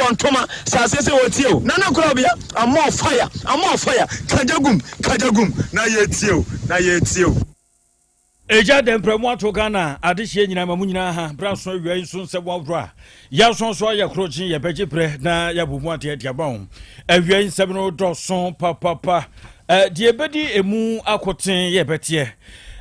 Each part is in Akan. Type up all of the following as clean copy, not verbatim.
Bɔ ntoma hyɛ aseɛ sɛ wɔtie o. Nana Korabea, I'm more fire, I'm more fire, Kagya gum, kagya gum, na yɛtie o, na yɛtie o. Egya dɛ mprɛ mo ato Ghana adehyeɛ nyinaa ma mo nyinaa ha berɛ aso awia yi nso nsɛm ahoroɔ a yɛaso so ayɛ koro gye yɛbɛgye berɛ na yɛabɔ mu adeɛ de ama wo. Awia yi nsɛm no dɔso papapa. Deɛ ɛbɛdi emu akoten yɛ bɛteɛ.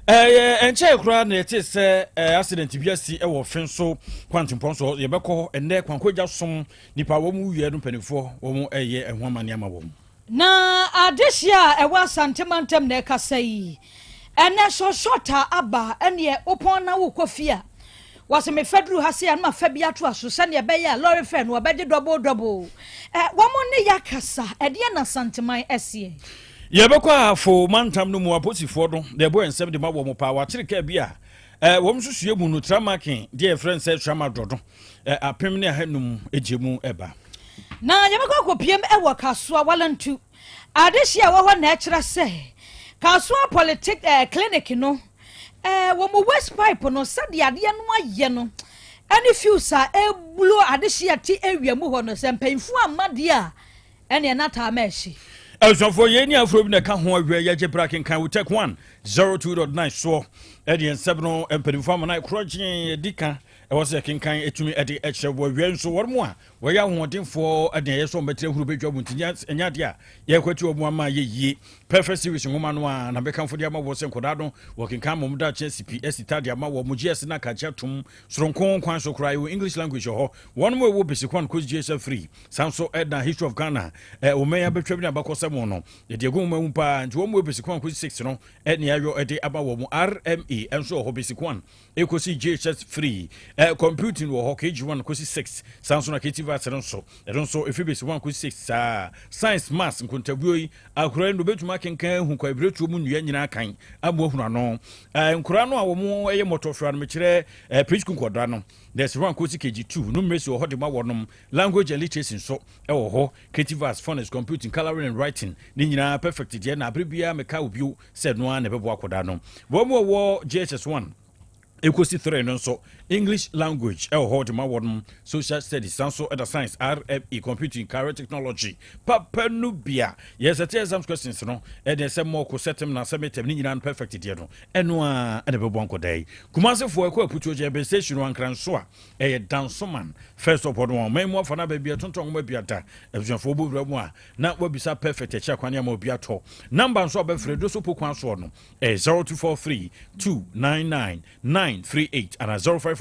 Ɛyɛ ɛnkyɛe koraa na yɛte sɛ accident bi asi wɔ fen so kwantempɔn so. Yɛbɛkɔ hɔ ɛnnɛ kwankɔgya som nipa wɔn wuiɛ no mpanimfoɔ wɔn ɛyɛ ɛho amanneɛ ama wɔn. Na adehyeɛ a ɛwɔ Asante mantam na ɛkasa yi. Ɛnɛ short a aba ɛneɛ wopɔn na wokɔ fie a wɔse mefa duru ha se a na mafa bi atoa so sɛdeɛ ɛbɛyɛ a lorry fare no wɔbɛgye double double. Ɛ wɔn ne yɛakasa ɛdeɛ na Asanteman ɛseɛ. Yɛbɛkɔ Ahafo mantam no mu aposifoɔ no na ɛbɔ nsɛm de ma wɔn paa. Wɔakyere kaa bi a wɔn nso sua mu no tramake deɛ yɛfrɛ no sɛ tramadol no 1500 gye mu ba. Na yɛbɛkɔ akɔpiem wɔ Kasoa Walantu adehye a ɛwɔ hɔ na ɛkyerɛ sɛ Kasoa Polytech eh, Clinic no eh, wɔn mu waste pipe no sɛdeɛ adeɛ no ayɛ no ɛne fuse a ɛblo adehye a ɛte awia mu hɔ no sɛ mpanyinfoɔ amma deɛ a ɛneɛ na taa ma ɛhye. Abusuafoɔ, yei ne aforɔ bi na ɛka ho awia yi agye bra kenkan wo Tech 102.9 soɔ ɛdeɛ nsɛm no mpanimfoɔ amana korɔ gyee ɛdi ka ɛwɔ sɛ yɛkenkan ɛtumi ɛde ɛkyerɛ wɔ awia nso wɔn mu a wɔyɛ ahoɔdenfoɔ ɛde ɛyɛ sɛ wɔbɛtena huru bɛdwa mu nti ɛnyɛ adeɛ a yɛkwati wɔn ama yɛ yie. Perfect Series nwoma no a na bɛkamfo de ama wɔ sɛ nkɔdaa no wɔkenkan ma wɔn daakye asi pi asi ta de ama wɔ mo GS na kakye atom soronko kwan so koraa. Ɛwɔ English language wɔ hɔ wɔn mu ɛwɔ basic 1 kɔsi GSF 3 san so ɛna History of Ghana wɔn abɛtwam ne abakɔsɛm no yɛde agu nwoma mu paa nti wɔn mu basic 1 kɔsi 6 no ɛne ayɔ ɛde aba wɔ mu. RMA ɛnso wɔ hɔ basic 1 ɛkɔsi JHS 3, computing wɔ hɔ KG1 kɔsi 6 san so na KT Vats no nso ɛno nso ɛfiri basic 1 kɔsi 6 saa. Science, maths, nkontabuo yi akora no bɛtumi akenkan ahu kwaebiretuo mu nnua nyinaa kan ama ahunu ano. Nkora no a wɔn ɛyɛ mmɔtɔfra no mekyerɛ preschool nkɔdaa no nursery 1 kɔsi KG2 no mmerɛ si wɔ hɔ de ma wɔnom. Language and literacy nso ɛwɔ hɔ, creative arts, phonics, computing, colouring and writing ne nyinaa. Perfect deɛ na abere biara meka wo bio sɛ ɛno ara na ɛbɛboa akɔdaa no. Wɔn mu wɔwɔ JHS 1 ɛkɔsi 3 no nso English language ɛwɔ hɔ de ma wɔnom, social studies san so ɛda science, RME, computing, career technology papa no bia yɛsɛ te exams questions no ɛde sɛ mɔko sɛtem na sɛ metɛm ne nyinaa no. Perfect deɛ no ɛno a ɛna ɛbɛboa nkɔdaa yi. Kumasefoɔ ɛkɔ Aputuo gyɛ bɛ station no ankra nso a ɛyɛ Dansoman first stop hɔ no a ɔman mu afa no aba bi ɛtontɔn nwoma bi ada. Abusuafoɔ bɔ wura mu a na wabisa Perfect akyi akwane ama obi atɔ. Number nso a bɛfrɛ do so po kwan soɔ no ɛyɛ 0243 299 938 ana 0540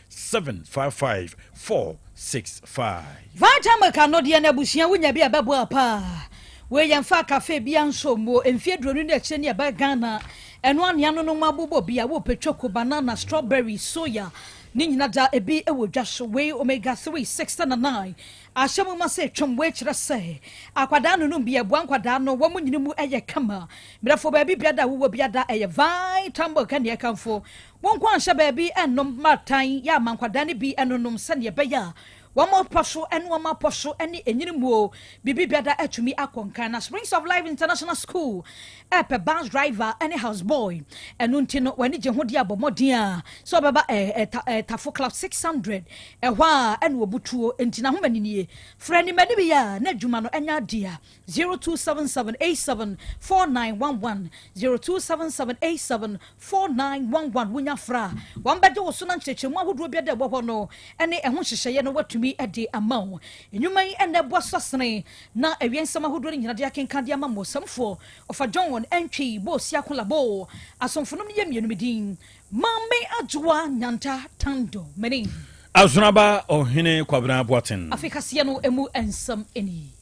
755 465. Vitamilk ano deɛ no abusua wonya bi a ɛbɛboa paa. Wei yɛmfa cafe bia nso mmuo. Mfeɛ 20 ne akyire ne ɛbɛ Ghana. Ɛno anea no nom abobɔ bi a wopɛ choco, banana, strawberry, soya ne nyina da ebi wɔ dwa so. Wei omega 3, 6 na 9 ahyɛ mu ma sɛ twam. Wei kyerɛ sɛ akwadaa no nom bi ɛboa nkwadaa no wɔn nyini mu ɛyɛ kama. Mmerɛfo baabi biada a wowɔ biada ɛyɛ Vitamilk ɛne ɛkamfo. Wɔn nko anhyɛ baabi ɛnom matan yɛ ama nkwadaa no bi ɛnonom sɛdeɛ ɛbɛyɛ a wɔn apɔ so ɛne wɔn apɔ so ɛne enyini mu biribi biada atumi akɔ nkan. Na Springs of Life International School ɛpɛ bus driver ɛne house boy. Ɛno nti no wɔn ani gye ho de abɔ mmɔden a sɛ ɔbɛba ɛɛ ɛɛ Tafo Club 600 ɛhɔ a ɛna wɔbutuo nti n'ahoma nie. Frɛ ne mani bi a na adwuma no ɛnya adeɛ. 0277874911, 0277874911. Wonya fra wɔn bɛgye wo so na nkyerɛkyerɛmu ahodoɔ bi da ɛwɔ hɔ no ɛne ɛho nhyehyɛeɛ no watumi de ama wo. Nnwuma yi ɛna ɛboa sasene na awie nsɛm ahodoɔ no nyina de akenka de ama mo sɛmfoɔ ɔfa John Ɛntwi Bɔɔsi Akolabo asomfo nom no yɛ mmienu. Me din Maame Adwoa Nyanta Tando mani. Asonaba Ɔhene Kwabena Boaten. Afei kaseɛ no emu nsɛm ani.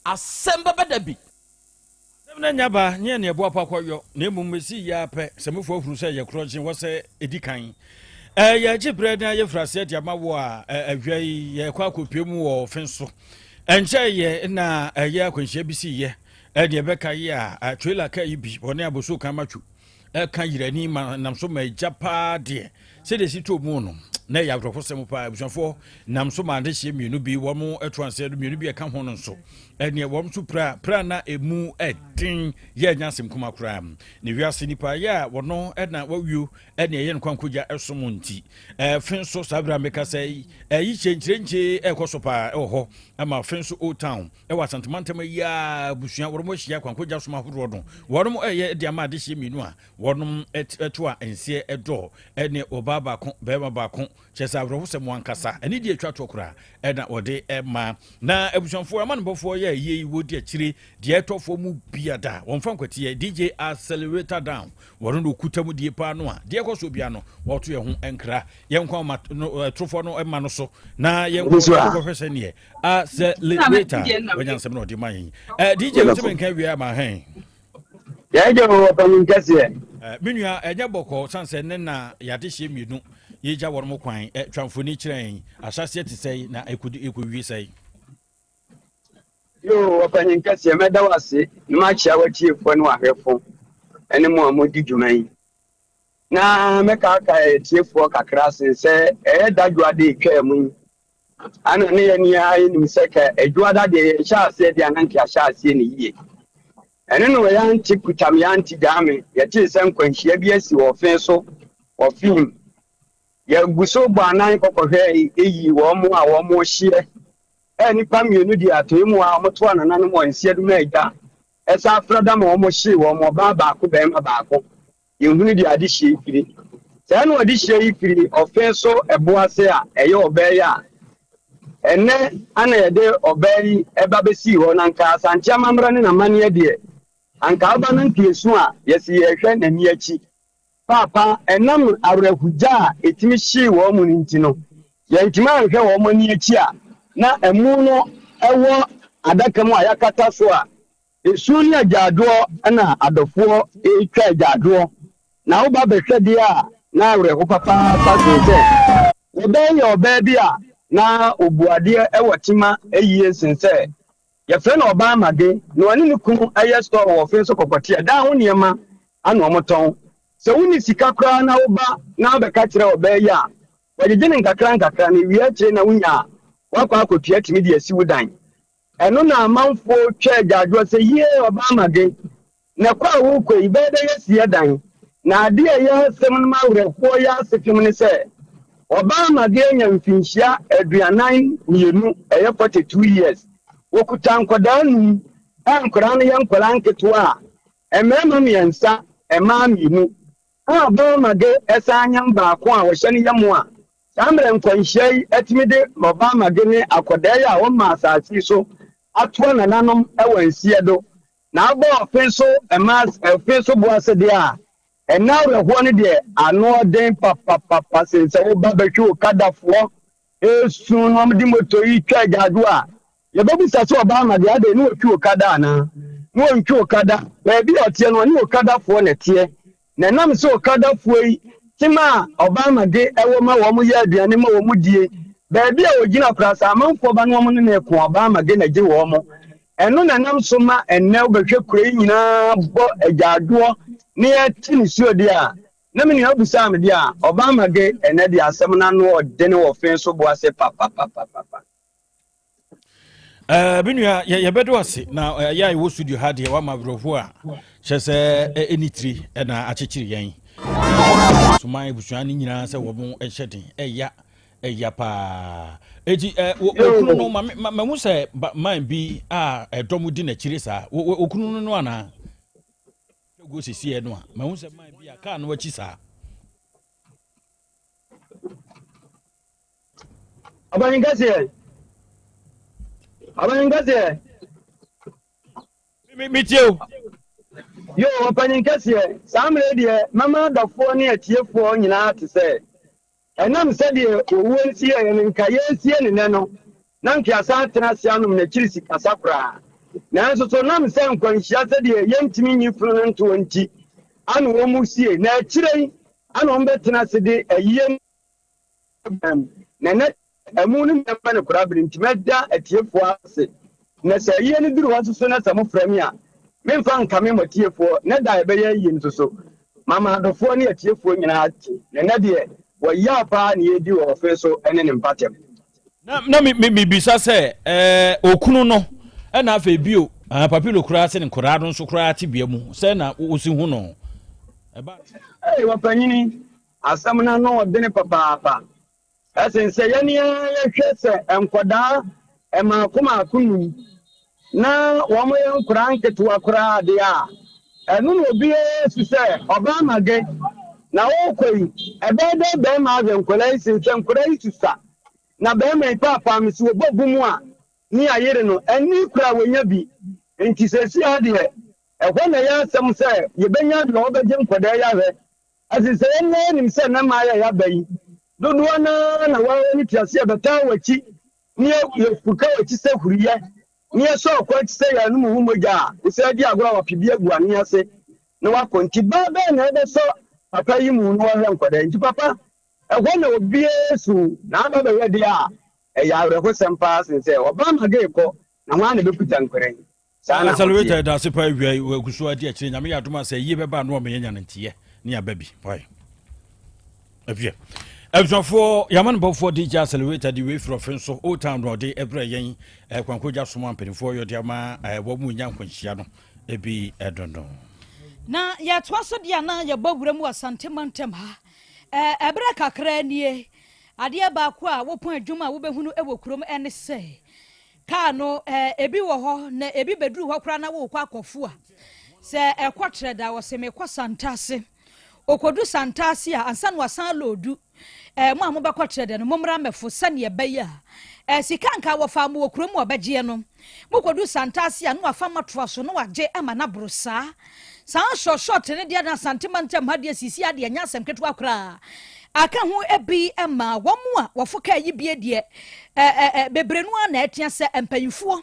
Asɛm bɛbɛ da bi. Asɛm no anya ba nyɛ nea ɛboa pa kɔyɔ na mmom ɛsi yɛ apɛ sɛ mofoɔ ahunu sɛ yɛ korɔgye wɔ sɛ ɛdi kan. Yɛgye berɛ na yɛfiri aseɛ de ama wo a awia yi yɛkɔ akɔpie mu wɔ ɔfe so. Ɛnkyɛ yɛ na ɛyɛ akwanhyia bi si yɛ ɛdeɛ ɛbɛka yi a trailer ka yi bi wɔne aboso kan matwo ɛka yerani ma nam so ma agya paa deɛ sɛdeɛ ɛsi too mu no. Na ɛyɛ awerɛhosɛm paa. Abusuafoɔ nam so maa adehyeɛ mmienu bi wɔn to anseɛ no mmienu bi ɛka ho no nso ɛneɛ wɔn nso pira pira na emu ɛden yɛ ɛnyɛ asɛm kuma koraa. Ne wiase nipa yɛ a wɔno ɛna wawio ɛne ɛyɛ no kwankogya ɛsom nti ɛfe nso saa berɛ a meka sɛ ɛyi kyenkyerenkye ɛkɔ so paa ɛwɔ hɔ ama fe nso Old Town ɛwɔ Asantemantam yi a abusua wɔn ahyia kwankogya som ahodoɔ no wɔn ɛyɛ de ama adehyeɛ mmienu a wɔnom ɛto a nseɛ ɛdɔ ɛne ɔbaa baako bɛrima baako kyerɛ sɛ awerɛhosɛm ankasa ɛne deɛ atwa toɔ koraa ɛna wɔde ɛma na abusuafoɔ amanebɔfoɔ yɛ yie wɔdi akyire deɛ ɛtɔfoɔ mu biada wɔmfa nkwateɛ. DJ Accelerator Down wɔno no okuta mu die paa no a deɛ ɛkɔ so bia no wɔto yɛn ho nkra yɛn kwan ma no ɛtorofoɔ no ɛma no so na yɛn kɔ kɔhwɛ sɛ neɛ accelerator wɔnya nsɛm na ɔde ma yɛn. DJ wotumi nka wie ama hɛn. Yɛgye wo ɔpanyin kɛseɛ. Me nua, ɛnyɛ bɔkɔ san sɛ ne na yɛade hyɛ mmienu yɛgya wɔn mo kwan. Twa mfoni kyerɛ yɛn, ahyɛseɛ te sɛe na ɛkɔwie sɛe? Yo, ɔpanyin kɛseɛ, mɛda wo ase na makyia w'atiefoɔ ne w'ahwɛfo ne mo a modi dwuma yi. Na mɛkaakae atiefoɔ kakra sen sɛ ɛyɛ dadwoa de etwaa mu yi. Ana ne yɛn nyinaa yɛnim sɛ ka adwoada deɛ yɛhyɛ aseɛ deɛ ana nka yɛahyɛ aseɛ ne yie. Ɛno na wɔyɛ ante kutam yɛ ante gyaa me yɛtee sɛ nkwanhyia bi asi wɔ ɔfe so ɔfim. Yɛgu so bɔ anan kɔkɔhwɛ eyi wɔn mo a wɔn mo hyeɛ. Nnipa mmienu di atɔe mu a wɔto anananom wɔ nsiadum agya ɛsa afra da ma wɔn hyee wɔn, ɔbaa baako, bɛrima baako. Yɛhunu deɛ ade hyɛ yi firi. Saa na ɔde hyɛ yi firi ɔfe so ɛbo ase a ɛyɛ ɔbaa yi a ɛnɛ ana yɛde ɔbaa yi ɛba bɛsii hɔ. Na nka Asante amammerɛ ne n'amanneɛ deɛ, anka ɔba no nkeesu a yɛsi yɛhwɛ n'ani akyi paapa. Ɛnam awerɛhogya a ɛtumi hyee wɔn mu no nti no, yɛntumi anhwɛ wɔn ani akyi a na ɛmu no ɛwɔ adaka mu a yɛakata so a esuo ne agyaadwoɔ na adɔfoɔ retwa agyaadwoɔ. Na woba bɛhwɛ deɛ a, na awerɛho papaapa sen sɛ wɔbɛyɛ ɔbaa bi a na obu adeɛ wɔ tema yie sen sɛ yɛfrɛ no ɔbaa Mage. Na ɔne ne kunu yɛ store wɔ ɔfe nso kɔkɔte a dan ho nneɛma ana ɔmotɔn. Sɛ wonni sika koraa na woba na wabɛka kyerɛ ɔbaa yi a, wɔgyegye ne nkakra nkakra na ewie akyire na wonya a wakɔ akɔtua tumi de asi wo dan. Ɛno na amanfoɔ twa agyaadwoɔ sɛ yie ɔbaa Mage na kɔ a wokɔ yi bɛyɛ dɛ yɛsi dan. Na adeɛ a ɛyɛ asɛm no ma awerɛhoɔ yɛ asefem ne sɛ ɔbaa Mage anya mfinhyia 42, ɛyɛ 42 years. Wɔkuta nkwadaa num a nkwadaa no yɛ nkwadaa nketewa a mmarima mmiɛnsa, mmaa mmienu, a ɔbaa Mage ɛsan nyam baako a wɔhyɛ no yam a saa mmerɛ nkwanhyia yi atumi de ɔbaa Mage ne akwadaa yi a wɔma asase yi so atoa nananom wɔ nsiɛ do na abɔ ɔfe so mmaa ɔfe so bo ase deɛ a ɛna awerɛhoɔ no deɛ ano ɔden papapapa sen sɛ woba bɛhwɛ okadafoɔ esu na wɔde moto yi twa agyaadwo a yɛbɛbusa sɛ ɔbaa ma deɛ ade ne wɔtwi okada anaa ne wɔntwi okada. Baabi a ɔteɛ no, ɔne okadafoɔ na ɛteɛ na ɛnam sɛ okadafoɔ yi tema a ɔbaa ma de ɛwɔ ma wɔn yɛ aduane ma wɔn die baabi a wɔgyina koraa sɛ amanfoɔ ba no wɔn ne ne ko ɔbaa ma de na gye wɔn. Ɛno na nam so ma ɛnnɛ wobɛhwɛ kuro yi nyinaa bɔ agyaadwoɔ ne yɛte ne suo deɛ a na me nua busaa me deɛ a ɔbaa ma de ɛnɛ deɛ asɛm no ano ɔdene wɔ fe so bo ase papapapapa. Me nua, yɛbɛdo ase na yɛ a yɛwɔ studio ha deɛ wama awerɛhoɔ a kyerɛ sɛ ɛni tiri ɛna akyekyere yɛn suman abusua no nyinaa sɛ wɔn hyɛ den. Ɛya ɛya paa. Eti okunu no mahu sɛ man bi a ɛdɔm di n'akyire saa okunu no no anaa gu sisiɛ no a mahu sɛ man bi a kaa no akyi saa. Ɔbanyin kɛseɛ, ɔbanyin kɛseɛ. Metie o. Yo, ɔpanyin kɛseɛ, saa mmerɛ deɛ mɛma adɔfoɔ ne atiefoɔ nyinaa te sɛ ɛnam sɛdeɛ owuo nsi yɛn no nka yɛnsie ne nɛ no na nka yɛasan atena ase anom n'akyiri sikasa koraa. Nanso so nam sɛ nkwanhyia sɛdeɛ yɛntumi nyi funu no ntoɔ nti ana wɔn mu sie na akyire yi ana wɔn bɛtena ase de ayie no mu. Na nɛ ɛmu no nyɛ no koraa bere nti mɛda atiefoɔ ase. Na sɛ ayie no duru hɔ nso so na sɛ mofrɛ me a, memfa nkame mo atiefoɔ na da a ɛbɛyɛ ayie no nso so mama adɔfoɔ ne atiefoɔ nyinaa te. Na nɛ deɛ Wɔyaw paa na yɛredi wɔ ɔfe so ne ne mpatam. Na na me me mebisa sɛ ɛɛ okunu no ɛna afei bio ah papilo koraa sɛ ne nkoraa no nso koraa te bea mu sɛ na wosi hu no ɛba. Ei wɔpanyini asɛm no ano ɔdene papaapa. Ɛsen sɛ yɛn ara yɛhwɛ sɛ nkwadaa mmaako mmaako num na wɔyɛ nkwadaa nketewa koraa deɛ a, ɛno na obiara su sɛ ɔbaa mage na ɔrekɔ yi, ɛbɛyɛ dɛ bɛrima ahwɛ nkwadaa yi sen sɛ nkwadaa yi susua na bɛrima yi paapaa me si wɔbɔ bu mu a ne ayere no ani koraa wɔnya bi. Nti seesei ara deɛ ɛhɔ na ɛyɛ asɛm sɛ yɛbɛnya deɛ ɔbɛgye nkwadaa yi ahwɛ. Ɛsɛ sɛ yɛn nyinaa nim sɛ nnɛ mmaeɛ a yɛaba yi, dodoɔ no ara na wɔn ani tua sɛ yɛbɛtaa w'akyi na yɛfuka w'akyi sɛ huruyɛ na yɛsɔ ɔkɔ akyi sɛ yɛanom wo mogya a wosan di agorɔ a wɔape bi agu ano ase na wakɔ. Nti baa bɛn na ɛbɛsɔ papa yi mu na wahwɛ nkwadaa yi? Nti papa, ɛhɔ na obiara su na aba bɛhwɛ deɛ a, ɛyɛ awerɛhosɛm paa sen sɛ ɔbaa ma gay kɔ na hwan na ɛbɛkuta nkwadaa yi? Saa na Accelerator ɛda ase paa awia yi wagu so adi akyire nyame yɛ adom a sɛ yie bɛba ano ɔmɛyɛ nya no ntiyɛ ne aba bi why afie abusuafoɔ yɛama no bɔfoɔ DJ Accelerator de wei firi ɔfe nso Old Town na ɔde ɛbrɛ yɛn kwankogya soma mpanimfoɔ yɛ ɔde ama wɔn mu nya nkwanhyia no ebi ɛdono. Na yɛtoa so deɛ na yɛbɔ wura mu Asante mantam ha. Ɛberɛ kakra nie, adeɛ baako a wopɔn adwuma a wobɛhunu wɔ kurom ne sɛ Kaa no, ebi wɔ hɔ na ebi bɛduru hɔ koraa na worekɔ akɔfo a, sɛ ɛkɔ trɛ da a, ɔse mekɔ Santase. Ɔkɔdu Santase a, ansa na wasan aloodu. Mo a mobɛkɔ trɛ dɛ no, mommra mmɛfo sɛdeɛ ɛbɛyɛ a sika nka wɔfaa mo wɔ kurom a ɔbɛgyeɛ no, mokɔdu Santase a, na wafa mo atoa so na wagye ama no aboro saa. Saa short short no deɛ na Asante mantam ha deɛ sisi adeɛ nyɛ asɛm ketewa koraa. Aka ho bi ma wɔn a wɔfo kaa yi bie deɛ bebree no ara na ɛtea sɛ mpanyinfoɔ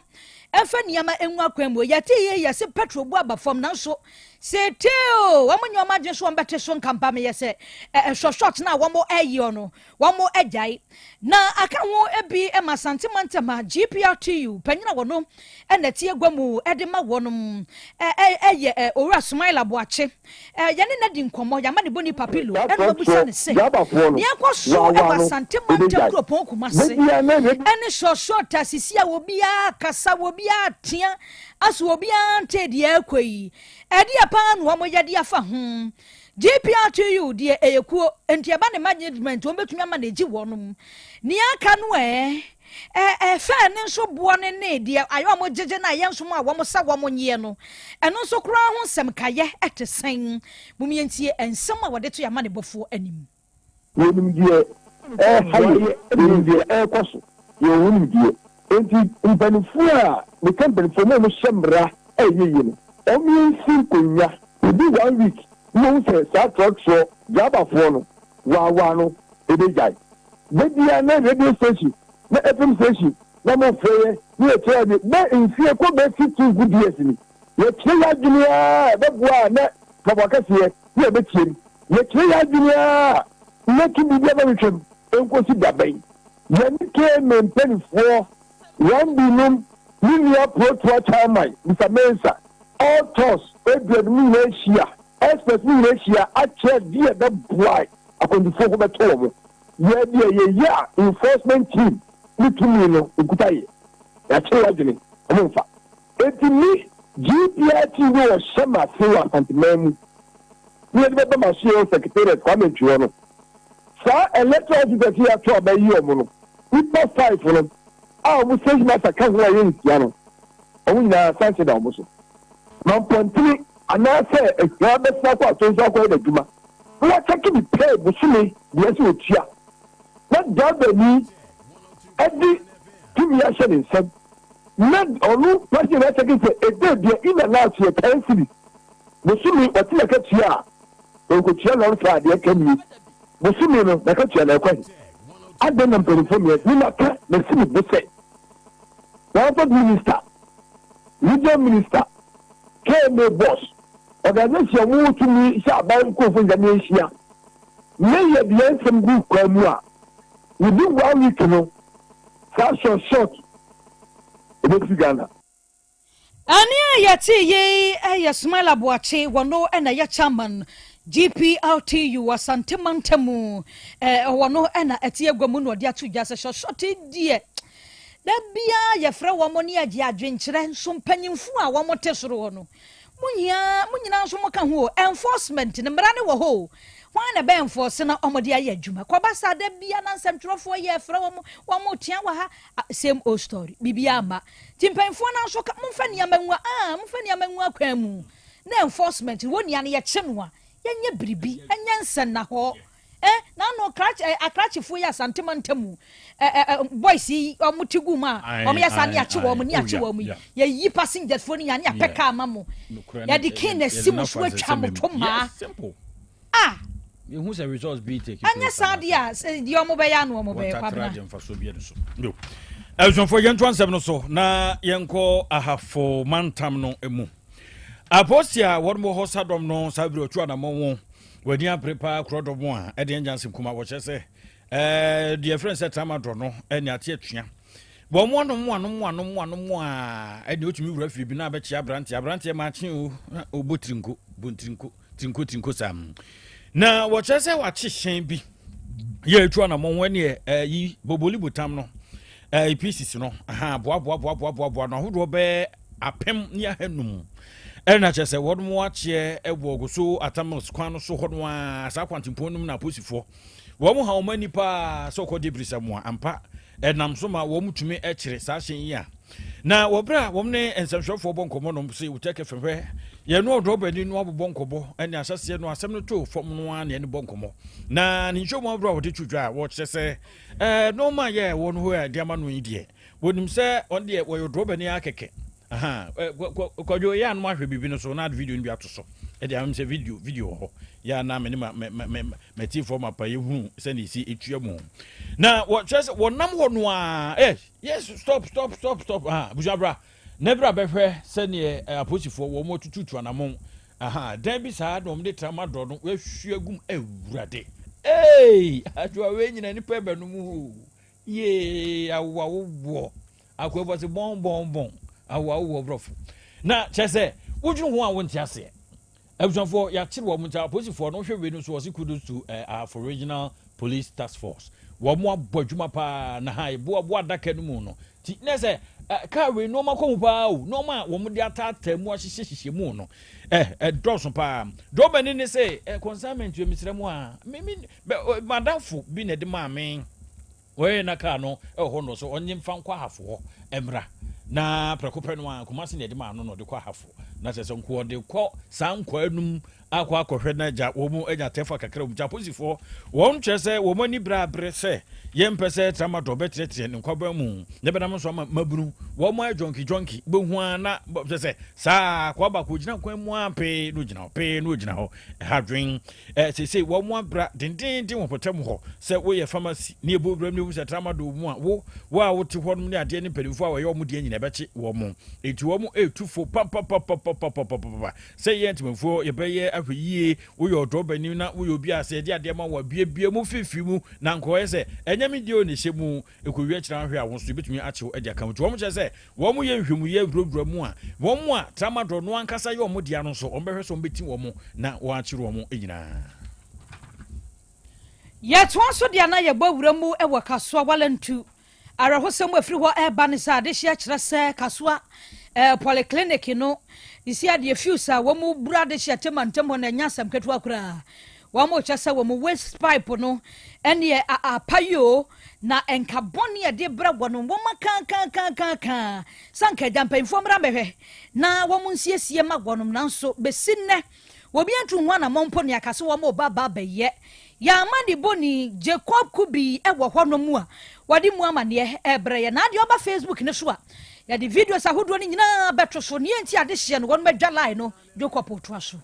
mfa nneɛma ngu akwan mu. Yɛte yie yɛse petrol bu aba fam nanso setee o wɔn nyɛ wɔn adwene so wɔn bɛte so nkampa meyɛ sɛ short short no a wɔn ɛyɛ no Wɔagyae. Na aka ho bi ma Asante Mantam a GPRTU panyin a wɔno na ɛte agua mu de ma wɔnom yɛ Owura Sumaila Boakye. Yɛne no adi nkɔmmɔ, yɛama ne boni Papilo na wabisa no sɛ nea ɛkɔ so wɔ Asante Mantam kuropɔn Kumase ne Shɔshɔta sisi a obiara kasa, obiara tea, aso obiara ntee deɛ ɛrekɔ yi, ɛdeɛ paa na wɔyɛ de afa ho? GPRTU deɛ ɛyɛ kuo nti ɛba ne management wɔn bɛtumi ama no agyi wɔnom. Nea aka no ɛɛ ɛɛ fɛɛ ne nso boɔ ne ne deɛ ayɛ wɔn gyegye no a ɛyɛ nso a wɔn sɛ wɔn nyeɛ no ɛno nso koraa ho nsɛm kayɛ ɛte sɛn? Mom yɛntie nsɛm a wɔde to yɛn amanebɔfoɔ anim. Yɛnim deɛ ɛreha yɛn, yɛnim deɛ ɛrekɔ so, yɛwɔ ho nimdeɛ. Enti mpanimfoɔ a, meka mpanimfoɔ, wɔn a wɔhyɛ mmara a ɛyɛ yie no, wɔnsi nkonnwa, within one week na wɔahu sɛ saa trɔtrɔ driverfoɔ no, waawaa no, ɛbɛgyae. Da biara na radio station na FM station na wɔfrɛ yɛn na yɛkyerɛ adeɛ, bɛ mfeɛ kɔ bɛ 15 good years ni. Yɛkyerɛ yɛn adwene ara a, ɛbɛboa a na mpaboa kɛseɛ na yɛbɛtie mu. Yɛkyerɛ yɛn adwene ara a, na tumi bi abɛhwehwɛ mu. Ɛnkɔsi da bɛn? Yɛne KMA mpanimfoɔ, wɔn binom, me nua Protoa Chairman, Mister Mensah, all tours, Adrian mu nyinaa ahyia, experts mu nyinaa ahyia akyerɛ deɛ ɛbɛboa akwantufoɔ ho bɛtɔ wɔn. Yɛ deɛ yɛyɛ a enforcement team ne tumi no nkuta yɛ. Yɛakyerɛ yɛn adwene, wɔmfa. Enti me GPRT no wɔhyɛ m'ase wɔ Asanteman mu na yɛde bɛba m'asoɛe wɔ Secretariat Kwame Ntwi hɔ no, saa electoral officers yi ato aba yi wɔn no, nnipa five no a wɔn station master ka ho a ɛyɛ nsia no, wɔn nyinaa sanction da wɔn so. Mampɔntene anaasɛ Ahiaa bɛsan akɔ Asonso akɔyɛ n'adwuma na wakyɛke ne pay bosome deɛ ɛsɛ ɔtua na driver ni de tumi ahyɛ ne nsam. Na ɔno president na kyɛke sɛ ɛdɛ bia in and out yɛ 10 cedis bosome ɔte nakatua a ɔnkotua lɔre fare adeɛ ka nie bosome no nakatua na ɛkɔ he adɛn na mpaninfoɔ mmiɛ me maka masi me bo sɛ transport minister region minister KMA boss organisation a wɔwɔ tumi sɛ aban nkurɔfoɔ nyinaa ne nhyia ne yɛ deɛ nsɛm gu kwan mu a within one week no Saa short short ɛbɛfiri Ghana. Ɛnne a yɛtee yi yɛ Smaila Boakye, wɔno na ɛyɛ Chairman GPRTU Asante mantamu ɔwɔ no na ɛte agua mu na ɔde ato dwa sɛ hyɔhyɔte deɛ da biara yɛfrɛ wɔn ne agye adwenkyerɛ nso mpanyinfoɔ a wɔn te soro hɔ no mo nyinaa mo nyinaa nso mo ka ho o enforcement no mmara no wɔ hɔ o hwan na ɛbɛ enforce na wɔn de ayɛ adwuma kɔba saa da biara na nsɛmtwerɛfoɔ yɛ frɛ wɔn wɔn tea wɔ ha same old story biribiara mma ti mpanyinfoɔ no nso ka momfa nneɛma ngu ah momfa nneɛma ngu akwan mu na enforcement wɔn nua no yɛkye no a yɛnyɛ biribi ɛnyɛ nsɛnnahɔ eh na ano krakye eh, akrakyefoɔ yi Asante mantamu eh, eh, eh, boys yi wɔn ti gu mu a wɔn yɛ saa ne akye wɔn ne akye wɔn yi yɛyi passengers foɔ no nyinaa ne apɛ kaa ma mo yɛde kin na si mo so atwa mo to maa ah Yehu sɛ results bi take ɛnyɛ saa deɛ a deɛ wɔn bɛyɛ ano wɔn bɛyɛ kwabena. Abusuafoɔ yɛntoa nsɛm no so na yɛnkɔ Ahafo mantam no mu. Aposi a wɔn wɔ hɔ sadɔm no saa bere ɔtu anamɔ wɔn wɔani abere paa korɔdɔm a ɛde ɛnya nsɛm kuma wɔkyerɛ sɛ ɛɛ deɛ ɛfrɛ sɛ tramadol no ɛne ate atua wɔn mo anom anom anom anom a ɛne otumi wura fie bi na abɛkyia aberanteɛ aberanteɛ maakye o na ɔbɔ tirinko bɔ ntirinko Tirinko tirinko saa. Na wɔkyerɛ sɛ wakye hyɛn bi yɛ etu anamɔ ho ɛneɛ ɛyi boboli botam no ɛyi pieces no aha boa boa boa boa boa boa no ahodoɔ bɛɛ 1500 ɛna kyerɛ sɛ wɔn mo akyeɛ ɛwɔ goso atamils kwan no so hɔ no a saa kwantempɔn no mu na aposifoɔ wɔn ha wɔn ani paa sɛ ɔkɔ debris mu a ampa ɛnam so ma wɔn tumi kyere saa hyɛn yi a na wɔ berɛ a wɔn ne nsɛmhwɛfoɔ bɔ nkɔmmɔ nom sɛ wotɛ kɛfɛ hwɛ yɛn no ɔdɔbani no abobɔ nkɔmmɔ ɛne ahyɛseɛ no asɛm no too fam no ara ne ɛne bɔ nkɔmmɔ na ne nhyɛ mu aborɔ a wɔde to dwa a wɔkyerɛ sɛ ɛɛ nɔɔma yɛ wɔn hɔ a ɛde ama no yi deɛ wɔnim sɛ wɔn deɛ wɔyɛ ɔdɔbani akɛkɛ Aha, kwadwo yɛ anom ahwɛ biribi no so na ade video no bi ato so. Ɛde ahom sɛ video video wɔ hɔ. Yɛ ana me ne ma me me me matifoɔ ma pa yɛhunu sɛnea ɛsi etua mu. Na wɔkyerɛ sɛ wɔnam hɔ no a eh yes stop stop stop stop aha busua bra. Na bra bɛhwɛ sɛdeɛ apolisifoɔ wɔn atututu anamɔn. Aha, dan bi saa na wɔn de tramadol no wɔahwie agum awurade. Ee, adwoa wei nyina nipa ɛbɛnum o. Yee, awoawowoɔ. Akoa se bɔn bɔn bɔn. Awoawowoɔ borɔfo. Na kyerɛ sɛ, wodwene ho a wonte aseɛ. Abusuafoɔ, yɛakyere wɔn nti apolisifoɔ no wohwɛ wei no so wɔse kudos to uh, our for regional police task force. Wɔn abɔ adwuma paa na ha eboaboa adaka no mu no. Ti na sɛ uh, kaa wei nneɛma kɔ mu paa o. Nneɛma a wɔn de ataataa mu ahyehyɛ hyehyɛ mu no. Eh, ɛdɔɔso paa. Dɔbani ne sɛ, eh, consignment yɛ mesrɛ mu a, me me M'adamfo bi na ɛde maa me. Wɔyɛɛ na kaa no wɔ hɔ no so ɔnye mfa nkɔ Ahafo hɔ mmra. Na prɛko pɛ no ara, Kumasi na ɛde maa no na ɔde kɔ Ahafo. Na kyerɛ sɛ nko ɔde kɔ saa nkwaa no mu akɔ akɔhwɛ na agya wɔn anya tɛfa kakra wɔ mu. Nti apolisifoɔ wɔn kyerɛ sɛ wɔn ani bere abere sɛ yɛmpɛ sɛ tramadol bɛtrɛtrɛ ne nkwaban mu na ɛbɛnam nso ama mmabunu wɔn ayɛ jɔnki jɔnki bɛhu ara na kyerɛ sɛ saa akoa baako gyina kwan mu ara pee na ogyina hɔ pee na ogyina hɔ ɛha dwen. Eh, seesei wɔabra dendeenden wɔ mpɔtam hɔ sɛ woyɛ pharmacy ne ɛbɔ wuram ne hu sɛ tramadol mu a wo wo a wote hɔ nom ne adeɛ ne mpanimfoɔ a wɔyɛ wɔn deɛ nyina ɛbɛkye wɔn. Enti wɔn ɛretu fo papapapapapapapa sɛ yɛn ntemanfoɔ yɛbɛyɛ ahwɛ yie. Woyɛ ɔdɔbani na woyɛ obi a sɛ yɛde adeɛ ma wo a biebie mu fifiri mu na nkɔyɛ sɛ ɛnyɛ me deɛ o na ɛhyɛ mu. Ɛkɔwie akyire ahwɛ a wo nso yɛbɛtumi akye wo de aka ho. Nti wɔn kyerɛ sɛ wɔn yɛ nhwɛmuyɛ wurawura mu a, wɔn a tramadol no ankasa yɛ wɔn dea no nso, wɔn bɛhwɛ sɛ wɔn bɛti wɔn na wɔn akyere wɔn nyinaa. Yɛtoa so deɛ na yɛbɔ wura mu wɔ Kasoa Walantu. Awerɛhosɛm a ɛfiri hɔ reba ne sɛ adehyeɛ kyerɛ sɛ Kasoa eh, Polyclinic no sisi adeɛ fuse a wɔn bura adehyeɛ te mantam hɔ no ɛnyɛ asɛm ketewa koraa. Wɔkyɛ sɛ wɔn waste pipe no ɛneɛ apa yi o, na nka bɔne a ɛde brɛ wɔn no wɔn akaakaakaaka sɛ anka agya mpanyinfoɔ mmra mmɛhwɛ na wɔn nsiesie ma wɔn, nanso bɛsi nnɛ obi antu ho anammɔn mpo ne aka sɛ wɔn reba aba abɛyɛ. Yɛn amanebɔni Jacob Kubi wɔ hɔnom a wɔde mu amaneɛ rebrɛ yɛn. Na adeɛ ɔba Facebook no so a yɛde videos ahodoɔ no nyinaa bɛto so. Nea enti adehyeɛ no wɔn adwa line no Jacob toa so.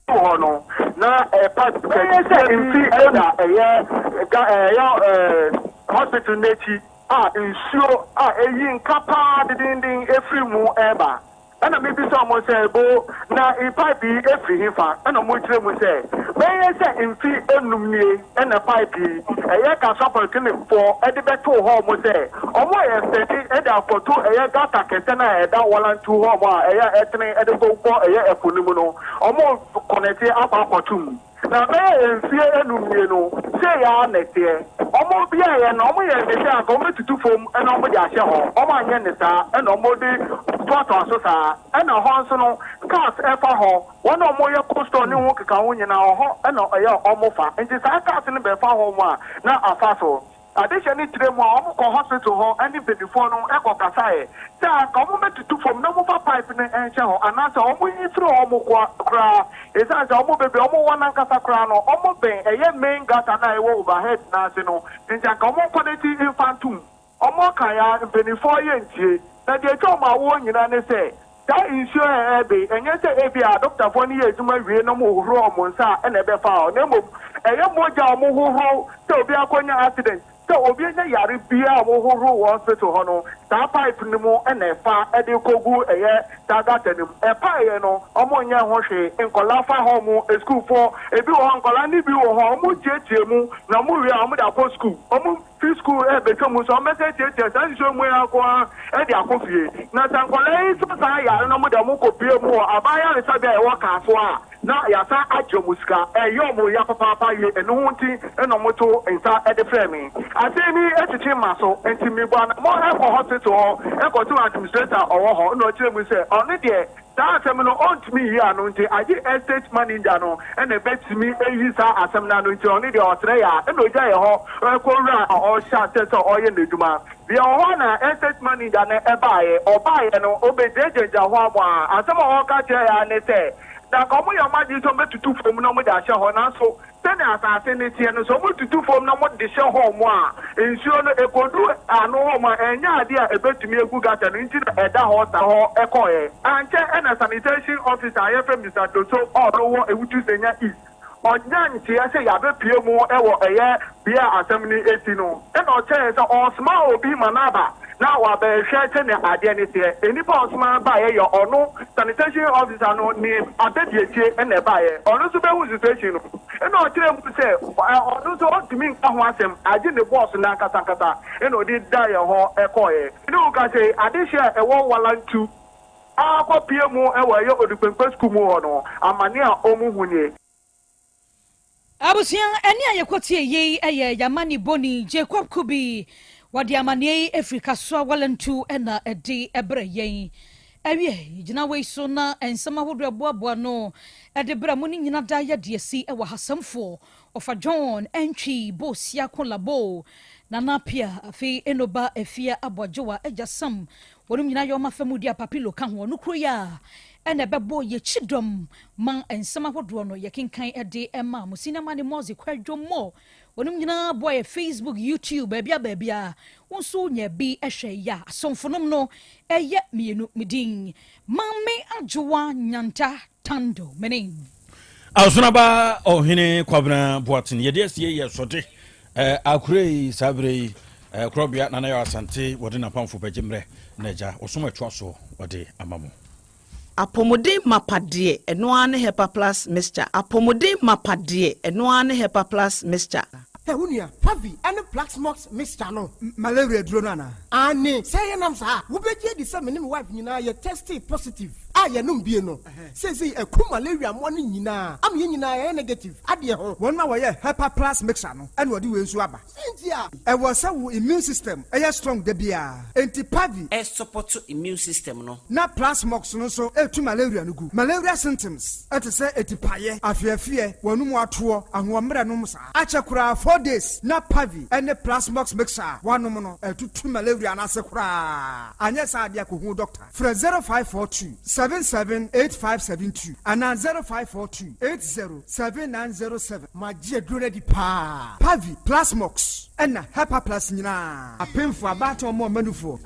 Wɔ hɔ no, na pipe kɛseɛ bi da ɛyɛ ga ɛyɛ hospital no akyi a nsuo a ɛyi nka paa dedenden firi mu reba. Ɛna mebisa wɔn sɛ, Bo, na pipe yi firi hefa? Ɛna wɔkyerɛ mu sɛ, bɛyɛ sɛ mfe enum nie na pipe yi ɛyɛ Kasoa Polyclinic foɔ de bɛtoo hɔ wɔn sɛ wɔn extend de akɔto ɛyɛ gutter kɛseɛ no a ɛda Walantu hɔ a ɛyɛ ɛtene de kɔ ɛyɛ ɛpo no mu no. Ɔmo kɔnɛte akɔ akɔto mu. Na bɛyɛ mfie enum nie no, sei ara na ɛteɛ. Wɔn biaeɛ no, wɔyɛɛ ne sɛ anka wɔbɛtutu fam na wɔde ahyɛ hɔ. Wɔanyɛ no saa, ɛna wɔde toatoa so saa. Ɛna hɔ nso no, cars fa hɔ. Wɔn a wɔyɛ cold ne ho keka ho nyinaa, hɔ na ɛyɛ a wɔfa. Nti saa cars no bɛfa hɔ mu a, na afa so. Adehyɛ no kyerɛ mu a, wɔkɔ hospital hɔ ne mpaninfoɔ no kɔ kasaeɛ sɛ anka wɔbɛtutu fam na wɔmfa pipe no nhyɛ hɔ anaasɛ wɔnyi firi hɔ koraa ɛsiane sɛ wɔn baabi a wɔwɔ no ankasa koraa no wɔbɛn ɛyɛ main gutter no a ɛwɔ overhead no ase no nti anka wɔnkɔnɛti mfa ntom. Wɔkaeɛ ara mpaninfoɔ yɛ ntie. Na deɛ ɛtwa wɔn awoɔ nyinaa ne sɛ Saa nsuo a ɛreba yi, ɛnyɛ sɛ ebia adɔkotafoɔ no yɛ adwuma wie na wɔhohoro wɔn nsa a na ɛbɛfa hɔ, na mmom ɛyɛ mogya a wɔhohoro sɛ obi akɔnya accident, sɛ obi anya yare biara a wɔhohoro wɔ hospital hɔ no, saa pipe no mu na ɛfa de kɔgu ɛyɛ saa gutter no mu. Ɛpaeɛ no, wɔnyɛ ho hwee. Nkwadaa fa hɔ, wɔn asukuufoɔ, ebi wɔ hɔ a nkwadaa no bi wɔ hɔ a wɔtiatia mu na wɔwie a wɔde akɔ sukuu. Wɔn. Fi sukuu rebɛtwa mu nso a, wɔbɛsan atiatia saa nsuo mu yi ara nko ara de akɔ fie. Na sɛ nkwadaa yi nso san yare na wɔde wɔn kɔpue mu wɔ aban ayaresabea a ɛwɔ Kasoa a, na yɛasan agye wɔn sika. Ɛyɛ wɔn ya papaapa yie, ɛno ho nti na wɔto nsa de frɛ me. Asɛm yi twetwe m'aso, enti mebɔ anammɔn kɔ hospital hɔ kɔto administrator a ɔwɔ hɔ na ɔkyerɛ mu sɛ ɔno deɛ Saa asɛm no ɔntumi nyi ano nti agye estate manager no na ɛbɛtumi ayi saa asɛm no ano nti ɔno deɛ ɔsrɛ yɛ a ɛna ɔgya yɛ hɔ kɔ wura a ɔhyɛ aseɛ sɛ ɔreyɛ n'adwuma. Deɛ wɔ hɔ na estate manager no baeɛ, ɔbaeɛ no ɔbɛgyinagyinagyina hɔ a asɛm a ɔreka kyerɛ yɛ ara ne sɛ na anka wɔyɛ wɔn adwene sɛ wɔbɛtutu fam na wɔde ahyɛ hɔ nanso Sɛnea asase no teɛ no, sɛ wɔtutu fam na wɔde hyɛ hɔ a, nsuo no, ɛkɔdu ano hɔ a, ɛnyɛ adeɛ a ɛbɛtumi agu gutter no nti na ɛda hɔ saa hɔ kɔeɛ. Ankyɛ na sanitation officer a yɛfrɛ Mister Doso a ɔno wɔ Ewutu Senya East, ɔnyaa nteɛ sɛ yɛabɛpue mu wɔ ɛyɛ bea a asɛm no asi no, ɛna ɔkyerɛɛ sɛ ɔresoma obi ma no aba na wabɛhwɛ sɛnea adeɛ no teɛ. Nnipa a ɔsoma baeɛ yɛ ɔno sanitation officer no ne abɛdiakyire na ɛbaeɛ. Ɔno nso bɛhuu situation no. Ɛnna ɔkyerɛɛ mu sɛ ɔno nso ɔntumi nka ho asɛm agye ne bɔs no ankasa ankasa na ɔde da yɛn hɔ kɔeɛ. Ne wo ka sɛ adehyeɛ a ɛwɔ Walantu a kɔpue mu wɔ ɛyɛ Odukpenkpe sukuu mu hɔ no, amane a wɔhu nie. Abusua, ɛnne a yɛkɔtiee yei yɛ Yamani Boni Jacob Kubi. Wɔde amanneɛ yi firi Kasoa Walantu na ɛde brɛ yɛn. Awiei, gyina wei so na nsɛm ahodoɔ a ɛboaboa ano de brɛ mo no nyina daa yɛ de asi wɔ Hasamfoɔ, Ɔfa John, Antwi, Bosiako, Labo, Nana Appiah, afei Enoba, Afia, Aboagyewa, Agya Sam, wɔnom nyinaa yɛ wɔn afa mu di a Papilo ka ho. Ɔno kuro yi ara na ɛbɛbɔ yɛn kyidɔm ma nsɛm ahodoɔ no yɛkenkan de ma mo. Sinama ne Moze, Kwadwo Moore, wɔnom nyinaa boa yɛ Facebook, YouTube, baabia baabia. Wo nso nya bi hwɛ yɛ a, asomfonom no Ɛyɛ mienu me din Maame Adwoa Nyanta Tando me ne. Asonaba Ɔhene Kwabena Boateng yɛde asie yɛ sɔde eh, akure yi saa berɛ yi eh, korɔbea Nana Yaw Asante wɔde n'apamfo bɛgye mmerɛ na agya ɔsom ɛtoa so wɔde ama mo. Apɔmuden mapa deɛ, ɛno ara ne Hepa Plus Mixture. Apɔmuden mapa deɛ, ɛno ara ne Hepa Plus Mixture. Hɛ wo nua, Pavi ne Plaxmox mixture no, malaria aduro no anaa? Aane, sɛ ɛyɛ nam saa a, wobɛgye adi sɛ me ne me wife nyinaa yɛ testee positive a yɛnom bie no, seesei aku malaria mmoa no nyinaa ama yɛn nyinaa yɛayɛ negative adeɛ ho. Wɔn a wɔyɛ Hepa Plus mixture no na wɔde wei nso aba. Sɛ nti a. Ɛwɔ sɛ wo immune system yɛ strong da biara, enti Pavi. Ɛsupɔto immune system no. Na Plasmox no nso tu malaria no gu. Malaria symptoms te sɛ atipaeɛ, afeɛfeɛ, w'anum atoɔ, ahoɔmmerɛ nom saa. Akyɛ koraa 4 days na Pavi ne Plasmox mixture a woanom no atutu malaria no ase koraa. Anyɛ saa deɛ kɔhu doctor. Frɛ 0542 77 8572 anaa 0542 80 7907. Magye aduro no adi paa. Pavi, Plasmox, ɛna Hepaplus nyinaa. Apemfo, abaatan, ɔmo a ɔma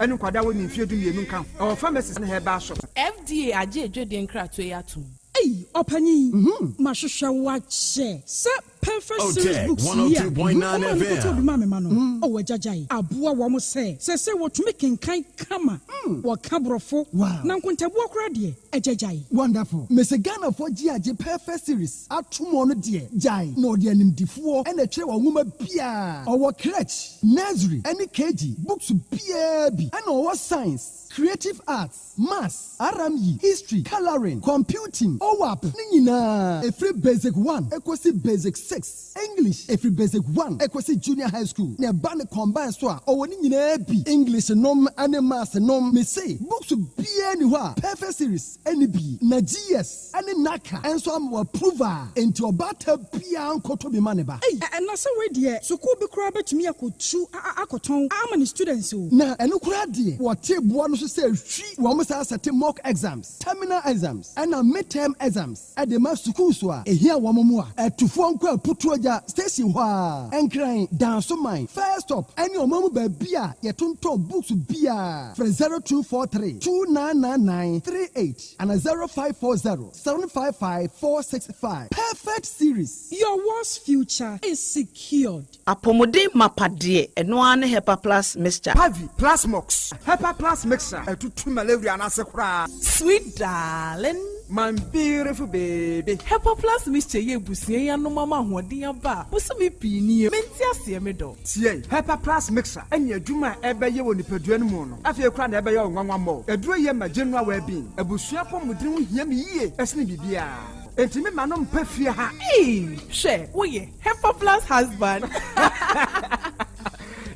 ne nkwadaa a wɔnni mfeɛ 12 nka ho. Ɛwɔ pharmacies ne herbal shops. FDA agye adwadie nkratoɔ yi atom. Ei, ɔpanyin, mahwehwɛ wo akyɛ sɛ. Perfect Series Books yi a 102.9 wɔmaa me kɔtɔɔ FM. bi maa me mma no, oh agyagyae, aboa wɔn sɛ seesei wɔtumi kenkan kama, wɔka Borɔfo, na nkontabuo koraa deɛ, agyagyae. Wonderful. Mese Ghanafoɔ gye agye Perfect Series atom ɔno deɛ gyae na ɔde animdifoɔ na ɛtwerɛ wɔn nwoma biara. Ɔwɔ crèche, nursery ɛne KG books biara bi ɛna ɔwɔ science, creative arts, maths, RME, history, colouring, computing, OAP ne nyinaa ɛfiri basic one ɛkɔsi basic six, English ɛfiri basic one ɛkɔsi junior high school na ɛba no combine so a ɔwɔ ne nyinaa bi, English nom ɛne maths nom, mese books biara nni hɔ a Perfect Series ɛnni bi na GS ɛne NaCCA nso ama wɔ approve a enti ɔbaatan biara nkɔtɔ bi ma ne ba. Ei, na sɛ wei deɛ sukuu bi koraa bɛtumi akɔtu akɔtɔn ama ne students o. Na ɛno koraa deɛ wɔte boɔ no so sɛ hwi, wɔn saa sɛte mock exams, terminal exams ɛna mid term exams de ma sukuus a ɛhia wɔn mmoa. Atufoɔ nkɔ Aputuogya station hɔ ara, Nkran, Dansoman, First Stop ɛne ɔman mu baabi a yɛtontɔn books biara. Frɛ 0243 2999 38 ana 0540 755 465. Perfect Series. Your world's future is secured. Apɔmuden mapa deɛ, ɛno ara ne Hepa Plus Mixture. Pavi, Plasmox, Hepa Plus Mixture ɛtutu malaria no ase koraa. Sweet darling. My beautiful baby. Hepa Plus Mixture yi abusua yi anom ama ahoɔden aba a bosome pii nie. Mente aseɛ me dɔ. Tie, Hepa Plus Mixture ɛne adwuma a ɛbɛyɛ wɔ nipadua no mu no, afei koraa na ɛbɛyɛ wo nwanwa mmɔ. Aduro yi ma general well-being. Abusua apɔmuden ho hia me yie ɛsene biribiara. Enti me ma no mpa fie ha. Eii hwɛ woyɛ Hepa Plus husband.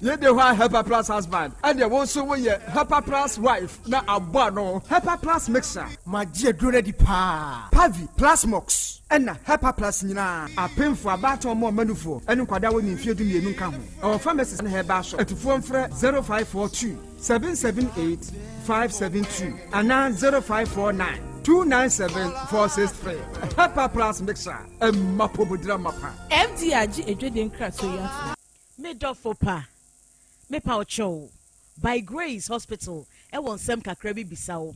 Yei de hɔ a Hepa Plus husband ɛneɛ wo nso woyɛ Hepa Plus wife na abɔ ano. Hepa Plus mixer. Magye aduro no adi paa. Pavi, Plasmox ɛna Hepa Plus nyinaa. Apemfoɔ, abaatan ɔmo ɔma nufoɔ ɛne nkwadaa a wɔnni mfeɛ 12 nka ho. Ɛwɔ pharmacies ne herbal shop. Atufoɔ mfrɛ 0542 778 572 anaa 0549 297 463. Hepa Plus mixer ɛma pomodira mapa. FDA agye adwadie nkratoɔ yi atom. Me dɔfo pa, mepa wo kyɛw, By Grace Hospital wɔ nsɛm kakra bi bisa wo.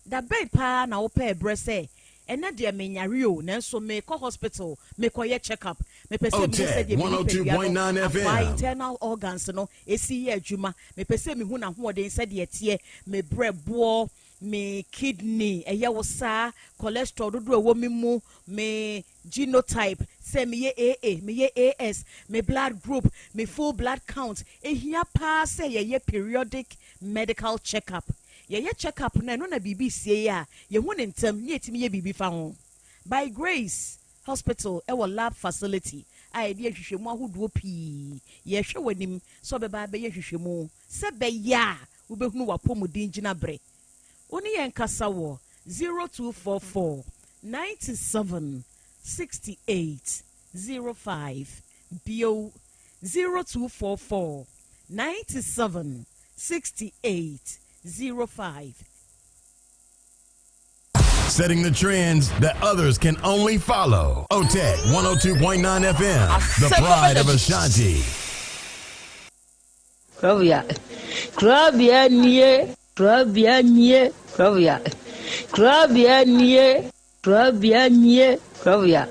Da bɛn paa na wopɛɛ berɛ sɛ, ɛnnɛ deɛ menyare o, nanso merekɔ hospital mekɔyɛ check up. Mepɛ sɛ mehu Otec sɛdeɛ me nipadua no 102.9 akwaa, FM. internal organs no, si yɛ adwuma. Mepɛ sɛ mehu n'ahoɔden sɛdeɛ ɛteɛ, me berɛboɔ, me kidney, ɛyɛ wo saa, cholesterol dodoɔ a ɛwɔ me mu, me genotype, sɛ meyɛ AA, meyɛ AS, me blood group, me full blood count. Ɛhia paa sɛ yɛyɛ periodic medical check up. Yɛyɛ check up no a, ɛno na biribi sie a, yɛhu no ntɛm na yɛtumi yɛ biribi fa ho. By Grace Hospital wɔ lab facility a yɛde yɛ nhwehwɛmu ahodoɔ pii. Yɛrehwɛ w'anim sɛ wobɛba abɛyɛ nhwehwɛmu sɛ ɛbɛyɛ a wobɛhunu w'apɔmuden gyinaberɛ. Wo ne yɛn nkasa wɔ 0244 97 68 05, bio 0244 97 68 05. Setting the trends that others can only follow. OTEC 102.9 FM, the pride of Ashanti. Krobea, Krobea nie, Krobea nie, Krobea, Krobea nie, Krobea nie, Krobea,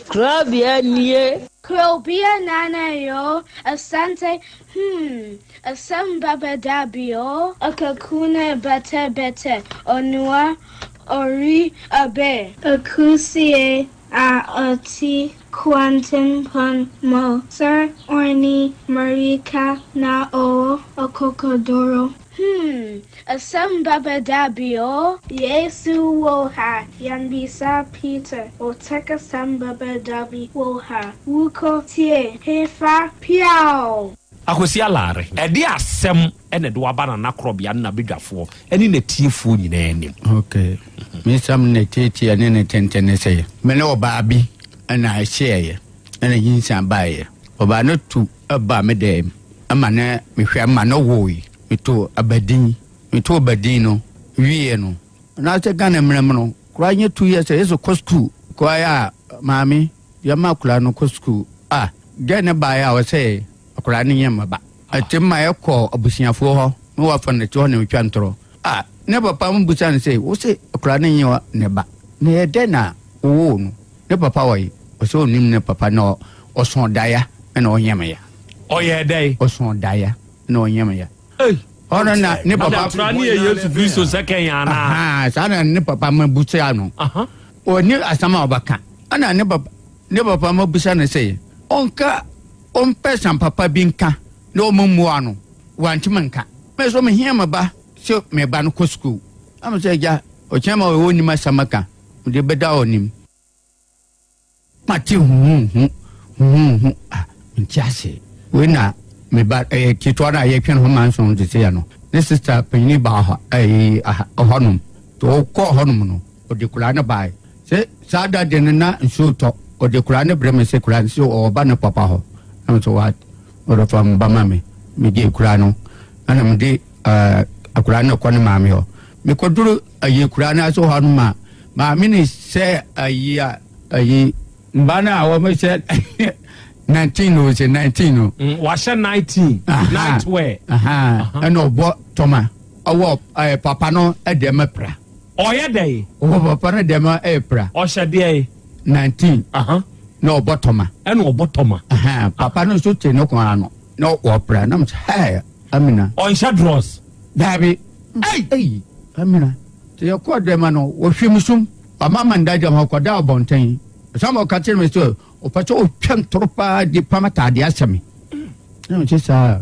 Krobea nie. Krobea nana yo, asante, hmm, asem baba dabio, akakuna bete bete, onua, ori abe. Akusie a ɔte kwantempɔn mu, Sir Orni Marika na ɔwɔ akokoduro. Hmm, asɛm bɛba da bi o. Yesu wɔ ha, yɛnbisa Peter, Ɔtɛk asɛm bɛba da bi wɔ ha, Wokɔ tie hefa piaw! Akwasi Alare, ɛde asɛm na ɛde wo aba Nana Korɔbea ne n'abadwafoɔ ne n'atiefoɔ nyinaa anim. Ok, me nsɛm ne tiatia ne ne tenten ne sɛ, me ne ɔbaa bi na ɛhyeɛeɛ na nyinsɛn baeɛ. Ɔbaa no tu baa me dɛm ma ne mehwɛ ma no woe. Metoo abadin, metoo abadin no wieɛ no, na sɛ Ghana mmerɛ mu no, koraa nyɛ 2 years a yɛsɛ kɔ sukuu. Koraa a maame yɛma akwadaa no kɔ sukuu a, gɛɛ no baeɛ a ɔsɛ akwadaa no nyɛ me ba. Ɛte ma yɛkɔ abusuafoɔ hɔ na wafa no te hɔ na metwa ntorɔ. A ne papa mo bisa no sɛ, wo se akwadaa no nyɛ ne ba, na ɛyɛ dɛn na wowoo no? Ne papa wɔ he? Ɔsɛ ɔnim ne papa na ɔsɔn daya ɛna ɔnyɛ ya. Ɔyɛ dɛn? Ɔsɔn daya na ɔnyɛ ya. Ɔno na ne papa. Adatra ne yɛ Yesu Kristo sɛ kɛn anaa? Saa na ne papa ma busa no. Ɔni asɛm a ɔbɛka. Ɛna ne papa ne papa ma busa no sɛ ɔnka ɔmpɛ san papa bi nka na ɔmo mmua no wantumi nka. Mɛ so mehia me ba sɛ me ba no kɔ sukuu. Ama sɛ agya ɔkyɛn ma ɔwɔ nim asɛm ka mede bɛda ɔnim. Mate huhuhu huhuhu a mente ase. Wei na me ba ɛyɛ ketewa no a yɛtwɛn ho manson te sɛ no ne sista panyini baa hɔ ɛyi hɔnom nti ɔkɔɔ hɔnom no ɔde koraa no bae sɛ saa da de no na nsuo tɔ ɔde koraa no brɛ me sɛ koraa no sɛ ɔba ne papa hɔ na me sɛ wa ɔde fa mba ma me megye koraa no ɛna mede ɛɛ akwadaa no kɔ ne maame hɔ mekɔduru ayi koraa no ase hɔ no ma maame ne sɛ ayi a ayi mba no a wɔn hyɛ 19 o sɛ 19 o. Wahyɛ 19 night wear. Ɛna ɔbɔ tɔma ɔwɔ ɛɛ papa no ɛdeɛ mɛ pra. Ɔyɛ dɛ. Ɔwɔ papa no deɛ mɛ ɛyɛ pra. Ɔhyɛ deɛ. 19. Na ɔbɔ tɔma. Ɛna ɔbɔ tɔma. Papa no nso te ne kɔn ano na ɔpra na mo sɛ hɛɛ Amina. Ɔnhyɛ drɔs. Daabi. Ei! Amina. Nti yɛkɔɔ dɛm no, wɔhwim sum. Wama me nda gyam hɔ kɔda abɔnten. Ɔsan ma ɔka kyerɛ me sɛ ɔpɛ sɛ ɔtwa ntoro paa de pam ataadeɛ ahyɛ me. Na mete saa.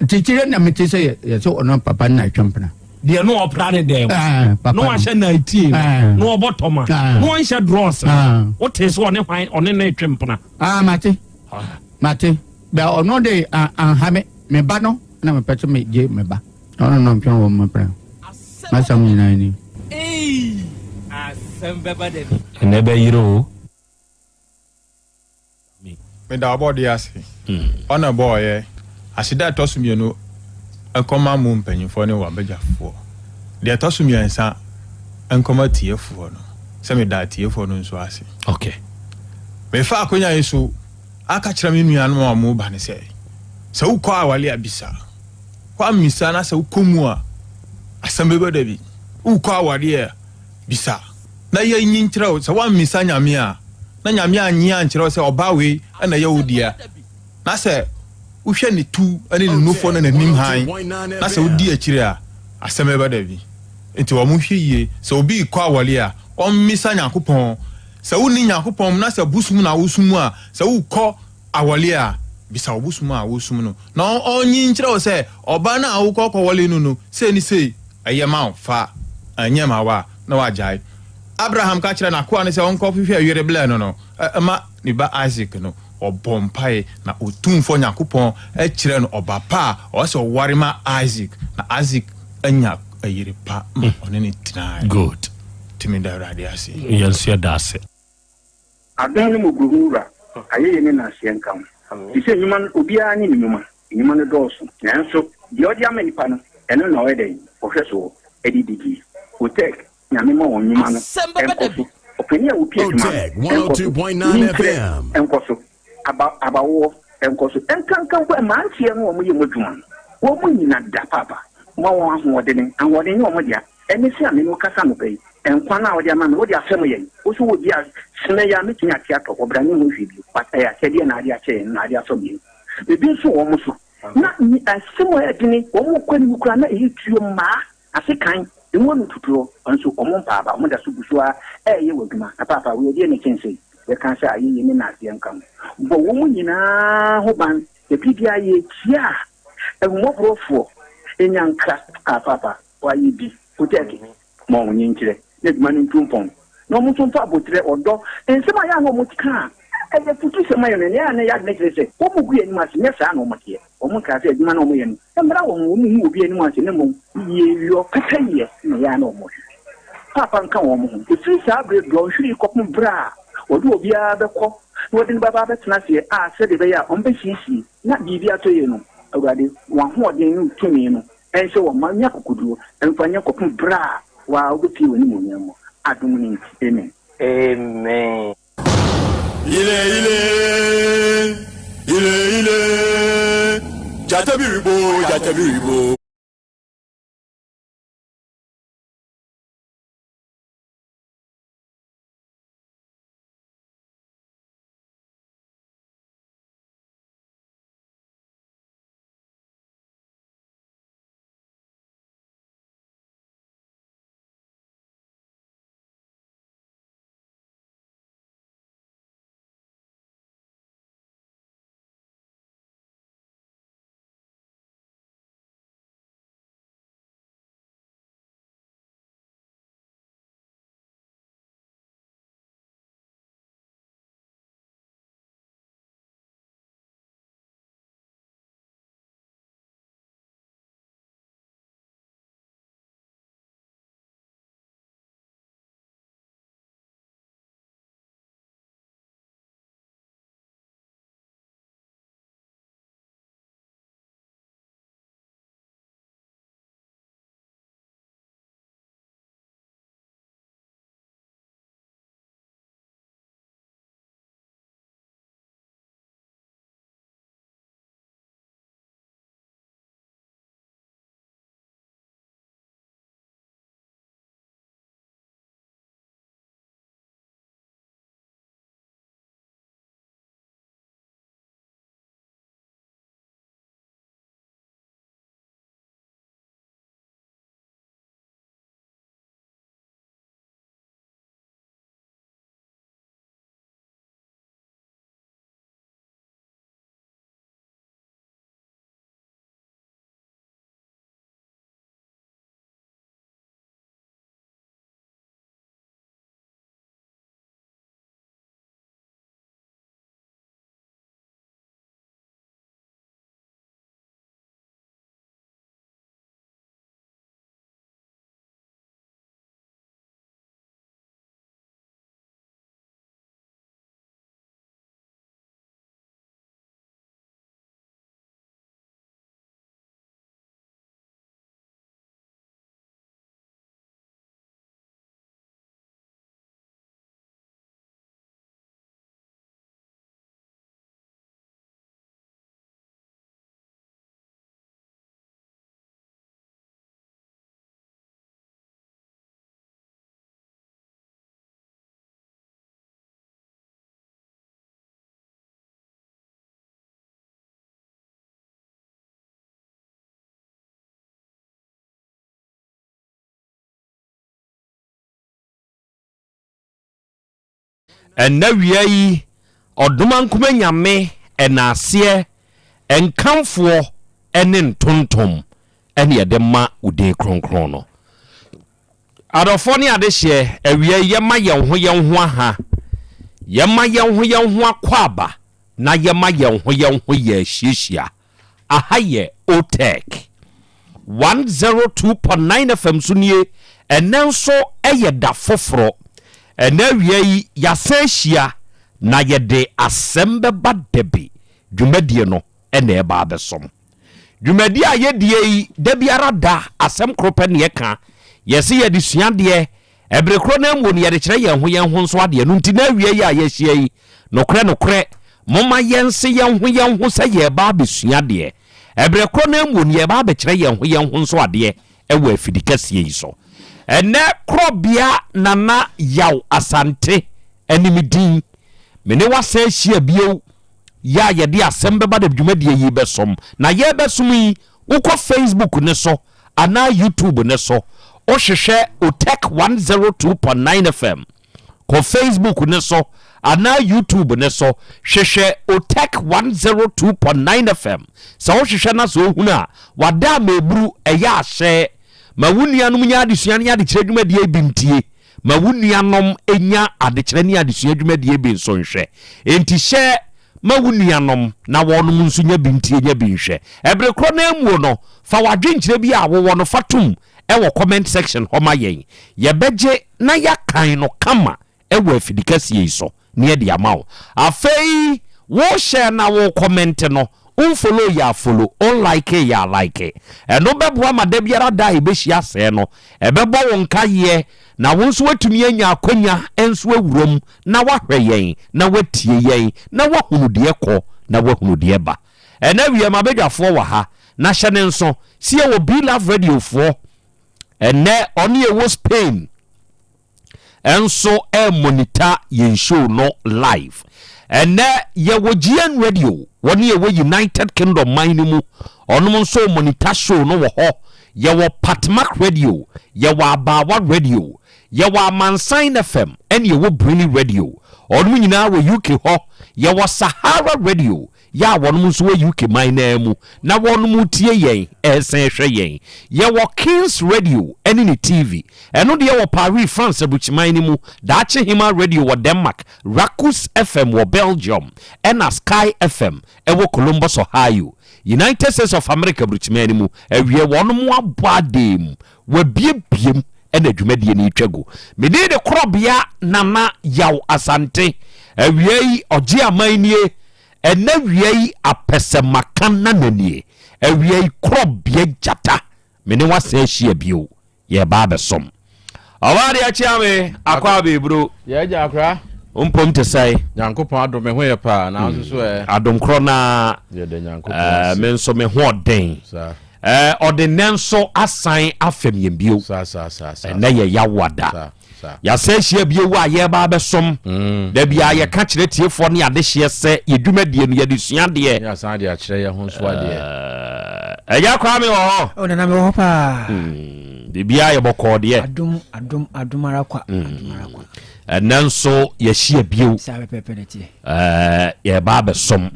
Nti kyerɛ na mete sɛ yɛsɛ ɔno papa no na atwa mpena. Deɛ na ɔpra ne dɛm. Eh, na wahyɛ nineteen. Eh. Na ɔbɔ tɔma. Eh. Na ɔnhyɛ drɔs. Wote sɛ ɔne hwan ɔne ne twe mpena. Ah, mate. Mate. Bɛ ɔno de anha me. Me ba no na mepɛ sɛ megye me ba. Ɔno na ɔntwɛn wɔn mprɛ. M'asɛm nyinaa ni. Eii asɛm bɛba da bi. Ɛnɛ bɛyere o. Meda ɔbɔdeɛ ase, ɔna ɛbɔɔyɛ. Aseda a ɛtɔ so mienu nkɔma mo mpanyinfoɔ ne w'abadwafoɔ. Deɛ ɛtɔ so miɛnsa nkɔma atiefoɔ no, sɛ meda atiefoɔ no nso ase. Okay. Mefa akonya yi so aka kyerɛ me nuanom a wɔreba no sɛ, sɛ wokɔ awale a bisa. Woammisa na sɛ wokɔ mu a, asɛm bɛba da bi. Wokɔ awadeɛ a, bisa na yɛnyi nkyerɛ wo. Sɛ woammisa Nyame a, na Nyame annye ankyerɛ wo sɛ ɔbaa wei na ɛyɛ wo dea, na sɛ wohwɛ ne tu ne ne nufoɔ ne n'anim hann, na sɛ wodi akyire a, asɛm bɛba da bi. Nti wɔnhwɛ yie, sɛ obi rekɔ awale a, ɔmmisa Nyankopɔn. Sɛ wonni Nyankopɔn mu na sɛ bosom na wosom a, sɛ wokɔ awɔle a, bisa wo bosom a wosom no na ɔnyi nkyerɛ wo sɛ ɔbaa no a wokɔ kɔwɔle no no sei ne sei ɛyɛ ma wo, fa, ɛnyɛ ma wo a, na wagyae. Abraham ka kyerɛɛ n'akoa no sɛ ɔnkɔhwehwɛ yere blɛ no no ma ne ba Isak no, ɔbɔɔ mpae na Otumfoɔ Nyankopɔn kyerɛɛ no ɔba pa a ɔwɔ sɛ ɔware ma Isak, na Isak anya yere pa ma ɔne no tenae. Good. Nti meda Awurade ase. Yɛn nso yɛda ase. Adom ne mmɔborɔhunu Wura, ayɛyie ne nnaseɛ nka wo. Te sɛ nnwuma no, obiara ne ne nnwuma, nnwuma no dɔɔso, nanso deɛ ɔde ama nnipa no, ɛno na ɔyɛ dɛn? Ɔhwɛ soɔ de didie. Otec, Nyame ma wɔn nnwuma no nkɔ so, ɔpanin a ɔpie adwuma no nkɔ so, nyinkyerɛ nkɔ so, aba abawoɔ nkɔ so, nkanka mpo mmeranteɛ no a wɔyɛ mu adwuma no, wɔn nyina da paapa, ma wɔn ahoɔdene, ahoɔden nyɛ wɔn dea. Ɛne sɛ a me ne wo kasa anɔpa yi, nkwa no a wode ama me, wode afɛm yɛn. Wo nso wɔ bi a, sene yi a mɛtumi ate atɔ, ɔbra ne ho hwee bio, but ɛyɛ akyɛdeɛ na ade akyɛ yɛn, na ade asɔ yɛn. Ebi nso wɔ wɔn so, na asɛm a ɛyɛ dene, wɔn kɔ anim koraa na ɛyɛ tuo mmaa, asekan, emu ano tutuo, nso wɔn mpa aba, wɔn da so gu so ara ɛreyɛ wɔ adwuma. Na paapa, wei ɛdeɛn na ɛkyɛn sei? Yɛka sɛ ayɛyie ne nnaseɛ nka ho. Bɔ wɔn nyinaa ho ban, na biribiara yɛretia a, ahummɔborɔfoɔ, nyanka, ah paapa. Wɔayɛ bi, Kotɛɛke, ma wɔn nyinkyerɛ na adwuma no ntu mpɔn, na wɔn nso mfa aboterɛ, ɔdɔ, nsɛm a ɛyɛ a na wɔka a ɛyɛ afutusɛm ayɛ no, nea ɛyɛ a na ɛyɛ adwene kyerɛ sɛ wɔgu yɛn anim ase, nyɛ saa na wɔteɛ. Wɔnkaa sɛ adwuma no a wɔyɛ no mmra wɔn ho, wɔnhu obi anim ase, na mmom yieyɔ, pɛpɛyɛ na ɛyɛ a na wɔhwehwɛ. Paapa nka wɔn ho. Ɛfiri saa berɛ dɔnhwere yi kɔpem berɛ a wɔde obiara bɛkɔ na wɔde no bɛba abɛtena aseɛ a sɛdeɛ ɛbɛyɛ a wɔbɛsiesie na biribi atɔ yie no, Awurade, w'ahoɔden ne wo tumi no Ɛnhyɛ wɔn ma nya akokoduro mfa nyɛ kɔpem berɛ a wo ara wobɛpue w'animuonyam mu. Adom no nti, amen. Amen. Ile ile, ile ile, gyata bi rebo, gyata bi rebo. Ɛnnɛ awia yi, Ɔdomankoma Nyame ɛnaaseɛ, nkamfoɔ ne ntontom ɛne yɛde ma wo din kronkron no. Adɔfoɔ ne adehyeɛ, awia yi yɛma yɛn ho yɛn ho aha, yɛma yɛn ho yɛn ho akwaaba na yɛma yɛn ho yɛn ho yɛ ahyiahyia. Aha yɛ OTEC 102.9 FM so nie, ɛnnɛ nso yɛ da foforɔ. Ɛnnɛ awia yi yɛasan ahyia na yɛde asɛm bɛba dabi dwumadie no na ɛreba abɛsom. Dwumadie a yɛdie yi da biara da asɛm koro pɛ na yɛka, yɛse yɛde sua adeɛ Ɛbere korɔ no ara mu no yɛde kyerɛ yɛn ho yɛn ho nso adeɛ. Ɛno nti na awia yi a yɛahyia yi, nokorɛ nokorɛ, momma yɛnse yɛn ho yɛn ho sɛ yɛreba abɛsua adeɛ. Ɛberɛ korɔ no ara mu no yɛreba abɛkyerɛ yɛn ho yɛn ho nso adeɛ wɔ afidi kɛseɛ yi so. Ɛnnɛ Korɔbea Nana Yaw Asante ne me din. Me ne wo asan ahyia bio yɛ a yɛde asɛm bɛba da dwumadie yi bɛsom. Na yɛrebɛsom yi, wokɔ Facebook no so anaa YouTube no so, wohwehwɛ Otec 102.9 FM. Kɔ Facebook no so anaa YouTube no so, hwehwɛ Otec 102.9 FM. Sɛ wohwehwɛ na sɛ wohunu a, wada ama eburu, ɛyɛ ahyɛ. Ma wo nuanom nya adesua ne adekyerɛ dwumadie bi ntie. Ma wo nuanom nya adekyerɛ ne adesua dwumadie bi nso nhwɛ. Enti hyɛ ma wo nuanom na wɔnom nso nya bi ntie nya bi nhwɛ. Ɛbere korɔ no ara muo no, fa w'adwenkyerɛ bi a wowɔ no fa tom wɔ comment section hɔ ma yɛn. Yɛbɛgye na yɛakan no kama wɔ afidikɛseɛ yi so na yɛde ama wo. Afei wo share na wo comment no, wo follow yɛ a follow, wo like yɛ a like. Ɛno bɛboa ma da biara da a yɛbɛhyia sɛɛ no, ɛbɛbɔ wo nkaeɛ na wo nso woatumi anya akwanya nso awura mu na woahwɛ yɛn na woatie yɛn na woahunu deɛ ɛkɔ na woahunu deɛ ɛba. Ɛnɛ awia m'abadwafoɔ wɔ ha na hyɛ no nso sɛ yɛwɔ B-Love Radio foɔ ɛnɛ ɔne ɛwɔ Spain. nso remonita yɛn show no live. Ɛnɛ yɛwɔ GN Radio, wɔne yɛwɔ United Kingdom man no mu, ɔnom nso monita show no wɔ hɔ. Yɛwɔ Patmak Radio, yɛwɔ Abaawa Radio, yɛwɔ Amansan FM, ɛne yɛwɔ Brini Radio. Ɔnom nyinaa wɔ UK hɔ. Yɛwɔ Sahara Radio, Yɛ a wɔnom nso wɔ UK man no ara mu na wɔnom retie yɛn resan hwɛ yɛn. Yɛwɔ Kings Radio ne ne TV. Ɛno deɛ wɔ Paris, France aburukyiman no mu, Daakye Hemaa Radio wɔ Denmark, Rakus FM wɔ Belgium, ɛna Sky FM wɔ Columbus, Ohio, United States of America aburukyiman no mu. Awiɛ wɔnom abɔ adee mu, wɔabiebie mu ɛna dwumadie no retwa gu. Me din de Korɔbea Nana Yaw Asante. Awia yi ɔgye aman nie. Ɛnɛ awia yi apɛsɛmaka nana nie. Awia yi korɔbea gyata. Me ne wasan ahyia bio. Yɛreba abɛsom. Ɔbaa deɛ akyea me akɔ abɛɛburo. Yɛ agya akora. Mpom te sɛe. Nyankopɔn adom me ho yɛ paa na nso so ɛ. Adom korɔ naa. Yɛda Nyankopɔn ase. Me nso me ho ɔden. Saa. Ɔde nnɛ nso asan afɛm yɛn bio. Saa saa saa saa. Ɛnɛ yɛ Yawoada. Saa saa. Yɛasan ahyia bio a yɛreba abɛsom. Da biara yɛka kyerɛ tiefoɔ ne adehyeɛ sɛ yɛ dwumadie no yɛde sua adeɛ. Ne asan de akyerɛ yɛn ho nso adeɛ. Agya Kwame wɔ hɔ? Oh, nana mewɔ hɔ paa. Biribiara yɛ bɔkɔɔ deɛ. Adom, adom, adom ara kwa. Adom ara kwa. Ɛnɛ nso yɛahyia bio. Saa pɛpɛɛpɛ na ɛteɛ. Yɛreba abɛsom.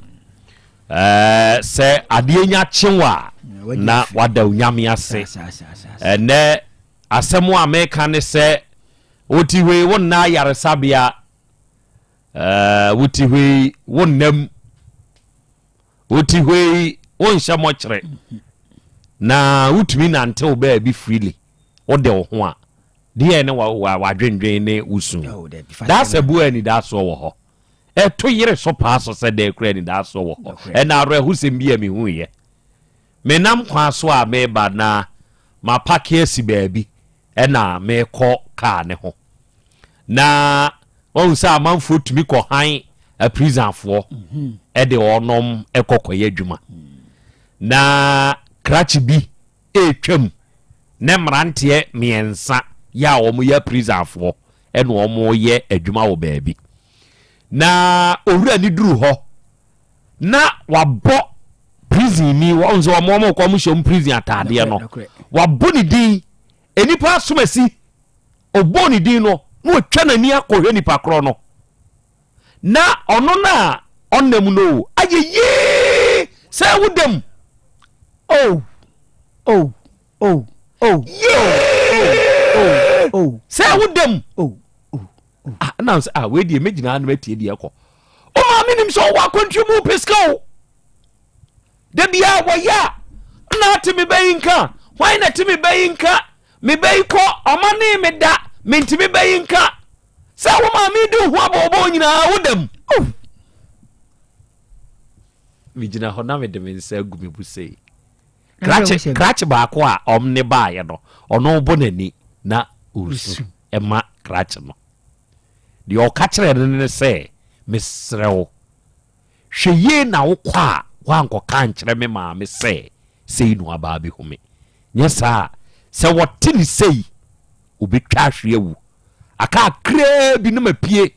Ɛɛ, sɛ adeɛ nya kye wo a, na wada Onyame ase. Ɛnɛ asɛm a meka ne sɛ, wote hɔ yi, wonna ayaresabea. Ɛɛ, wote hɔ yi, wonna mu. Wote hɔ yi, wonhyɛ mɔkyerɛ. Na wotumi nantew baabi freely. Wode wo ho a, deɛ ne wadwendwen ne wo su. Daasɛ bu anidasoɔ wɔ hɔ. Ɛto yere so paa so sɛ dɛn koraa anidasoɔ wɔ hɔ. Ɛna awerɛhosɛm bi a mehuiɛ. Menam kwan so a mereba na mapake asi baabi ɛna merekɔ kaa ne ho. Na wahu sɛ amanfoɔ tumi kɔ han aprisanfoɔ ɛde wɔnom ɛkɔ kɔyɛ adwuma. Na krakye bi ɛretwam ne mmeranteɛ mmiɛnsa yɛ a wɔyɛ aprisanfoɔ ɛna wɔreyɛ adwuma wɔ baabi. Na owura no duru hɔ na wabɔ prison ni wɔn sɛ wɔn wɔn kɔ wɔn hyɛ wɔn prison ataadeɛ no wabɔ ne din nnipa asomasi ɔbɔ ne din no na watwa n'ani akɔhwɛ nipa korɔ no. Na ɔno no a ɔnam no o, ayɛ yie sɛ wo dam. Oh, oh, oh, oh, Yee! oh, oh, Sɛ wo dam. Oh, oh, oh. Ah, na sɛ ah, wei deɛ mɛgyina ha na matie deɛ ɛkɔ. O maame nim sɛ ɔwɔ akwantuo mu pɛ sika o. Da biara wɔyɛ a, na ate me bɛyi nka. Hwan na te me bɛyi nka? Me bɛyi kɔ, ɔma ne me da, mentimi bɛyi nka. Sɛ wo maame di ho abɔbɔ nyinaa wo dam. Oh. Megyina hɔ na mede me nsa agu me bo sei. Krakye krakye baako a ɔm ne baeɛ no, ɔno bɔ n'ani na ɔresu ɛma krakye no. Deɛ ɔka kyerɛ no ne sɛ, mesrɛ wo, hwɛ yie na wokɔ a woankɔka ankyerɛ me maame sɛ sei na waba abɛhu me. Nyɛ saa a, sɛ wɔte ne sei, ɔbɛtwa ahwe awu. Aka kakraa bi na mapue.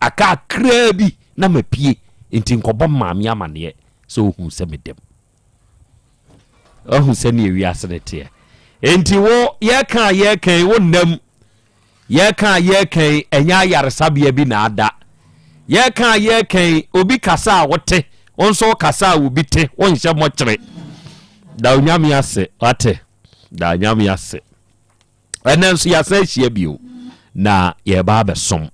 Aka kakraa bi na mapue. Nti nkɔbɔ maame amaneɛ sɛ ɔhu sɛ meda mu. Wahu sɛdeɛ wiase no teɛ. Enti wo yɛka a yɛka yi wo nnam. Yɛka a yɛka yi ɛnyɛ ayaresabea bi na ada. Yɛka a yɛka yi obi kasa a wote, wo nso kasa a obi te, wonhyɛ mmɔkyere. Da Onyame ase, wate? Da Onyame ase. Ɛnɛ nso yɛasan ahyia bio na yɛreba abɛsom.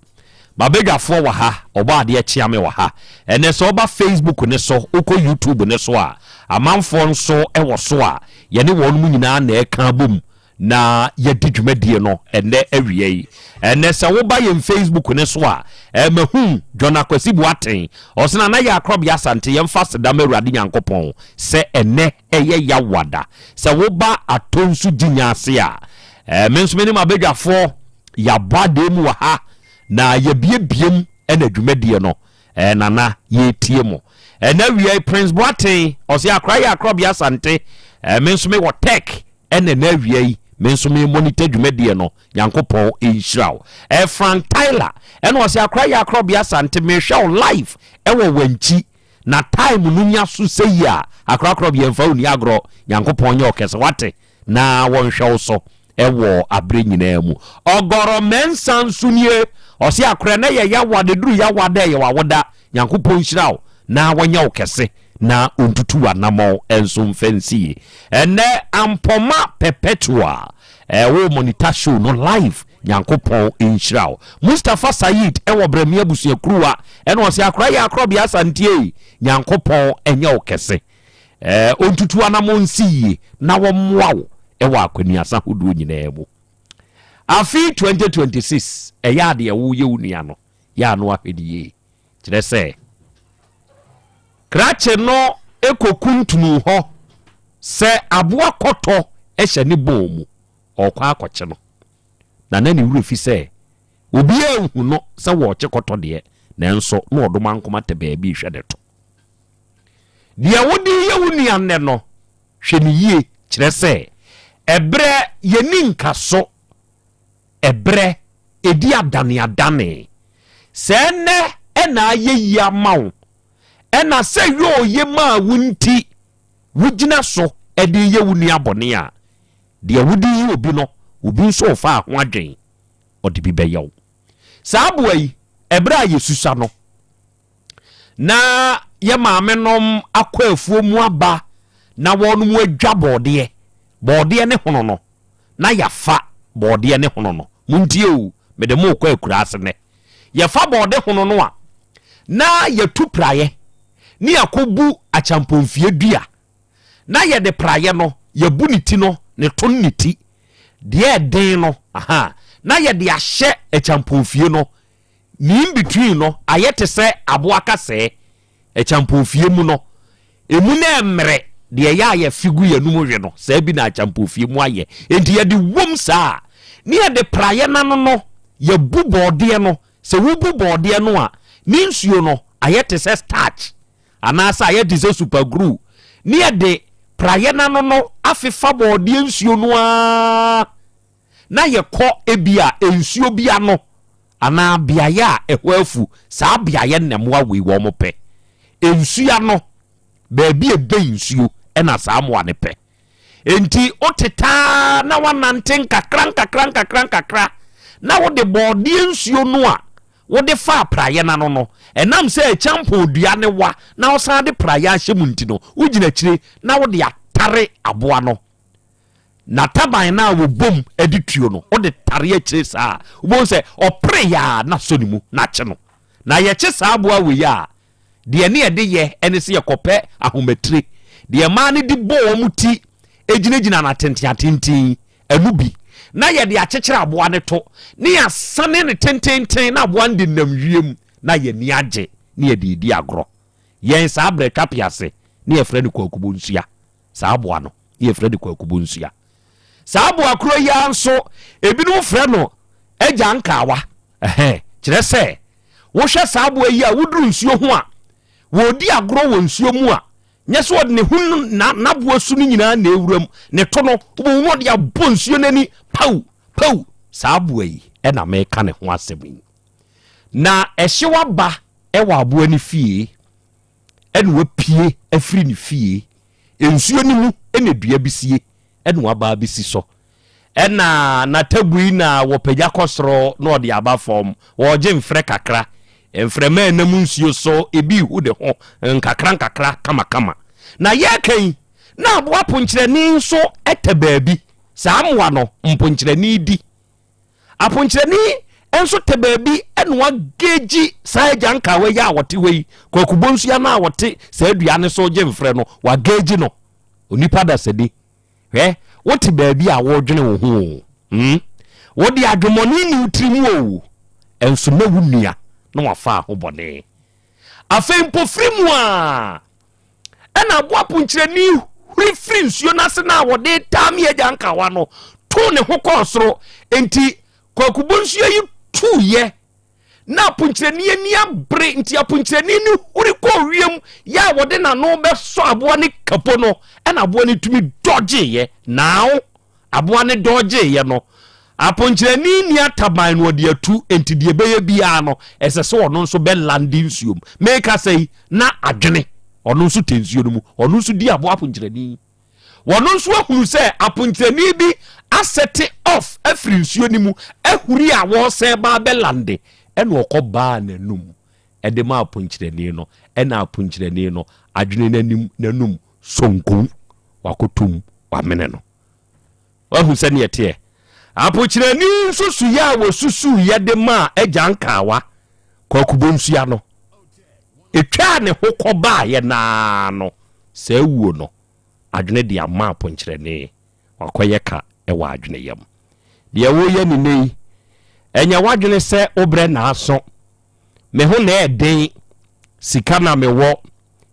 M'abadwafoɔ wɔ ha, ɔbɔ adeɛ kyea me wɔ ha. Ɛnɛ sɛ woba Facebook ne so, wokɔ YouTube ne so a, amanfoɔ nso wɔ so a yɛne wɔn mu nyinaa na ɛka abom na yɛdi dwumadie no ɛnɛ awia yi. Ɛnɛ sɛ woba yɛn Facebook ne so a, mahu John Akwasi Boateng, ɔse Nana Yaa Korɔbea Asante, yɛmfa aseda ma Awurade Nyankopɔn sɛ ɛnɛ ɛyɛ yawa da. Sɛ woba Atonsu Gyinya ase a, eh, me nso me ne m'abadwafoɔ yɛabɔ adeɛ mu wɔ ha na yɛbiebiem ɛna dwumadie no eh, nana yɛretie mo. Ɛna awia yi Prince Boateng ɔse akora yɛ akorɔbea Asante eh, me nso me wɔ tech ɛna ɛna awia yi me nso me monitor dwumadie no Nyankopɔn nhyira wo. Eh, Frank Tyler ɛna ɔse akora yɛ akorɔbea Asante mehwɛ wo live ɛwɔ Wankyi Na time no nya so sɛyi a akorakora bi yɛnfa wo ni agorɔ Nyankopɔn nyɛ ɔkɛse wate na wɔnhwɛ wo so wɔ aberɛ nyinaa mu Ɔgɔrɔ Mɛnsa nso nie ɔse akorɛ na yɛ yawa de duru yawa dɛ yɛ wawoda Nyankopɔn nhyira wo na wɔnyɛ wo kɛse na ɔntutu w'anamɔn nso mfa nsi yie Ɛnɛ Ampɔma Perpetual wo monitor show no live Nyankopɔn nhyira wo. Mustafa Saeed wɔ Brɛme abusua kuruwa ɛna ɔse akora yɛ akorɔbea Asante ei Nyankopɔn nyɛ wo kɛse eh ɔntutu anamɔn nsi yie na wɔmmoa wo wɔ akwaniasa hodoɔ nyinaa mu. Afe 2026 ɛyɛ a deɛ woyɛ wo nua no yɛ ano ahwɛ no yie kyerɛ sɛ krakye no kɔ kuntunu hɔ sɛ aboa kɔtɔ hyɛ ne bɔn mu ɔrekɔ akɔkye no, na na ne werɛ fi sɛ obiara nhu no sɛ wɔrekye kɔtɔ deɛ, nanso na ɔdomankoma te baabi rehwɛ ne to. Deɛ wode reyɛ wo nua nnɛ no, hwɛ no yie, kyerɛ sɛ, ɛberɛ yɛnni nkaso, ɛberɛ ɛdi adaneadane. Sɛ ɛnnɛ na ayɛ yie ama wo, ɛna sɛ yooye maa wo nti wogyina so de reyɛ wo nua bɔne a, Deɛ wode yi obi no, obi nso refa ho adwen, ɔde bi bɛyɛ wo. Saa aboa yi, ɛberɛ a yɛsusua no, na yɛ maamenom akɔ afuo mu aba na wɔnom adwa bɔɔdeɛ, bɔɔdeɛ ne hono no, na yɛafa bɔɔdeɛ ne hono no. Montie o, mede mo rekɔ akura ase nnɛ. Yɛfa bɔɔde hono no a, na yɛtu praeɛ ne yɛakɔbu akyampɔnfie dua na yɛde praeɛ no yɛbu ne ti no ne to ne ti deɛ ɛden no aha na yɛde ahyɛ akyampɔnfie no ne in between no ayɛ te sɛ aboa kasɛɛ akyampɔnfie mu no emu na ɛmmerɛ deɛ ɛyɛ a yɛfe gu yɛn anum we no saa bi na akyampɔnfie mu ayɛ enti yɛde wom saa ne yɛde praeɛ no ano no yɛbu bɔɔdeɛ no sɛ wobu bɔɔdeɛ no a ne nsuo no ayɛ te sɛ starch Anaasɛ ayɛ te sɛ super glue ne yɛde praeɛ no ano no afefa bɔɔdeɛ nsuo no ara na yɛkɔ ebia nsuo bi ano anaa beaeɛ a ɛhɔ afu, saa beaeɛ no na mmoa wei wɔn pɛ. Nsuo ano, baabi a ɛbɛn nsuo na saa mmoa no pɛ. Enti wotetaa na woanante nkakra nkakra nkakra nkakra na wode bɔɔdeɛ nsuo no a. wode faa praeɛ no ano no, ɛnam sɛ akyampɔn dua no wa na wosan de praeɛ ahyɛ mu nti no, wogyina akyire na wode atare aboa no. N'ataban no a wɔbom de tuo no, wode tare akyire saa a, wobɛhu sɛ ɔpere yɛ a na asɔ ne mu na akye no. Na yɛkye saa aboa wei a, deɛ ne yɛde yɛ ne sɛ yɛkɔpɛ ahomatire, deɛ mmaa no de bɔ wɔn ti gyinagyina no atenten atenten, ɛno bi, na yɛde akyekyere aboa no to, ne yɛasane no tententen na aboa no de nam wiem na yɛn ani agye ne yɛde redi agorɔ. Yɛn saa berɛ twapease ne yɛfrɛ no kwakubonsua. Saa aboa no, ne yɛfrɛ no kwakubonsua. Saa aboa korɔ yi ara nso, ebinom frɛ no agya nkaawa. Ɛhɛn, kyerɛ sɛ, wohwɛ saa aboa yi a, woduru nsuo ho a, wɔredi agorɔ wɔ nsuo mu a, nyɛ sɛ ɔde ne ho na n'aboa su no nyinaa na ɛwura mu. Ne to no, wobɛhu na ɔde abɔ nsuo no ani, paw, paw. Saa aboa yi na meka ne ho asɛm yi. Na ɛhyew aba wɔ aboa no fie. ɛna wapue afiri ne fie nsuo no mu ɛna dua bi sie ɛna waba abɛsi so ɛna n'atabui na wɔpagya kɔ soro na ɔde aba fam wɔregye mfrɛ kakra mframa ɛnam nsuo so ebi hu de ho nkakra nkakra kamakama na yɛreka yi na aboa ponkyerɛni nso ɛtɛ baabi saa mmoa no mponkyerɛni di Aponkyerɛni nso te baabi na wageegyi saa agya nkawa yi a wɔte hɔ yi, Kwaku Bonsua no a wɔte saa dua no so gye mfrɛ no, wageegyi no. Onipa dasani, hwɛ, wote baabi a wodwene wo ho o, hmm? Wode adwemmɔne nni wo tirim o, nso na wo nua na wafa ho bɔne. Afei mpofiri mu a Ɛnna aboa ponkyerɛni huri firi nsuo no ase no a wɔde taa me agya nkawa no too ne ho kɔɔ soro. Enti Kwaku Bonsuo yi tuiɛ na aponkyerɛni ani abere nti aponkyerɛni no huri kɔɔ wiem yɛ a wɔde n'ano bɛsɔ aboa no kapo no ɛna aboa no tumi dɔgyeeɛ. Now Aboa no dɔɔgyeeɛ no, aponkyerɛni nni ataban no ɔde atu, enti deɛ ɛbɛyɛ biara no, ɛsɛ sɛ ɔno nso bɛlande nsuo mu. Merekasa yi, na adwene, ɔno nso te nsuo no mu, ɔno nso di aboa aponkyerɛni. Wɔno nso ahunu sɛ aponkyerɛni bi asɛte off afiri nsuo no mu ahuri a wɔresɛn ba abɛlande, ɛna ɔkɔ baa n'anum de ma aponkyerɛni no, ɛna aponkyerɛni no adwene n'anim n'anum sonkou, wakoto mu, wamene no. Wahu sɛdeɛ ɛteɛ? Apokyerɛni nsusuiɛ a wɔsusuiɛ de maa agya Nkaawa, Kwaku Bonsua no, ɛtwaa ne ho kɔbaeɛ no ara no, saa wuo no, adwene de ama aponkyerɛni, wakɔyɛ ka wɔ adwene yam. Deɛ woreyɛ no nnɛ yi, ɛnyɛ w'adwene sɛ wobrɛ n'aso, me ho na ɛɛden, sika na mewɔ,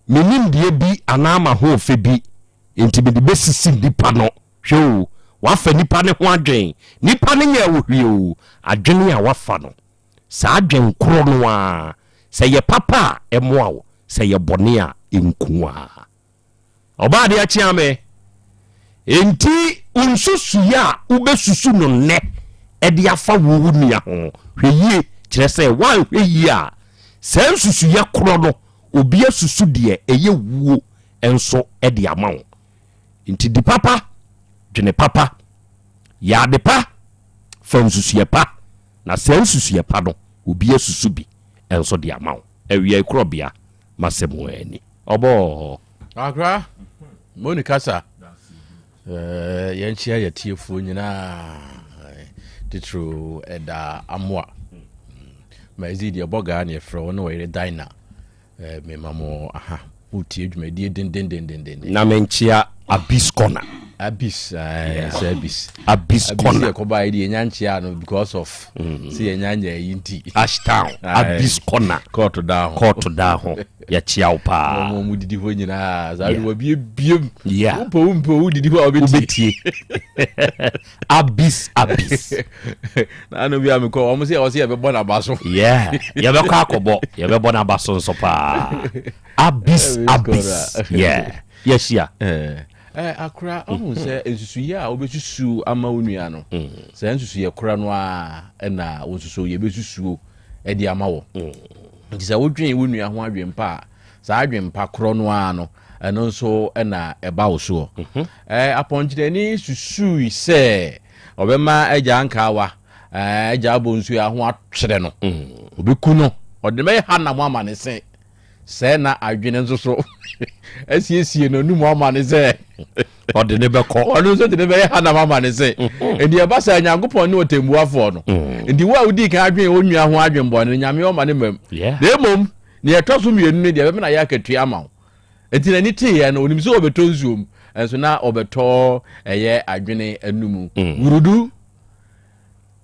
me nimdeɛ bi anaa m'ahoɔfɛ bi nti mede bɛsisi nnipa no. Hwɛ o, wafa nnipa no ho adwen. Nnipa no nyɛɛ wo hwee o, adwene a wafa no, saa adwen korɔ no ara, sɛ ɛyɛ papa a, ɛmmoa wo, sɛ ɛyɛ bɔne a, ɛnku wo ara. Ɔbaa adeɛ akyea me. Enti wo nsusuiɛ a wobɛsusu no nnɛ de afa wo wo nua ho, hwɛ yie, kyerɛ sɛ woanhwɛ yie a, saa nsusuiɛ korɔ no, obi asusu deɛ ɛyɛ wuo nso de ama wo. Nti di papa, dwene papa, yɛ ade pa, fa nsusuiɛ pa, na saa nsusuiɛ pa no, obi asusu bi nso de ama wo. Awiei korɔbea, m'asɛm ani. Ɔbɔɔ. Akra, Moni kasa. Eh, yɛnkyea yɛtiefoɔ nyinaa titiriw ɛda amoa ma ɛdzi deɛ ɛbɔ gaa ne ɛfrɛ wo ne ɔyere Dina eh, mema mo aha wotie dwumadie dendendendenden na menkyea Abis Corner Abis eh, sɛ Abis Abis Corner yɛkɔba yi deɛ yɛnya nkyea no because of mm. sɛ yɛnya nya yi nti Ashtown Abis Corner kɔɔto daa ho kɔɔto daa ho yɛkyea wo paa. Wɔn a wɔdidi hɔ nyinaa saa de wɔabiebiem. Yeah. Wopɛ wo mpɛ wodidi hɔ a wobɛtie. Abis abis. Na ano bi a mekɔ wɔn sɛ wɔsɛ yɛbɛbɔ n'aba so. Yeah. Yɛbɛkɔ akɔbɔ yɛbɛbɔ n'aba so nso paa. Abis abis. Yeah. Yɛahyia. Eh. Eh, akora ɔhu sɛ nsusuiɛ a wobɛsusu ama wo nua no mm. saa nsusuiɛ kora no a ɛna wo nsusuo yɛbɛsusuo de ama wɔ mm. Nti sɛ wodwen wo nua ho adwempa a, saa adwempa korɔ no ara no, ɛno nso na ɛba wo soɔ. Mhm. Apɔnkyenani susui sɛ ɔbɛma agya Ankaawa, agya Abonsuo ho atwerɛ no. Mm. Ɔbɛku no, ɔde no bɛyɛ hanam ama ne se. Sɛɛ na adwene nso so asiesie n'anum ama ne sɛ ɔde ne bɛkɔ. Ɔno nso de ne bɛyɛ hanam ama ne se. Mhm. Nti ɛba saa Nyankopɔn ne ɔtɛmmuafoɔ no. Mm. Nti wo a wodii kan adwene wo nua ho adwenbɔne no, Nyame ɔma ne mam. Na mmom, nea ɛtɔ so mmienu no deɛ, ɛbɛma no ayɛ akatua ama wo. Nti n'ani teeɛ no, onim sɛ ɔbɛtɔ nsuo mu, nso na ɔbɛtɔ ɛyɛ adwene anum. Mm. Wurudu,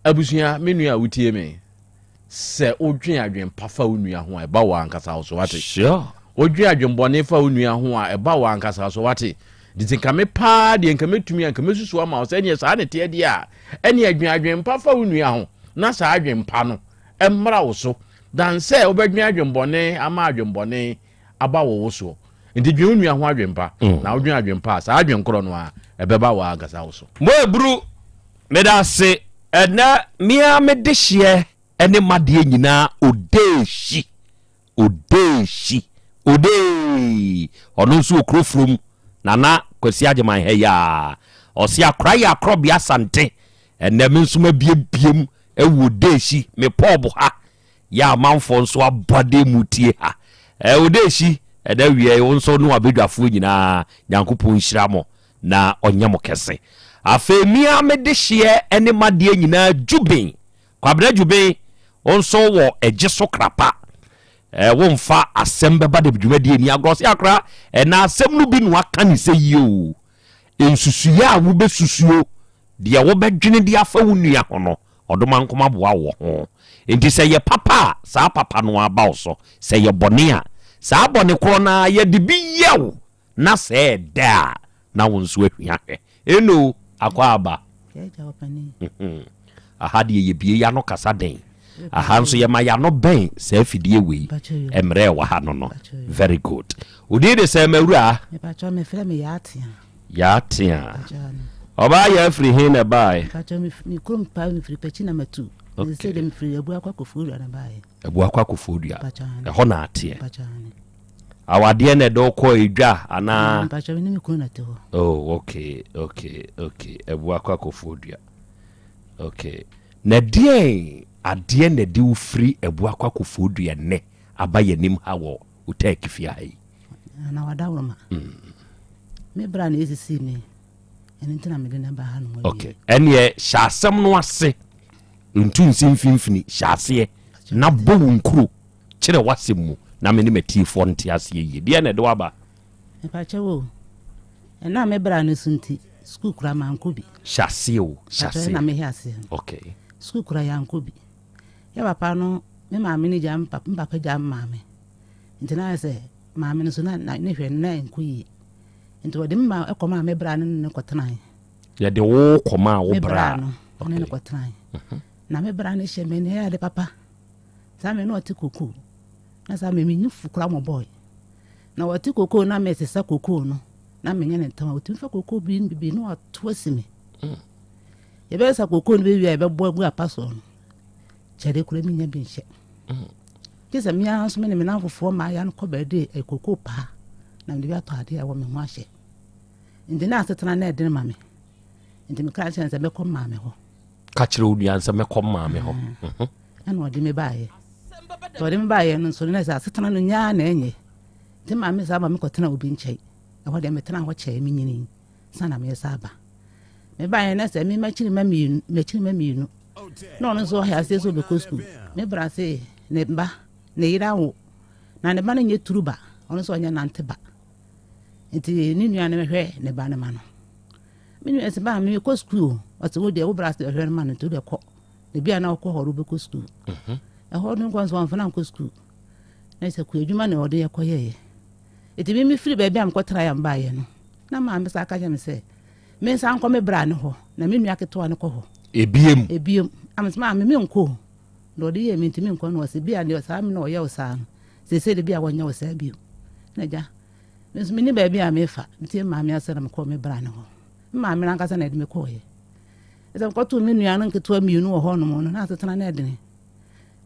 abusua, me nua a wotie me, sɛ wodwen adwen pa fa wo nua ho a, ɛba wo ankasa wo so, wate? Sure. Wodwen adwen bɔne fa wo nua ho a, ɛba wo ankasa wo so, wate? Nti nka me paa deɛ nka mɛtumi a nka mɛsusu ama wo sɛ ɛneɛ saa ne teɛ deɛ a, ɛneɛ dwen adwen pa fa wo nua ho na saa adwen pa no ɛmmra wo so dan sɛ wobɛdwen adwen bɔne ama adwen bɔne aba wɔ wo soɔ. Nti dwen wo nua ho adwen pa, mm. na wodwen adwen pa a, saa adwen korɔ no a ɛbɛba wo ankasa wo so. Mo aburu, meda ase. Ɛnɛ me ara me dehyeɛ ne m'adeɛ nyinaa Odeehyi, Odeehyi, Odee. Ɔno nso wɔ kuro furom, Nana Kwasi Agyeman ha yi ara. Ɔse akora yɛ akorɔbea Asante. Ɛnɛ me nso mabiebiem wɔ Odeehyi, me pɔɔbo ha. Yɛ amanfoɔ nso abɔ adeɛ mu tie ha. Ɛɛ Odeehyi, ɛnɛ wia yi wo nso ne w'abadwafoɔ nyinaa Nyankopɔn nhyira mo. na ɔnyɛ mo kɛse. Afei me ara me dehyeɛ ne m'adeɛ nyinaa Juben, Kwabena Juben, wo nso wɔ ɛgye so krapa. Eh, womfa asɛm bɛba dɛm dwumadie ni agorɔ se akora ɛna asɛm no bi na waka ne sɛ yie o. Nsusuiɛ a wobɛsusuo, deɛ wobɛdwene de afa wo nua ho no, Ɔdomankoma boa wo wɔ ho. Enti sɛ yɛ papa a, saa papa no ara ba wo so. Sɛ yɛ bɔne a, saa bɔne korɔ no ara yɛde bi yɛ wo. Na sɛ ɛdɛ a, na wo nso ahua hwɛ. Eno, akwaaba. Aha deɛ yɛbie y'ano kasa den. Aha nso yɛma y'ano bɛn saa afidie wei. Mmerɛ ɛwɔ ha no no. Very good. Wo din de sɛn m'awuraa? Mepakyɛw mefrɛ me Yaatea. Yaatea. Ɔbaa Yaa firi he na ɛbaaɛ? Mepakyɛw me kurom paa mefiri Pakyi na matu. Okay. Sɛ deɛ mefiri Abuakwa Koforidua na ɛbaeɛ. Abuakwa Koforidua. Ɛhɔ na ateɛ. Awadeɛ na ɛde wokɔ edwa anaa? Mpakyɛ me ne me kunu na te hɔ. Oh, okay, okay, okay. Abuakwa Koforidua. Okay. Na deɛn adeɛ na ɛde wo firi Abuakwa Koforidua nnɛ aba yɛn ha wɔ Otaaki fie ha yi? Na wadaworoma. Me bra na esisi me. Ɛno nti na mede no ba ha nom. Okay. Ɛneɛ hyɛ asɛm no ase. Ntu nsi mfimfini, hyɛ aseɛ na bɔ wo nkuro. Kyerɛ w'asɛm mu na me ne m'atiefoɔ nte aseɛ yie. Deɛn na ɛde wo aba? Mepakyɛw o, ɛnam me bra no so nti, sukuu koraa mankɔ bi. Hyɛ aseɛ o, hyɛ Pakyɛw aseɛ. ɛna mehɛ aseɛ no. Okay. Sukuu koraa yɛankɔ bi. Yɛ papa no, me maame no gyaa me papa, me papa gyaa me maame. Nti na ayɛ sɛ maame no so na na ne hwɛ no na ɛnkɔ yie. Nti wɔde me ma ɛkɔmaa me bra no ne no kɔtenae. Yɛde wo kɔmaa wo Me bra. bra no, ɔne no kɔtenae. Na me bra no hyɛ me ne ɛyɛ ade papa. Saa mmerɛ na ɔte kokoo na saa mmerɛ menni fu koraa mɔbɔe na ɔte kokoo na mesesa kokoo no na menyɛ ne ntɛm a ɔtumi fa kokoo bi bibi na wato asi me mm. yɛbɛsa kokoo no bɛwie a yɛbɛbɔ agu apa soɔ no kyɛde koraa menya bi nhyɛ mm. gye sɛ mea nso me ne me namfofoɔ mmaayɛ no kɔ bɛde eh, kokoo paa na mede bi atɔ adeɛ a ɛwɔ me ho ahyɛ nti na asetena na ɛdene ma me nti meka kyerɛ sɛ mɛkɔ maame hɔ ka kyerɛ wo nua sɛ mɛkɔ maame hɔ mhm. Ɛna ɔde me baeɛ. Nti ɔde me baeɛ no nso no na sɛ asetena no nyaa na ɛnyɛ. Nti maame saa ma mekɔtena obi nkyɛn. Ɛhɔ deɛ metena hɔ kyɛɛ menyini sa na meyɛ saa ba. Mebaeɛ na sɛ me makyiri ma mmienu makyiri ma mmienu. Na ɔno nso ɔhɛ aseɛ sɛ ɔbɛkɔ sukuu. Me bra se ne ba ne yere awo na ne ba no nyɛ turu ba ɔno nso ɔnyɛ nante ba. Nti ne nua no hwɛ ne ba no ma no. Me nua sɛ baa mekɔ sukuu o. Ɔsɛ wo deɛ wo bra sɛ ɔhwɛ no ma no nti wo deɛ kɔ. Ebi a na ɔkɔ hɔ no wobɛkɔ sukuu. Mhm. Ɛhɔ no nkɔ nso wɔmfa no ankɔ sukuu. Na sɛ kɔ adwuma na ɔde yɛkɔ yɛeɛ. Ɛti me mefiri baabi a mekɔtra yɛ mbaeɛ no, na maame saa ka kyerɛ me sɛ mensa nkɔ me bra no hɔ na me nua ketewa no kɔ hɔ. Ebiem. Ebiem. Amesɛ maame menkɔ o. Na ɔde yɛ me nti menkɔ no ɔsɛ bi a deɛ saa me na ɔyɛ wo saa no. Seesei de bi a wɔnyɛ wo saa bio. Na gya me nso menni baabi a mefa. Metie maame asɛ na mekɔɔ me bra no hɔ. Me maame no ankasa na ɛde me kɔɔeɛ. Sɛ mekɔtoo me nuanom nketewa mmienu wɔ hɔnom no, na asetena no ɛdene.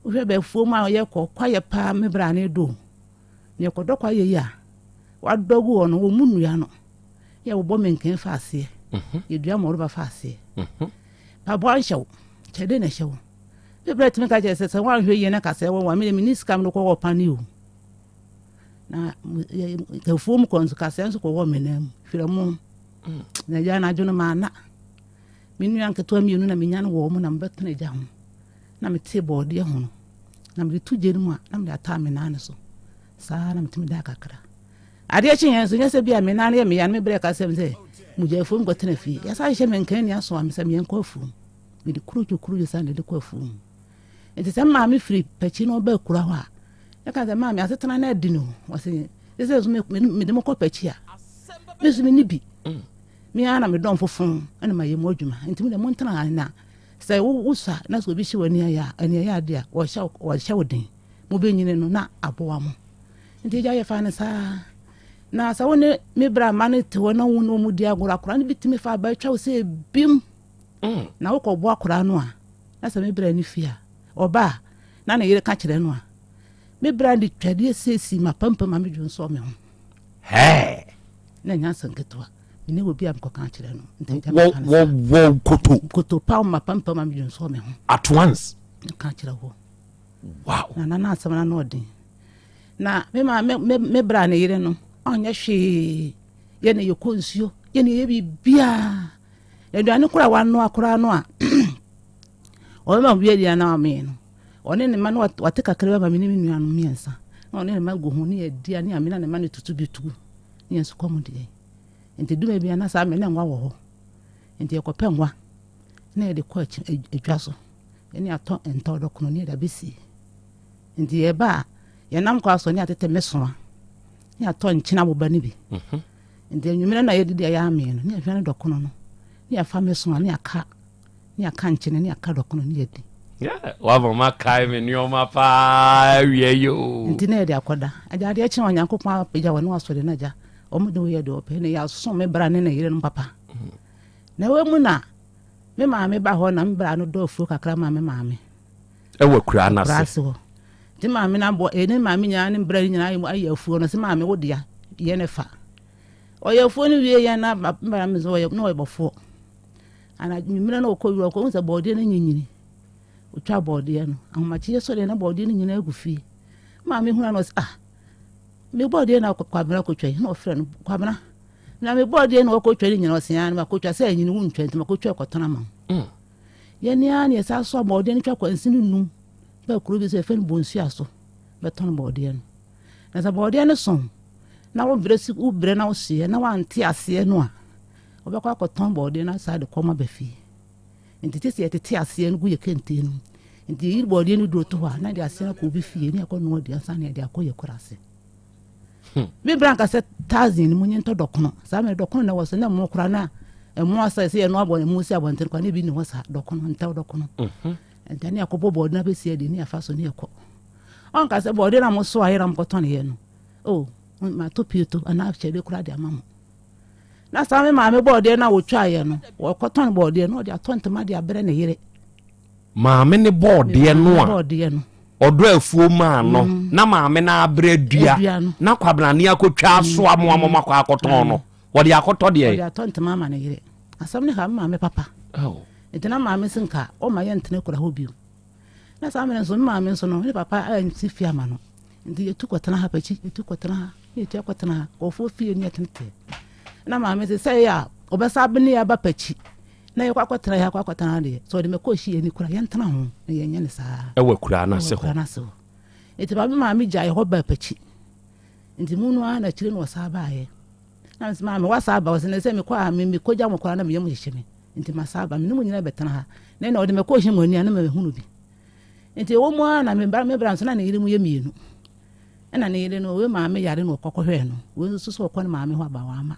Wohwɛ bɛafuo mu a yɛkɔ kwaeɛ paa me bra ne dɔ. Na yɛkɔdɔ kwaeɛ yi a, wadɔ gu hɔ no, wɔn mu nnua no, yɛ wɔbɔ menken fa aseɛ. Mhm. Yɛdua mmɔreba fa aseɛ. Mhm. Paboa nhyɛ wo, kyɛde na ɛhyɛ wo. Me bra tumi ka kyerɛ sɛ sɛ woanhwɛ yie na kasɛɛ wɔ wo a, me deɛ menni sika mede kɔwɔ pane o. Na afuom kɔ nso kasɛɛ nso kɔwɔ me nan mu hwerɛ mo. Mm. Na agya anadwo no maana. Me nua nketewa mmienu na menya no wɔ mu na mebɛtena agya ho. Na metee bɔɔdeɛ ho no. Na mede to gya no mu a na mede ataa me nan no so. Saa na metumi daa kakra. Adeɛ kye yɛn nso nyɛ sɛ bi a me nan no yɛ meya no me brɛ ka sɛm sɛ mogya afuom kɔtena fie. Yɛsa hyehyɛ me nkan ni aso a me sɛ meɛnkɔ afuom. Mede kurudwo kurudwo saa na ɛde kɔ afuo mu. Nti sɛ maame firi pakyi na ɔba akura hɔ a, ɛka sɛ maame asetena no adi no. Ɔse sɛ nso mede mo kɔ pakyi a, me nso menni bi. Mm. Me ara na medɔm fofo ɛna mayɛ mu adwuma. Nti mo deɛ montena ha na sɛ wosua na sɛ obi hyɛ w'ani ayɛ a, ani ayɛ ade a, wɔhyɛ wo den. Mobɛnyini no na aboa mo. Nti agya yɛfa no saa. Na sɛ wo ne me bra ma no te hɔ na wo ne wɔn di agorɔ, akora no bi tumi fa aba atwa wo sɛ ebim. Mm. Na wokɔbɔ akwadaa no a, na sɛ me bra ne fie a, ɔba a, na ne yere ka kyerɛ no a, me bra de twadeɛ siesie m'apampam ma medwo nsɔ me ho. Hɛɛ! Na ɛnyɛ asɛm ketewa. Me ne obi a mekɔka akyerɛ no. Nti agya meka no saa. Wɔ koto. Koto paw m'apampam ma medwo nsɔ me ho. At once. Meka kyerɛ hɔ. Wow. Na na asɛm no ano ɔden. Na me ma me me me bra ne yere no, ɔnyɛ hwee. Yɛ na yɛkɔ nsuo, yɛ na yɛyɛ biribiara. Aduane koraa a wanoa koraa no a ɔbɛma obi adi anaa ɔmee no, ɔne ne mma no wate kakra bi ama me ne me nuanom mmiɛnsa na ɔne ne mma gu ho ne yɛdi a ne amena ne mma no tutu bi tugu ne yɛn nso kɔm deɛ. Nti duma bi a na saa mmerɛ na nwa wɔ hɔ. Nti yɛkɔpɛ nwa na yɛde kɔ adwa so ɛne atɔ ntɔ dɔkono ne yɛde abɛsie. Nti yɛba a yɛnam kɔ asɔ ne atete mesoa ne atɔ nkyene aboba no bi. Mhm. Nti anwummerɛ na yɛdidi a yɛamee no, ne yɛhwɛ no dɔkono no, ne yɛfa meso a, ne yɛaka, ne yɛaka nkyene, ne yɛaka dɔkono, ne yɛdi. Wama makae me nneɛma paa awia yi o. Nti na yɛde akɔda. Agya adeɛ kye Onyankopɔn apagya wɔ ne wasɔre no agya. Wɔn de woyɛ deɛ ɔpɛ ne yɛasom me bra ne ne yere no papa. Mm. Na ɛwɔ mu na me maame ba hɔ na me bra no dɔ afuo kakra ma me maame. Ɛwɔ akuraa no ase. hɔ. Nti maame no abɔ ɛne maame nyinaa ne bra no nyinaa ayɛ afuo no sɛ maame wo dea yɛ ne fa. Ɔyɛ afuo no wie yɛn na bra me nso ɔyɛ na ɔyɛ bɔfoɔ. Ana nwummerɛ no ɔkɔ wura ɔkɔ hu sɛ bɔɔdeɛ no nyinyini. Ɔtwa bɔɔdeɛ no. Ahomakyeɛ sɔreɛ na bɔɔdeɛ no nyinaa agu fie. Maame hunu ano ɔsɛ ah me bɔɔdeɛ na Kwabena kɔtwa yi na ɔfrɛ no Kwabena na me bɔɔdeɛ na ɔkɔtwa no nyinaa ɔsɛ ya na makɔtwa sɛ anyini wo ntwa nti makɔtwa kɔtɔn ama wo. Mm. Yɛn ara na yɛsan soa bɔɔdeɛ no twa kwansini num ba kuro bi so yɛfrɛ no Bonsua so bɛtɔn bɔɔdeɛ no. Na sɛ bɔɔdeɛ no so na wobrɛ si wobrɛ na wosoɛ na wante aseɛ no a wobɛkɔ akɔtɔn bɔɔdeɛ no asaa de kɔm aba fie. Nti te sɛ yɛtete aseɛ no gu yɛ kente no mu. Nti yɛyi bɔɔdeɛ no duro to hɔ a na yɛde aseɛ no akɔ obi fie ne yɛkɔ noa aduane ansa na yɛde akɔ yɛ kura ase. Hmm. Me bra nka sɛ thousand mu nye ntɔ dɔkono. Saa mmerɛ dɔkono na wɔ so na ɛmo kora na ɛmo asa sɛ yɛno abɔ ɛmo si abɔnten kora na ebi ni hɔ saa dɔkono ntɛw dɔkono. Mhm. Nti ne akɔbɔ bɔɔde na bɛsi adi ne afa so ne ɛkɔ. Ɔnka sɛ bɔɔde na mo so ayɛ na mo kɔtɔn yɛ no. Oh, matɔ pieto anaa kyɛde kora de ama mo. Na saa me maame bɔɔdeɛ na wɔtwaeɛ no wɔkɔtɔn bɔɔdeɛ no ɔde atɔ ntoma de abrɛ ne yere. Maame ne bɔɔdeɛ no a ɔdɔ afuo maa no mm. na maame no abrɛ dua na kwabrane akɔtwa aso mm. amoa mɔmɔ akɔ akɔtɔn no wɔde akɔtɔ deɛ. Wɔde atɔ ntoma ama ne yere. Asɛm ne ha maame papa. Oh. Nti na maame se nka ɔma yɛ ntena kura hɔ bio. Na saa mene nso maame nso no ne papa ansi fie ama no. Nti yɛtu kɔtena ha pakyi yɛtu kɔtena ha ne yɛtu akɔtena ha kɔfoɔ fie ne yɛtenetɛ. Na maame se sɛ yɛ a ɔbɛsa abene yɛ aba pakyi. Na yɛkɔ akɔtena yɛ akɔ akɔtena ha deɛ, sɛ ɔde mɛkɔ hyi ani kora yɛntena ho na yɛnyɛ ne saa. Ɛwɔ akuraa no ase hɔ. Ɛwɔ akuraa no ase hɔ. Nti maame maame gyae hɔ baa pakyi. Nti mu no ara na akyire na ɔsaa baeɛ. Na mesɛ maame wasa aba ɔsɛ na sɛ mekɔ a me mekɔgya mo koraa na meyɛ mo hyehye me. Nti masa aba me ne mo nyinaa bɛtena ha. Na ɛna ɔde mɛkɔ hyi mo ani a na mahunu bi. Nti ɛwɔ mu ara na me bra me bra nso na ne yere mu yɛ mmienu. Ɛna ne yere no wei maame yare na ɔkɔ kɔhwɛɛ no. Wei nso so ɔkɔ ne maame hɔ aba wama.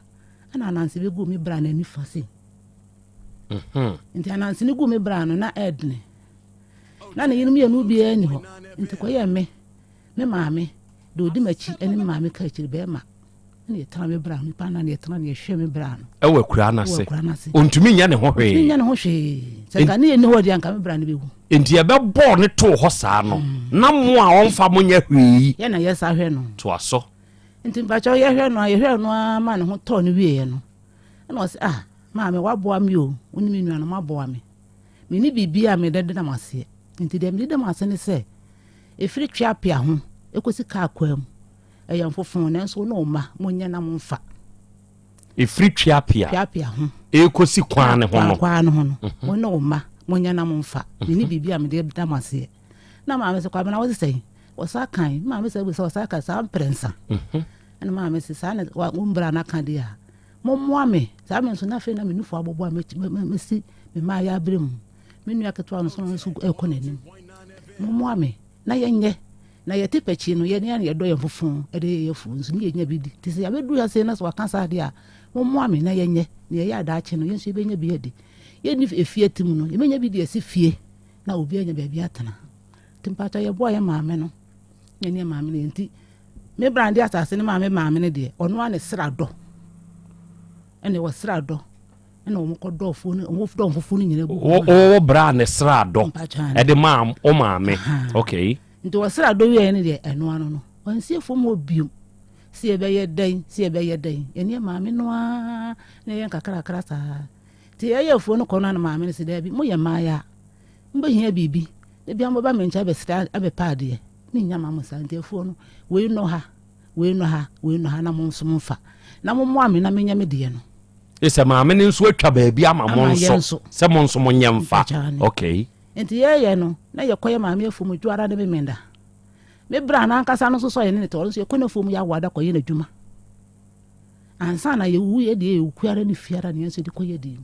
Ɛna ananse bɛguu me bra n'ani fa sei. Mhm. Nti ananse no guu me bra no na ɛɛdene. Na ne yere mmienu biara nni hɔ. Nti kɔyɛɛ me, me maame, deɛ ɔdi m'akyi ne me maame ka akyiri bɛrima. Ɛna yɛtena me bra no, nipa na yɛtena na yɛhwɛ me bra no. Ɛwɔ akuraa no ase. Ɔntumi nyɛ ne ho hwee. Ɔntumi nyɛ ne ho hwee. Sɛ nka ne yɛ nni hɔ deɛ anka me bra no bɛwu. Nti yɛbɛbɔɔ ne too hɔ saa no, mm. na mo a ɔmfa mo nyɛ hwee yi. Yɛ na yɛ saa hwɛ no. Toa so. Nti mpakyɛw yɛhwɛ no a yɛhwɛɛ no ara ma ne ho tɔɔ no wieɛ no ɛna ɔse ah maame waboa me o wo ne me nua no moaboa me menni biribiara a mede da mo aseɛ. Nti deɛ mede da mo ase ne sɛ, ɛfiri tweapea ho ɛkɔsi kaa kwan mu, ɛyɛ mfofo, nanso wo ne wo mma monyɛ na momfa. Ɛfiri tweapea tweapea ho ɛkɔsi kwan ne ho no. Kwan ne ho no, mhm. wo ne wo mma monyɛ na momfa. Mhm. Menni biribi a mede da mo aseɛ. Na maame sɛ, Kwabena wo se sɛn? Wɔsa kan. Maame sɛ bu sɛ wɔsa kan saa mprɛnsa. Mhm. Ɛna maame sɛ saa na wo mbra no aka deɛ a, mommoa me. Saa me nso na afei na me nufu abɔbɔ a mɛsi me mmaayɛ abere mu. Me nua ketewa no nso no nso ɛkɔ n'anim. Mommoa me na yɛnyɛ. Na yɛte pɛkyi no, yɛne yɛn yɛdɔ yɛn fofo de yɛ yɛfuo nso ne yɛnya bi di. Nti sɛ yɛabɛduru ha sei na sɛ waka saa deɛ a, mommoa me na yɛnyɛ. Na yɛyɛ a daakye no, yɛn nso yɛbɛnya bi adi. Yɛnni efie te mu no, yɛbɛnya bi de asi fie na obi anya baabi atena. Nti mpakyɛ yɛboa yɛn maame no, yɛne yɛn maame no yɛ nti me brande asase no maa me maame no deɛ, ɔno ara ne sra dɔ. Ɛna wɔ sra dɔ. Ɛna wɔn kɔ dɔ fuo no, wɔn dɔ fufuo no nyinaa gu. Wo wo bra ne sra dɔ. Ɛde maa wo maame. Okay. Nti wɔ sra dɔ wieɛ no deɛ ɛno ano no, wɔnsie fam hɔ biom. Sɛ yɛbɛyɛ dɛn, sɛ yɛbɛyɛ dɛn, yɛne yɛn maame no ara na yɛyɛ nkakrakra saa. Nti yɛyɛ afuo no kɔ no a na maame no se daabi, moyɛ mmaayɛ a, mobɛhia biribi. Da biara mobɛba me nkyɛn abɛsrɛ abɛpɛ adeɛ. Mennya ma mo saa. Nti afuo no, wei nnɔ ha, wei nnɔ ha, wei nnɔ ha na mo nso momfa. Na mommoa me na menyɛ me deɛ no. Sɛ maame no nso atwa baabi ama mo nso, sɛ mo nso monyɛ mfa. Okay. Nti yɛyɛ no, na yɛkɔyɛ maame afuo mu dwoara ne Memenda. Me bra no ankasa no nso sɛ ɔyɛ ne ne tɔ, ɔno nso yɛkɔ n'afuo mu yɛ awoada kɔyɛ n'adwuma. Ansa na yɛwu yɛ deɛ yɛwu kuara ne fiara ne yɛn nso de kɔ yɛ deɛ mu.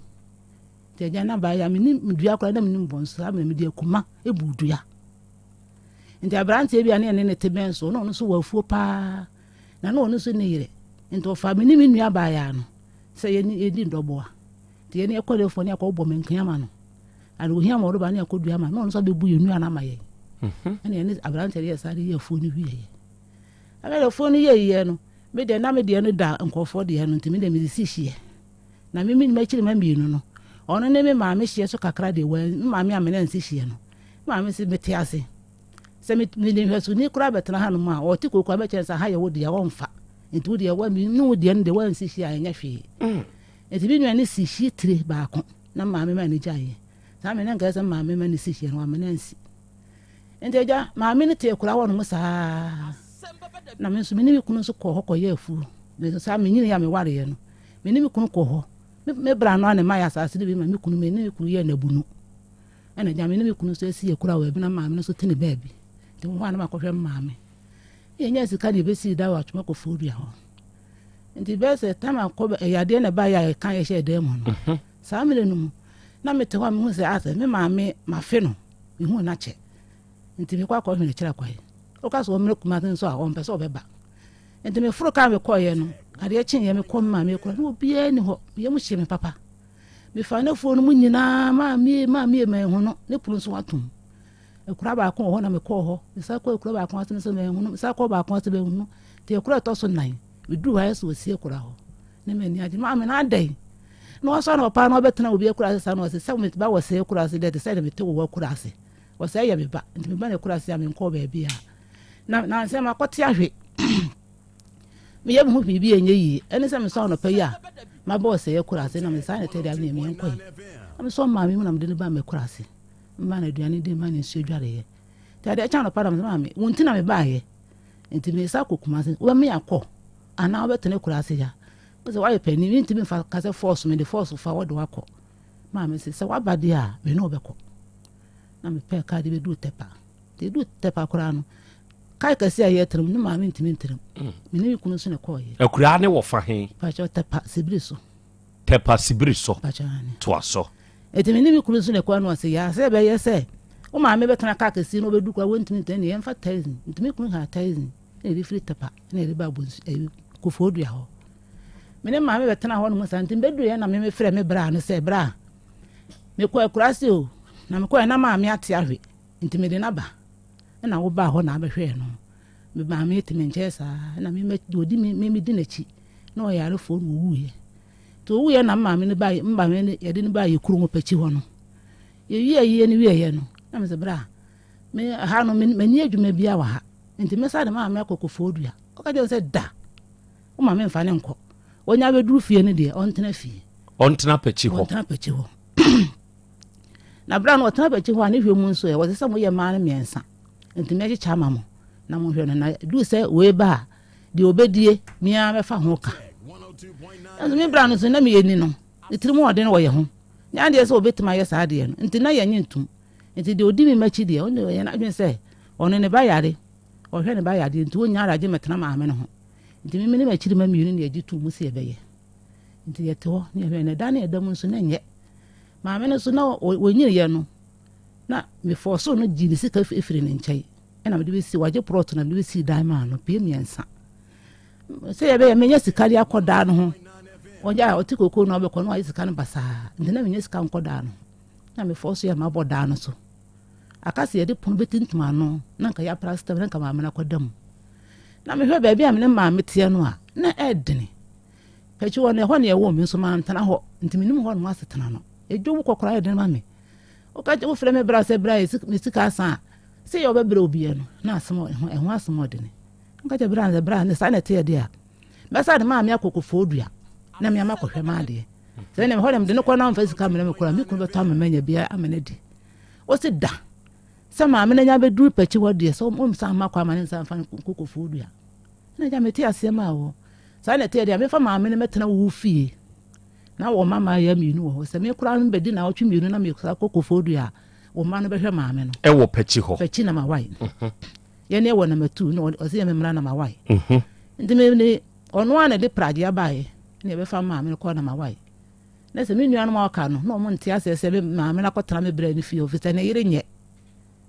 Nti agya na baayɛ a menim dua koraa na menim bɔ nso saa mmerɛ mede akuma bu dua. Nti aberanteɛ bi a ne yɛne ne te bɛn so na ɔno nso wɔ afuo paa na na ɔno nso ne yere. Nti ɔfa me ne me nua baayɛ no sɛ yɛne yɛdi ndɔboa. Nti yɛne yɛkɔ n'afuo ne yɛkɔ bɔ menkua ma no. Ade ohia ma ɔde ba ne yɛkɔ dua ma no na ɔno nso abɛbu yɛn nua no ama yɛn. Mhm. Ɛna yɛne aberanteɛ no yɛ saa de yɛ afuo no wieɛ. Ɛna afuo no yɛyɛ no me deɛ na me deɛ no da nkurɔfoɔ deɛ no nti me deɛ mede si hyeɛ. Na me me m'akyiri mma mmienu no, ɔno ne me maame hyeɛ so kakra deɛ, wɔn me maame ammena ansi hyeɛ no. Me maame se, mete ase. Sɛ me mede nhwɛsoni koraa bɛtena hanom a, ɔte kooko a mɛkyerɛ no sɛ ha yɛ wo dea, ɔmfa. Nti wo deɛ, wa me ne wo deɛ no deɛ woansi hyeɛ a ɛnyɛ hwee. Nti me nua no si hyeɛ tire baako na me maame ma no gyaeɛ. Saa me na nka ɛsɛ sɛ me maame ma no si hyeɛ no, wammena ansi. Nti agya, maame no tee kora hɔ nom saa. Na me nso me ne me kunu nso kɔɔ hɔ kɔyɛɛ afuo. Me nso saa menyiniiɛ a mewareeɛ no, Me ne me kunu kɔɔ hɔ. Me me bra no ara na ɛma yɛ asase no bi ma me kunu me ne me kunu yɛɛ no abunu. Ɛna gya me ne me kunu nso asi yɛ kura wɔ baabi na maame no nso te ne baabi. Nti wɔ hɔ a na makɔhwɛ me maame. Ne yɛnya sika ne yɛbɛsii da wɔ atwoma kɔfoɔ dua hɔ. Nti bɛyɛ sɛ tam akɔ ɛyadeɛ na ɛbaeɛ a yɛka yɛhyɛ dan mu no. Mhm. Saa mmerɛ no mu na mete hɔ a mehu sɛ asɛ me maame mafe no mehu no akyɛ. Nti mekɔ akɔhwɛ no kyerɛ kwae. Woka sɛ ɔmmrɛ Kumase nso a ɔmpɛ sɛ ɔbɛba. Nti meforo kaa mekɔeɛ no, adeɛ kyeeɛ mekɔ me maame kura na obiara nni hɔ. Me yam hyee me papa. Mefaa n'afuo no mu nyinaa maame maame manhu no, ne pono nso atom. Akura baako wɔ hɔ na mekɔɔ hɔ. Mesan kɔɔ akura baako ase nso manhu no. Mesan kɔɔ baako ase manhu no. Nti akura ɛtɔ so nan, meduru hɔ ayɛ sɛ wɔsi akura hɔ. Ne m'ani agye. Maame no adɛn? Na wasɔ na ɔpaa na ɔbɛtena obi akura ase saa na ɔse sɛ meba wɔ sɛ akura ase deɛ te sɛ deɛ mete wɔ akura ase. Ɔsɛ yɛ me ba nti meba no akura ase a menkɔɔ baabi a. Na nansɛ makɔte ahwe. Meyɛ me ho biribi a ɛnyɛ yie. Ɛne sɛ mesɔ anɔpa yi a maba ɔsɛe akura ase na mesaa ne tɛdeɛ ne meɛnkɔ yi. Na mesɔ maame mu na mede no ba m'akura ase. Mema no aduane di, mema no nsuo dwareeɛ. Nti adeɛ kyɛ anɔpa na mesɛ maame, wo nti na mebaeɛ. Nti mesa kɔ Kumase, wobɛma yɛakɔ anaa wobɛtena akura ase ya? Wo sɛ woayɛ panin, mentumi mfa ka sɛ force mede force fa wode wakɔ. Maame se sɛ woaba deɛ a me ne wo bɛkɔ. Na mepɛɛ kaa de bɛduu Tɛpa. Nti ɛduu Tɛpa koraa no, kaa kɛseɛ a yɛtena mu no maame ntumi ntena mu. Mm. Me ne me kunu nso na ɛkɔɔyɛ. Akuraa ne wɔ fa he? Pakyɛ Tɛpa Sibiri so. Tɛpa Sibiri so. Pakyɛ ane. Toa so. Nti me ne me kunu nso na ɛkɔɔ no ɔse yaa sɛ ɛbɛyɛ sɛ wo maame bɛtena kaa kɛseɛ no ɔbɛdu koraa wɔntumi ntena ne yɛmfa taxi. Nti me kunu haa taxi na yɛde firi Tɛpa na yɛde ba Abonsu ɛyi Kofoɔdua hɔ. Me ne maame bɛtena hɔ nom saa nti mbɛduruiɛ na me mefrɛ me braa no sɛ braa mekɔ akuraase o na mekɔɛ na maame ate ahwe nti mede no aba ɛna wobaa hɔ na abɛhwɛɛ no me maame te me nkyɛn saa na me ɔdi me me medi n'akyi na ɔyarefoɔ na ɔwuiɛ nti ɔwuiɛ na maame no ba maame no yɛde no baa yɛ kurom pɛkyi hɔ no yɛwie ayie no wieɛ no na me sɛ braa me ha no m'ani adwuma biara wɔ ha nti mɛsa de maame akɔ kɔfoɔ dua ɔka kyerɛ sɛ da Wo ma memfa no nkɔ. Ɔnya bɛduru fie no deɛ, ɔntena fie. Ɔntena pɛkyi hɔ. Ɔntena pɛkyi hɔ. Na berɛ a na ɔtena bɛkyi hɔ a ne hwɛ mu nso ɛ, wɔsɛ sɛ moyɛ mmaa no mmiɛnsa. Nti mɛkyekyɛ ama mo na monhwɛ no. Na ɛduru sɛ wei ba a, deɛ ɔbɛdie, me ara mɛfa ho ka. Nanso me bra no nso, na meyɛ ni no, ne tirim ɔden wɔ yɛn ho. Nyɛ adeɛ sɛ ɔbɛtumi ayɛ saa adeɛ no. Nti na yɛnnye ntom. Nti deɛ ɔdi me m'akyi deɛ, ɔno deɛ ɔyɛ n'adwene sɛ ɔno ne ba yare, ɔhwɛ ne ba yadeɛ nti ɔnnya adagye mmɛtena maame no ho. Nti me ne m'akyiri mma mmienu na yɛgye too mu sɛ yɛbɛyɛ. Nti yɛte hɔ ne yɛhwɛ no. Ɛda ne ɛda mu nso na ɛnyɛ. Maame no nso na ɔnyiniiɛ no, na mefɔɔsoo no gyee ne sika firii ne nkyɛn ɛna mede bɛsi, wagye prɔto na mede bɛsii dan maa no, pie mmiɛnsa. Sɛ yɛbɛyɛ menya sika de akɔ dan no ho. Ɔgya a ɔte koko no ɔbɛkɔ no wagye sika no basaa. Nti na menya sika nkɔ dan no ho. Na mefɔɔso yɛ mabɔ dan no so. Aka sɛ yɛde pono bɛtintim ano na nka yɛapra stam na nka maame no akɔda mu. Na mehwɛ baabi a me ne maame teɛ no a, na ɛdene. Pɛkyi hɔ no, ɛhɔ na yɛwoo me nso mantena hɔ, nti menim hɔ nom asetena no. Edwom kɔ koraa yɛ den ma me. Woka wofrɛ me bra sɛ bra yɛ me sika asa a, sɛ yɛ ɔbɛbrɛ obiara no, na asɛm ɛho ɛho asɛm ɔdene. Nka kyɛ bra sɛ bra ne saa na ɛteɛ deɛ a, mɛsa de maame akɔ Koforidua na me ama kɔhwɛ m'adeɛ. Sɛ ne hɔ na mede no kɔ na ɔmfa sika mmerɛ me koraa, me kunu bɛtɔ ama manya bi ama no adi. Wosi da sɛ maame no anya bɛduru pɛkyi hɔ deɛ sɛ ɔmsa mma kɔ ama ne nsa mfa no nkɔ Koforidua. Ɛna agya mete aseɛ maa wɔ. Saa na ɛteɛ deɛ mefa maame no mɛtena wo fie na wɔ mma mmaayɛ mmienu wɔ hɔ. Sɛ me koraa no bɛdi naawɔtwe mmienu na mekɔ kɔ Koforidua a, wo mma no bɛhwɛ maame no. Ɛwɔ pɛkyi hɔ. Pɛkyi na mawae. Mhm. Yɛne ɛwɔ namatu na ɔsɛ yɛ me mmra na mawae. Mhm. Nti me ne ɔno a na ɛde pragye abaeɛ na yɛbɛfa maame no kɔ na mawae. Na sɛ me nuanom a ɔka no na ɔmo nte aseɛ sɛ me maame no akɔtena me brɛ no fie hɔ fisɛ ne yere nyɛ.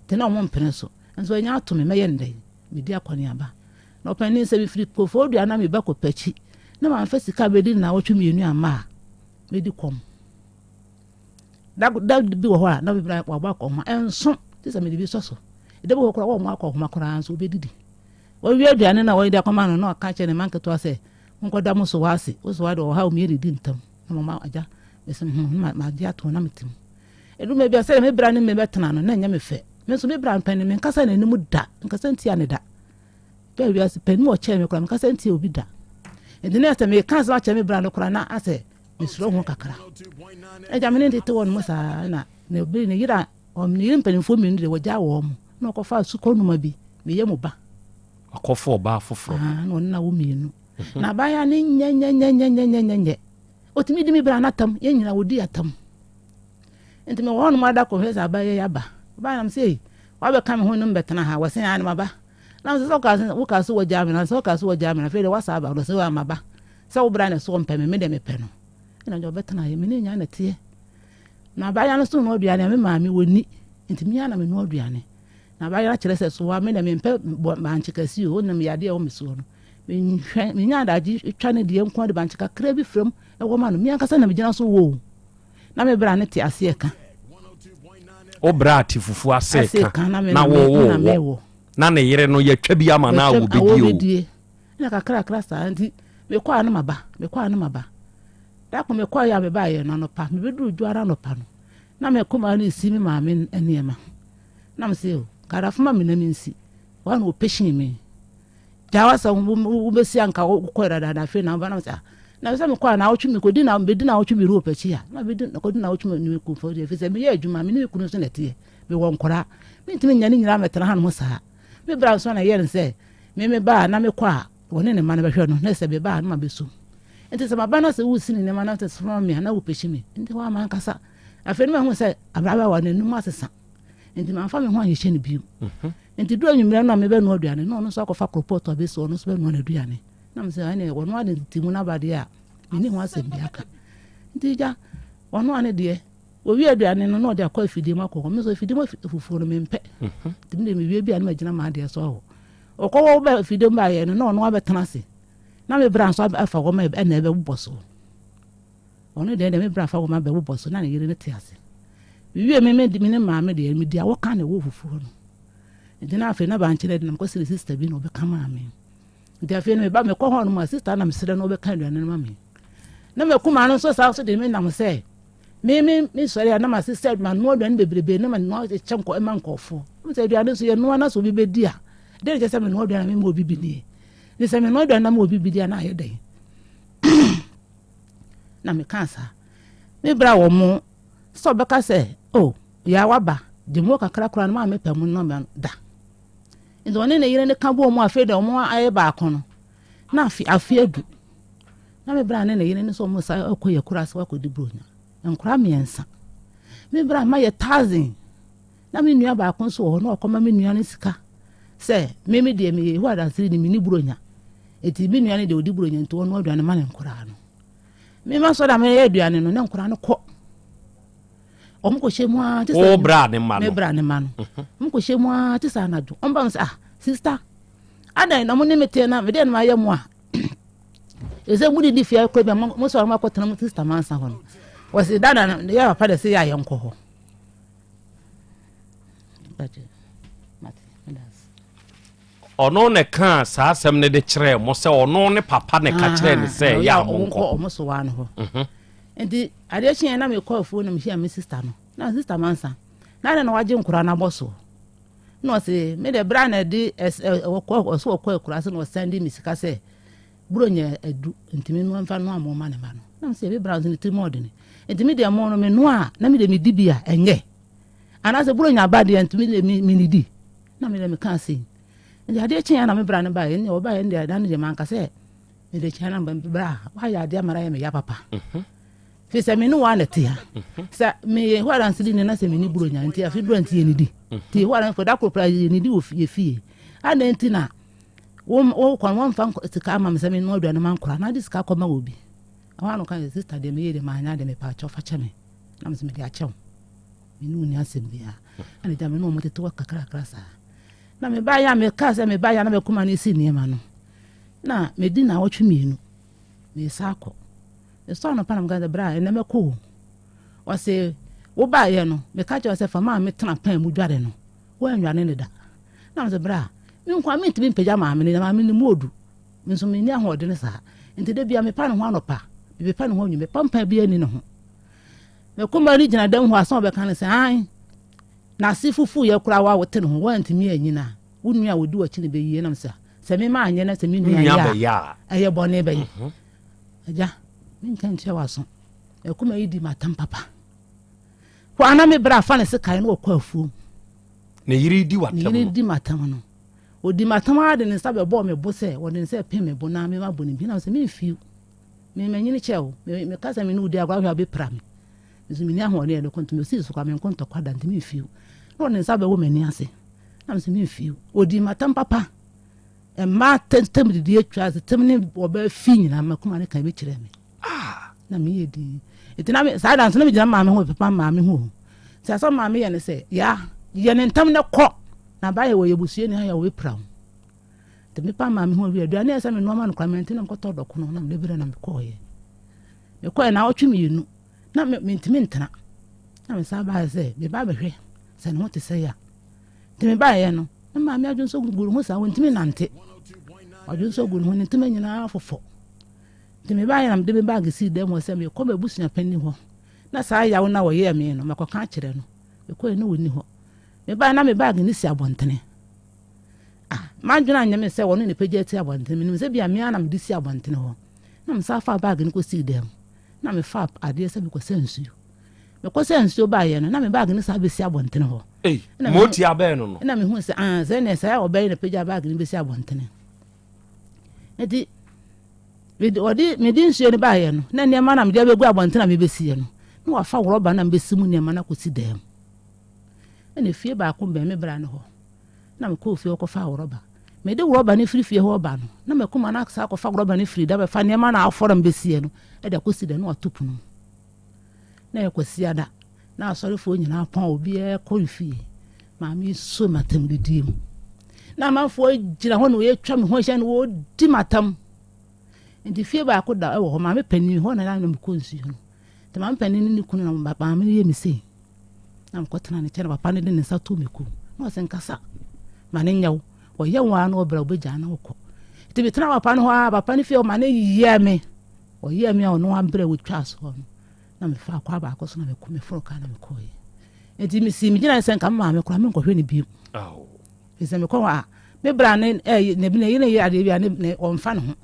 Nti na ɔmo mpene so. Nso ɛnya ato me mɛyɛ no dɛn? Medi akɔneaba. Na ɔpanin sɛ mefiri Koforidua na meba Kopakyi na mamfa sika bɛdi nnawɔtwe mmienu amma a, mɛdi kɔm. Da, da bi wɔ hɔ a na mebra wabɔ akɔnhoma ɛnso te sɛ mede bi sɔ so. Ɛda bi wɔ hɔ koraa wɔmmɔ akɔnhoma koraa nso wobɛdidi. Wɔwie aduane na wɔde akɔma no na ɔka kyerɛ ne mma nketewa sɛ monkɔda mo so wɔ ase, wo so ade ɔhaw mmienu di ntam na mama agya mese ho na magye ato na mete mu. Ɛduru baabi a sɛdeɛ me bra ne me bɛtena no, na ɛnyɛ me fɛ. Me nso me bra mpɛ no, menkasa n'anim da, menkasa ntia no da. Bɛɛ wiase panin mu ɔkyɛn me koraa, menkasa ntia obi da. Nti na sɛ meka asɛm akyerɛ me bra no koraa na asɛ mesuro ho kakra. Agya me ne tete wɔ no mu saa na ne bere ne yere a ne yere mpanimfoɔ mmienu deɛ wɔgyaa wɔn mo na ɔkɔfa sukɔ numa bi meyɛ mo ba. Ɔkɔfa ɔbaa foforɔ. Ah, na ɔne na wo mmienu. Mhm. Na abaayewa ne nyɛnyɛnyɛnyɛnyɛnyɛ. Ɔtumi di me bra no atam, yɛn nyinaa wɔdi atam. Nti mewɔ hɔnom ada kɔhwɛ sɛ abayɛ yi aba. Ɔbaeɛ na mese, ei, woabɛka me ho ne mbɛtena ha? Wɔse, aane, maba. Na mese, sɛ wokaa sɛ wokaa sɛ woagyaa me no, sɛ wokaa sɛ woagyaa me no, afei deɛ woasa aba. Ɔse, aane, maba. Sɛ wo bra na ɛso ɔmpɛ me, me deɛ mepɛ no. Ɛna deɛ ɔbɛtenaeɛ, me ne nya na ɛteɛ. Na abayewa no so noa aduane a me maame wɔnni, nti me ara na menoa aduane. Na abayewa no kyerɛ sɛ so wa me deɛ mempɛ bankye kɛse o, wonim yadeɛ a ɛwɔ me soɔ no. Menhwɛ, menya adagye twa ne deɛ nko ara de bankye kakra bi fra mu ɛwɔ ma no. Me ankasa na megyina so wɔ o. Na me bra no te aseɛ ka. Wo bra te fufuo ase ka na wo wo wɔ. Na ne yere no yɛtwa bi ama no a wɔbɛdie o. Na kakrakra saa nti mekɔ a na maba, mekɔ a na maba. Da ko mekɔeɛ a mebaeɛ no anɔpa, mebɛduru dwa ara anɔpa no, na me koma no resi me maame nneɛma. Na mese o, karafo ma me na mensi. Wɔn na wɔpɛhyii me. Gyaa w'asɛm wobɛsi anka wokɔɛ dadaada afei na woba na sɛ na sɛ mekɔ a naawɔtwe mekɔdi na mebɛdi naawɔtwe mmienu wɔ pɛkyi a na mebɛdi kɔdi naawɔtwe mmienu mekɔ mfa deɛ ɛfiri sɛ meyɛ adwuma me ne me kunu nso na ɛteɛ mewɔ nkɔra mentumi nyɛ ne nyinaa mɛtena ha no ho saa me bra nso na ɛyɛ no sɛ me me ba a na mekɔ a wɔne ne mma no bɛhwɛ no na sɛ meba a na mabɛsom nti sɛ maba no sɛ wosi ne nneɛma na sɛ soma me a na wopɛkyi me nti hɔ ama ankasa afei no mahu sɛ abrabra n'anum asesa nti mamfa me ho anhyehyɛ no bio mhm. Nti duru anwummerɛ no a mebɛnoa aduane na ɔno nso akɔfa koropɔɔto abɛsi ɔno nso bɛnoa n'aduane. Na mesɛ ɛne ɔno ade nti mu n'aba deɛ a menni ho asɛm bi aka. Nti gya ɔno ane deɛ wɔwie aduane no na ɔde akɔ afidie mu akɔ hɔ. Me nso afidie mu fufuo no mempɛ. Mhm. Nti mede mewie bi a na magyina m'adeɛ so ahɔ. Ɔkɔ hɔ bɛ afidie mu baeɛ no na ɔno abɛtena ase. Na me bra nso afa hɔ ma ɛna ɛbɛbobɔ so. Ɔno deɛ deɛ me bra fa wɔma bɛbobɔ so na ne yere no te ase. Mewie me me me ne maame deɛ medi awɔ ka na ɛwɔ fufuo no. Nti na afei na bankye no de na mekɔsrɛ sista bi na ɔbɛka maa me. Nti afei no meba mekɔ hɔ nom a sista na mesrɛ no ɔbɛka aduane no ma me. Na makuma no nso saa nso de me nam sɛ me me me sɔre a na ma sista ma noa aduane bebrebe na ma noa kyɛ nkɔ ɛma nkɔfoɔ. Mo sɛ aduane nso yɛ noa na sɛ obi bɛdi a dɛn kyɛ sɛ me noa aduane na me ma obi bi nie. Ne sɛ me noa aduane na ma obi bi di a na ayɛ dɛn. Na mekaa saa. Me bra wɔ mo sɛ ɔbɛka sɛ, oh, Yaa waba, gye mo kakra koraa no maa mepɛ mo nnɔmɛ da. Nti ɔne ne yere no ka bɔɔ mu afei deɛ wɔn ayɛ baako no, na afe afe adu. Na me bra ne ne yere no sɛ wɔn sa kɔ yɛ kura ase wakɔdi buronya. Nkora mmiɛnsa. Me bra ma yɛ thousand. Na me nua baako nso wɔ hɔ na ɔkɔma me nua no sika sɛ me me deɛ meyɛ Yehowa Danseni ni menni buronya. Enti me nua no deɛ ɔdi buronya nti ɔnoa aduane ma ne nkoraa no. Me ma sɔ da meyɛ aduane no ne nkoraa no kɔ. Wɔn kɔ hyɛ mu ara te sɛ wo bra ne ma no. Me bra ne ma no. Mhm. Wɔn kɔ hyɛ mu ara te sɛ anadwo. Wɔn ba mo sɛ ah sista adan na mo ne me te na me deɛ no ma yɛ mo a. Ɛsɛ mo didi fie akɔ bi a mo sɔrɔ mo akɔtena mo sista mansa hɔ no. Wɔsi dada no yɛ papa de se yɛ a yɛnkɔ hɔ. Ɔno na ɛkaa saa asɛm no de kyerɛɛ mo sɛ ɔno ne papa na ɛka kyerɛɛ no sɛ yɛ a monkɔ. Ɔmo so waa no hɔ. Mhm. Nti adeɛ kyeɛ na mekɔ afuo na mehyia me sista no. Na sista mansa. Na adɛn na wagye nkora no abɔ soɔ? Na ɔse me deɛ berɛ a na ɛde ɔkɔ ɔso ɔkɔ akura ase na ɔsan de me sika sɛ Buronya adu nti me noa mfa noa mo ma ne ma no. Na me sɛ me bra nso ne tirim ɔdene. Nti me deɛ mo no me noa a na me deɛ me di bi a ɛnyɛ. Anaasɛ buronya aba deɛ nti me deɛ me me di. Na me deɛ me ka sei. Nti adeɛ kyeɛ na me bra no baeɛ ne ɔbaeɛ ne deɛ da no deɛ manka sɛ me de kyɛn na me bra wayɛ adeɛ ama no ayɛ me ya papa. Mhm. Fi sɛ me ne wa na te ha. Mhm. Sɛ me yɛ hɔ adanse ni na sɛ me ni buronya nti afi bura nti yɛ ne di. Mhm. Nti hɔ adanse da koro pra yɛ ne di wɔ yɛ fie. Adɛn nti na Wo wo kɔ no wɔmfa sika ama me sɛ menoa aduane ma nkora na de sika kɔma wɔ bi. Ɛhɔ ano ka sɛ sista deɛ meyɛ deɛ maanyɛ adeɛ mepɛ akyɛw fa kyɛ me. Na mesɛ mede akyɛw. Me ne wo ni asɛm biara. Ɛna gya me ne wɔn tete wɔ kakrakra saa. Na mebaeɛ a mekaa sɛ mebaeɛ a na mɛkoma no si nneɛma no. Na medi naawɔtwe mmienu. Mesa akɔ. Mesɔɔ no pa na meka sɛ bra ɛnɛ mɛkɔ o. Ɔse wobaeɛ no meka kyerɛ sɛ fa maa metena pan mu dware no. Woannwane no da. Na mese, Bra, me nko ara mentumi mpagya maame no, na maame no mu odu. Me nso menni ahoɔden saa. Nti da biara mepa ne ho anɔpa, mepepa ne ho anwummerɛ, pampan biara nni ne ho. Me koma no gyina dɛm hɔ a, sɛ ɔbɛka no sɛ, ae, n'ase fufuiɛ koraa wa wote ne ho, woantumi anyina a, wo nua a ɔdi w'akyi no bɛyie. Na mesɛ, sɛ me maanyɛ na sɛ me nua yɛ a, ɛyɛ bɔne bɛyɛ. Mhm. Agya, menka ntua w'aso. Ɛkoma yi di m'atam papa. Hɔ a na me bra fa ne sekan na ɔkɔ afuom. Ne yere di w'atam no. Ne yere di m'atam no. Ɔdi m'atam ara de ne nsa bɛbɔɔ me bo sɛ ɔde ne nsa repem me bo na me mabɔ ne bi na sɛ memfiw. Me manyini kyɛ wo. Me meka sɛ me ne wo di agorɔ ahwɛ a wobɛpira me. Me nso menni ahoɔden a ɛde ko nti mesii so kwa menko ntɔkwa da nti memfiw. Na ɔde ne nsa bɛwɔ m'ani ase na me sɛ memfiw. Ɔdii m'atam papa. Mmaa tɛm didi atwa ase tɛm ne ɔbaa fi nyinaa makoma ne kan bi kyerɛ me. Ah! Na meyɛ din. Nti na me saa da nso na megyina maame ho pepa maame ho. Nti asɛm maame yɛ ne sɛ, ya yɛ ne ntam na kɔ. Na baayɛ wɔ yɛ busuani ha yɛ wɔbɛpira wo. Nti mepa maame ho awie aduane a ɛsɛ me noa ma no koraa mante na mekɔtɔ dɔkono na mede brɛ na mekɔɔyɛ. Mekɔɛ na awɔtwe mmienu na mentumi ntena. Na mesan baeɛ sɛ meba bɛhwɛ sɛ ne ho te sɛ yɛ a. Nti mebaeɛ no na maame adwonsɔ gu ne ho saa wɔntumi nante. Ɔdwonsɔ gu ne ho ne ntoma nyinaa fofɔ. Nti mebaeɛ na mede me baage sii dan mu hɔ sɛ merekɔ m'abusua panin hɔ, na saa yaw no a wɔyɛɛ me no, mɛkɔka akyerɛ no. Mekɔeɛ na ɔnni hɔ. Mebaeɛ na me baage no si abɔntene. Ah, m'adwene anyɛ me sɛ ɔno na ɛpagya asi abɔntene. Menim sɛ bia me ara na mede si abɔntene hɔ. Na mesan faa baage no kɔsii dan mu. Na mefaa adeɛ sɛ mekɔsa nsuo. Mekɔsa nsuo baeɛ no, na me baage no san bɛsi abɔntene hɔ. Ei, motia bɛn no no? Ɛna mehu sɛ, ah, sɛ ɛnɛ saa ɔbɛyɛ na pagya baage no bɛsi abɔntene. Nti, Mede ɔde mede nsuo no baeɛ no, na nneɛma na mede abɛgu abɔnten a mebɛsiiɛ no, na wafa rɔba na mebɛsi mu nneɛma no akɔsi dan mu. Ɛna efie baako bɛn me bra no hɔ, na mekɔɔ fie hɔ kɔfaa rɔba. Mede rɔba no firi fie hɔ ba no, na makuma no asa akɔfa rɔba no firi da bɛfa nneɛma na afɔre mebɛsiiɛ no de akɔsi dan na wato pono mu. Na ɛyɛ Kwasiada, na asɔrefoɔ nyinaa pɔn obiara kɔ ne fie. Maame yi so m'atam didie mu. Na amanfoɔ gyina hɔ na wɔatwa me ho ahyia na wɔredi m'atam. Nti fie baako da wɔ hɔ, maame panin hɔ na na mekɔ nsuo no. Nti maame panin ne ne kunu na maame no yɛ me sei. Na mekɔtena ne nkyɛn na papa no de ne nsa too me kɔn mu. Na ɔsɛ nkasa ma ne nyɛ wo. Wɔyɛ wo ara na wɔbrɛ wobɛgyaa na wokɔ. Nti metena papa no hɔ ara, papa no fie hɔ ma ne yɛ me. Ɔyɛɛ me a ɔno abrɛ wɔtwaa soɔ no na mefaa kwa baako so na mekɔ meforo kaa na mekɔeɛ. Nti mesii me gyinaeɛ sɛ nka me maame koraa menkɔhwɛ no bio. Ɛfiri sɛ mekɔ hɔ a me bra ne ɛɛ ne ne yere yɛ adeɛ bi a ne ne ɔmfa ne ho.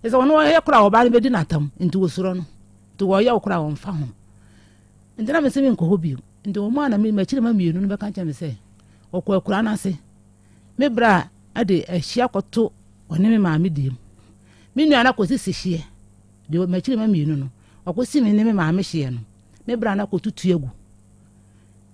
Ɛsɛ ɔno ɔyɛ koraa ɔbaa no bɛdi n'atam nti wɔsuro no. Nti wɔyɛ wo koraa ɔmfa ho. Nti na mesɛ menkɔ hɔ bio. Nti wɔn a na me m'akyirima mmienu no bɛka kyerɛ me sɛ wɔkɔ akuraa no ase. Me bra de ahyia kɔto ɔne me maame deɛ mu. Me nua no akɔsisi hyeɛ, deɛ m'akyirima mmienu no, wakɔsi me ne me maame hyeɛ no, me bra no akɔtutu agu.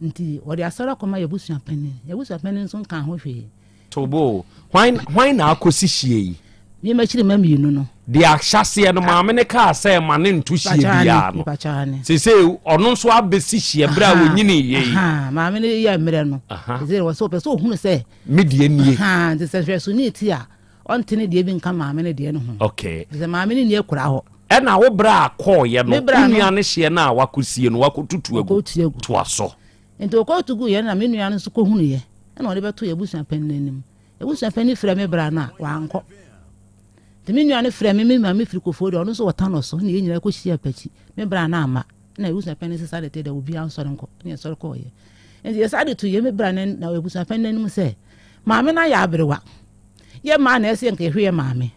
Nti wɔde asɔre akɔma yɛn abusua panin. Yɛn abusua panin nso nkaa ho hwee. Tobo, hwan hwan na akɔsi hyie yi? Me m'akyirima mmienu no. Deɛ ahyɛseɛ no maame no kaa sɛ ma ne nto hyie biara no. Seesei ɔno nso abɛsi hyie berɛ a ɔnyini yie yi. Maame no yɛ mmerɛ no. Seesei wɔ sɛ ɔpɛ sɛ ɔhunu sɛ. Me deɛ nie. Nti sɛ hwɛso ne ti a ɔnte ne deɛ bi nka maame no deɛ no ho. Okay. Sɛ maame no nni akura hɔ. Ɛna wo berɛ a kɔɔyɛ no, wo nua no hyeɛ no a wakɔsie no, wakɔtutu agu. Toa so. Nti ɔkɔtu guiɛ no na me nua no nso kɔhunuiɛ ɛna ɔde bɛto yɛn abusua panin no anim. Abusua panin frɛ me bra no a, wankɔ. Nti me nua no frɛ me, me maame firi Kofoɔ deɛ ɔno nso wɔ Tanɔ so, ɛna yɛn nyinaa kɔhyia Pakyi. Me bra no amma. Ɛna abusua panin sesa de te dɛ obiara nsɔre nkɔ, ɛna yɛsɔre kɔɔyɛ. Nti yɛsa de to yɛn me bra no na abusua panin no anim sɛ, maame no ayɛ aberewa. Yɛ maa na ɛsɛ yɛn nka yɛhwɛ yɛ maame.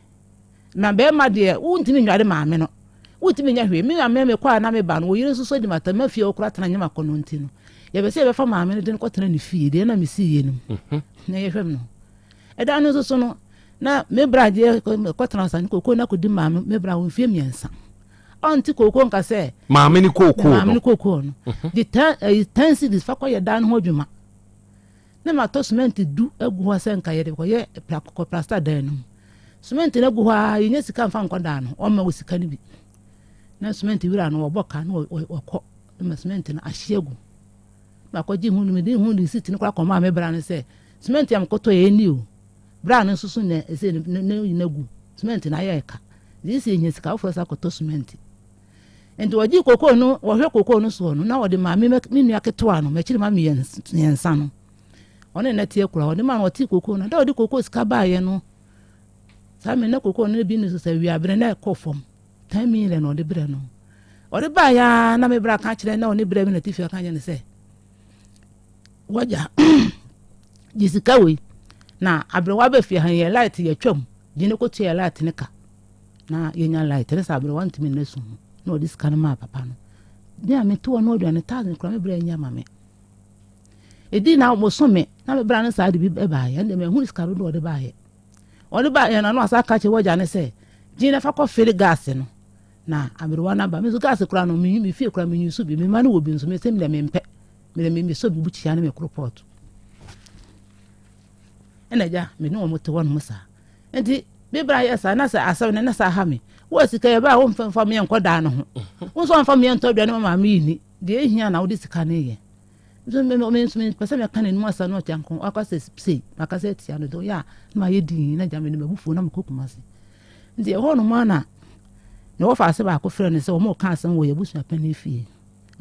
Na bɛrima deɛ, wontumi nnware maame no. Wontumi nyɛ hwee. Me maame mekɔ a na meba no, wo yere nso so di m'atam. Ma fie a wokora tena nyɛ m'akɔnnɔ nti no, yɛpɛ sɛ yɛbɛfa maame no de no kɔtena ne fie, deɛ na mesiiɛ no mu, mhm. na yɛhwɛ no. Ɛda no nso so no, na me bra deɛ kɔtena sa ne kooko na kɔdi maame me bra wɔ mfie mmiɛnsa. Ɔnte kooko nka sɛ. Maame ne kooko no. Maame ne kooko no. Mhm. De eh, 10 cedis fa kɔyɛ dan no ho adwuma. Na matɔ sumɛnte du agu hɔ sɛ nka yɛde kɔyɛ kɔ plasta dan no mu. Sumɛnte no agu hɔ ara, yɛnya sika mfa nkɔ dan no, ɔmma wɔ sika no bi. Na sumɛnte wura no wɔbɔ ka na wɔkɔ ma sumɛnte no ahye agu. Makɔgye ho no, mede ho receipt no koraa kɔmaa me bra no sɛ sumɛnte a mekɔtɔ yɛ ni o. Bra no nso so na ɛsɛ ne nyina gu. Sumɛnte no ayɛ ɛka. Nti sɛ yɛnya sika foforɔ sɛ akɔtɔ sumɛnte. Nti wɔgye kokoo no, wɔhwɛ kokoo no soɔ no, na wɔde maa me me nua ketewa no, m'akyiri ma mmiɛnsa no. Ɔne na teɛ kura, wɔde maa no ɔte kokoo no. Da wɔde kokoo sika baeɛ no, saa mmerɛ na kokoo no bi no so sɛ wiabere na ɛkɔ fam. 10 million na ɔde brɛ no. Ɔde baeɛ ara na me bra ka kyerɛ na ɔne brɛ mi na tifi ɔka kyerɛ no sɛ, wagya gye sika wei na aberewa bɛ fie ha yɛ light yɛtwam gye ne kɔtua yɛ light ne ka. Na yɛnya light ne sɛ aberewa ntumi nna sum mu na ɔde sika no maa papa no me a mete hɔ no aduane thousand kora me brɛ nya ma me ɛdi na bosome na me bra no saa de bi baeɛ ɛnde mahu sika dodoɔ ɔde baeɛ ɔde baeɛ no ano asa ka kyerɛ wagya ne sɛ gye na fa kɔ fere gas no na aberewa no aba me nso gas kora no me fie kora menyi so bi me ma no wɔ bi nso me sɛ me dɛ mempɛ me dɛ mesɔ bi bukyia ne me koro pɔt Ɛna agya, me ne wɔn te hɔnom saa. Nti, me bra yɛ saa, na sɛ asɛm no, na saa ha me. Wo sika yɛ ba a, womfa mfa me nkɔ dan no ho. Wo nso wamfa me ntɔ aduane ma maame yi ni. Deɛ ehia na wode sika no yɛ. Nso me me nso mepɛ sɛ meka n'anim asɛm na ɔte anko akɔ sɛ sei, maka sɛ atia no de ɔyɛ a na mayɛ dinn na agya me de m'abufuo na mekɔ Kumasi. Nti ɛhɔ nom a na ne wɔfa ase baako frɛ no sɛ wɔn reka asɛm wɔ yɛn abusua panin fie.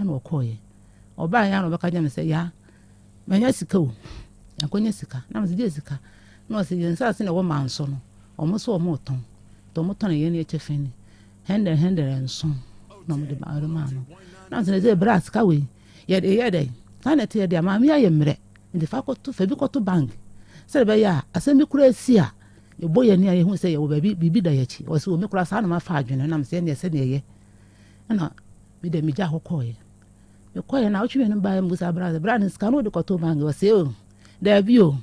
Ɛna ɔkɔɔeɛ. Ɔbaeɛ a na ɔbɛka kyerɛ me sɛ ya Manya sika o, yɛakɔnya sika. Na mese deɛ sika? Na ɔse yɛn nsaase na ɛwɔ Manso no, wɔn so wɔn retɔn. Nti wɔn tɔn yɛn yɛkyɛ fɛ ni, hɛndɛn hɛndɛn nson na wɔn de ba wɔde maa no. Na mese sɛ bra sika wei, yɛde yɛ dɛn? Saa na ɛte yɛ deɛ maame ayɛ mmerɛ, nti fa kɔto fa bi kɔto bank. Sɛdeɛ ɛbɛyɛ a asɛm bi koraa si a, yɛbɔ yɛn ani a yɛhu sɛ yɛwɔ baabi biribi da yɛn akyi. Ɔse o me koraa saa na mafa adwene. Na mese ɛnneɛ sɛdeɛ ɛyɛ. Ɛna me deɛ megyaa hɔ kɔeɛ. Mekɔeɛ na awotwe mmienu baeɛ mebisa bra sɛ bra ne sika no wode kɔtoo bank ɔse o daabi o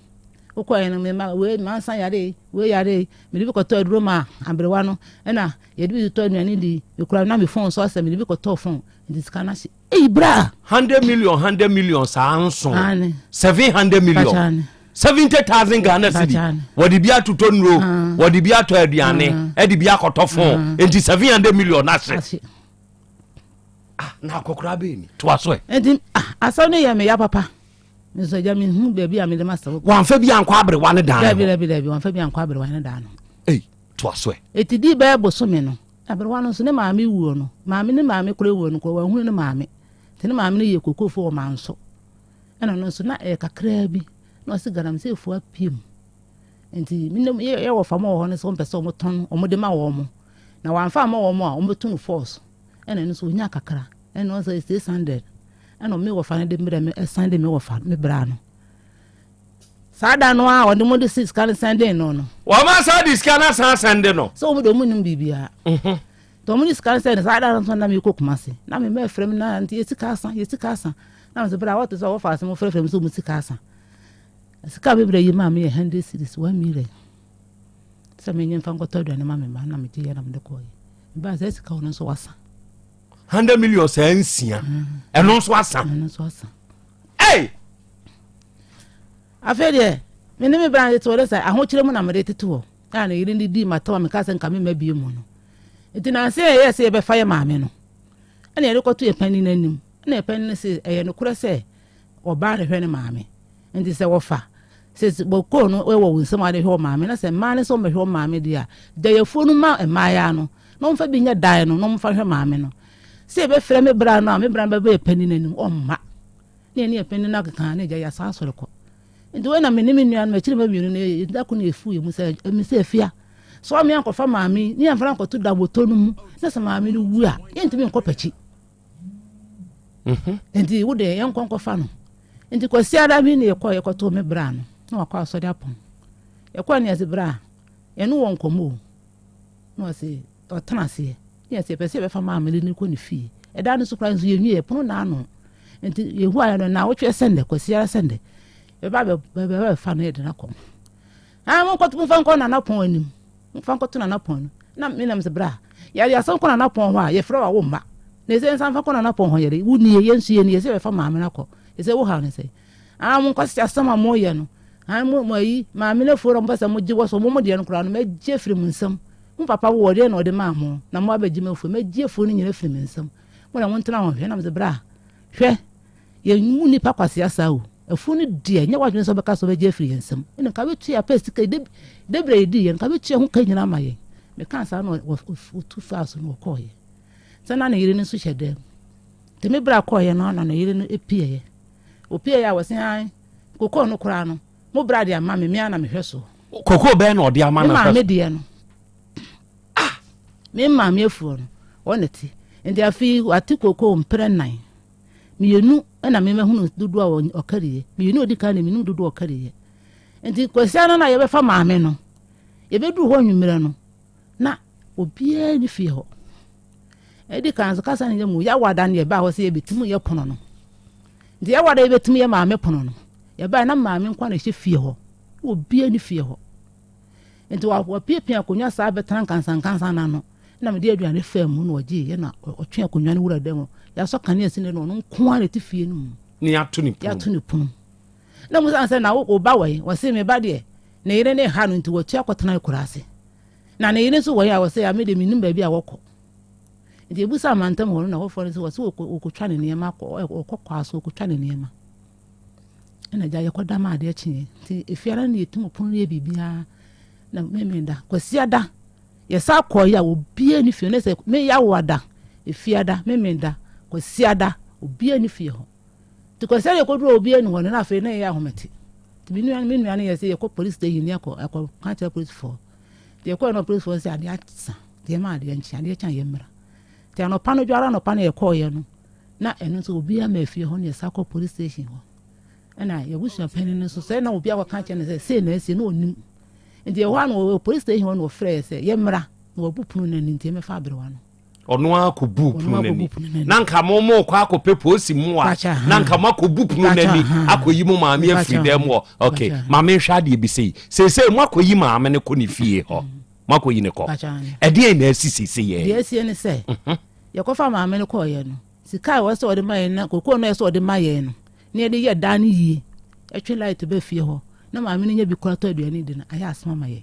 wokɔeɛ no mema wei mansa yare wei yare mede bi kɔtɔ aduro ma aberewa no ɛna yɛde bi tɔ aduane di mekura na me phone so asɛ mede bi kɔtɔ phone nti sika no ahye ei bra 100 million 100 million saa nson 700 million 70,000 Ghana cedi wɔde bi atotɔ nnuro wɔde bi atɔ aduane ɛde bi akɔtɔ phone nti 700 million ahye. Ah, na akɔkora bɛɛ ni toa so ɛ. Nti ah, asɛm no yɛ me ya papa. Nso agya mehu baabi a mede m'asɛm kɔ. Wamfa bi ankɔ aberewa ne dan no. Dabi dabi dabi wamfa bi ankɔ aberewa ne dan no. Ei, toa so ɛ. Eti di bɛyɛ bosome no, aberewa no nso ne maame wuo no, maame ne maame kora wuo no kora wanhunu ne maame. Nti ne maame no yɛ kokofo wɔ manso. Ɛna no nso na ɛyɛ kakraa bi na ɔse galamseyfoɔ apue mu. Nti me ne yɛ wɔ fam wɔ hɔ no sɛ wɔmpɛ sɛ wɔtɔn wɔn de ma wɔn. Na wɔamfa amma wɔn a wɔbɛto no force. Ɛna ɛno nso ɔnya kakra. Ɛna ɔsɛ 600. Ɛna me wɔfa no de mbrɛ me ɛsan de me wɔfa me bra no. Saa da no a ɔde mo de sika no sɛn de no no. Wɔn asa de sika no asan sɛn de no. Sɛ wɔn de wɔn nim biribiara. Mhm. Nti wɔn de sika no sɛn de saa da no nso na mekɔ Kumasi. Na me mma ɛfrɛ me na nti yɛ sika asa yɛ sika asa. Na me sɛ bra wɔte sɛ wɔfa asɛm frɛfrɛ me sɛ ɔmu sika asa. Sika a me bra yi maa me yɛ hundred cedis, 1 million. Sɛ menye mfa nkɔtɔ aduane ma me mma na megye yɛ na mede kɔɔyɛ. Mebaa sɛ sika ɔno nso wasa. 100 million saa nsia. Ɛno nso asa. Ɛno nso asa. Hey! Afei deɛ me ne me bra no tete hɔ dɛ sɛ ahokyerɛ mu na mede tete hɔ. A ne yere no dii m'atam a mekaa sɛ nka memma bio mu no. Nti nansa yi a ɛyɛɛ sɛ yɛbɛfa yɛ maame no, ɛna yɛde kɔto yɛ panin no anim. Ɛna yɛ panin no se ɛyɛ nokorɛ sɛ ɔbaa na ɛhwɛ ne maame. Nti sɛ wɔfa sɛ bɔkɔɔ no wɔ wo nsam a wode hwɛ wo maame na sɛ mmaa no sɛ wɔmmɛhwɛ wo maame deɛ a, gya yafuo no ma mmaayaa no na wɔmfa bi nyɛ dan no na wɔmfa hwɛ maame no. Sɛ yɛbɛfrɛ me bra no a, me bra no bɛba yɛ panin no anim, ɔmma. Na yɛne yɛ panin no akeka na agya yɛasan asɔre kɔ. Nti wei na me ne me nuanom akyiri mma mmienu no yɛ da ko na yɛfuu yɛn mu sɛ ɛmi sɛ afia sɛ ɔme ankɔfa maame yi ne yɛmfa no ankɔto dabotɔ no mu na sɛ maame no wu a yɛntumi nkɔ pakyi nti wo deɛ yɛnkɔ nkɔfa no. Nti Kwasiada bi ne yɛkɔ yɛkɔtoo me bra no na wakɔ asɔre apɔn. Yɛkɔɔ ne yɛse bra yɛne wɔ nkɔmmɔ o, na ɔse ɔtena aseɛ ne yɛse yɛpɛ sɛ yɛbɛfa maame no de no kɔ ne fie. Ɛda no so koraa nso yɛnwie pono na ano nti yɛhu ayɛ no na wotwe sɛndɛ Kwasiada sɛndɛ yɛbɛba bɛfa no yɛde no akɔ. Ah, monkɔto momfa nkɔ Nana Pɔn anim, momfa nkɔto Nana Pɔn no. Na me nam sɛ bra yɛde asɛm kɔ Nana Pɔn hɔ a yɛfrɛ wo a womma na ɛsɛ nsa mfa kɔ Nana Pɔn hɔ yɛde wo nie yɛn nso yɛnie sɛ yɛbɛfa maame no akɔ ɛsɛ wo haw ne sɛ ah monkɔsɛ asɛm a moyɛ no ah mo mo ayi maame no afuo na mopɛ sɛ mogye wɔ so mo mo deɛ no koraa no mɛgye afiri mo nsam. Mo papa wɔ deɛ na ɔde maa mo na mo abɛgye mo afuo, mɛgye afuo no nyina afiri me nsam. Mo na montena hɔ nhwɛ. Na mesɛ bra hwɛ Yɛn mu nnipa kwasea saa o. Afuo no deɛ, nyɛ w'adwene sɛ wobɛka sɛ wobɛgye afiri yɛn nsam. Ɛnna nka wobɛtua pɛ sika yi, da berɛ a yɛdii yɛn, nka wobɛtua ho ka nyinaa ama yɛn. Mekaa saa na ɔtu faa so na ɔkɔeɛ. Sɛ na ne yere no nso hyɛ dan mu. Nti me berɛ a kɔeɛ no na ne yere no pieeɛ. Ɔpieeɛ a wɔse ae, kokoo no koraa no, mo bra de ama me, me ara na mehwɛ soɔ. Kokoo bɛn na ɔde ama no? Me maame deɛ no. Ah! Me maame afuo no, wɔn na ti. Nti afei wate kokoo mprɛ nnan. Mmienu na me mahunu dodoɔ a ɔkariiɛ. Mmienu a ɔdi kan na menim dodoɔ a ɔkariiɛ. Nti Kwasiada no a yɛbɛfa maame no, yɛbɛduru hɔ anwummerɛ no, na obiara nni fie hɔ. Ɛdi kan nso kasa no yɛ mu yɛawada no yɛbaa hɔ sɛ yɛbɛtumi yɛ pono no. Nti yɛawada yɛbɛtumi yɛ maame pono no. Yɛbaa na maame nko na ɛhyɛ fie hɔ. Na obiara nni fie hɔ. Nti wapiapia akonnwa saa bɛtena nkansankansan no ano. Na mede aduane faa mu na ɔgyeeɛ na ɔtwe akonnwa no wura dan mu. Yɛasɔ kanea si ne na ɔno nko ara na ɛte fie no mu. Ne yɛato ne pono. Yɛato ne pono. Na mu sane sɛ na wo ba wɔ yi? Wɔse me ba deɛ ne yere ne ha no nti watu akɔtena akuraase. Na ne yere nso wɔ yi a wɔse a me deɛ mennim baabi a wɔkɔ. Nti ebusa amantam hɔ no na hɔfoɔ no sɛ wɔse wɔkɔtwa ne nneɛma akɔ wɔkɔ kwaa so wɔkɔtwa ne nneɛma. Ɛna agya yɛkɔda ma adeɛ kyeeɛ. Nti efiara no yɛtum pono no yɛ biribiara na memenda. Kwasiada Yɛsan kɔeɛ a obiara nni fie hɔ. Na sɛ me Yawoada, Efiada, Memenda, Kwasiada, obiara nni fie hɔ. Nti Kwasiada yɛkɔduru hɔ obiara nni hɔ no na afei na yɛyɛ ahomete. Nti me nua me nua no yɛ sɛ yɛkɔ police station ne yɛkɔ ɛkɔ ka kyerɛ polisifoɔ. Nti yɛkɔɛ no polisifoɔ sɛ adeɛ asa nti yɛma adeɛ nkye adeɛ kye a yɛmmra. Nti anɔpa no dwara anɔpa no yɛkɔɔyɛ no na ɛno nso obiara ma fie hɔ na yɛsan kɔ police station hɔ. Ɛna yɛabusua panin no nso sɛ na obi akɔka kyerɛ no sɛ sei na asie na ɔnim. Nti ɛhɔ a na wɔ police station hɔ na wɔfrɛ yɛ sɛ yɛmmra na wɔabu pono no ani nti yɛmmɛfa aberewa no. Ɔno ara kɔbu pono no ani na nka mo mo kɔ akɔpɛ polisi mmoa na nka mo akɔbu pono no ani akɔyi mo maame afiri dɛm hɔ. Ok, maame nhwɛ adeɛ bi sei. Seesei mo akɔyi maame no kɔ ne fie hɔ. Mo akɔyi no kɔ. Ɛdeɛn na asi seesei yɛ? Deɛ asie ne sɛ yɛkɔfa maame no kɔɔyɛ no sika a ɛwɔ sɛ ɔde ma yɛn na kokoo no a ɛwɔ sɛ ɔde ma yɛn no na yɛde yɛ dan no yie, twe light ba fie hɔ na maame no nya bi kora tɔ aduane di no, ayɛ asɛm ama yɛn.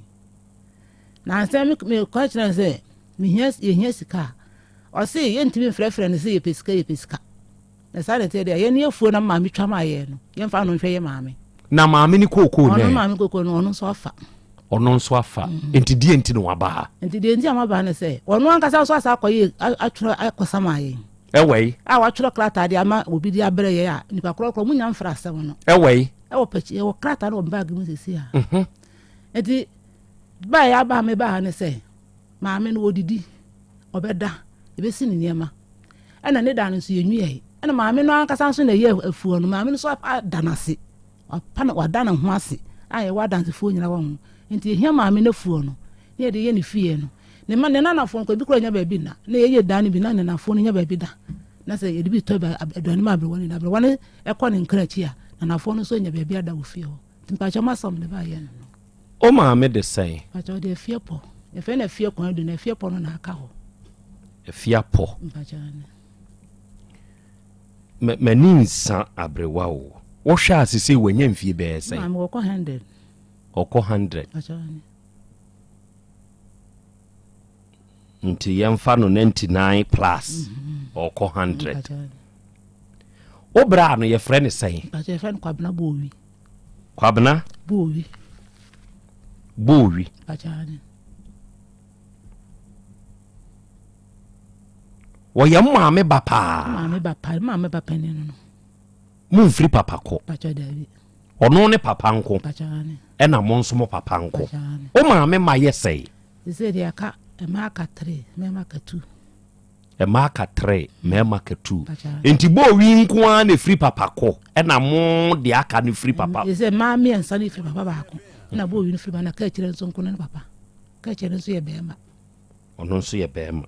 Na ansa me mekɔ kyerɛ no sɛ mehia yɛhia sika a, ɔse yɛntumi mfrɛfrɛ no sɛ yɛpɛ sika yɛpɛ sika. Na saa na ɛteɛ deɛ yɛne afuo na maame twa maa yɛn no, yɛmfa no nhwɛ yɛ maame. Na maame ne kookoo nɛ? Ɔno maame kookoo no ɔno nso afa. Ɔno nso afa. Nti deɛ nti na waba ha? Nti deɛ nti a maba ne sɛ ɔno ankasa nso asa akɔyɛ atwerɛ akɔsama yɛn. Ɛwɔ yi. A watwerɛ krataa de ama obi de abrɛ yɛn a nipa korɔkorɔ mu nya mfra asɛm no. Ɛwɔ yi. Ɛwɔ pɛkyi ɛwɔ krataa no wɔ baagi mu sisi a. Mhm. Nti baa yɛ aba me baa ha ne sɛ maame no wɔdidi ɔbɛda ebesi ne nneɛma ɛna ne da no nso yɛnwiae ɛna maame no ankasa nso na ɛyɛ afuo no maame no nso ada n'ase Wapa no, wada ne ho ase a yɛwɔ adansefoɔ nyina wɔ ho. Nti yɛhia maame no afuo no na yɛde yɛ ne fie no. Ne mma, ne nanafoɔ nko, ebi koraa nnya baabi nna. Na yɛyɛ dan no bi na nenafoɔ no nya baabi da. Na sɛ yɛde bi tɔ aduane ma aberewa no na aberewa no ɛkɔ ne nkra akyi a, nanafoɔ no nso nya baabi ada wɔ fie hɔ. Nti mpakyɛ mo asɛm de baayɛ no no. Wo maame de sɛn? Mpakyɛ ɔde afie pɔ. Yɛfrɛ no afie kwan du na afie pɔ no na aka hɔ. Afie apɔ. Mpakyɛ ne. M'ani nsa aberewa o. Wohwɛ a sesei wanya mfie bɛyɛ sɛn? Maame wɔkɔ 100. Ɔkɔ 100. Mpakyɛ ne. Nti yɛmfa no 99 plus ɔkɔ 100. Wo bra no yɛfrɛ no sɛn? Mpakyɛ yɛfrɛ no Kwabena Bowi. Kwabena? Bowi. Bowi. Mpakyɛ ane. Wɔyɛ maame ba paa. Maame ba paa, maame ba panin no no. Momfiri papa kɔ. Mpakyɛ daabi. Ɔno ne papa nko. Mpakyɛ ane. Ɛna mo nso mo papa nko. Mpakyɛ ane. Wo maame ma yɛ sɛe? Sesei deɛ aka mmaa aka three, mmarima aka two. Mmaa aka three, mmarima aka two. Nti bɔɔwi nko ara na efiri papa kɔ, ɛna mo deɛ aka no firi papa. Sesei mmaa mmiɛnsa no firi papa baako, ɛna bɔɔwi no firi ba na kaakyire nso nko ne papa. Kaakyire nso yɛ bɛrima. Ɔno nso yɛ bɛrima.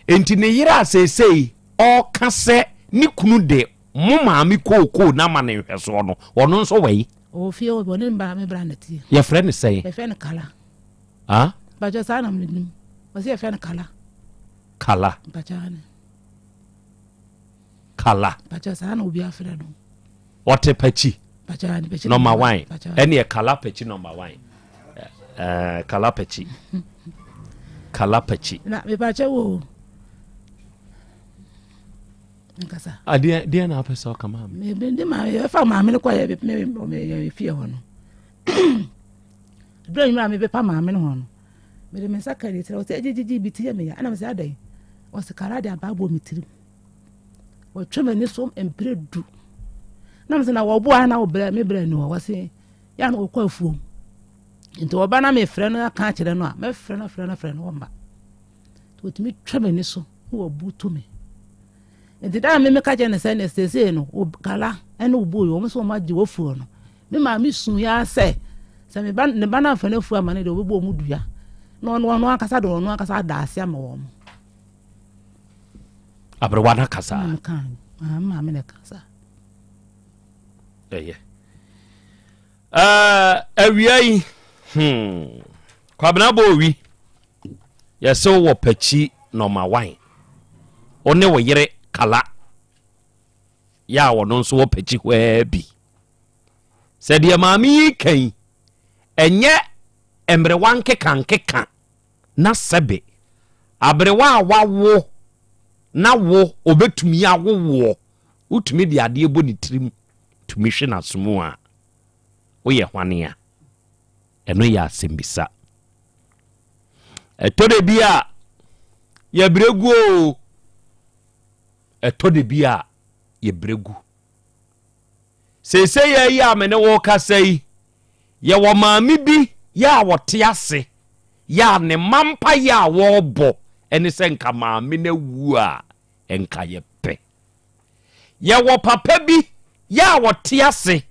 Nti ne yere a seesei ɔka sɛ ne kunu de mo maame kookoo no ama ne nhwɛsoɔ no, ɔno nso wɔ yi? Ɔwɔ fie hɔ, ɔne ne me bra na teɛ. Yɛfrɛ no sɛn? Yɛfrɛ no Kala. Ah? Mpakyɛ saa na menim. Ɔsɛ yɛfrɛ no Kala. Kala. Mpakyɛ ane. Kala. Mpakyɛ saa na obi afrɛ no. Ɔte pakyi. Mpakyɛ ane pakyi. Number one. Ɛne Kala pakyi number one. Ɛɛ Kala pakyi. Kala pakyi. Na mepakyɛ wo. Nkasa. Adeɛ ah, deɛ na apɛ sɛ ɔka maame. Me me de maame yɛfa maame no kɔ yɛ me me me fie hɔ no. Bere nyinaa me bɛpa maame no hɔ no. Mede me nsa ka ne tiri ɔsɛ gyegyegye bi ti yɛ me ya ɛna me sɛ adɛn ɔsɛ kara de abaa bɔ me tirim. Wɔtwe m'ani so mpere du. Na me sɛ na wɔboa na wɔbrɛ me brɛ ni hɔ wɔse yɛ na wɔkɔ afuom. Nti wɔba na mefrɛ no aka akyerɛ no a mɛfrɛ no frɛ no frɛ no wɔmma. Wɔtumi twa m'ani so na wɔbutu me. Nti da a me meka kyerɛ no sɛ ne seesei no kala ne wo boi wɔn nso wɔn agye wɔfuo no me maame su ya sɛ sɛ me ba ne ba no amfa no afuo ama no deɛ wɔbɛbɔ wɔn dua na ɔno ɔno ankasa de ɔno ankasa ada ase ama wɔn. Aberewa no akasa. Maame na kasa. Ɛyɛ. Awia yi hmm Kwabena Bowi. Yɛse wo wɔ pakyi nɔma wan. Wo ne wo yere Kala yɛ a ɔno nso wɔ pakyi hɔ ara bi. Sɛ deɛ maame yi ka yi, ɛnyɛ mmerewa nkekankeka na sɛbe aberewa a wawo na wo ɔbɛtumi awo woɔ, wotumi de adeɛ bɔ ne tirim tumi hwe n'asom a, woyɛ hwane a? Ɛno yɛ asɛmmisa. Ɛtɔ da bi a yɛbrɛ gu o. Ɛtɔ da bi a yɛbrɛ gu. Seesei yɛ yi a me ne wo kasa yi, yɛwɔ maame bi yɛ a wɔte ase yɛ a ne mma mpaeɛ a wɔrebɔ ɛne sɛ nka maame no awu a nka yɛpɛ. Yɛwɔ papa bi yɛ a wɔte ase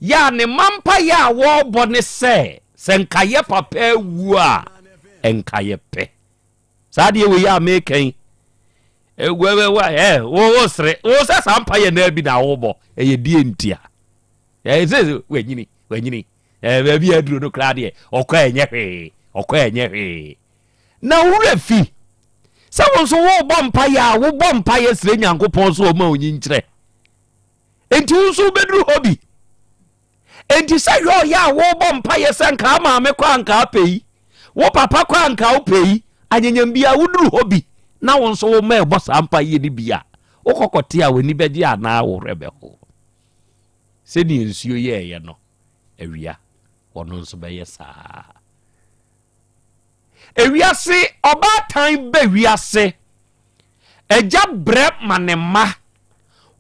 Yɛ a ne mma mpaeɛ a wɔrebɔ ne sɛ, sɛ nka yɛ papa awu a, nka yɛpɛ. Saa adeɛ wei a meka yi, wo sere, wo sɛ saa mpaeɛ naa bi na wobɔ, ɛyɛ deɛ ntia. Ɛyɛ sɛ wanyini, wanyini. Baabi a aduro no koraa deɛ, ɔkɔ ɛnyɛ hwee, ɔkɔ ɛnyɛ hwee. Na wo werɛ fi sɛ wo nso wobɔ mpaeɛ a, wobɔ mpaeɛ srɛ Nyankopɔn sɛ ɔma onyinkyerɛ. Enti wo nso wobɛduru hɔ bi. Enti sɛ yɛ ɔyɛ a wobɔ mpaeɛ sɛ nka maame kɔ anka apɛ yi, wo papa kɔ anka wopɛ yi, anyanyam biara woduru hɔ bi na wo nso wo mma ɛbɔ saa mpaeɛ no bi a, wokɔkɔte a w'ani bɛgye anaa wo werɛ bɛho. Sɛdeɛ nsuo yɛɛyɛ no awia, ɔno nso bɛyɛ saa. Ewiase ɔbaatan bɛ wiase. Agya brɛ ma ne mma.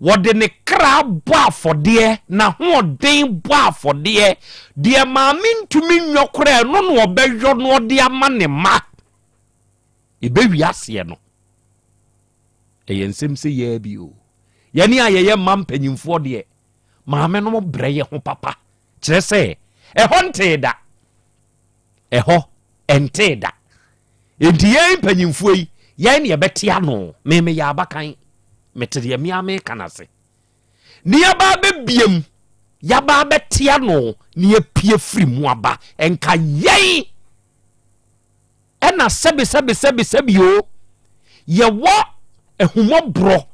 Wɔde ne kra bɔ afɔdeɛ, n'ahoɔden bɔ afɔdeɛ. Deɛ maame ntumi nyɔ koraa ɛno na ɔbɛyɔ na ɔde ama ne mma. Ɛbɛ wiaseɛ no, ɛyɛ nsɛm sɛ yɛa bi o. Yɛne a yɛyɛ mma mpanyimfoɔ deɛ, maame nom brɛ yɛ ho papa. Kyerɛ sɛ, ɛhɔ ntee da. Ɛhɔ ntee da. Enti yɛn mpanyimfoɔ yi, Yɛn ne yɛbɛte ano. Me meyɛ abakan. Mete deɛ me ara meka no ase. Ne yɛba abɛbiem, yɛaba abɛte ano, ne yɛpie firi mu aba. Nka yɛn ɛna sɛbi sɛbi sɛbi sɛbi o, yɛwɔ ahummɔborɔ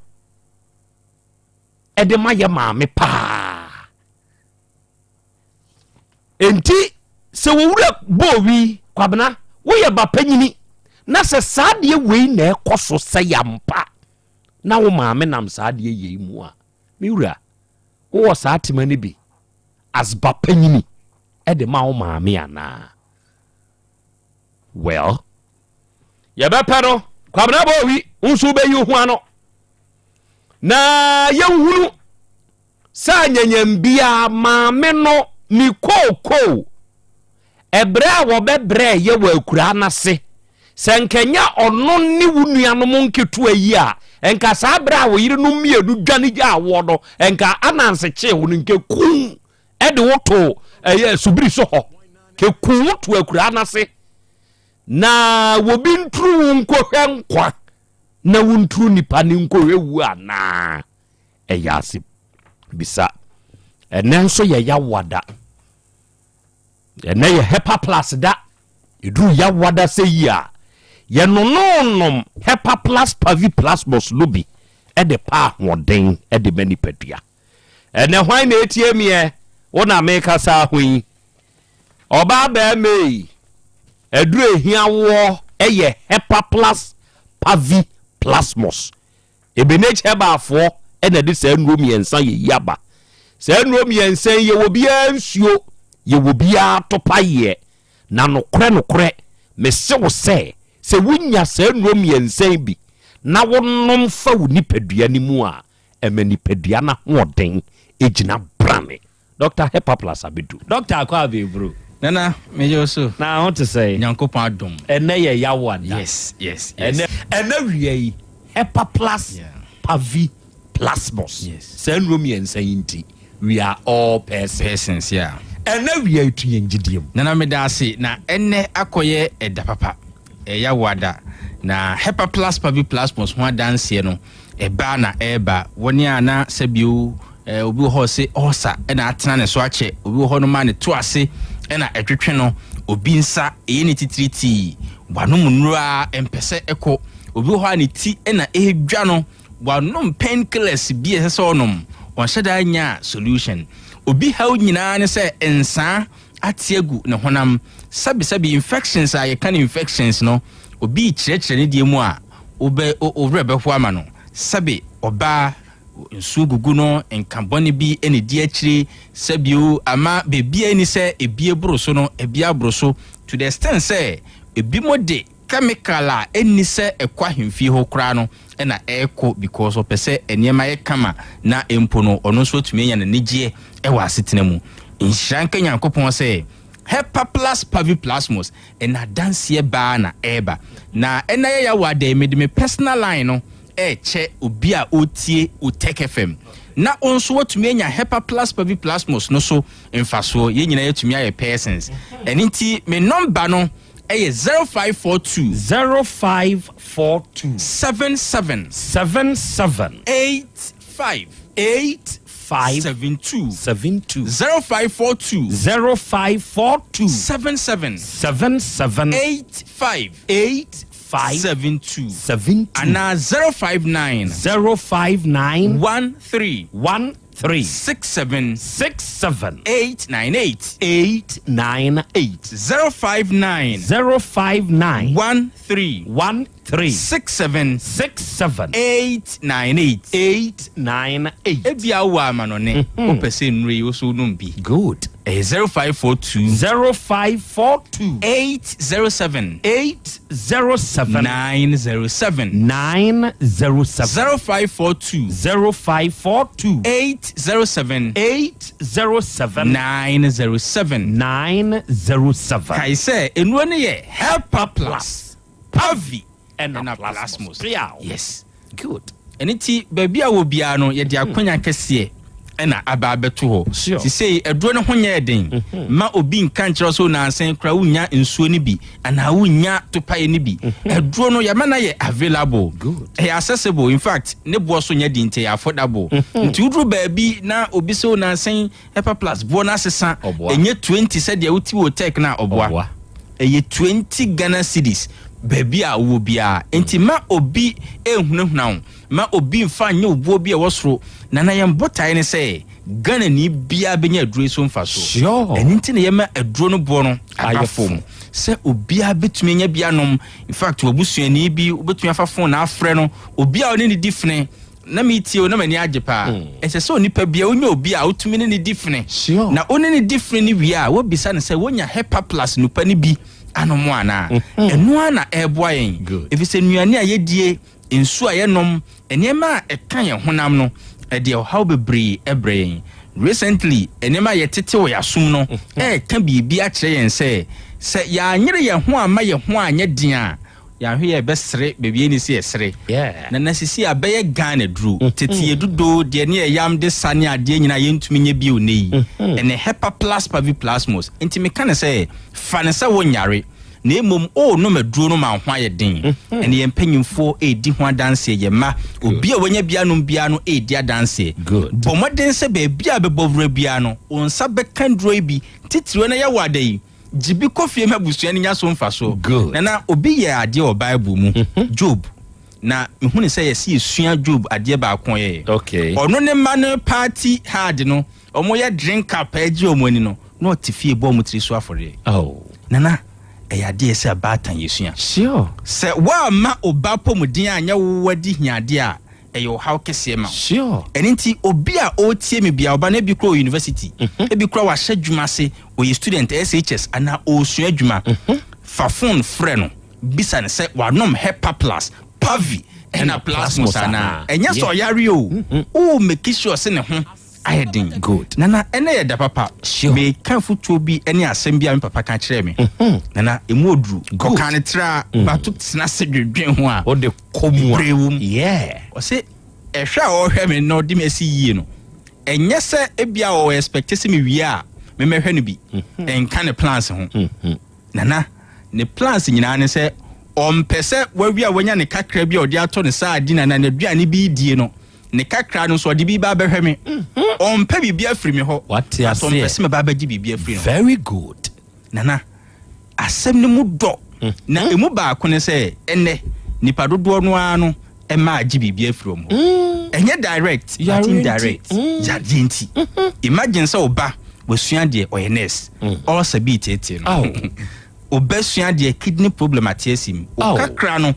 ɛde ma yɛ maame paa. Enti sɛ wo wura bɔɔ wi, Kwabena, woyɛ ba panyini, na sɛ saa adeɛ wei na ɛkɔ so sɛ yampa na wo maame nam saa adeɛ yei mu a, me wura, wowɔ saa tema no bi as ba panyini ɛde ma wo maame anaa? Well, yɛbɛpɛ no, Kwabena bɔɔ wi, wo nso wobɛyi wo ho ano na yɛnhunu Sɛ anyanyam biara maame no ne kookoo ɛbrɛ a wɔbɛbrɛɛ yɛ wɔ akuraa no ase. Sɛ nka ɛnyɛ ɔno ne wo nuanom nketewa yi a, nka saa berɛ a wo yerenom mmienu dwane gyaa woɔ no, nka Ananse kyee wo no, nka ku de wo too ɛyɛ subiri so hɔ, nka ku wo to akuraa no ase na wɔbi nturu wo nkɔhwɛ nkwa na wonturu nipa ne nkɔhwɛ wu anaa? Ɛyɛ ase bisa. Ɛnɛ nso yɛ yawa da. Ɛnɛ yɛ Hepa Plus da. Ɛduru yawa da sɛ yi a, yɛnononom Hepa Plus Pavi Plasmos no bi de pa ahoɔden de ma nipadua. Ɛnɛ hwan na ɛtie meɛ? Wo na mekasa ho yi. Ɔbaa bɛrima yi, ɛduru ehia woɔ yɛ Hepa Plus Pavi Plasmos. Ebenezer Herbal-foɔ na ɛde saa nnuro mmiɛnsa yɛ yi aba. Saa nnuro mmiɛnsa yi, yɛwɔ biara nsuo, yɛwɔ biara topaeɛ. Na nokorɛ nokorɛ, mese wo sɛ, sɛ wonya saa nnuro mmiɛnsa yi bi na wonom fa wo nipadua no mu a, ɛma nipadua no ahoɔden gyina brane. Doctor Hepaplus abedu. Doctor akɔ abebro. Nana, megye wo so. Na ho te sɛn? Nyankopɔn adom. Ɛnɛ yɛ yawa da. Yes, yes, yes. Ɛnɛ, ɛnɛ wia yi, Hepaplus yeah. Pavi Plasmos. Yes. Saa nnuro mmiɛnsa yi nti, we are all persons. Persons, yeah. Ɛnɛ wia yi tu yɛn gyidie mu. Nana meda ase na ɛnɛ akɔyɛ ɛda papa. Ɛyɛ awoada. Na Hepaplus Pavi Plasmos ho adanseɛ no, ɛba na ɛreba. Wɔn a na sɛbio eh, obi wɔ hɔ ɔse ɔɔsa na atena ne so akyɛ, obi wɔ hɔ no ma ne to ase na ɛtwetwe no, obi nsa ɛyɛ ne titiritii, wanom nnuro a ɛmpɛ sɛ ɛkɔ, obi wɔ hɔ a ne ti na ɛredwa no, wanom painkillers bi a ɛsɛ sɛ ɔnom, ɔnhyɛ da nyaa solution. Obi haw nyinaa ne sɛ nsaa ate agu ne honam. Sɛbesɛbe infections a yɛka no infections no, obi rekyerɛkyerɛ ne deɛ mu a, wobɛ, wo werɛ bɛho ama no. Sɛbe ɔbaa, nsuo gugu no, nka bɔne bi na ɛdi akyire, sɛbio ama baabi a ɛnni sɛ ebi boro so no, ebi aboro so, to the extent sɛ ebinom de chemical a ɛnni sɛ ɛkɔ ahemfie hɔ koraa no na ɛrekɔ because ɔpɛ sɛ nneɛma yɛ kama na mpo no ɔno nso atumi anya n'anigyeɛ wɔ asetena mu. Nhyira nka Nyankopɔn sɛ Hepaplas Paviplasmos ɛna adanseɛ baa na ɛreba. Na ɛna yɛ yawa dɛ mede me personal line no ɛrekyɛ obi a ɔretie Otec FM na wo nso watumi anya Hepaplas Paviplasmos no so mfasoɔ. Yɛn nyinaa yɛatumi ayɛ persons. Ɛno nti me nɔmba no ɛyɛ 0542. 0542. 77. 77. 85. 85. 72. 72. 0542. 0542. 77. 77. 85. 85. 72. 72. Anaa 059. 059. 13. 13. 67. 67. 898. 898. 059. 059. 13. 13. 67. 67. 898. 898. Ebia wowɔ amanɔne, wopɛ sɛ nnuro yi wo so wonom bi. Good. Ɛyɛ 0542. 0542. 807. 807. 907. 907. 0542. 0542. 807. 807. 907. 907. Kae sɛ nnuro no yɛ Helper Plus, Pavi ɛna ɛna Plasmos. Yes. Yes. Good. Ɛno nti baabi a wɔ biara no yɛde akwanya kɛseɛ na aba abɛto hɔ. Sesei aduro no ho nyɛɛ den ma obi nka nkyerɛ wo sɛ nansa koraa wonnya nsuo no bi anaa wonnya topaeɛ no bi. Aduro no yɛama no ayɛ available, ɛyɛ accessible, in fact ne boɔ so nyɛ den nti ɛyɛ affordable. Nti woduru baabi na obi sɛ o nansa yi Hepa Plus boɔ no asesa, ɛnyɛ 20 sɛdeɛ wote wɔ Tech no a, ɔboa. Ɛyɛ 20 Ghana cedis baabi a wowɔ biara. Nti ma obi nhunahuna wo. Mma obi mfa nyɛ wo boɔ bi a ɛwɔ soro, na na yɛn botaeɛ ne sɛ Ghanani biara bɛnya aduro yi so mfasoɔ. Ɛno nti na yɛma aduro no boɔ no aba fam sɛ obiara bɛtumi anya bi anom. In fact, w'abusuani bi wobɛtumi afa phone na afrɛ no, obi a ɔne no di fene. Na metie o, na m'ani agye paa. Ɛsɛ sɛ onipa biara wonya obi a wotumi ne no di fene. Na wo ne no di fene no wie a, woabisa no sɛ wonya Hepa Plus nupa no bi anom anaa. Ɛno ara na ɛreboa yɛn, ɛfiri sɛ nnuane a yɛdie, Nsu a yɛnom, nneɛma a ɛka yɛn honam no, ɛde ɔhaw bebree brɛ yɛn. Recently, nneɛma a yɛtete wɔ yɛn asom no reka biribi akyerɛ yɛn sɛ, sɛ yɛanyere yɛn ho amma yɛn ho anyɛ den a, yɛanhwɛ yie a yɛbɛsere baabi a ɛnni sɛ yɛsere. Na na sisi abɛyɛ Ghana duru. Tete yɛ dudo, deɛ ne yɛyam de sa ne adeɛ nyinaa yɛntumi nyɛ bio nnɛ yi. Ɛne Hepaplas paviplasmos. Nti meka no sɛ, fa no sɛ wonyare. na mmom worenom aduro no ma wo ho ayɛ den. Ɛne yɛn mpanyimfoɔ redi ho adanseɛ, yɛn mma, obi a wanya bi anom biara no redi adanseɛ. Bɔ mmɔden sɛ baabi a bɛbɔ wura biara no, wo nsa bɛka nnuro yi bi, titiriw na yɛwɔ ada yi. Gye bi kɔ fie ma abusua no nya so mfasoɔ. Nana, obi yɛɛ adeɛ wɔ Bible mu, Job. Na mehunu sɛ yɛse yɛsua Job adeɛ baako a ɔyɛeɛ. Ɔno ne mma no party hard no, Wɔyɛ drink up gye wɔn ani no, na ɔte fie bɔ wɔn tiri so afɔreɛ. Oh. Nana, ɛyɛ adeɛ sɛ abaatan yɛsua. Sure. Sɛ woamma wo ba apɔmuden anyɛ wo adi hiadeɛ a, ɛyɛ ɔhaw kɛseɛ ma wo. Sure. Ɛno nti, obi a ɔretie me biara, ɔba no ebi koraa wɔ university, ebi koraa wahyɛ adwuma ase, ɔyɛ student, SHS, anaa ɔresua adwuma, fa phone frɛ no, bisa no sɛ wanom Hepa Plus, Pavi, ɛna Plasmos anaa. Ɛnyɛ sɛ ɔyare o, wo make sure sɛ ne ho ayɛ den. Good. Nana, ɛnɛ yɛ da papa. Sure. Meka afotuo bi ne asɛm bi a me papa ka kyerɛɛ me. Nana, emu oduru. Good. Kɔka ne tra bato tena ase dwendwen ho a. Wode kɔ mu a. Bere wom. Yeah. Ɔse ɛhwɛ a ɔhwɛ me na ɔde me asi yie no, ɛnyɛ sɛ ebia ɔwɔ expect sɛ mewie a memmɛhwɛ no bi. Ɛnka ne plans ho. Nana, ne plans nyinaa ne sɛ ɔmpɛ sɛ wawie a wanya ne kakra bi a ɔde atɔ ne sardine anaa n'aduane bi redie no, ne kakra no nso ɔde bi ba abɛhwɛ me. Ɔmpɛ biribi afiri me hɔ. Wate But ɔmpɛ aseɛ. sɛ mɛba abɛgye biribi afiri ne hɔ. Very good. Nana, asɛm no mu dɔ. Na emu baako ne sɛ, ɛnnɛ, nnipa dodoɔ no ara no mma agye biribi afiri wɔn hɔ. Ɛnyɛ direct, but Yareɛ nti. indirect. Yareɛ nti. Imagine sɛ wo ba, wasua deɛ, ɔyɛ nurse. Ulcer bi reteetee no. Aw. Obɛsua deɛ kidney problem ate asi mu. Aw. Okakra no,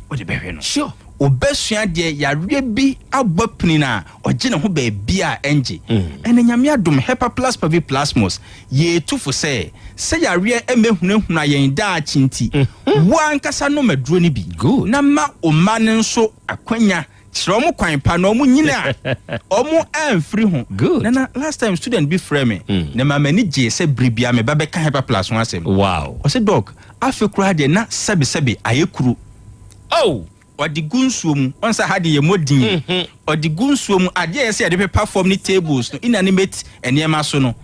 wode bɛhwɛ no. Sure. Obɛsua deɛ yareɛ bi abɔ pini no a, ɔgye ne ho baabi a ɛngye. Ɛnɛ Nyame adom, Hepaplus Paviplasmus, yɛtu fo sɛ, sɛ yareɛ mmɛhunahuna yɛn daakye nti, wo ankasa nom aduro no bi. Good. Na ma wo mma no nso akwanya, kyerɛ wɔn kwan pa na wɔn nyini a, wɔn amfiri ho. Good. Nana, last time student bi frɛɛ me, na ɛmaa m'ani gyee sɛ bere biara me ba bɛka Hepaplus ho asɛm. Wow. Ɔse, Doc, afe koraa deɛ na sɛbesɛbe ayɛ kuro. Oh! Ɔde gu nsuo mu. Ɔn sɛ ha deɛ yɛmmɔ din. Ɔde gu nsuo mu. Adeɛ a ɛyɛ sɛ yɛde pepa fam ne tables no, inanimate nneɛma so no,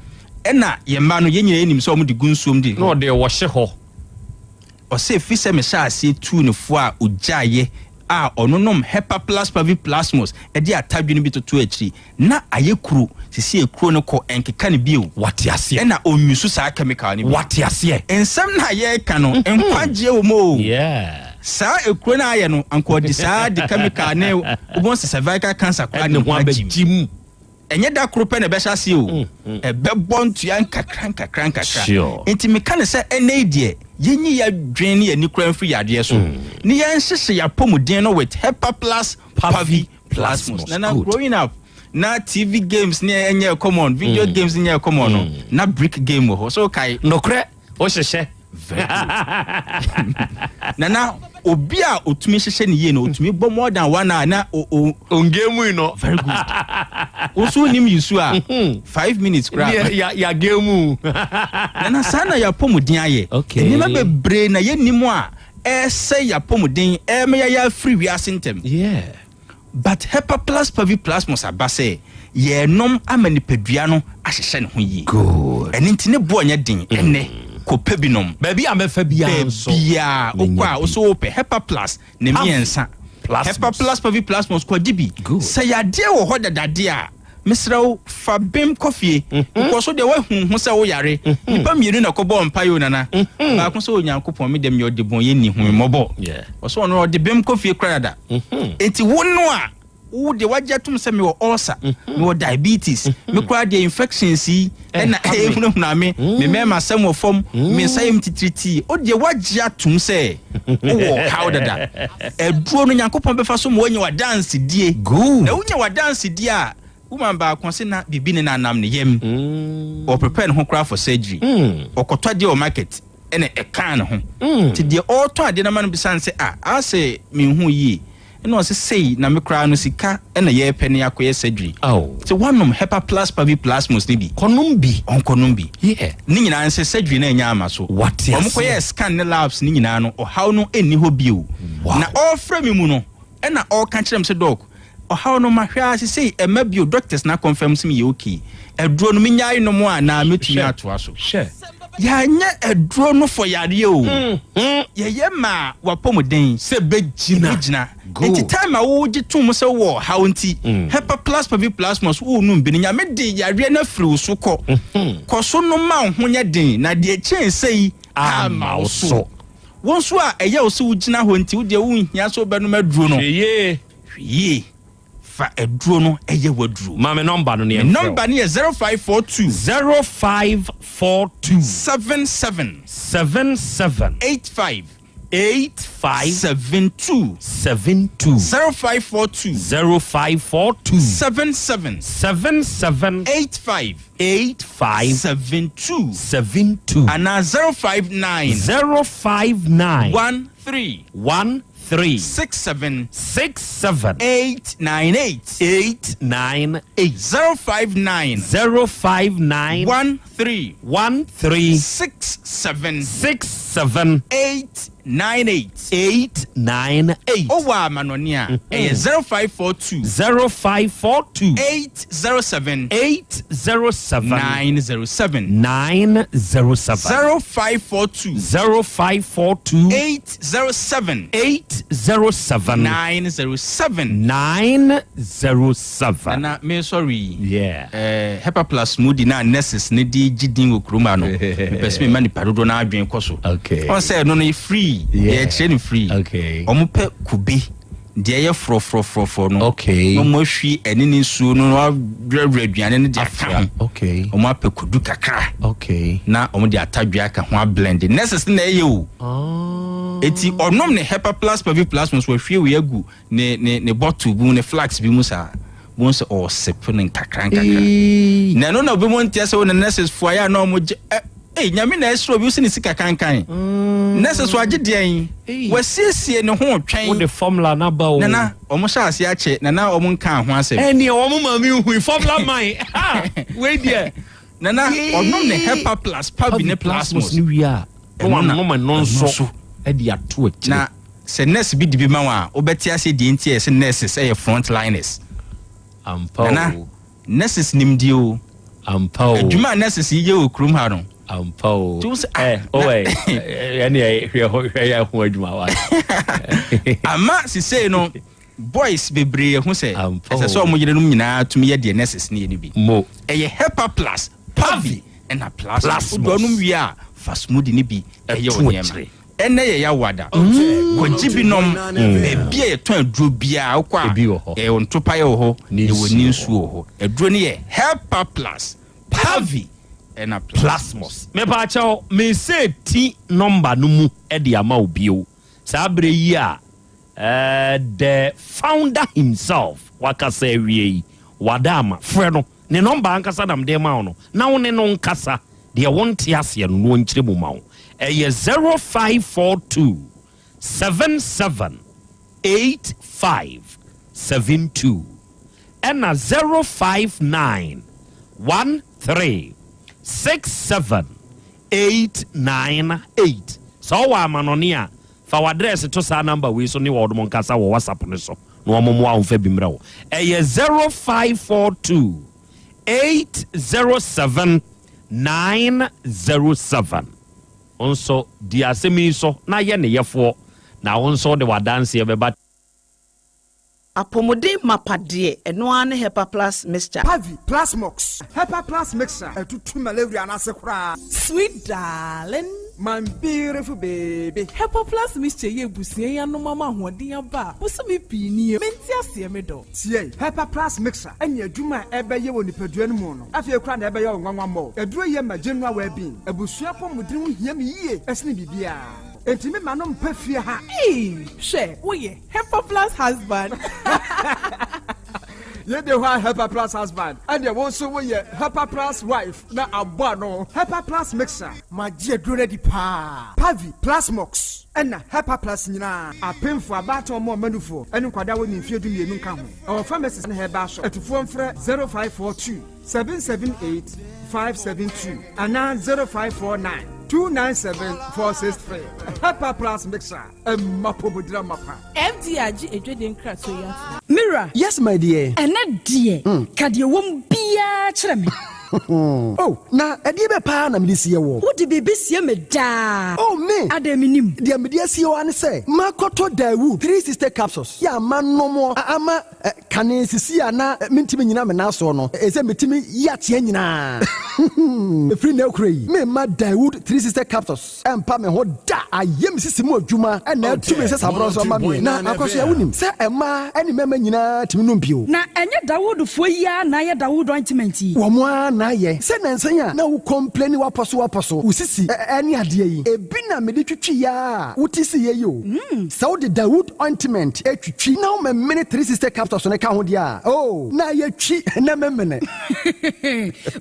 ɛna yɛn mma no, yɛn nyinaa yɛnim sɛ wɔde gu nsuo mu de. Na ɔde wɔhye hɔ. Ɔsɛ ɛfiri sɛ mehyɛɛ aseɛ tuu no fo a ɔgyaeɛ a ɔnonom Hepaplus paviplasmus de atadwene bi totoo akyiri. Na ayɛ kuro. Seesei kuro no kɔ, ɛnkeka no bio. Wate aseɛ. Ɛna ɔnyusu saa chemical no bio. Wate aseɛ. Nsɛm no a yɛreka no, nkwagyeɛ wɔ mu o. Yeah. Saa ekuro no a ayɛ no, anka ɔde saa de chemical ne wobɛhu sɛ cervical cancer koraa Ɛde ne ho ho agyim. abɛgyim. Ɛnyɛ da koro pɛ na ɛbɛhyɛ aseɛ o. Ɛbɛbɔ ntua nkakra nkakra nkakra. Sure. Nti meka no sɛ ɛnnɛ yi deɛ, yɛnyi yɛn adwene ne yɛn ani koraa mfiri yadeɛ so, ne yɛnhyehye yɛn apɔmuden no with Hepaplus Pavi Plasmos. Nana, Good. growing up, na TV games ne ɛnyɛ common, video games nyɛ common no, na brick game wɔ hɔ. So kae. Nokorɛ, wohyehyɛ. Very good. Nana, obi a otumi hyehyɛ ne yie no, otumi bɔ more than one hour na o o. Ongemu yi no. Very good. Wo nso wonim Yusu a, 5 minutes koraa. Ya ya gemu. Nana, saa na yɛapɔmuden ayɛ. Okay. Nneɛma bebree na yɛnnim a ɛresɛe yɛapɔmuden, ɛrema yɛayɛ afiri wiase ntɛm. Yeah. But Hepaplus paviplasmus aba sɛ Yɛrenom ama nipadua no ahyehyɛ ne ho yie. Ɛno nti ne boɔ nyɛ den ɛnnɛ. Kɔpɛ bi nom. Baabi a mɛfa biara nso. Baabiara wokɔ a wosɛ wopɛ Hepa Plus ne mmiɛnsa. Hepa Plus Pavi Plasmos kɔgye bi. Sɛ yadeɛ wɔ hɔ dada deɛ a, mesrɛ wo fa bem kɔ fie. Wokɔ so deɛ woahu ho sɛ woyare. Nnipa mmienu na ɛkɔbɔɔ mpaeɛ o Nana. Baako sɛ Onyankopɔn me deɛ meyɛ ɔdebɔnyɛni hu me mmɔbɔ. Ɔsɛ ɔno ɔde bem kɔ fie koraa dada. Enti wo no a Wo deɛ wagye atom sɛ mewɔ ulcer, mewɔ diabetes, me koraa deɛ infections yi ɛna ɛhunahuna me, me mmarima asɛm wɔ fam, me nsa yam titiritii. Wo deɛ wagye atom sɛ wowɔ ɔhaw dada. Aduro no Nyankopɔn bɛfa so ma woanya w'adansedie. Na wonya w'adansedie a, woman baako ɔse na biribi ne no anam ne yam. Ɔprepare ne ho koraa for surgery. Ɔkɔtɔ adeɛ wɔ market. ɛna ɛkaa ne ho. Nti deɛ ɔretɔn adeɛ no ama no bisa no sɛ, ah, asɛ menhu yie. Ɛna ɔse sei na me koraa no sika ɛna yɛrepɛ na yɛakɔyɛ surgery. Sɛ woanom Hepa Plus Pavi Plasmos no bi. Kɔnom bi. Ɔnkɔnom bi. Yeah. Ne nyinaa ne sɛ surgery no annya amma so. Wate aseɛ. Wɔkɔyɛɛ scan ne labs no nyinaa no, ɔhaw no nni hɔ bio. Wow. Na ɔrefrɛ me mu no, ɛna ɔreka kyerɛ me sɛ, Doc, Ɔhaw no mahwɛ ara sesei ɛmma bio doctors na confirm se meyɛ okay aduro no menyae nom a naa mɛtumi atoa so yɛanyɛ aduro no for yareɛ o yɛyɛ maa wapɔmuden sɛ bɛgyina nti time a wogye tom sɛ wowɔ ɔhaw nti hepa plus pavi plasmos wonom bi no Nyame de yareɛ no afiri wo so kɔ kɔ so nom ma wo ho nyɛ den na deɛ kyɛn sei amma wo so wo nso a ɛyɛ wo sɛ wogyina hɔ nti wodeɛ wonhia sɛ wobɛnom aduro no Hwɛ yie. Hwɛ yie, fa aduro no yɛ w'aduro. Ma me nɔmba no na Me yɛmfrɛ wo. nɔmba no yɛ 0542. 0542. 77. 77. 85. 85. 72. 72. 0542. 0542. 77. 77. 85. 85. 72. 72. Anaa 059. 059. 13. 1. 3. 67. 67. 898. 898. 059. 059. 13. 13. 67. 67. 898. 898. Owɔ amanɔne a, ɛyɛ 0542. 0542. 807. 807. 907. 907. 0542. 0542. 807. 807. 907. 907. Nana mesɔre yi. Yeah. Eh, Hepa Plus smoothie na nurses ne de gye din wɔ kurom ha no. Mepɛ sɛ mema nipa dodoɔ no adwene kɔ so. Okay. Ɔn sɛ ɛno no yɛ free. Yeah. Yɛkyerɛ no free. Okay. Ɔmo pɛ kube deɛ ɛyɛ forɔforɔforɔforɔ no. Okay. Na ɔmo ahwie ɛne ne nsuo no na wɔawerɛwerɛ aduane no de aka ho. Okay. Ɔmo apɛ kodu kakra. Okay. Na ɔmo de atadwe aka ho ablend. Nurses no na ɛyɛ o. Oh. Eti ɔnom ne Hepa Plus Pavi Plus no so wahwie wei agu ne ne ne bottle bi mu ne flask bi mu saa. Bohu sɛ ɔɔsepe no nkakra nkakra. Na ɛno na obi mo nteɛ sɛ wo ne nurses fo ayɛ a na ɔmo gye ɛ ei nyame na ɛsrɛ obi wo sɛ ne sika kankan. Nurses wagye deɛn? Wasiesie ne ho retwɛn. Wode formula no aba o. Nana ɔmo hyɛ aseɛ akyɛ na na ɔmo nkaa ho asɛm. Ɛneɛ wɔn maame nhui formula man ha wei deɛ. Nana ɔnom ne Hepa Plus Pavi ne Plasmos. No wie a na wanom ɛno nso de ato akyire. Na sɛ nurse bi de bi ma wo a wobɛte aseɛ deɛ nti a yɛse nurses yɛ front liners. Ampa o. Nana nurses nim deɛ o. Ampa o. Adwuma a nurses yi yɛ wɔ kurom ha no. Ampa o. Nti wo sɛ ah. Eh, o ɛ ɛne hwɛ hwɛ yɛ ho adwuma wa. Ama sisei no boys bebree ahu sɛ ɛsɛ sɛ wɔn yerenom nyinaa tumi yɛ deɛ nurses no yɛ no bi. Mo. Ɛyɛ Hepa Plus, Pavi, ɛna Plasmos. Wode ɔnom wie a, fa smoothie no bi yɛ wo nneɛma. Ɛnnɛ yɛ Yawada. Kɔgye bi nom. Baabi a yɛtɔn aduro biara, wokɔ a, yɛwɔ ntopaeɛ wɔ hɔ, yɛwɔ ni nsuo wɔ hɔ. Aduro no yɛ Hepa Plus, Pavi, ɛna Plasmos. Mepaakyɛw, mese ti nɔmba no mu de ama wo bio. Saa berɛ yi a The founder himself wakasa awie yi, wada ama. Frɛ no, ne nɔmba ankasa na mede rema wo no, na wo ne no nkasa. Deɛ wonte aseɛ no, na ɔnkyerɛ mu ma wo. Ɛyɛ 0542 77 85 72 ɛna 059 13 67 898. Sɛ wowɔ amanɔne a, Fa w'adrɛɛse to saa namba wei so ne wɔnom nkasa wɔ WhatsApp no so. na wɔn mmoa wo mfa bi mmerɛ wo. Ɛyɛ 0542 807 907. Wo nso di asɛm yi so na yɛ ne yɛfoɔ, na wo nso wode w'adanseɛ bɛba. Apɔmuden mapa deɛ, ɛno ara ne Hepa Plus Mixture. Pavi, Plasmox, Hepa Plus Mixture, ɛtutu malaria no ase koraa. Sweet darling. My beautiful baby. Hepa Plus Mixture yi abusua yi anom ama ahoɔden aba a bosome pii nie. Mente aseɛ me dɔ. Tie, Hepa Plus Mixture ne adwuma a ɛbɛyɛ wɔ nipadua no mu no, afei koraa na ɛbɛyɛ wo nwanwa mmɔ. Aduro yi yɛ ma general well-being. Abusua apɔmuden ho hia me yie sene biribiara. Enti me ma no mpa fie ha. Eii hwɛ woyɛ Hepa plus husband. Yɛ de hɔ a Hepa plus husband ɛneɛ wo nso wo yɛ Hepa plus wife na abɔ ano. Hepa plus mixer. Magye aduro no adi paa. Pavi, Plasmox ɛna Hepa plus nyinaa. Apemfoɔ, abaatan ɔmo ɔma nufoɔ ɛne nkwadaa a wɔnni mfeɛ 12 nka ho. Ɛwɔ pharmacies ne herbal shop. Atufoɔ mfrɛ 0542 778 572 anaa 0549 297 463. Hepa plus mixer. Ɛmma pomodira mapa. FDA agye adwadie nkratoɔ yi atom. Me wura. Yes my dear. Ɛnɛ deɛ, ka deɛ ɛwɔ mu biara kyerɛ me. Oh, na ɛdeɛ bɛ paa na mede sie woɔ? Wode biribi sie me daa. Oh, me! Adɛn mennim? Deɛ mede asie wo ara ne sɛ, makɔtɔ Daewoo 360 capsules yɛ a manom ama kane sisi a na mentumi nnyina me nan soɔ no, ɛsɛ metumi yi ateɛ nyinaa. Ɛfiri nnɛ rekora yi, meremma Daewoo 360 capsules. Ɛmpa me ho da. Ayɛ me sisi mu adwuma na atu me nsasaborɔ nso ama me. Na Akosua, wonim sɛ mmaa ne mmarima nyinaa tumi nom bio. Na ɛnyɛ Dawoodfoɔ yi ara na ayɛ Dawood ointment yi? Wɔn ara na ayɛ. Sɛ nnansa yi a na wo complaini w'apɔ so w'apɔ so, wo sisi ne adeɛ yi, ebi na mede twitwi a wote siiɛ yi o. Sɛ wode Dawood ointment twitwi na womemene 360 capsules no ka ho deɛ a, oh, na ayɛ twi na memene.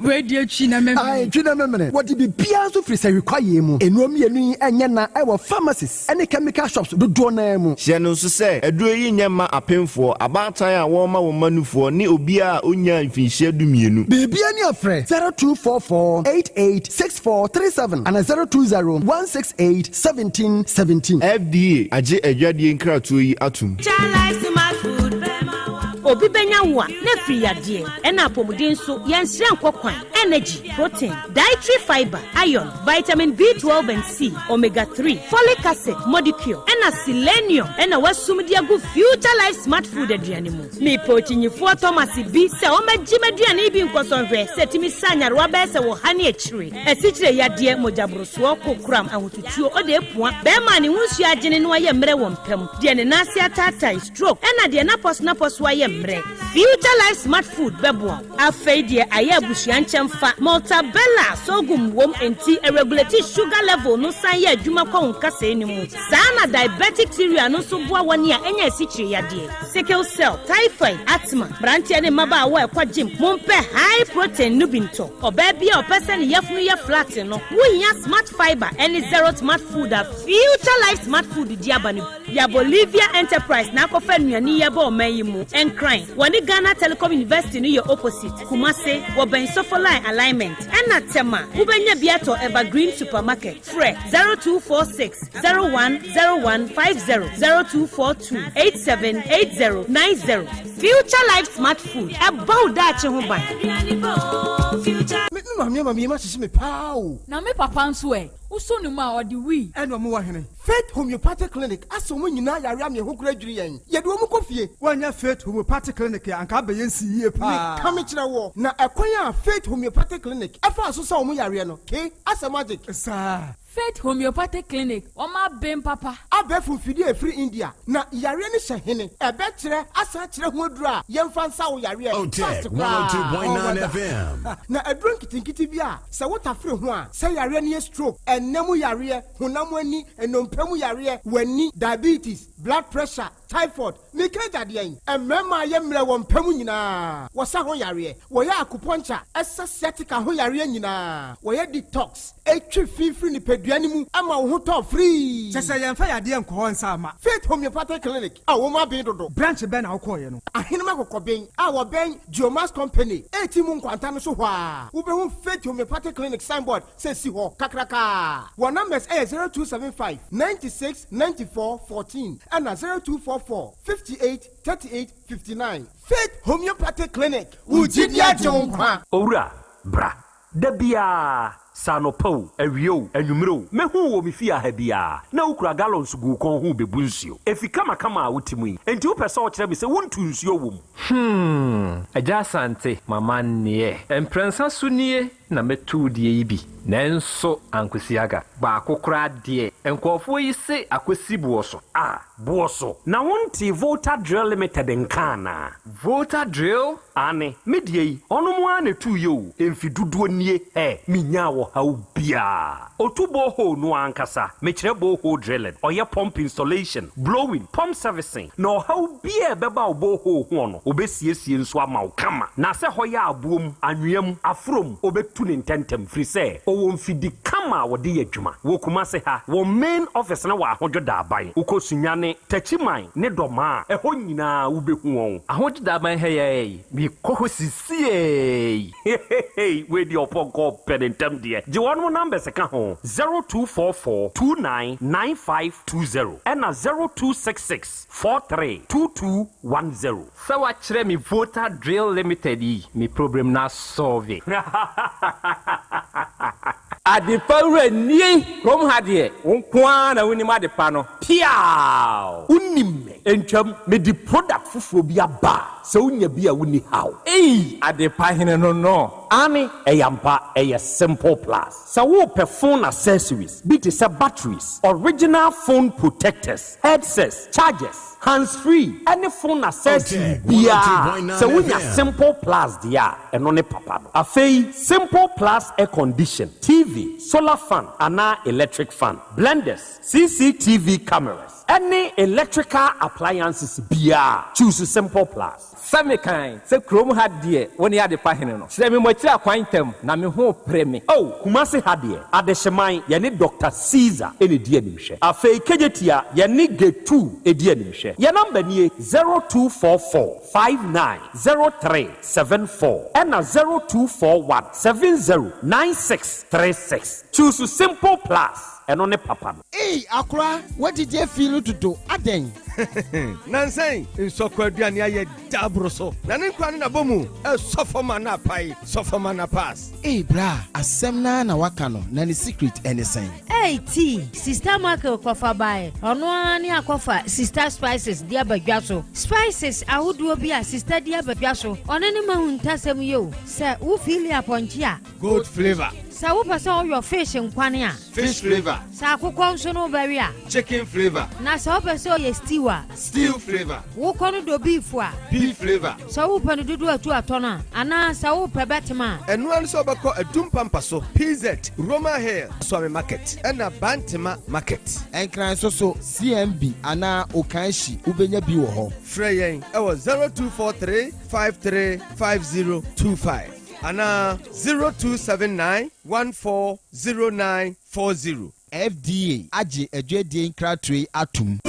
Wei deɛ twi na memene. Ae, twi na memene. Wɔde biribiara nso firi sahwi kwaeɛ mu. Nnuro mmienu yi nyɛ na wɔ pharmacies ne chemical shops dodoɔ no ara mu. Hyɛ no nso sɛ, aduro yi nyɛ mma apemfoɔ, abaatan a wɔrema wɔn mma nufoɔ ne obiara a ɔnnyaa mfinhyia dumienu. Biribiara ni a frɛ 0244 88 6437 anaa 020 168 1717. FDA agye adwadie nkratoɔ yi atom. Obi bɛnya wo a, na afiri yadeɛ, ɛna apɔmuden nso, yɛnsrɛ nkɔ kwan, energy, protein, dietary fiber, iron, vitamin B12 and C, omega 3, folic acid, modicure, ɛna selenium ɛna wasum de agu Future Life Smart Food aduane mu. Mepɛ okyinyifoɔ Thomas bi sɛ ɔmmɛgye m'aduane yi bi nkɔsɔ nhwɛ sɛ ɛtumi sa nyarewa bɛyɛ sɛ wɔ ha ne akyire, asikyire yadeɛ, mogyaborosoɔ, kokoram, ahotutuo, ɔde apua, bɛrima a ne ho nsuo agyene na wayɛ mmerɛ wɔ mpa mu, deɛ ne nan ase ataatae, stroke, ɛna deɛ n'apɔso-n'apɔso ayɛ mmerɛ. Future Life Smart Food bɛboa wo. Afei deɛ ayɛ abusua nkyɛmfa. Maltabella sorghum wom enti ɛregulate sugar level no san yɛ adwuma kɔ wo nkasɛɛ no mu. Saa na diabetic cereal no nso boa wɔn a anya asikyire yadeɛ, sickle cell, typhoid, asthma. Mmeranteɛ ne mmabaawa a ɛkɔ gym, mompɛ high protein no bi ntɔ. Ɔbaa bi a ɔpɛ sɛ ne yafunu yɛ flat no, wohia Smart Fibre ne Zero Smart Food a Future Life Smart Food de aba no bi. Ya Bolivia Enterprise na akɔfa nnuane yi aba ɔman yi mu. Nkran, wɔne Ghana Telecom University no yɛ opposite. Kumase, wɔbɛn Sofoline Alignment. Ɛna Tema, wobɛnya bi atɔ Evergreen Supermarket. Frɛ 0246 01 01 50, 0242 87 80 90. Future Life Smart Food, ɛbɔ wo daakye ho ban. Me maame ama me yam ahyehye me paa o. Na me papa nso ɛ? Wosɔ ne mu a, ɔde wii. Ɛna ɔmo wɔ hene? Faith Homeopathic Clinic asɛ wɔn nyinaa yare ama ɛho koraa dwiri yɛn. Yɛde wɔn kɔ fie. Woannya Faith Homeopathic Clinic a, anka abɛyɛ nsi yie paa. Meka mekyerɛ woɔ, na ɛkwan a Faith Homeopathic Clinic faa so sa wɔn yareɛ no, ke, asɛ magic. Saa. Faith Homeopathic Clinic, wɔn aben papa. Abɛɛfo mfidie a ɛfiri India, na yareɛ no hyɛ hene? Ɛbɛkyerɛ asan akyerɛ ho aduro a yɛmfa nsa wo yareɛ fast Otec koraa. 102.9 FM. Na aduro nketenkete bi a sɛ wotafere ho a, sɛ yareɛ no yɛ stroke, ɛnna mu yareɛ, honam ani, nnompe mu yareɛ, w'ani, diabetes, blood pressure, typhoid, meka agya deɛn? Mmarima a yɛ mmerɛ wɔ mpa mu nyinaa, wɔsa ho yareɛ, wɔyɛ acupuncture, ɛsa sciatica ho yareɛ nyinaa, wɔyɛ detox, ɛtwe fi firi nipadua no mu ma wo ho tɔ firii. Kyɛ sɛ yɛmfa yadeɛ nkɔ hɔ nsa mma. Faith Homeopathic Clinic a wɔn aben dodo. Branch bɛn na wokɔeɛ no? Ahenem Akokɔben a wɔbɛn Geomax Company, ɛti mu nkwanta no so hɔ ara, wobɛhu Faith Homeopathic Clinic signboard sɛ si hɔ kakrakaa. Wɔn numbers yɛ 0275 96 94 14 ɛna 0244. 0244 58 38 59. Faith Homeopathic Clinic, wo gyidi agye wo nkwa. Owura, bra. Da biara, sɛ anɔpa o, awia o, anwummere o, mɛhu wo wɔ me fie ha biara, na wokura gallons gu wo kɔn ho rebebu nsuo. Efi kamakama a wote mu yi, enti wopɛ sɛ wokyerɛ me sɛ wontu nsuo wɔ mu? Hmm, Agya Asante, m'amanneɛ. Mprɛnsa so nie na mɛtu wo deɛ yi bi, nanso ankosi aga. Baako koraa deɛ, nkurɔfoɔ yi se akɔsi boɔ so. Ah, boɔ so? Na wontee Volta Drill Limited nka anaa? Volta Drill? Aane, me deɛ yi, ɔnom ara na ɛtuiɛ o, mfe dodoɔ nie, hɛ, menyaa ɔhaw biara. Ɔtu borehole no ara ankasa, mekyerɛ borehole drilling, ɔyɛ pump installation, blowing, pump servicing, na ɔhaw biara a ɛbɛba wo borehole hoɔ no, ɔbɛsiesie nso ama wo kama. Na sɛ hɔ yɛ aboɔ mu, anwea mu, aforɔ mu, ɔbɛtu no ntɛntɛm, firi sɛ ɔwɔ mfidi kama a wɔde yɛ adwuma. Wɔ Kumase ha, wɔn main office no wɔ Ahodwo Daaban. Wokɔ Sunyani, Techiman ne Dɔmaa a, ɛhɔ nyinaa wobɛhu wɔn. Ahodwo Daaban ha yi ara yi, mekɔ hɔ sisiei. Heheheey wei deɛ ɔpɔnkɔ pɛ ne ntɛm deɛ. Gye wɔnom numbers ka ho, 0244 29 9520 ɛna 0266 43 2210. Sɛ wakyerɛ me Volta Drill Limited yi, me problem no asɔlve. Adepa wura nie! Kurom ha deɛ, wo nko ara na wonim adepa no. Piaaw! Wonim me. Ntwam, mede product foforɔ bi aba a, sɛ wonya bi a wonni haw. Ei! Adepa hene no no. Aane, ɛyɛ ampa, ɛyɛ Simple Plus. Sɛ worepɛ phone accessories bi te sɛ batteries, original phone protectors, headsets, chargers, hands free, ɛne phone accessory biara a, sɛ wonya Simple Plus deɛ a, ɛno ne papa no. Afei, Simple Plus air condition, TV, solar fan anaa electric fan, blenders, CCTV cameras, ɛne electrical appliances biara, choose Simple Plus. Sɛ mekan sɛ kurom ha deɛ wo ne adepa hene no, kyerɛ me mo akyiri akwan ntɛm, na me ho repere me. Oh, Kumasi ha deɛ, Adehyeman, yɛne Doctor Caesar na ɛdi animhwɛ. Afei Kejetia, yɛne Getu di animhwɛ. Yɛn number nie, 0244 59 03 74 ɛna 0241 70 96 36. Choose Simple Plus, ɛno ne papa no. Ei akora w'adidi afi no dodo adɛn. Nansa yi nsɔkɔ aduane ayɛ dɛ aboro so na ne nkwa no nabɔ mu ɛsɔ fam a na apae sɔ fam a na pass. Ei bra asɛm no ara na waka no na ne secret ɛne sɛn. Ei tea, Sista Michael kɔfa bae, ɔno ara ne akɔfa Sista Spices de aba dwa so. Spices ahodoɔ bi a Sista de aba dwa so, ɔno ne m'ahuntasɛm yi o, sɛ wo feeli apɔnkye a, Goat flavour. Sɛ wopɛ sɛ woyɔ fish nkwane a. Fish flavour. Sɛ akokɔ nso no wobɛwe a. Chicken flavour. Na sɛ wopɛ sɛ ɔyɛ stew a. Stew flavour. Wokɔ no dɔ beef a. Beef flavour. Sɛ wopɛ no dodo atu atɔ no a, anaa sɛ wopɛ bɛtem a. Ɛno ara ne sɛ wobɛkɔ Adum Pampa so, PZ, Roma Hill, Suame Market, ɛna Bantema Market. Nkran nso so, CMB anaa Okaanshi wobɛnya bi wɔ hɔ. Frɛ yɛn wɔ 0243 53 5025. Anaa 0279 1409 40. FDA agye adwadie nkratoɔ yi atom.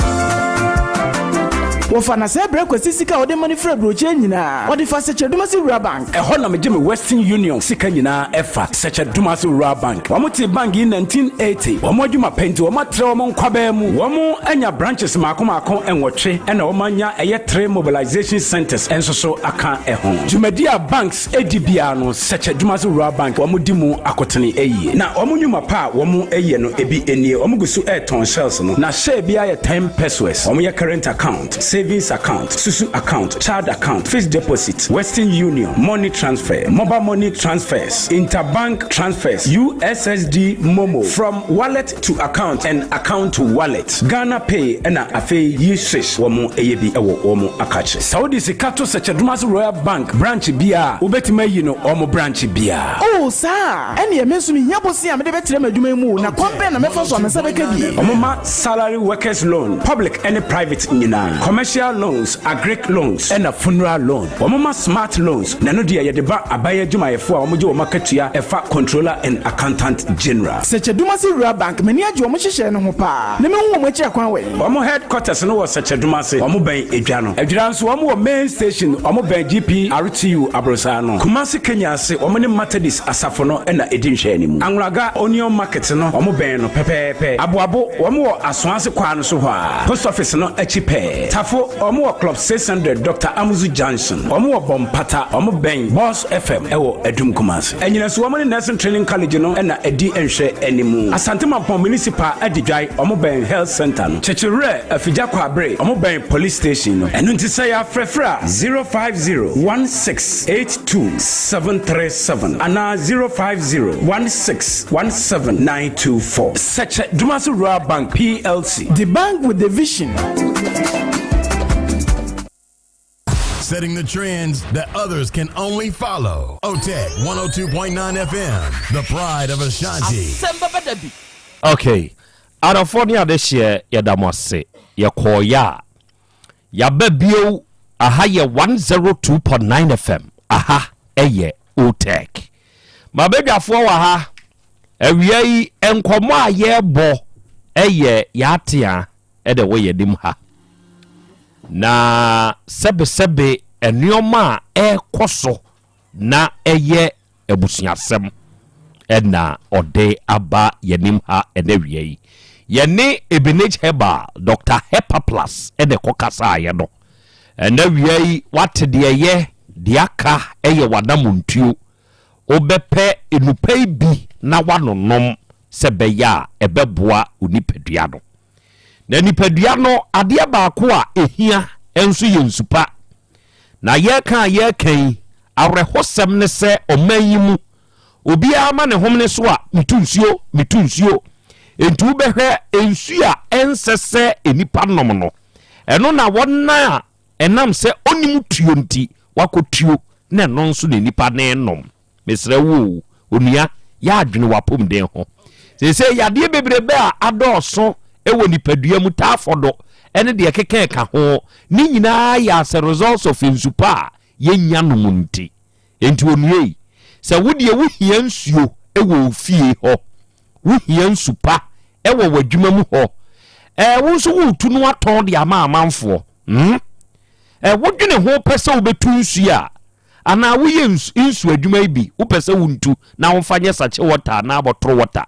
Wɔfa Nasɛɛ brɛ Kwasi sika a ɔde ma no firi aburokyire nyinaa. Ɔde fa Sɛkyɛ-Dumasi Rural Bank. Ɛhɔ na megye me Western Union sika nyinaa ɛfa, Sɛkyɛ-Dumasi Rural Bank. Wɔn tee bank yi 1980. Wɔn adwuma pɛ nti wɔn atrɛ wɔn nkwabaa mu. Wɔn anya branches maako maako nwɔtwe ɛna wɔn anya ɛyɛ three mobilization centers nso so aka ɛho. Dwumadi a banks di biara no, Sɛkyɛ Dwumadze Rural Bank wɔn di mu akotene yie. Na wɔn nnwuma pa a wɔn yɛ no ebi nie, wɔn gu so retɔn shells no, na share biara yɛ ten pesewas. Wɔn yɛ current account, savings account, susu account, child account, fixed deposit, Western Union, money transfer, mobile money transfers, interbank transfers, USSD momo, from wallet to account and account to wallet, Ghana Pay ɛna afei yi swish wɔn yɛ bi wɔ wɔn akakye. Sɛ wode sika to Sɛkyɛdomase Royal Bank branch biara a, wobɛtumi ayi no wɔn branch biara. Oh, saa a? Ɛnneɛ me nso mehia bosea a mede bɛtrɛ m'adwuma yi mu o, na kwan bɛn na mɛfa so a me nsa bɛka bi? Wɔma salary workers loan, public ne private nyinaa, commercial loans, agric loans ɛna funeral loan. Wɔma smart loans, na ɛno deɛ yɛde ba aban adwumayɛfoɔ a wɔgye wɔn akatua ɛfa Controller and Accountant General. Sɛkyɛdumase Rural Bank, m'ani agye wɔn nhyehyɛe no ho paa, na mehu wɔn akyiri akwan wɛn. Wɔn headquarters no wɔ Sɛkyɛdumase, wɔn bɛn Edwa no. Adwira nso wɔn wɔ main station, wɔn bɛn GPRTU aborosan no. Kumasi Kenya ase, wɔn ne Methodist asafo no na ɛdi nhwɛanimu. Anwulaga Onion Market no, wɔn bɛn no pɛpɛɛpɛ. Aboabo, wɔn wɔ Asoase kwaa no so hɔ ara, post office no akyi pɛɛ. Tafo. Tafo, wɔn wɔ Club 600 Doctor Amuzu Junction. Wɔn wɔ Bompata, wɔn bɛn Boss FM wɔ Adum Kumasi. Anyinaso wɔn ne Nursing Training College no na ɛdi nhwɛ animu. Asante Mampong Municipal Adidwae, wɔn bɛn Health Centre no. Kyekyewerɛ, Afigya Kwabre, wɔn bɛn Police Station no. Ɛno nti sɛ yɛafrɛfrɛ a, 050 1682 737 anaa 050 1617 924. Sɛkyɛ Dumasi Rural Bank PLC. The bank with the vision. Setting the trends that others can only follow. OTEC 102.9 FM, the pride of Ashanti. Asɛm bɛba da bi. Okay, adɔfoɔ ne adehyeɛ yɛda mo ase. Yɛkɔɔeɛ a, yɛaba bio. Aha yɛ 102.9 FM. Aha ɛyɛ OTEC. Mabadwafoɔ wɔ ha. Awia yi nkɔmmɔ a yɛrebɔ ɛyɛ yɛatea ɛna ɛwɔ yɛn anim ha. Na sɛbesɛbe nneɛma a ɛrekɔ so na ɛyɛ abusuasɛm ɛna ɔde aba yɛn anim ha ɛna awia yi. Yɛne Ebenage Herbal, Dr. Hepaplus ɛna ɛkɔ kasaeɛ no. Ɛna awia yi wate deɛ ɛyɛ deɛ aka ɛyɛ w'anamontuo. Wobɛpɛ nnupa yi bi na woanonom sɛ ɛbɛyɛ a ɛbɛboa wo nipadua no. Na nipadua no, adeɛ baako a ɛhia nso yɛ nsu pa. Na yɛreka a yɛreka yi, awerɛhosɛm ne sɛ ɔman yi mu, obiara ma ne homene so a, metu nsuo, metu nsuo. Enti wobɛhwɛ nsuo a ɛnsɛ sɛ nnipa nom no, ɛno na wɔn a ɛnam sɛ ɔnnim tuo nti, wakɔtuo na ɛno nso na nnipa no renom. Mesrɛ wo o, onua, yɛ adwene w'apɔmuden ho. Seesei yadeɛ bebrebe a adɔɔso wɔ nipadua mu, taafɔdo ne deɛ ɛkeka ɛka ho, ne nyinaa yɛ as a result of nsu pa a yɛnnya nom nti. Enti onua yi, sɛ wo deɛ wohia nsuo wɔ wo fie hɔ, wohia nsu pa wɔ w'adwuma mu hɔ, ɛɛ wo nso woretu no atɔn de ama amanfoɔ, hmm? Ɛɛ wodwene ho pɛ sɛ wobɛtu nsuo a, Anaa woyɛ nsu adwuma yi bi, wopɛ sɛ wontu na womfa nyɛ sachet water anaa bɔtoro water.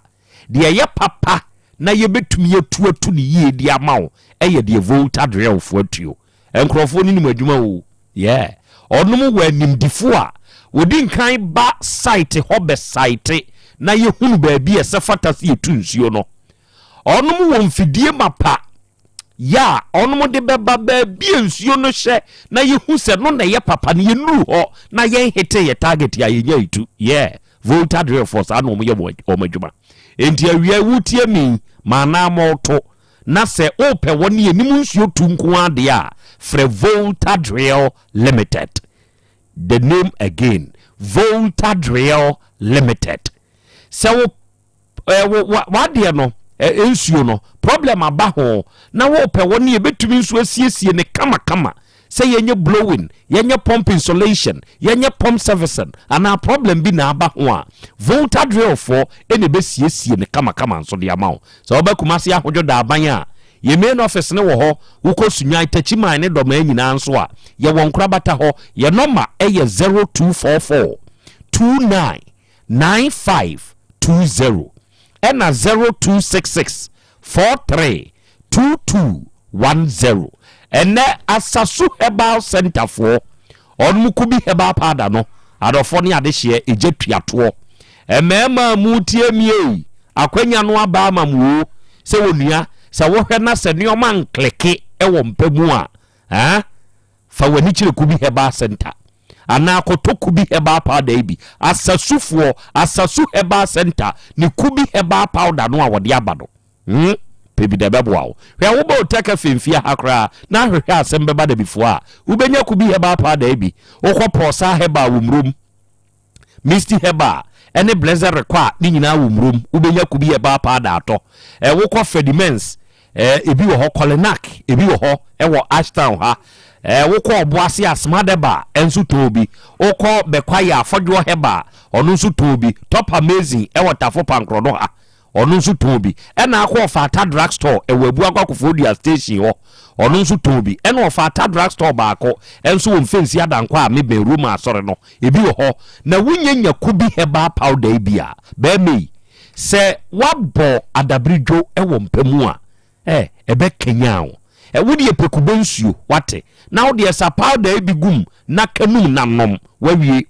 Deɛ ɛyɛ papa na yɛbɛtumi atu atu no yie de ama wo yɛ deɛ Volta Drillfoɔ atuo. Nkurɔfoɔ no nim adwuma o. Yeah. Ɔnom wɔ animdifoɔ a wɔdi nkan ba site hɔ bɛ site na yɛhunu baabi a ɛsɛ fata sɛ yɛtu nsuo no. Ɔnom wɔ mfidie mapa yɛ a ɔnom de bɛba baabi a nsuo no hyɛ na yɛhu sɛ no na ɛyɛ papa no yɛnuru hɔ na yɛn hete yɛ target a yɛnya etu yɛ Volta drillfoɔ saa na wɔn yɛ wɔn adwuma enti awia wotie mi ma anaa mɔɔto na sɛ wopɛ wɔn ne anim nsuo tu nko adeɛ a frɛ Volta Drill Limited the name again Volta Drill Limited sɛ wo eh, wo w'adeɛ no eh, nsuo no problem aba ho na wɔpɛ wɔ ne yɛbɛtumi nso asiesie ne kamakama sɛ yɛnyɛ blowing yɛnyɛ pump insulation yɛnyɛ pump servicing anaa problem bi na aba ho a Volta drillfoɔ ɛna ɛbɛsiesie ne kamakama nso de ama wo sɛ wobɛ Kumasi ahodwo daaban a yɛ main office ne wɔ hɔ wokɔ Sunyan Takyiman ne Dɔmaa nyinaa nso a yɛwɔ nkorabata hɔ yɛ nɔma ɛyɛ 0244 29 9520 ɛna 0266 43 2210. Ɛnɛ Asasu Herbal Centre foɔ ɔnom kubi herbal powder no adɔfoɔ ne adehyeɛ egya tua toɔ. Mmarima a mo tie me ei akwanya no aba ama mo o sɛ onua sɛ wohwɛ na sɛ nneɛma nkleke wɔ mpa mu a eh fa w'ani kyerɛ kubi herbal center. Anaa kɔtɔ Kubi herbal powder yi bi. Asasufoɔ, Asasu Herbal Centre ne Kubi herbal powder no a wɔde aba no, hmm, pɛ bi na ɛbɛboa wo. Hwɛ, wobɔ Otec FM fie ha koraa na ahwehwɛ asɛm bɛba dabifoɔ a, wobɛnya Kubi herbal powder yi bi. Wokɔ Pɔɔsaa Herbal wɔ Murom, Misty Herbal ne Blessed Rekɔ a ne nyinaa wɔ Murom, wobɛnya Kubi herbal powder atɔ. Ɛ, wokɔ Fredimens Eh, ebi wɔ hɔ, Kolinak, ebi wɔ hɔ wɔ Ashtown ha. Eh, wokɔ Ɔboase a, Smadeba nso tɔn bi. Wokɔ Bɛkwaye a, Fɔdwoɔ Herbal, ɔno nso tɔn bi. Top Amazing wɔ Tafo Pankorɔno ha, ɔno nso tɔn bi. Ɛna akɔ Ɔfaata Drug Store wɔ Abuakwa Koforidua Station hɔ, ɔno nso tɔn bi. Ɛna Ɔfaata Drug Store baako nso wɔ Mfensi Adankwa a mebɛn Roma Asɔre no, ebi wɔ hɔ. Na wonya nya Kubi Herbal Powder yi bi a, bɛrima yi, Sɛ woabɔ adabiridwo wɔ mpa mu a, ɛ, ɛbɛkanyan wo. Wo deɛ pɛ kube nsuo, wate, na wo deɛ sa powder bi gu mu na ka num na nom, wawie.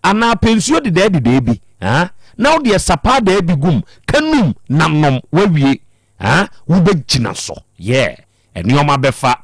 Anaa pɛ nsuo dedɛɛ dedɛɛ bi, ah, na wo deɛ sa powder bi gu mu, ka num na nom, wawie. Ah, wobɛgyina so, yeah. Nneɛma bɛfa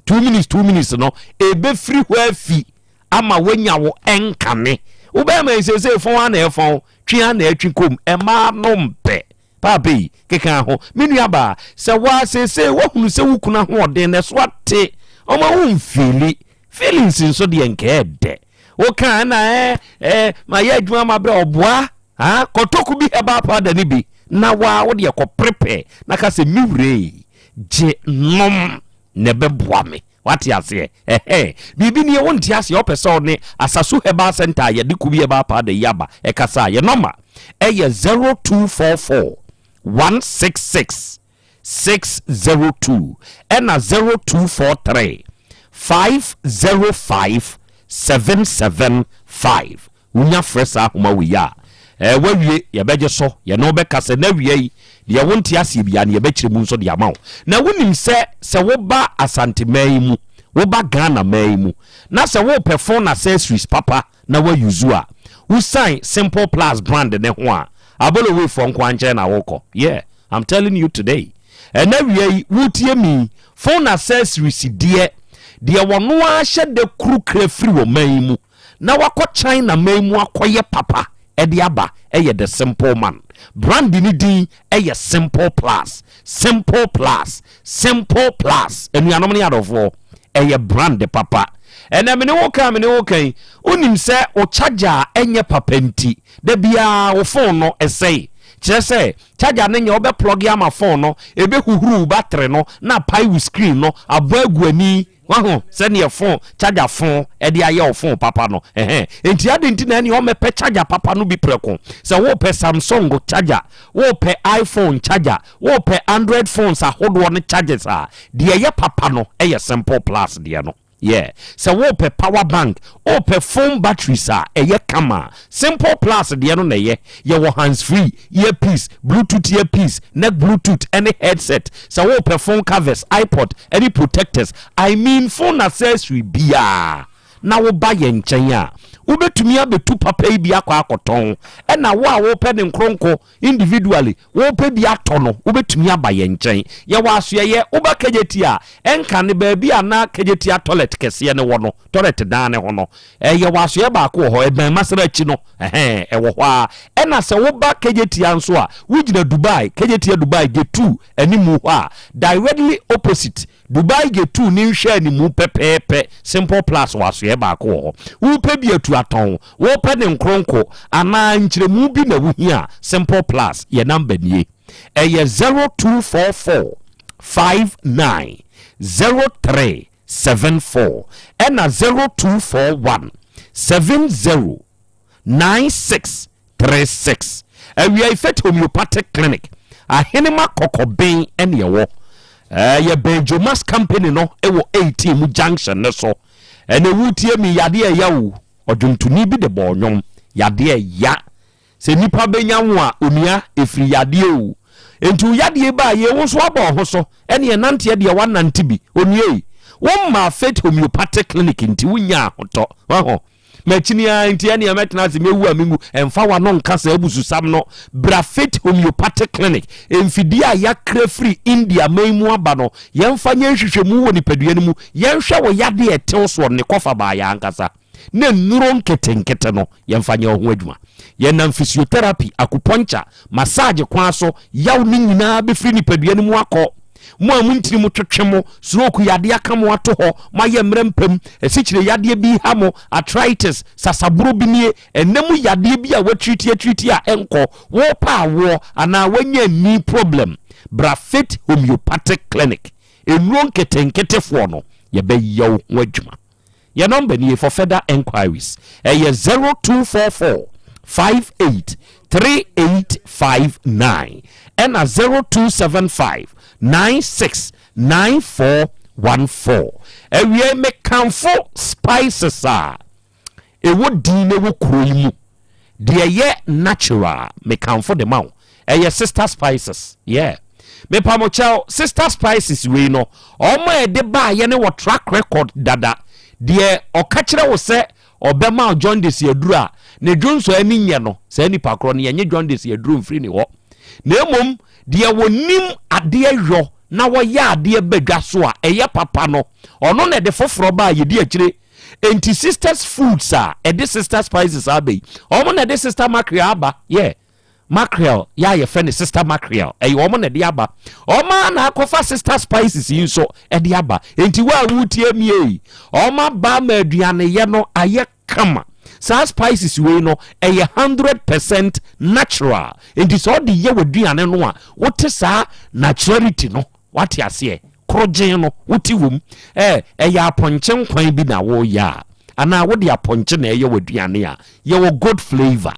2 minutes, 2 minutes no ɛbɛfiri hɔ afi ama woanya wo ɛnkane. Wobɛma yi seesei fɔn a na ɛfɔn twe a na ɛtwe kom ɛmaa no mpɛ paapa yi keka ho. Me nua baa, sɛ waa seesei woahunu sɛ wo kunu ahoɔden na ɛso ate, ɔma wo mfeeli feelings nso deɛ nkɛɛ dɛ woka ɛna ɛ ɛ ma yɛ adwuma ma berɛ ɔboa ha kɔtɔku bi herbal powder no bi na waa wo deɛ kɔprepare na ka sɛ me wurei gye nom na ɛbɛboa me. Wate aseɛ? Ɛhɛn, biribi nie wonte aseɛ. Wopɛ sɛ ɔne Asasu Herbal Center a yɛde Kubi Herbal Powder yi aba ɛkasa a, yɛ nɔma ɛyɛ 0244 166 602 ɛna 0243 505 775. Wonya frɛ saa ahoma wei a, ɛɛ wawie, yɛbɛgye so, yɛne wo bɛkasa na awia yi deɛ wonte aseɛ biara no yɛbɛkyerɛ mu nso de ama wo. Na wonim sɛ sɛ woba Asanteman yi mu, woba Ghana man yi mu na sɛ wopɛ phone accessories papa na woayuzu a, wosan Simple Plus brand ne ho a, Abolowefoɔ nko ara nkyɛn na wokɔ. Yeah, I'm telling you today. Ɛna awia yi wotie mi, phone accessories deɛ, deɛ wɔno ara hyɛ da kuru kra firi wɔ man yi mu na wakɔ China man mu akɔyɛ papa ɛde aba ɛyɛ The Simple Man. Brand ne din ɛyɛ Simple Plus, Simple Plus, Simple Plus. Anuanom ne adɔfoɔ, ɛyɛ brand papa. Ɛnɛ mene wo ka, mene wo kan, wonim sɛ wo charger a ɛnyɛ papa nti da biara wo phone no ɛsɛe. Kyerɛ sɛ charger no nyɛ wobɛ plug ama phone no, ɛbɛhuhuru wo battery no na apae wo screen no abɔ agu ani. Wahu sɛdeɛ phone charger phone ɛde ayɛ wo phone papa no? Ɛhɛn, enti adi nti na ɛne ɔmɛpɛ charger papa no bi prɛko. Sɛ wopɛ Samsung charger, wopɛ iPhone charger, wopɛ Android phones ahodoɔ no chargers a, deɛ ɛyɛ papa no ɛyɛ Simple Plus deɛ no. Yeah, sɛ wopɛ power bank, wopɛ phone batteries a ɛyɛ kama, Simple Plus deɛ no na ɛyɛ. Yɛwɔ hands free earpiece, Bluetooth earpiece, neck Bluetooth ɛne headset. Sɛ wopɛ phone covers, iPod ɛne protectors, I mean phone accessory biara na woba yɛn nkyɛn a, wobɛtumi abɛtu papa yi bi akɔ akɔtɔn. Ɛna wo a wopɛ ne nkronko individually, wopɛ bi atɔ no, wobɛtumi aba yɛn nkyɛn. Yɛwɔ asoɛyɛ. Woba Kegyeti a, ɛnka ne baabi a na Kejetia toilet kɛseɛ no wɔ no, toilet dan ne ho no, ɛyɛ wɔ asoɛ baako wɔ hɔ, ɛbɛn Masara akyi no, ɛhɛn, ɛwɔ hɔ a. Ɛna sɛ woba Kejetia nso a, wogyina Dubai, Kejetia Dubai gate 2 animu hɔ a, directly opposite Dubai gate 2 ne nhwɛ animu pɛpɛɛpɛ, Simple Plus wɔ asoɛ baako wɔ hɔ. Wopɛ bi atu atɔn, wopɛ ne nkronko anaa nkyerɛmu bi na wohia a, Simple Plus yɛ number nie. Ɛyɛ 0244 59 03 74 ɛna 0241 70 96 36. Awia Ifet Homeopathic Clinic, Ahenema Kɔkɔben ɛne ɛwɔ. Ɛyɛ bɛn Jomas Company no ɛwɔ 18 mu junction ne so. Ɛna wotie mi, yadeɛ ɛya o. Ɔdwontoni bi de bɔɔ nnwom, yadeɛ ɛya. Sɛ nipa bɛnya wo a, onua, ɛfiri yadeɛ o. Enti wo yadeɛ ba a, yei wo nso abɔ wo ho so, ɛne ɛnanteɛ deɛ woanante bi. Onua yi, wommaa Faith Homeopathic Clinic nti wonnya ahotɔ. Waho? Makyini ara nti ɛneɛ mɛtena ase mɛwu a menwu. Ɛmfa w'ano nka saa abususam no. Bra Faith Homeopathic Clinic. Mfidie a yɛakra firi India man mu aba no, yɛmfa nyɛ nhwehwɛmu wɔ nipadua no mu. Yɛnhwɛ wo yadeɛ a ɛtew soɔ no, ne kɔfa baeɛ ankasa. Ne nnuro nketenkete no, yɛmfa nyɛ wo ho adwuma. Yɛnam physiotherapy, acupuncture, massage kwan so, yaw no nyinaa bɛfiri nipadua no mu akɔ. Mo a mo ntini mu twetwe mo, stroke yadeɛ aka mo ato hɔ, moayɛ mmerɛ mpam, asikyire yadeɛ bi ha mo, arthritis, sasaboro bi nie, ɛnɛ mu yadeɛ bi a watiriti atiriti a ɛnkɔ, wɔrepɛ awoɔ anaa wanya knee problem, bra Faith Homeopathic Clinic. Nnuro nketenketefoɔ no, yɛbɛyɛ wo ho adwuma. Yɛ number nie for further enquiries, ɛyɛ 0244 58 3859 ɛna 0275 96 9414. Awiei, mekamfo spices a ɛwɔ din na ɛwɔ kuro yi mu deɛ ɛyɛ natural, mekamfo de ma wo, ɛyɛ Sister Spices. Yeah. Mepa mo kyɛw, Sister Spices wei no, wɔn a ɛde baayɛ no wɔ track record dada. Deɛ ɔka kyerɛ wo sɛ ɔbɛma wo jaundice aduro a, ne dwonsɔ ani nyɛ no, saa nipa korɔ no, yɛnye jaundice aduro mfiri ne hɔ. Na mmom, deɛ wɔnim adeɛ yɔ na wɔyɛ adeɛ ba dwa so a ɛyɛ papa no, ɔno na ɛde foforɔ ba a yɛdi akyire. Enti Sisters Foods a ɛde Sister Spices aba yi, wɔn na ɛde Sister Mackerel aba. Yeah. Mackerel yɛ a yɛfrɛ no Sister Mackerel, ɛyɛ wɔn na ɛde aba. Wɔn ara na akɔfa Sister Spices yi nso ɛde aba. Enti wo a wotie mi yi, wɔn aba ama aduaneyɛ no ayɛ kama. Saa spices wei no, ɛyɛ 100% natural. Enti sɛ ɔde yɛ w'aduane no a, wote saa naturality no, wate aseɛ, korogyen no, wote wom. Ɛ, ɛyɛ apɔnkye nkwan bi na woyɛ a, anaa wode apɔnkye na ɛyɛ w'aduane a, yɛwɔ goat flavour.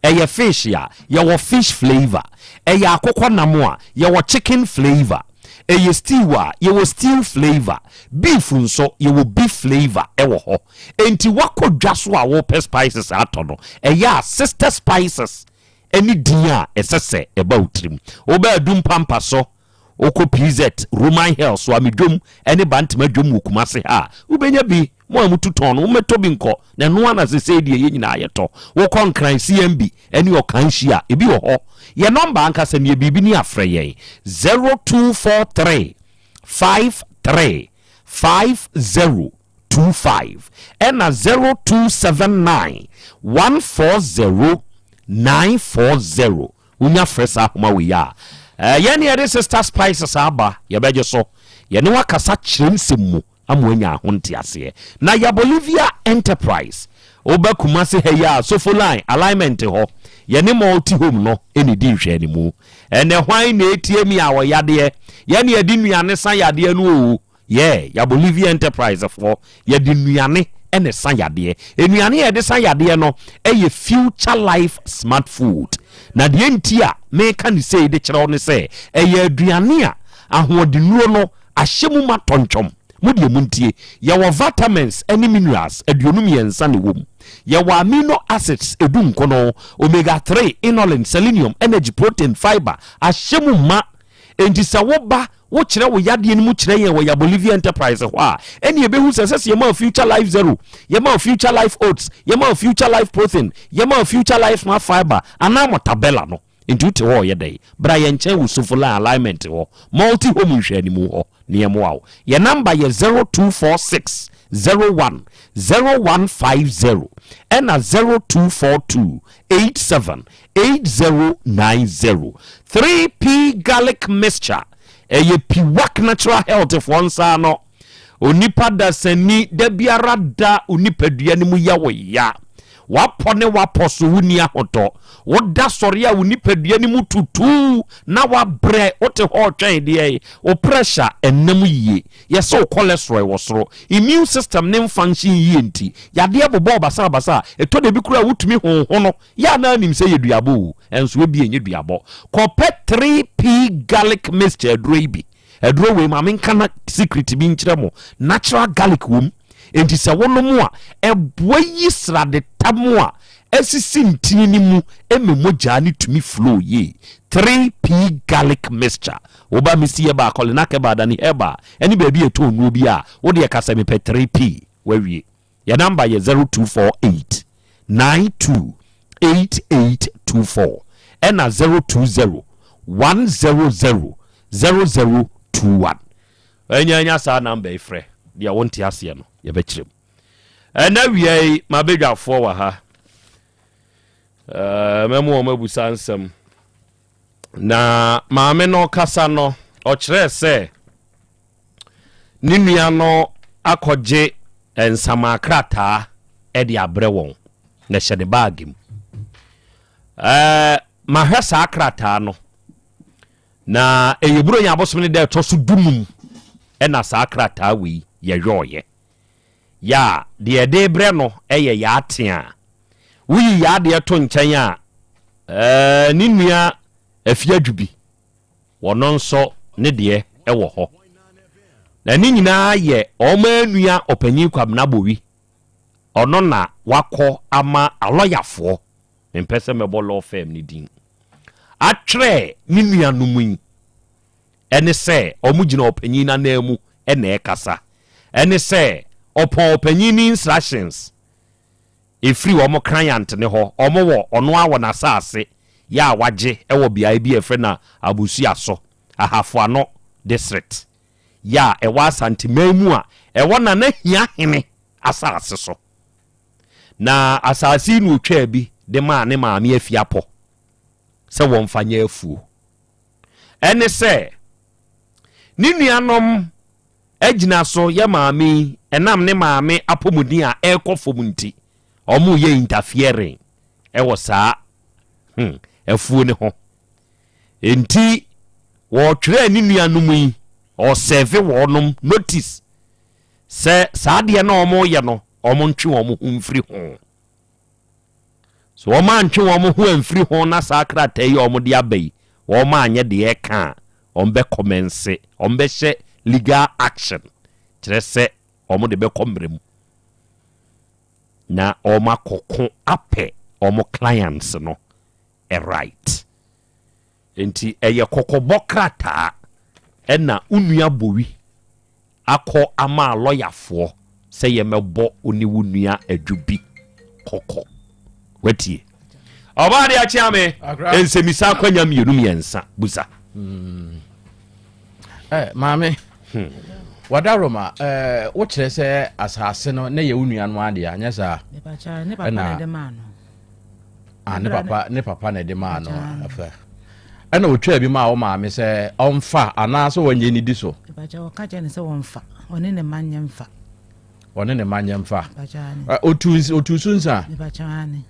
Ɛyɛ fish a, yɛwɔ fish flavour. Ɛyɛ akokɔ nam a, yɛwɔ chicken flavour. Ɛyɛ stew a, yɛwɔ stew flavour. Beef nso, yɛwɔ beef flavour wɔ hɔ. Enti woakɔ dwa so a worepɛ spices atɔ no, ɛyɛ a Sister Spices ne din a ɛsɛ sɛ ɛba wo tirim. Woba Adum Pampa so, Wokɔ PZ, Roman Hill, Soame dwom ne Bantama dwom wɔ Kumase ha a, wobɛnya bi. Mo a motu tɔn no, mommɛtɔ bi nkɔ, na ɛno ara na sesei deɛ yɛn nyinaa yɛtɔ. Wokɔ Nkran CMB ne Ɔkanhyi a, ebi wɔ hɔ. Yɛn nɔmba ankasa nie, biribi ni a frɛ yɛn, 0243 53 50 25 ɛna 0279 140 940. Wonya frɛ saa ahoma wei a, yɛn ne yɛde Sister Spices aba, yɛbɛgye so. Yɛne wo akasa kyerɛ nsɛm mu ama woanya ho nteaseɛ. Na yɛ Bolivia Enterprise, woba Kumasi ha yi a, Sofo Line, alignment hɔ, yɛne Multi Home no na ɛdi nhwɛanimu. Ɛnɛ hwan na ɛtie me a ɔyadeɛ? Yɛne yɛde nnuane sa yadeɛ no o. Yeah, yɛ Bolivia Enterprise foɔ, yɛde nnuane na ɛsa yadeɛ. Nnuane a yɛde sa yadeɛ no yɛ Future Life Smart Food. Na deɛ nti a meka ne sei de kyerɛ wo ne sɛ, ɛyɛ aduane a ahoɔdennuro no ahyɛ mu ma tɔntwɔm. Mo deɛ montie, yɛwɔ vitamins ne minerals 23 na ɛwɔ mu. Yɛwɔ amino acids 19, omega 3, inulin, selenium, energy, protein, fiber ahyɛ mu ma. Enti sɛ woba, wokyerɛ wo yadeɛ no mu kyerɛ yɛn wɔ Yabolivia Enterprise hɔ a, ɛnneɛ yɛbɛhu sɛ ɛsɛ sɛ yɛma wo Future Life Zero, yɛma wo Future Life Oats, yɛma wo Future Life Protein, yɛma wo Future Life Smart Fibre, anaa Mortabella no. Enti wote hɔ reyɛ dɛn? Bra yɛn nkyɛn wɔ Sofoline Alignment hɔ, Multi Home nhwɛanimu hɔ, na yɛmmoa wo. Yɛn namba yɛ 0246 01 0150 ɛna 0242 87 8090 3P Garlic Mixture ɛyɛ Piwak Natural Health foɔ nsa ano. Onipa dasani da biara da onipadua no mu yɛ wo ya. Wapɔ ne wapɔ so wonni ahotɔ. Woda sɔre a wo nipadua no mu tutu na wabrɛ wote hɔ retwɛn deɛ wo pressure ɛnam yie. Yɛsɛ wo cholesterol wɔ soro. Immune system ne mfunction yie nti yadeɛ bobɔ wo basabasa a ɛtɔ da bi koraa wotumi honhono Yɛ a na nim sɛ yɛ duabɔ o, nso ebia ɛnyɛ duabɔ. Kɔpɛ 3P garlic mixture aduro yi bi. Aduro wei ma menka na secret bi nkyerɛ mo. Natural garlic wom. Enti sɛ wonom a, ɛboa yi srade tam a asisi ntini no mu ma mogyaa no tumi flow yie. 3P garlic mixture. Woba Misty Herbal, Kolinak Herbal, Dani Herbal, ɛne baabi a ɛtɔn nnuro bi a, wodeɛ ka sɛ mepɛ 3P. Wawie. Yɛn namba yɛ 0248 92 8824 ɛna 020 100 0021. Ɛnya nya saa namba yi frɛ deɛ wonte aseɛ no yɛbɛkyerɛ mu. Ɛna wia yi mabɛdwafoɔ wɔ ha. Mɛmo wɔn abusa nsɛm. Na maame no kasa no ɔkyerɛɛ sɛ ne nua no akɔgye nsamaa krataa de abrɛ wɔn na ɛhyɛ ne baage mu. Ɛɛ mahwɛ saa krataa no na ɛyɛ Buronya abosom no da ɛtɔ so dunum ɛna saa krataa wei yɛyɔɔyɛ. Yɛ a deɛ ɛde brɛ no ɛyɛ yɛatea. Woyi yɛ adeɛ to nkyɛn a ɛɛ ne nua Afiadwubi Wɔno nso ne deɛ wɔ hɔ. Na ne nyinaa yɛ wɔn ara nua ɔpanyin Kwabena Bowi. Ɔno na wakɔ ama alɔyafoɔ, mempɛ sɛ mɛbɔ law firm no din, atwerɛ ne nuanom yi. Ɛne sɛ wɔgyina ɔpanyin no ananmu na ɛrekasa. Ɛne sɛ ɔpɔn ɔpanyin no instructions ɛfiri wɔn client no hɔ. Wɔn wɔ, ɔno ara wɔ n'asase yɛ a wagye wɔ beaeɛ bi a yɛfrɛ no Abusuaso, Ahafoano District yɛ a ɛwɔ Asanteman mu a ɛwɔ Nana Hiahene asase so. Na asase yi na ɔtwaa bi de maa ne maame Afiapɔ sɛ wɔmfa nyɛ afuo. Ɛne sɛ, ne nuanom agyina so yɛ maame yi ɛnam ne maame apɔmuden a ɛrekɔ fam nti, wɔreyɛ interfering wɔ saa hmm, afuo no ho. Enti wɔtwerɛɛ ne nuanom yi, ɔsɛve wɔnom notice sɛ saa adeɛ no a wɔreyɛ no, wɔntwe wɔn ho mfiri ho. So wɔantwe wɔn ho amfiri ho na saa krataa yi a wɔde aba yi, wɔanyɛ deɛ ɛka a, wɔbɛkɔmɛnse, wɔbɛhyɛ legal action, kyerɛ sɛ wɔde bɛkɔ mmara mu na wɔakɔko apɛ wɔn clients no right. Enti ɛyɛ kɔkɔbɔ krataa ɛna wo nua Bowi akɔ ama lɔyafoɔ sɛ yɛmɛbɔ wo ne wo nua Adwubi kɔkɔ. Watie? Ɔbaa de akyea me nsɛmisa akwanya mmienu mmiɛnsa busa. Hmm. Eh, maame hmm. Wadaroma eh, wokyerɛ sɛ asase no ne yɛ wo nua no adeɛ anyɛ saa ɛna Ah, ne papa ne papa na ɛde maa no afɛ ɛna otwaa bi maa wo maame sɛ ɔmfa anaasɛ wɔnyɛ ne di so. Ìbàjẹ́ ɔka kyerɛ ne sɛ wɔmfa ɔne ne mma nyɛ mfa. Ɔne ne mma nyɛ mfa. Otu otu so nsa. Ìbàjẹ́ ane.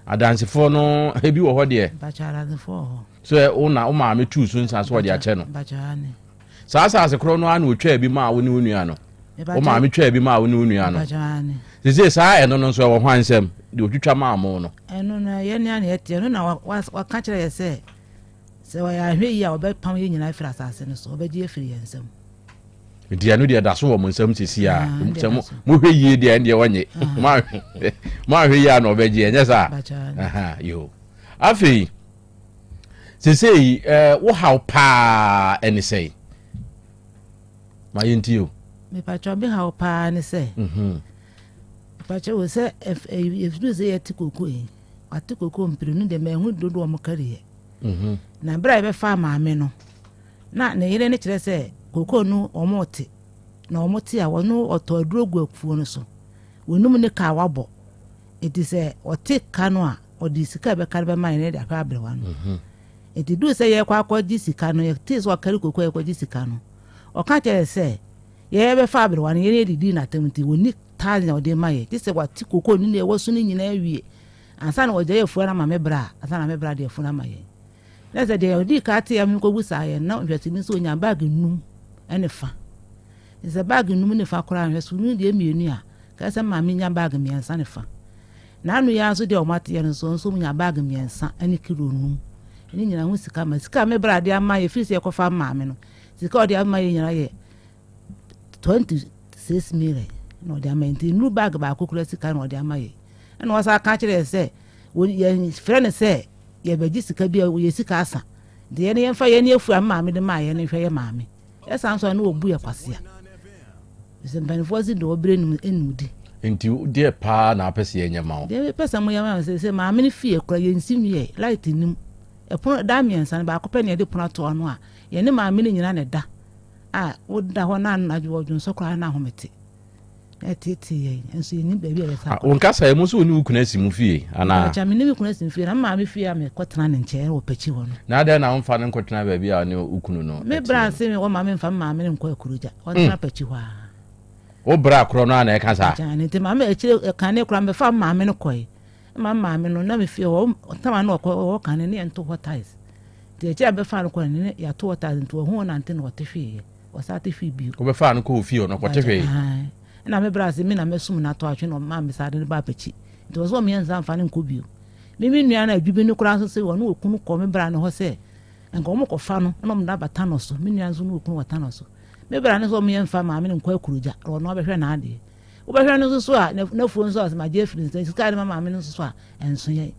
Adansefoɔ no ebi wɔ hɔ deɛ. Ìbàjẹ́ adansefoɔ wɔ hɔ. So wo na wo maame tu so nsa so ɔde akyɛ no. Ìbàjẹ́ ane. Saa asase korɔ no ara na otwaa bi maa wo ne wo nua no. Wo maame twaa bi maa wo ne wo nua no. Sese saa ɛno no nso ɛwɔ hwan nsam deɛ otwitwa maa mo no. Ɛno no yɛn nea na yɛte ɛno na waka kyerɛ yɛ sɛ sɛ wɔyɛ ahwɛ yie a wɔbɛpam yɛn nyinaa afiri asase no so wɔbɛgye afiri yɛn nsam. Nti ɛno deɛ ɛda so wɔ mo nsam sisi a ah, sɛ mohwɛ yie deɛ ɛndeɛ wɔnye ah. moahwɛ yie a na ɔbɛgye ɛnyɛ saa yo afei Sesei eh, wo haw paa ɛne sɛn? Ma yɛntie o. Mepatwɔ me haw paa ne sɛ. Mhm. Mepatwɔ wo sɛ ɛfiri sɛ yɛte koko yi, wate koko mprenu deɛ mahu dodoɔ ɔmo kariɛ. Mhm. Na berɛ a yɛbɛfa maame no, na ne yere no kyerɛ sɛ koko no ɔmo te, na ɔmo te a ɔno ɔtɔ aduro gu afuo no so. Wɔnum ne ka a wabɔ. Enti sɛ ɔte ka no a, ɔde sika a ɛbɛka no bɛma yɛn na yɛde ahwɛ aberewa no. Mhm. Enti duu sɛ yɛrekɔ akɔgye sika no, yɛtee sɛ ɔkari koko a yɛkɔgye sika no, ɔka kyerɛɛ sɛ yɛbɛfa aberewa no, yɛn yɛdidii n'atam nti wɔnni thousand a ɔde ma yɛ, gye sɛ wate koko no ne ɛwɔ so no nyinaa awie ansa na wɔgyae afuo no ama me bra, ansa na me bra de afuo no ama yɛn. Na sɛ deɛ ɔdii ka tee a mekɔbu saa yɛn na nhwɛsoni nso ɔnya baage num ne fa. Sɛ baage num ne fa koraa nhwɛsoni deɛ mmienu a, Kae sɛ maame nya bag mmiɛnsa ne fa. N'ano yi ara nso deɛ wɔn ateɛ no nso, nso nya bag mmiɛnsa ne kilo num. Ne nyinaa ho sika ma. Sika a me bra de ama yɛ firi sɛ yɛkɔfa maame no. Sika a ɔde ama yɛ nyinaa yɛ 26 million na ɔde ama yɛ. Nti nnuru bag baako kura sika na ɔde ama yɛ. Ɛna wɔsan ka kyerɛ yɛ sɛ yɛn frɛ no sɛ yɛbɛgye sika bi a yɛ sika asa. Nti yɛn yɛmfa yɛn afu a maame de maa yɛn no nhwɛ yɛ maame. Ɛsan nso a na wɔbu yɛ kwasea. Sɛ mpanimfoɔ se deɛ ɔbrɛ nim nim di. Nti deɛ paa na apɛ sɛ yɛnyɛ ma wo? Deɛ mepɛ sɛ moyɛ ma me sɛ sɛ maame no fie kora yɛnsi nwiɛ, light nnim. Ɛpono da mmiɛnsa no baako pɛ na yɛde pono ato ano a yɛne maame no nyinaa na ɛda a woda hɔ na anadwo ɔdwonsɔ koraa na ahomete. Na ɛteetee yɛn nso yɛnnim baabi a yɛsa kɔ. Wo nkasa mu nso wo ne wo kunu asi mo fie anaa? Mpakyɛ me ne me kunu asi me fie na me maame fie a mekɔtena ne nkyɛn wɔ Pakyi hɔ no. Na adɛn na womfa no nkɔtena baabi a ɔne wo kunu no Me bra se me wɔma memfa me maame no nkɔ Akurogya, ɔntena Pakyi hɔ ara. Wo bra korɔ no ara na ɛka saa? Mpakyɛ aane, nti maame akyire kane koraa mefa me maame no kɔe. Ma me maame no na me fie hɔ tama no ɔkɔ ɔwɔ kane ne yɛnto hɔ tiles. Nti akyire a bɛfa no kɔe no ne yɛato hɔ tiles nti ɔho ɔnante na ɔte hweeɛ. Ɔsan te hwee bio. Wobɛfaa no kɔɔ fie hɔ no, ɔkɔte hwee. Ɛna me bra se me na mɛsum no ato atwe na ɔmaa me saa de no baa pakyi. Nti ɔsɛ ɔmeɛ nsa mfa no nkɔ bio. Me me nua no adwubi no koraa nso se ɔne okunu kɔ me bra no hɔ sɛ nka wɔn kɔfa no na wɔn de aba Tanɔ so. Me nua nso ne okunu wɔ Tanɔ so. Me bra no sɛ ɔmeɛ mfa maame no nkɔ Akurogya na ɔno abɛhwɛ n'adeɛ. Wobɛhwɛ no nso so a n'afuo nso a ɔsɛ magye afiri nsa sika de ma maame no nso so a ɛnso yɛn.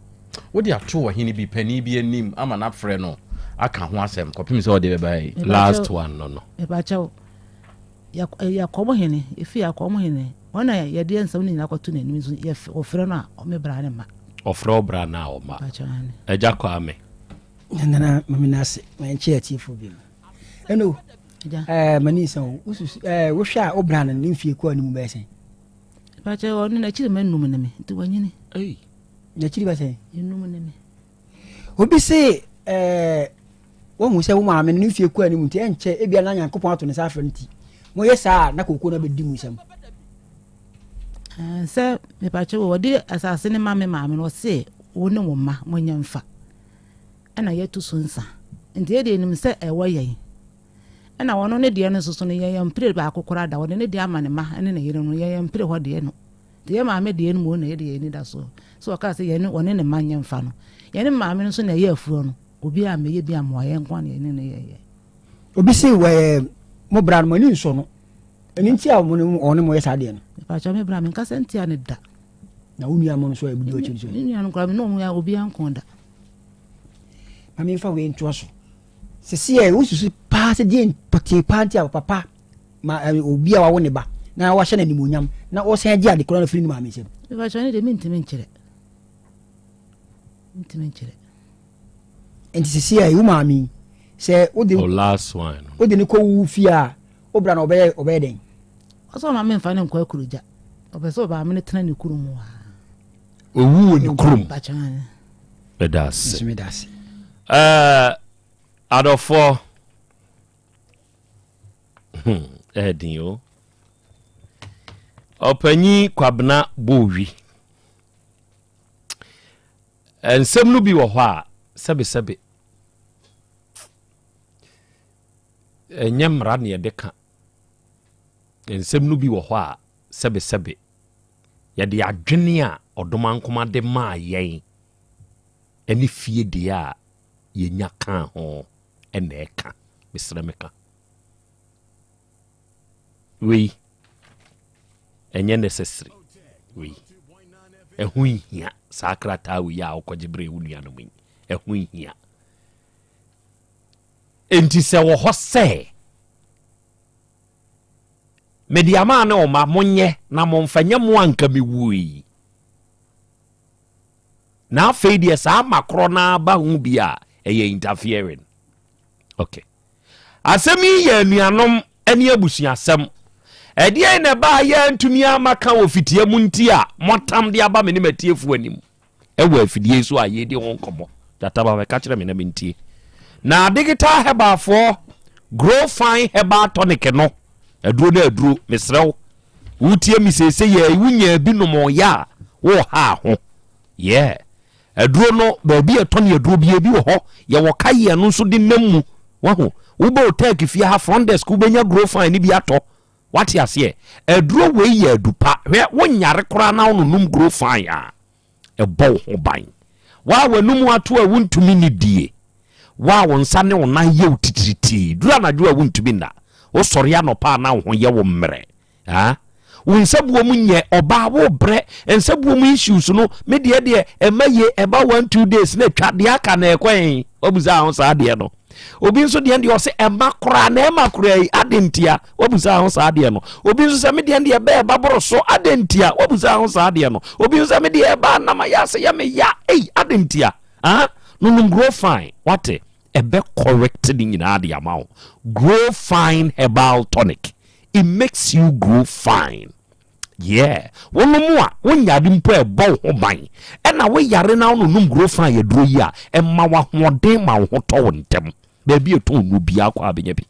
Wode ato ɔhene bi panin bi anim ama no afrɛ no. aka ho asɛm kɔpem sɛ ɔde bɛba yi. Last one no no. Mepakyɛw, yɛakɔm hene, efi akɔm hene, wɔn na yɛde nsɛm no nyinaa kɔto n'anim nso yɛf wɔfrɛ no a ɔme bra ne ma. Ɔfrɛ wo bra no a ɔma. Mepakyɛw ane. Agya Kwame. Nana mame no ase ma yɛnkyɛ atiefo bi no ɛno ɛɛ mani nsa o wosusu ɛɛ wohwɛ a wo bra no ne mfie kɔ anim bɛyɛ sɛn. Mepakyɛw ɔno n'akyiri ma num ne me nti wanyini. N'akyiri bɛ sɛn. Enum ne me. Obi se ɛɛ wohu sɛ wo maame no ne mfie kɔ anim nti ɛnkyɛ ebia na Nyankopɔn ato ne nsa afrɛ no nti moyɛ saa a na kooko no abɛdi mu nsam. Sɛ mepakyɛ wɔ wɔde asase no ma me maame no ɔse wo ne wo mma monyɛ mfa ɛna yɛto so nsa nti yɛde nim sɛ ɛwɔ yɛn ɛna wɔno ne deɛ no nso so no yɛyɛ mpire baako koraa da wɔde ne deɛ ama ne mma ne ne yere no yɛyɛ mpire hɔ deɛ no Nti yɛn maame deɛ no mu na yɛde yɛn ani da soɔ. Sɛ ɔkaa sɛ yɛne ɔne ne mma nyɛ mfa no. Yɛne maame no nso na ɛyɛ afuo no. Obiara ammɛyɛ bi ammoa yɛn nko ara na yɛne no yɛeɛ. Obi se wɛɛ mo bra no mo ani nsɔ no. Ɛno nti a ɔne mo yɛ saa adeɛ no. Mepakyɛw me bra menkasa ntia no da. Na wo nua mo no nso a ɛbudi w'akyi nso. Me nua no koraa me ne wɔn yɛ obiara nko da. Ma memfa wei ntoa so. Sisi ɛ wosusu paa sɛ deɛ pɔtee paa nti a papa ma obi a wawo ne ba na wahyɛ no animuonyam na ɔsan agye ade korɔ no firi ne maame nsam. Mepakyɛ ne deɛ mentumi nkyerɛ. Mentumi nkyerɛ. Nti sisi a wo maame yi sɛ wode oh, last one wode ne kɔ wo fie a wo bra na ɔbɛyɛ ɔbɛyɛ dɛn? Ɔsɛ ɔma memfa ne nkɔ akurogya. Ɔpɛ sɛ ɔbaame no tena ne kurom hɔ a. Owu wɔ ne kurom. Meda ase. Meda ase. Ɛɛ adɔfoɔ. Hmm, ɛyɛ den o. Ɔpanyin Kwabena Bowi. Nsɛm no bi wɔ hɔ a sɛbesɛbe ɛnyɛ mmara na yɛde ka. Nsɛm no bi wɔ hɔ a sɛbesɛbe yɛde adwene a ɔdomankoma de maa yɛn ne fie deɛ a yɛnya kaa ho na ɛka. Mesrɛ meka. Wei ɛnyɛ necessary. Wei ɛho nhia saa krataa wei a wokɔgye berɛ wo nuanom yi ɛho nhia. Enti sɛ wɔ hɔ sɛ mede ama ne ɔma monyɛ na momfa nyɛ mo anka mewui. Na afei deɛ saa ma korɔ no ara ba ho bi a, ɛyɛ interfering. Okay. Asɛm yi yɛ anuanom ne abusuasɛm. Ɛdeɛn na ɛbaa yɛantumi amma ka wɔ fitia mu nti a moatam de aba me ne m'atiefoɔ anim ɛwɔ afidie so a yɛredi ho nkɔmmɔ? Gyataba bɛka kyerɛ me na mentie. Na digital herbalfoɔ Grow Fine Herbal Tonic no, aduro no aduro, mesrɛ wo, Wotie me seesei yi wonyaa bi nom yɛ a woreha ho. Yeah. Aduro no baabi a ɛtɔ ne aduro bi ebi wɔ hɔ. Yɛwɔ kayeɛ no nso de nam mu. Wahu. Wobɛ Otec fie ha front desk wobɛnya grow fine no bi atɔ. Wate aseɛ. Aduro wei yɛ adu pa. Hwɛ wonyare koraa na wononom grow fine a. ɛbɔ wo ho ban. Wo a w'anum ato a wuntumi nnidie, wo a wo nsa ne wo nan yɛ wo titiritii, duru anadwo a wuntumi nna, wosɔre anɔpa a na wo ho yɛ wo mmerɛ, ah, wo nsabuo mu nyɛ ɔbaa, wobrɛ, nsabuo mu issues no, me deɛ deɛ ɛma ye, ɛba one two days na atwa, deɛ aka na ɛkɔ ɛn, wabusa ho saa deɛ no. Obi nso deɛ deɛ ɔse ɛma koraa na ɛma koraa yi ade ntia wabusa ho saa deɛ no. Obi nso sɛ me deɛ deɛ ɛbɛɛ ɛba boro so ade ntia wabusa ho saa deɛ no. Obi nso sɛ me deɛ ɛba anam ayɛ ase yɛ me ya ei ade ntia ah nonom grow fine wate ɛbɛ correct ne nyinaa de ama wo. Grow fine herbal tonic it makes you grow fine. Yeah, wonom a, wonyare mpo a ɛbɔ wo ho ban. Ɛna woyare na wononom Grofan aduro yi a, ɛma wo ahoɔden ma wo ho tɔ wo ntɛm. Baabi a ɛtɔn nnuro biara kɔ a bɛnya bi.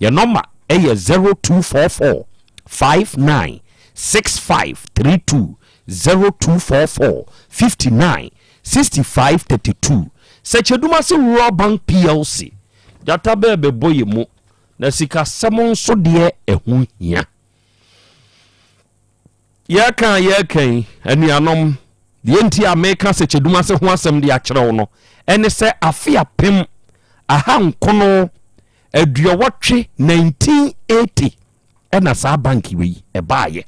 Yɛn nɔma yɛ 0244 59 65 32, 0244 59 65 32. Sɛkyɛdumase Rural Bank PLC, gyata bɛɛ bɛbɔ yɛn mu, na sikasɛm nso deɛ ɛho hia. Yɛreka a yɛreka yi, anuanom, deɛ nti a meka sɛkyɛdum ase ho asɛm de akyerɛ wo no, ɛne sɛ afe 1980 ɛna saa bank wei ɛbaayɛ.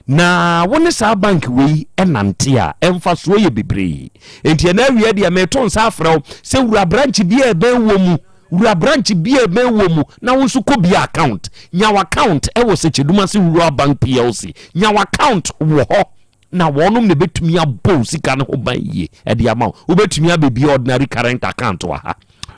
Na wo ne saa bank wei nante a, mfasoɔ yɛ bebree. Enti ɛnɛ awia deɛ meto nsa afrɛ wo sɛ wura branch bi a ɛbɛn wɔ mu, wura branch bi a ɛbɛn wɔ mu na wo nso kɔ bie account. Nya wo account wɔ Sekyedumase Rural Bank PLC. Nya wo account wɔ hɔ na wɔnom na ɛbɛtumi abɔ wo sika no ho ban yie de ama wo. Wobɛtumi abɛbie ordinary current account wɔ ha.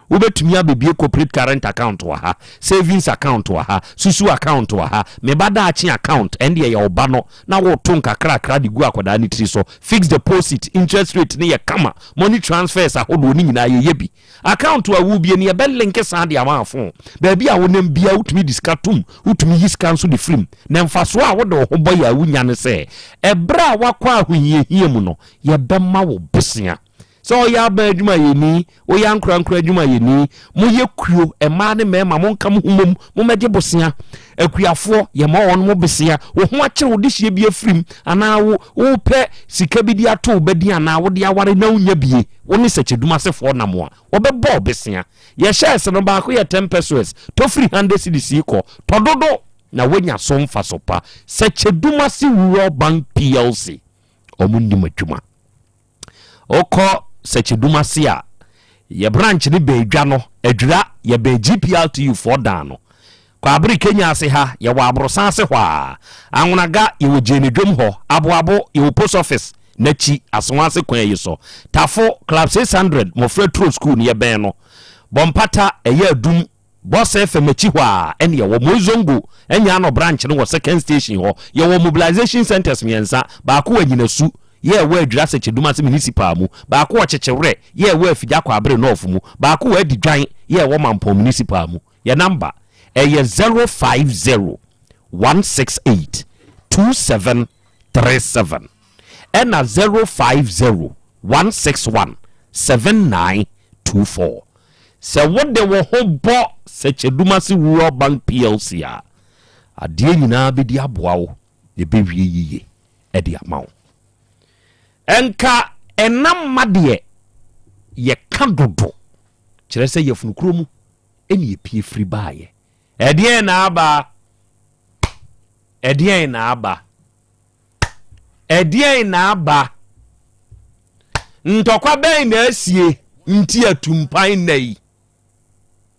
Wobɛtumi abɛbie corporate current account wɔ ha, savings account wɔ ha, susu account wɔ ha, me ba daakye account, ɛndeɛ yɛ wo ba no na woto nkakrakra de gu akwadaa no tiri so, fixed deposit, interest rate no yɛ kama, money transfers ahodoɔ no nyinaa yɛyɛ bi. Account a wobie no yɛbɛ link san de ama phone. Baabi a wonam biara wotumi de sika tom, wotumi yi sika nso de firim. Na mfasoɔ a wode wo ho bɔ yɛ a wonya ne sɛ, ɛberɛ a woakɔ ahohiahia mu no, yɛbɛma wo bosea. Sɛ ɔyɛ aban adwumayɛni, woyɛ ankorankoro adwumayɛni, moyɛ kuo, mmaa ne mmarima, monka mo ho mmom, mommɛgye bosea. Akuafoɔ, yɛma wɔn mo bosea. Wo ho akyere wo dehyeɛ bi afirim, anaa wo wopɛ sika bi de ato wo ba din anaa wode aware na wonnya bie, wo ne sɛkyɛdumasefoɔ nam a, wɔbɛbɔ wo bosea. Yɛ shares no baako yɛ 10 pesewas, tɔ firi 100 cedis kɔ, tɔ dodo na woanya so mfaso pa. Sɛkyɛdumase Rural Bank PLC, wɔn nim adwuma. Wokɔ Sɛkyɛdum ase a, yɛ branch no bɛn dwa no, Adwira, yɛbɛn GPRTU foɔ dan no. Kwaabere Kenya ase ha, yɛwɔ Aborosan ase hɔ ara. Anwonaga, yɛwɔ Gyeene dwom hɔ. Aboabo, yɛwɔ Post Office no akyi, Asoa ase kwan yi so. Tafo, Club 600, Mmɔfra Turo School no, yɛbɛn no. Bɔmpata, ɛyɛ Adum. Bɔs FM akyi hɔ a ɛne yɛwɔ Moizongo Nyaano branch no wɔ second station hɔ. Yɛwɔ mobilization centres mmiɛnsa, baako wɔ Anyinasu, yɛ ɛwɔ Adwira Sɛkyɛdumase Municipal mu, baako wɔ Kyekyewerɛ, yɛ ɛwɔ Afigya Kwaabere North mu, baako wɔ Adidwan, yɛ ɛwɔ Mampɔn Municipal mu. Yɛ number ɛyɛ 050 168 2737 ɛna 050 161 7924. Sɛ wode wo ho bɔ Sɛkyɛdumase Rural Bank PLC a, adeɛ nyinaa bɛdi aboa wo na ɛbɛwie yiye de ama wo. Nka ɛnam mma deɛ yɛka dodo, kyerɛ sɛ yafunu kuro mu ɛne ɛpie firi baeɛ. Ɛdeɛn na aba? Ɛdeɛn na aba? Ɛdeɛn na aba? Ntɔkwa bɛn na asie nti atumpan nna yi?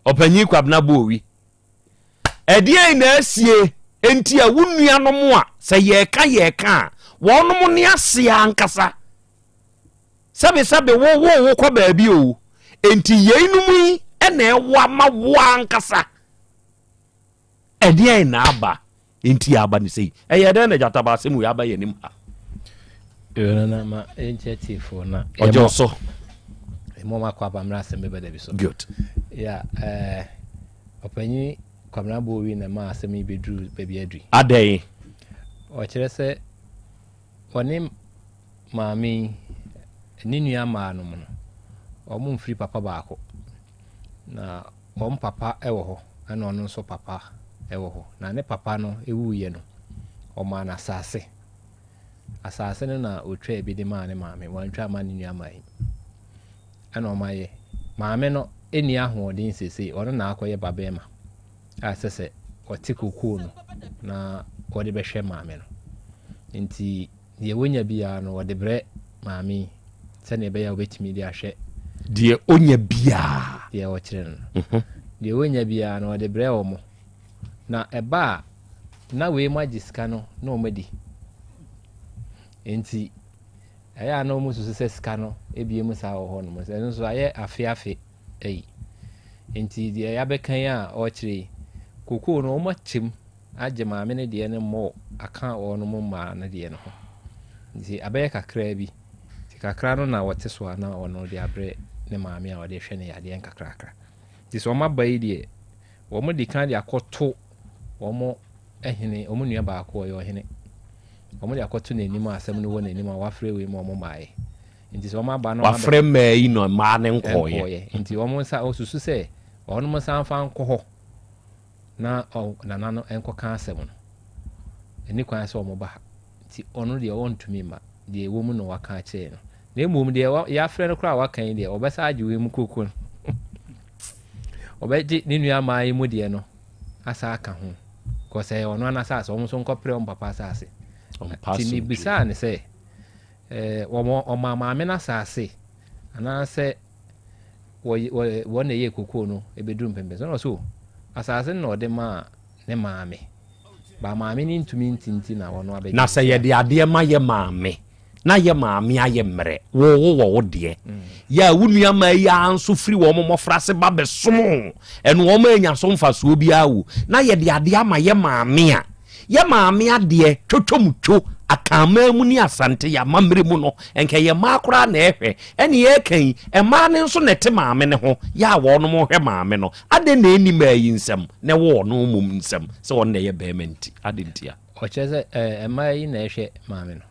Ɔpanyin Kwabena Bowi. Ɛdeɛn na asie nti a wo nuanom a sɛ yɛreka yɛreka a wɔnom ne aseɛ ankasa sɛbesɛbe wo wo wo kɔ baabi o nti yeinom yi na ɛwɔ ama wo ankasa ɛdeɛn na aba Enti aba no sei. Ɛyɛɛ dɛn na gyata baa asɛm wei aba yɛn anim ha? Yo, nana ma yɛnkyɛ atiefoɔ na Ɔgye wo so. Ɛmɔ ma akɔ aba mmerɛ asɛm bɛba da bi so. Good. Yeah, eh, ɔpanyin Kwabena Bowi na ɛma asɛm yi bɛduru baabi aduri. Adɛn? Ɔkyerɛ sɛ ɔne maame yi ne nua mmaa no mu no, wɔn mfiri papa baako. Na Wɔn papa wɔ hɔ, ɛna ɔno nso papa wɔ hɔ. Na ne papa no wuiɛ no, ɔmaa no asase. Asase no na ɔtwaa bi de maa ne maame, wantwa amma ne nuammaa yi. Ɛna wɔayɛ. Maame no nni ahoɔden seesei, ɔno na akɔyɛ babarima a ɛsɛ sɛ ɔte kokoo no na ɔde bɛhwɛ maame no. Nti Deɛ wɔnya biara no, wɔde brɛ maame yi sɛdeɛ ɛbɛyɛ a wɔbɛtumi de ahwɛ. Deɛ ɔnya biara. Deɛ wɔkyerɛ no no. Mhm. Deɛ wɔnya biara no, wɔde brɛ wɔn. Na ɛba a, na wei mu agye sika no na wɔn adi. Nti, ɛyɛ a na wɔn susu sɛ sika no ebie mu saa wɔ hɔ nom. Ɛno nso ayɛ afe afe ayi. Nti deɛ yɛabɛka yi a ɔrekyerɛ yi, kokoo no wɔn akyɛ mu. agye maame no deɛ no more aka wɔnom mmaa no deɛ no ho. Nti abɛyɛ kakraa bi. Nti kakra no na wɔte so a na ɔno de abrɛ ne maame a ɔde hwɛ no yadeɛ nkakrakra. Nti sɛ wɔn aba yi deɛ, wɔn di kan de akɔto wɔn hene, wɔn nua baako ɔyɛ ɔhene. Wɔn de akɔto n'anim a asɛm no wɔ n'anim a wafrɛ wei ma wɔn mmaeɛ. Nti sɛ wɔn aba no Wafrɛ mmaa yi na mmaa no nkɔɔeɛ. Nkɔɔeɛ. Nti wɔn nsa, wɔsusu sɛ wɔn nsa mfa nkɔ hɔ. na nana no nkɔka asɛm no. Ɛnni kwan sɛ wɔba ha. Nti ɔno deɛ ɔntumi mma. Deɛ ɛwɔ mu na waka akyerɛ no. Na mmom deɛ yɛafrɛ no koraa a waka yi deɛ, ɔbɛsa agye wei mu koko no. Ɔbɛgye ne nua mmaa yi mu deɛ no asa aka ho. Kɔ sɛ ɔno anasase, wɔn nso nkɔpere wɔn papa asase. Nti mebisaa no sɛ, eh, wɔn ɔmaa maame no asase anaasɛ wɔ wɔn na ɛyɛɛ kokoo no ɛbɛduru mpɛmpɛn so? Ɛna ɔse o, asase no na ɔde maa ne maame. Ba maame no ntumi nti nti na ɔno abɛgye. Na sɛ yɛde adeɛ ma yɛ maame na yɛ maame ayɛ mmerɛ, wo wo wɔ wo deɛ. Yɛ a wo nua mmaa yi ara nso firi wɔn mmɔfraase ba bɛsom wo, ɛno wɔn annya so mfasoɔ biara o. Na yɛde adeɛ ama yɛ maame a, yɛ maame adeɛ twotwom two, Akanman mu ne Asante yɛ amammerɛ mu no, nka ɛyɛ mmaa koraa na ɛhwɛ. Ɛne yɛreka yi, mmaa no nso na ɛte maame no ho, yɛ a wɔnom hwɛ maame no. Adɛn na ɛnni mmaa yi nsam na ɛwɔ ɔno mmom nsam sɛ ɔno na ɛyɛ barima nti? Adɛn ntia? Ɔkyerɛ sɛ ɛɛ mmaa yi na ɛhwɛ maame no.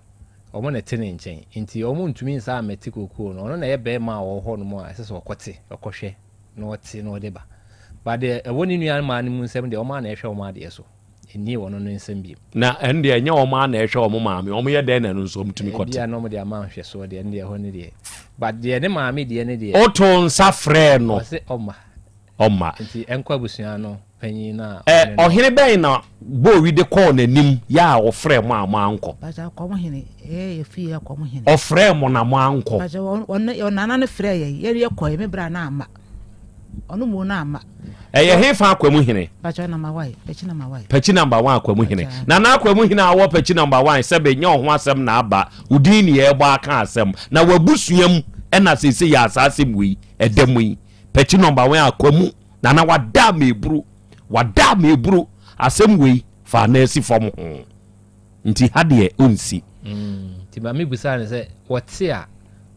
Wɔn na ɛte ne nkyɛn. Nti wɔn ntumi nsan mmɛte kookoo no. Ɔno na ɛyɛ barima a ɔwɔ hɔnom a ɛsɛ sɛ ɔkɔte, ɔkɔhwɛ na ɔte na ɔde ba. But deɛ ɛwɔ ne nua mmaa no mu nsam deɛ, wɔn ara na ɛhwɛ wɔn adeɛ so. Ɛnni ɔno no nsam bio. Na ɛno deɛ ɛnyɛ wɔn ara na ɛhwɛ wɔn maame. Wɔn yɛ dɛn na ɛno nso wɔtumi kɔte? Ebia na wɔde ama nhwɛsoɔ deɛ, ɛno deɛ ɛhɔ no deɛ. But deɛ ne maame deɛ no deɛ. Wotoo nsa frɛɛ no. Ɔse ɔmma. Ɔmma. Nti ɛnkɔ abusua no panyin no a. Ɛ, ɔhene bɛn na Bowi de kɔɔ n'anim yɛ a ɔfrɛɛ mo a moankɔ? Mpakyɛ akɔm hene, ɛyɛ yɛ fie akɔm hene. Ɔfrɛɛ mo na moankɔ? Mpakyɛ ɔne ɔnana no frɛɛ yɛn, yɛn yɛ kɔɛ, me bra no amma. Ɔno mu no amma. Ɛyɛ he fa Akwamu hene? Mpakyɛ number one, Pakyi number one. Pakyi number one Akwamu hene. Nana Akwamu hene a ɔwɔ Pakyi number one sɛbe nyɛ ɔho asɛm na aba, wo din ne yɛɛbɔ aka asɛm. Na w'abusua mu ɛna seesei yɛ saa asɛm wei ɛda mu yi. Pɛkyi nɔmba wɛn akwamu nana wada meburu wada meburu asɛm wei fa na asi fam ho nti ha deɛ ɔnsi. Mm, nti maame busaa no sɛ wɔte a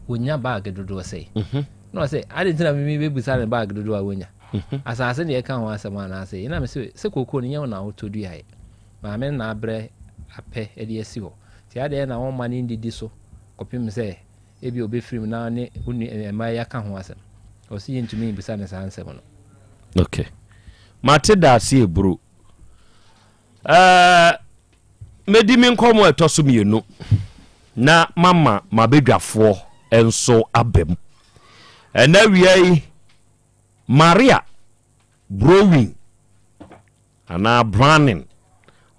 wɔnya baage dodoɔ sɛe mhm. na ɔsɛ ade nti na mimi bɛbusa no baage dodoɔ a wɔnya mhm. asase deɛ ɛka ho asɛm anaasɛ ɛna me sɛ sɛ kookoo no nyɛ wo na wotɔ duaeɛ maame no na abrɛ apɛ de asi hɔ nti adeɛ na wɔma no ndidi so kɔpem sɛ Ebia obefiri mu na ɔne wo nua mmaa yi aka ho asɛm. Ɔse yɛntumi mbisa no saa nsɛm no. Ok. Mate daase eburu. Ɛɛ mɛdi me nkɔmmɔ a ɛtɔ so mmienu na mama m'abadwafoɔ nso aba mu. Ɛnɛ awia yi, Maria Browin anaa Branning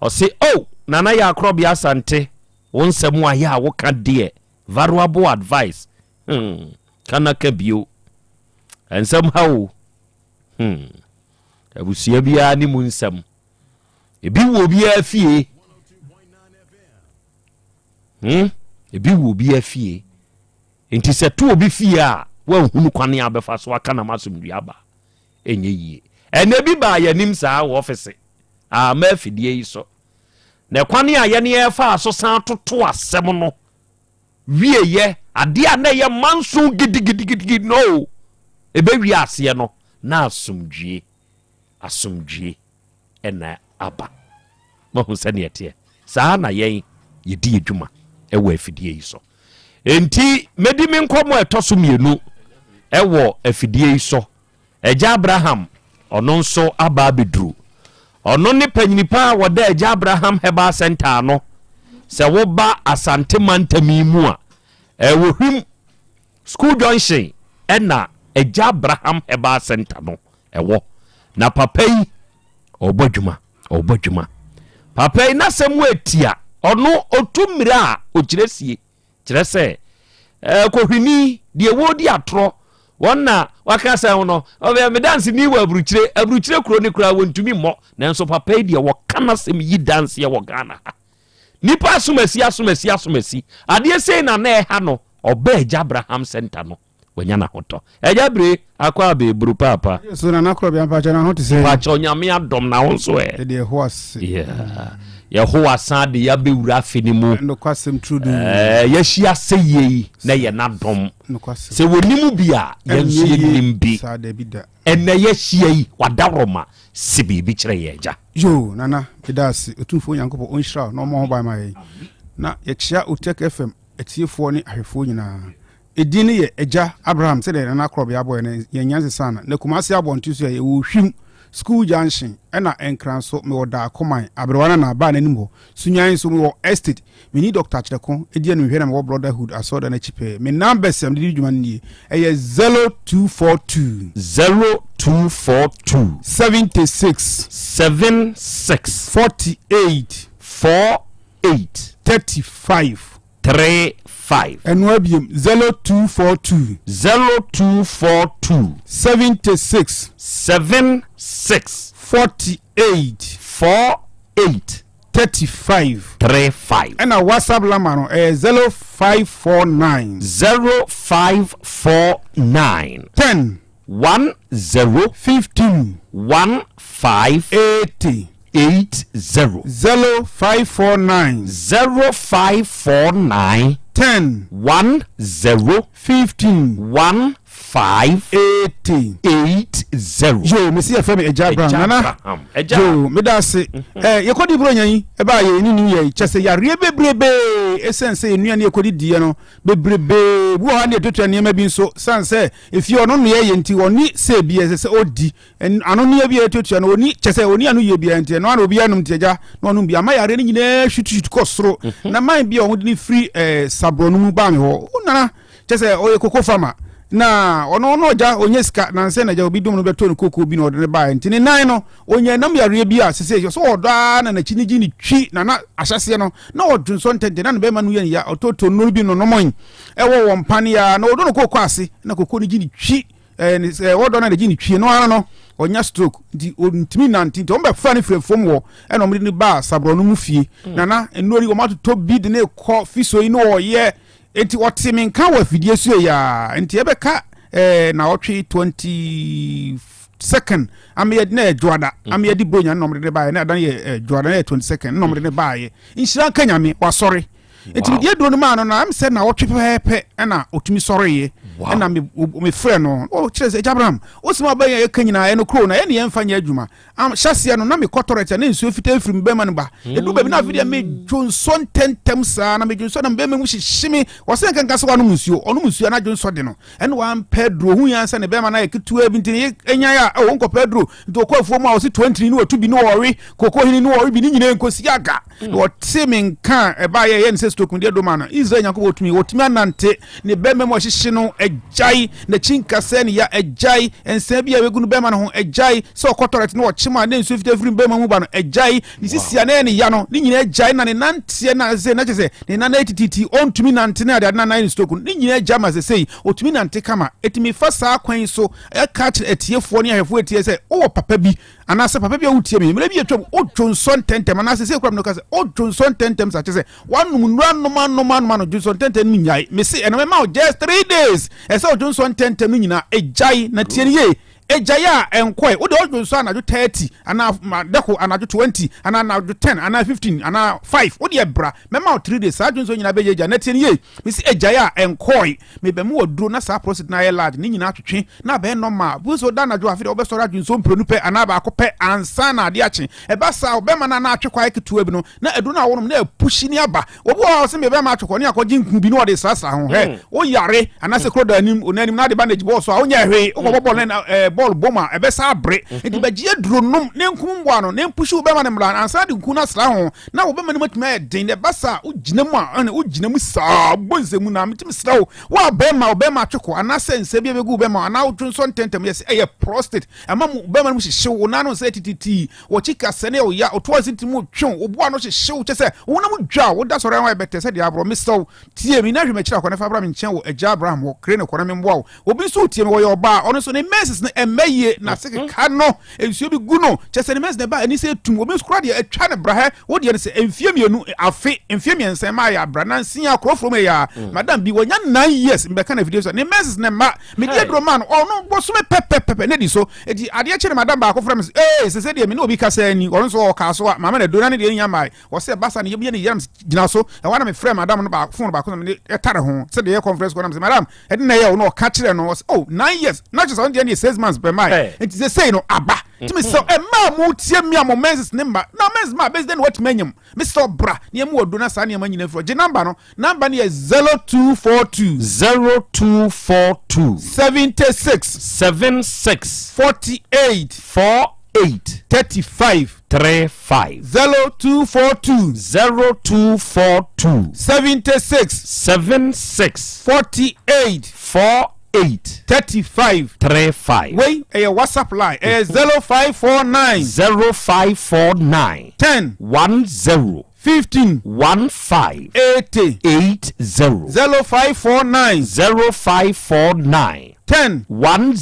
ɔse, Oh, Nana Yaa Korɔbea Asante, wo nsɛm a yɛ a woka deɛ Valuable advice hmm ka na ka bio Nsɛm ha o hmm Abusua biara ne mu nsɛm Ebi wɔ obiara fie hmm Ebi wɔ obiara fie Nti sɛ to obi fie a woanhunu kwane a bɛfa so aka nam asomdwie aba ɛnyɛ yie Ɛnɛ bi baa yɛanim saa wɔ ɔfese a ma afidie yi so Na ɛkwan a yɛne yɛfaa so san toto asɛm no wieɛ, adeɛ a na ɛyɛ manso gidigidigidi no, ɛbɛwie aseɛ no, na asomdwie, asomdwie na aba. Moahu sɛdeɛ ɛteɛ? Saa na yɛn yɛdi adwuma ɛwɔ afidie yi so. Enti mɛdi me nkɔmmɔ a ɛtɔ so mmienu ɛwɔ afidie yi so. Agya Abraham, ɔno nso aba abɛduru. Ɔno ne panyini pa a wɔda Agya Abraham Herbal Center ano. Sɛ woba Asante mantam yi mu a, ɛwɔ Hwim School Junction ɛna Agya Abraham Herbal Center no ɛwɔ. Na papa yi, ɔbɔ adwuma, ɔbɔ adwuma. Papa yi n'asɛm atia, ɔno ɔtu mmirɛ a ɔkyerɛ sie. Kyerɛ sɛ, ɛɛ kohwini, deɛ wɔredi atorɔ, wɔn na waka asɛm no, ɔbɛ me danseni wɔ aburukyire, aburukyire kuro no koraa wɔntumi mmɔ, nanso papa yi deɛ wɔka n'asɛm yi danseɛ wɔ Ghana ha. Nipa asomasi asomasi asomasi, adeɛ sei na na ɛha no, ɔbaa Agya Abraham Center no. Wanya n'ahotɔ. Agya bire akɔ abɛɛburu paapa. So nana korɔbea mpakyɛ na ho te sɛn. Mpakyɛ Onyame adom na wo nso ɛ. Yɛde Yehowa ase. Yeah. Yehowa san de yɛabɛwura afe no mu. Nokwasɛm turodoo. Ɛɛ yɛahyia sɛ yie yi na yɛ n'adom. Nokwasɛm. Sɛ wɔnim bi a yɛn nso yɛnim bi. Saa dabi da. Ɛnɛ yɛahyia yi wadaworoma se biribi kyerɛ yɛn agya. Yoo nana meda ase Otumfoɔ Nyankopɔn ɔnhyira wo na ɔmmɔ ho ban ma yɛn. Na yɛkyea Otec FM atiefoɔ ne ahwɛfoɔ nyinaa. Edin no yɛ Agya Abraham sɛdeɛ Nana Korɔbea bɔeɛ no, yɛnnya nsesaa no. Na Kumasi abɔnten so yɛ, yɛwɔ Ohwim School Junction, ɛna Nkran nso mewɔ Dakoman, Aberewa Nana baa n'anim hɔ. Sunyani nso mewɔ Estate. Menni Dɔkta Akyerɛko di animhwɛ na mewɔ Brotherhood asɔredan no akyi pɛɛ. Me numbers a mede di dwuma no nie, ɛyɛ 0242. 0242. 76. 76. 48. 48. 8. 35. 3 5. Ɛno abiem 0242. 0242. 76. 76. 48. 48. 35. 35. Ɛna WhatsApp lama no ɛyɛ 0549. 0549. 10. 10. 15. 15. 80. 80. 0549. 0549. 10. 10. 15. 15. 80. 80. Yo, mesi yɛfrɛ me Agya Abraham. Agya Nana. Abraham. Agya. Yo, meda ase. Eh, yɛkɔdi buronya yi, ɛbaa yɛ ne new year yi, kyɛ sɛ yareɛ bebrebe ɛsiane sɛ yɛnnuane yɛkɔdi diiɛ no bebrebe bi wɔ hɔ a ne yɛtuatua nneɛma bi nso sane sɛ efie ɔno nnoɛ yɛ nti ɔne sɛ bi ɛsɛ sɛ ɔdi ano nneɛ bi a yɛtuatua no ɔni kyɛ sɛ ɔni ano yie biara nti ɛno ana obiara nom nti agya na ɔnom bi ama yareɛ no nyinaa hwituhwitu kɔ soro na man bi a wɔde no firi eh, saborɔ no mu baa me hɔ wo nana kyɛ sɛ ɔyɛ koko fama na ɔno ɔno ɔgya ɔnyɛ sika nansɛ na agya obi dom no bɛtɔ no koko bi na ɔde no baeɛ nti ne nan no ɔnya nam yareɛ bi a sese sɛ ɔdɔ ara na n'akyi no gye ne twi na na ahyɛseɛ no na ɔdwonsɔ ntɛntɛn na ne bɛrima no yɛ ne ya ɔtɔtɔ nnuro bi nonomɔn ɛwɔ wɔn paneɛ na ɔdɔ no koko ase na koko no gye ne twi ɛɛ ne sɛ ɔdɔ no na gye ne twi no ara no ɔnya stroke nti ɔntumi nante nti wɔn bɛfa no firi fam wɔ ɛna wɔn de no baa saborɔ no mu fie nana nnuro yi wɔn atotɔ bi de ne kɔ fiso yi na ɔyɛ Enti ɔtee me nka wɔ afidie so yi ara nti ɛbɛka ɛɛ naɔtwe 22nd ameyɛ na yɛ dwoada mhm. ameyɛ di bronya na ɔmde ne baayɛ na adan yɛ ɛɛ dwoada na yɛ 22nd na ɔmde ne baayɛ nhyira nka nyame wasɔre nti mede aduro no maa no na ɛm sɛ naɔtwe pɛpɛɛpɛ ɛna ɔtumi sɔreeɛ ɛna me mefrɛ no ɔkyerɛ sɛ Abraham wosim abɛn a yɛka nyinaa ɛno kuro na ɛne yɛmfa nyɛ adwuma Am hyɛseɛ no na mekɔ tɔrɛt a na nsuo fitaa firi me bɛrima no ba. Ɛduru baabi na afei deɛ medwonsɔ ntɛntɛm saa na medwonsɔ na me bɛrima mu hyehye me. Ɔsɛ nkanka sɛ wanom nsuo, ɔnom nsuo a na dwonsɔ de no. Ɛna wampɛ aduro, ɔhu yɛn sɛ ne bɛrima no ayɛ ketewa bi nti ne ɛnyan a ɛwɔ nkɔpɛ aduro. Nti ɔkɔ afuo mu a ɔse toantini ne watu bi ne ɔwe, koko hini ne ɔwe bi ne nyinaa nkosi aga. Na ɔte me nka a ɛbaeɛ ɛyɛ ne sɛ stroke mede aduro maa no. Israel Nyankopɔn tumi, ɔtumi anante ne bɛrima mu ɔhyehye no agyae, n'akyi nkasɛɛ ne ya agyae, nsa bi a ɛbɛgu no bɛrima no ho agyae, sɛ ɔkɔ tɔrɛt na ɔkyem a na nsuo fitaa firi bɛrima mu ba no agyae, ne sisi a na ɛyɛ ne ya no ne nyinaa agyae, na ne nanteɛ na sɛ na kyerɛ sɛ ne nan ayɛ tititi ɔntumi nante ne adeade na nan ne stroke no ne nyinaa agyae ma sɛsɛi ɔtumi nante kama. Ɛtumi fa saa kwan yi so ɛka kyerɛ atiefoɔ ne ahwɛfoɔ atie sɛ wowɔ papa bi anaasɛ papa bi a wotie me mmerɛ bi atwam wodwonsɔ ntɛntɛm anaasɛ sɛ kura me no ka sɛ wodwonsɔ ntɛntɛm sa kyɛ sɛ wanom nnuro anom anom anom ano dwonsɔ ntɛntɛm no nyae mese ɛno mɛma wo just three days ɛsɛ wodwonsɔ ntɛntɛm no nyinaa ɛgyae na tie no yie ɛgyae a ɛnkɔe wode wodwonsɔ anadwo 30 anaa dɛko anadwo 20 anaa anadwo 10 anaa 15 anaa 5 wode ɛbra mɛma wo 3 days saa dwonsɔ nyinaa bɛyɛ gya na tie no yie mese ɛgyae a ɛnkɔe mebɛmu waduro na saa prostate no ayɛ large ne nyinaa twetwe na abɛyɛ normal bu sɛ ɔda anadwo afei deɛ wobɛsɔre adwonsɔ mprenu pɛ anaa baako pɛ ansa na adeɛ akye ɛba saa ɔbɛma no anaa atwe kwae ketewa bi no na aduro no a wɔnom na apushi ne aba obi wɔ hɔ a ɔsɛ mebɛma atwe kɔ ne akɔgye nku bi na ɔde srasra ho hɛ woyare anaasɛ kuro da anim ɔna anim na ade bandage bɔɔl so a wonyɛ hwee wokɔbɔ bɔɔl na bɔɔl bom a ɛbɛsa abere nti bɛgye aduro nom ne nkum mboa no ne mpushi wo bɛma no mmra ansa de nku no asra ho na wo bɛma no mu atumi ayɛ den na ɛba saa wogyina mu a ɛne wogyina mu saa bɔ nsɛmu na metumi srɛ wo wo a bɛma wo bɛma atwe kɔ anaasɛ nsɛ bi abɛgu wo bɛma anaa wodwonsɔ ntɛntɛm yɛ sɛ ɛyɛ prostate ɛma mu bɛma no mu hyehyew wo nan no sɛ tititi wɔkyi kasɛ ne ɔya ɔto ase nti mu twe wo boa no hyehyew kyɛ sɛ wo honam dwa wo da sɔre ho ɛbɛtɛ sɛ deɛ aborɔ mesrɛ wo tie me na hwɛ m'akyiri akɔ ne fa bra me nkyɛn wɔ agya Abraham hɔ kere ne kɔ na memboa wo obi nso tie me wɔyɛ ɔbaa ɔno nso ne menses no ɛmɛ yie na se keka no nsuo bi gu no kyɛ sɛ ne menses no ɛba ani sɛ etum obi nso kora deɛ atwa ne brahɛ wo deɛ no sɛ mfie mmienu afe mfie mmiɛnsa ɛma ayɛ abra nansia kurɔfoɔ mu ɛyɛ a madam bi wɔnya 9 years mbɛka na video so ne menses no mma mede aduro maa no ɔno bosome pɛpɛpɛpɛ ne di so eti adeɛ kye ne madam baako frɛ me sɛ ee sɛ sɛ deɛ me ne obi kasa ni ɔno nso ɔkaa so a maame na aduro na ne deɛ nya maa wɔsɛ basa ne yɛ ne yam gyina so ɛwɔ na mefrɛ madam no baako phone baako na mede ɛtare ho sɛ deɛ yɛ conference kɔ na mesɛ madam ɛde na ɛyɛ wo na ɔka kyerɛ no ɔsɛ oh 9 years na kyerɛ sɛ ɔno deɛ ne yɛ 6 months pɛ maa nti sɛ sei no aba nti mesɛ ɛmaa mo tie mi a mo menses ne mma na menses ma bɛsi dɛ na watumi anyam mesɛ ɔbra ne ɛmu ɔdo na saa nneɛma nyina firi gye number no number no yɛ 0242 0242 76 76 48 48 35 35 0242 0242 76 76 48 48 35 35 wei ɛyɛ WhatsApp line ɛyɛ 0549 0549 10 10. 15. 15. 80. 80. 0549. 0549. 10. 10.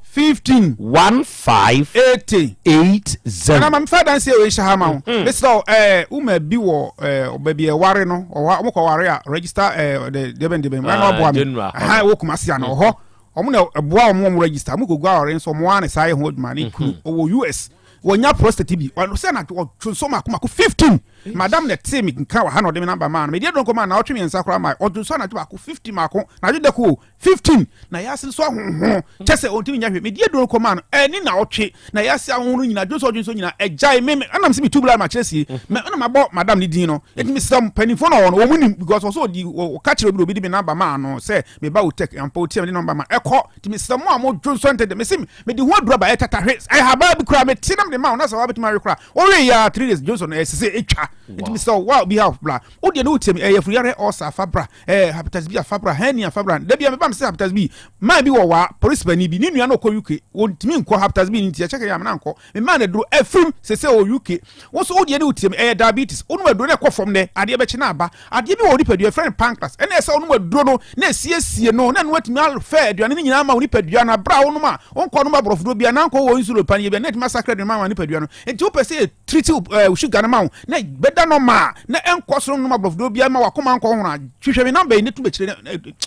15. 15. 80. 80. Nana ma mefa adanseɛ wei nhyɛ ha ma wo. Mesrɛ wo, ɛɛ, woma bi wɔ ɛɛ, baabi a ɛware no, ɔwɔ wɔn kɔ ware a register ɛɛ, de deɛ bɛn deɛ bɛn, ɛna ɔboa me. General. Aha, ɛwɔ Kumasi ano, ɔhɔ. Wɔn na ɛboa wɔn wɔn register. Wɔn kɔ gu aware nso, wɔn ara na saa yɛ ho adwuma. Ne kunu ɔwɔ US. Wɔnya prostate bi. Wɔn sɛ na ɔtwe nso mako mako 15. Madam na ɛtee me nka wɔ ha na ɔde me namba maa no. Mede aduro nkɔmaa no, naawɔtwe mmiɛnsa koraa maa. Ɔtwe nso anadwo baako 15 mako. Anadwo da ko o. 15 na yɛase nso ahonhono kyɛ sɛ ɔntumi nyɛ hwee mede aduro kɔmaa no ɛne na ɔtwe na yɛase ahonhono nyinaa dwonsɔ dwonsɔ nyinaa ɛgyae me ɛnam sɛ metu bla makyerɛ sie mɛ ɛna mabɔ madam ne din no ɛti mesrɛ mpanimfoɔ na ɔwɔ no wɔn nim because ɔsɛ ɔdi ɔka kyerɛ obi na obi de me namba maa no sɛ meba wo tech ampa ɔtia me de namba ma ɛkɔ nti mesrɛ mo a mo dwonsɔ ntɛntɛ mese mede ho aduro aba ɛtatahwe ɛhabaa bi koraa mete na mede ma wo na sɛ wabɛtumi awe koraa wɔwe yɛ 3 days dwonsɔ no ɛsɛ sɛ ɛtwa nti mesrɛ wo wa obi ha bla wodeɛ ne wotie me ɛyɛ funuyare ɔsa fa bra Eh, hepatitis B afa bra, hernia afa bra. Da bia meba me sɛ hepatitis B. Man bi wɔ waa, polisi pani bi, ne nua no ɔkɔ UK. Wɔntumi nkɔ hepatitis B nti, ɛkyɛ kɛyɛ amena nkɔ. Me maa no aduro, afirim, sese ɔwɔ UK. Wo nso wo deɛ ne wo tie me, ɛyɛ diabetes. Wonom aduro na ɛkɔ fam nɛ, adeɛ bɛkye na aba. Adeɛ bi wɔ wo nipadua, yɛfrɛ no pancreas. Ɛna ɛsɛ wonom aduro no na ɛsiesie no, na ɛno atumi afɛ aduane no nyinaa ama wo nipadua no. Aberɛ a wonom a, wonkɔ nom aborɔfoduro bia, na nkɔ wɔ insulin paneɛ bia, na ɛtumi asakra aduane ma nipadua no. Nti wopɛ sɛ yɛ treat wo sugar no ma wo na bɛda normal na ɛnkɔ soro nom aborɔfoduro biara ma wakoma nkɔ ho a, hwehwɛ me number yi ne to bɛkyire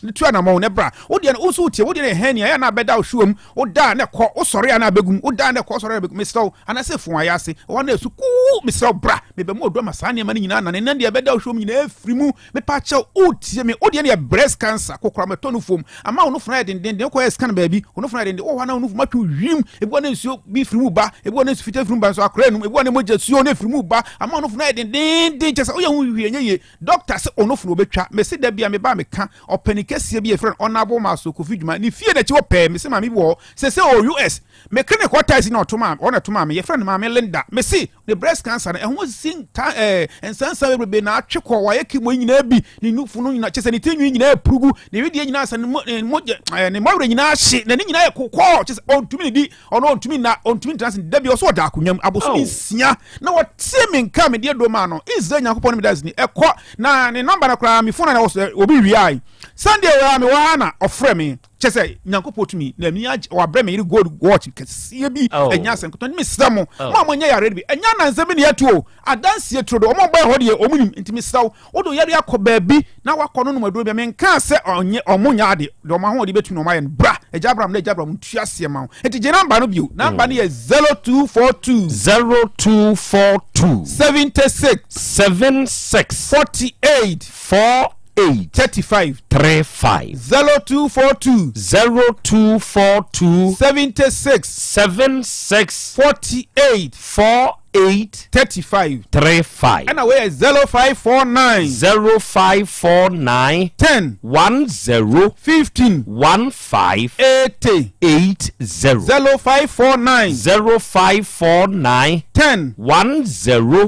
ne tu anamɔn ne bra. Wo deɛ no wo nso wotie, wo deɛ no yɛ hernia, ɛyɛ na bɛda wo hwewa mu, wo da a na ɛkɔ, wo sɔre a na abɛgum, wo da a na ɛkɔ, wo sɔre a na abɛgum, mesrɛ wo, anaasɛ fon ayɛ ase, ɛhɔ na ɛsu kuu, mesrɛ wo bra, mebɛma oduro ama saa nneɛma no nyinaa nane, na deɛ ɛbɛda wo hwewa mu nyinaa afiri mu. Mepa kyɛw, wotie me, wo deɛ no yɛ breast cancer, kokoram ɛtɔ no fam, ama wo nofo no ayɛ dendenden, wokɔyɛ scan baabi, wo nofo no ayɛ denden, wowɔ hɔ a na wo nofo mu atwe wim, ebi wɔ hɔ na nsuo bi firi mu ba, ebi wɔ hɔ na nsu fitaa firi mu ba nso akora anum, ebi wɔ hɔ na mogya suo na efiri mu ba, ama wo nofo no ayɛ dendenden, kyerɛ sɛ woyɛ ho hwehwɛ ɛnyɛ yie, doctor se wo nofo no wɔbɛtwa, mese da bi a meba a meka, ɔpanin kɛseɛ bi a yɛfrɛ no Honourable Maso Kofi Dwuma, ne fie n'akyi hɔ pɛɛ, mese maame bi wɔ hɔ, sese ɔwɔ US, me clinic hɔ tiles na ɔto maa, ɔna ɛto maa me, yɛfrɛ no maame Linda, mese Ne breast cancer no, ɛho asisi nta ɛɛ nsansan bebrebe na atwe kɔ, wayɛ chemo nyinaa bi, ne nufu no nyinaa, kyɛ sɛ ne ti nwi nyinaa apurugu, ne wedeɛ nyinaa sɛ ne mo ne mogya ɛɛ ne mmɔwerɛ nyinaa ahye, n'ani nyinaa yɛ kokɔɔ, kyɛ sɛ ɔntumi ne di, ɔno ɔntumi nna, ɔntumi ntena ase, da bi ɔso ɔda akonnwa mu abosome nsia, na wɔtie me nka a mede aduro maa no, Israel Nyankopɔn ne me danseni, ɛkɔ, na ne nɔmba no koraa me phone a na ɛwɔ so, obi wiae. Sunday wɔ a mewɔ ha na ɔfrɛ me. Kyɛ sɛ Nyankopɔn tumi na mi agye wabrɛ me yere gold watch kɛseɛ bi Oh. ɛnyɛ asɛm ketewa nti mesrɛ mo Oh. mo a monyɛ yareɛ no bi ɛnyɛ anansɛm bi na yɛatu o adanseɛ turo do ɔmo a ɔbɛɛ hɔ deɛ ɔmo nim nti mesrɛ wo wode wo yareɛ akɔ baabi na wakɔ no nom aduro bi a menkaa sɛ ɔnyɛ ɔmo nyɛ ade deɛ ɔmo ahoɔden bɛtumi na ɔmo ayɛ no bra agya Abraham na agya Abraham ntua aseɛ ma wo nti gye namba no bio namba no yɛ 0242 0242 76 76 48 48 35 35 0242 0242 76 76 48 48 35 35 ɛna wei yɛ 0549 0549 10 10 15 15 80 80 0549 0549 10 10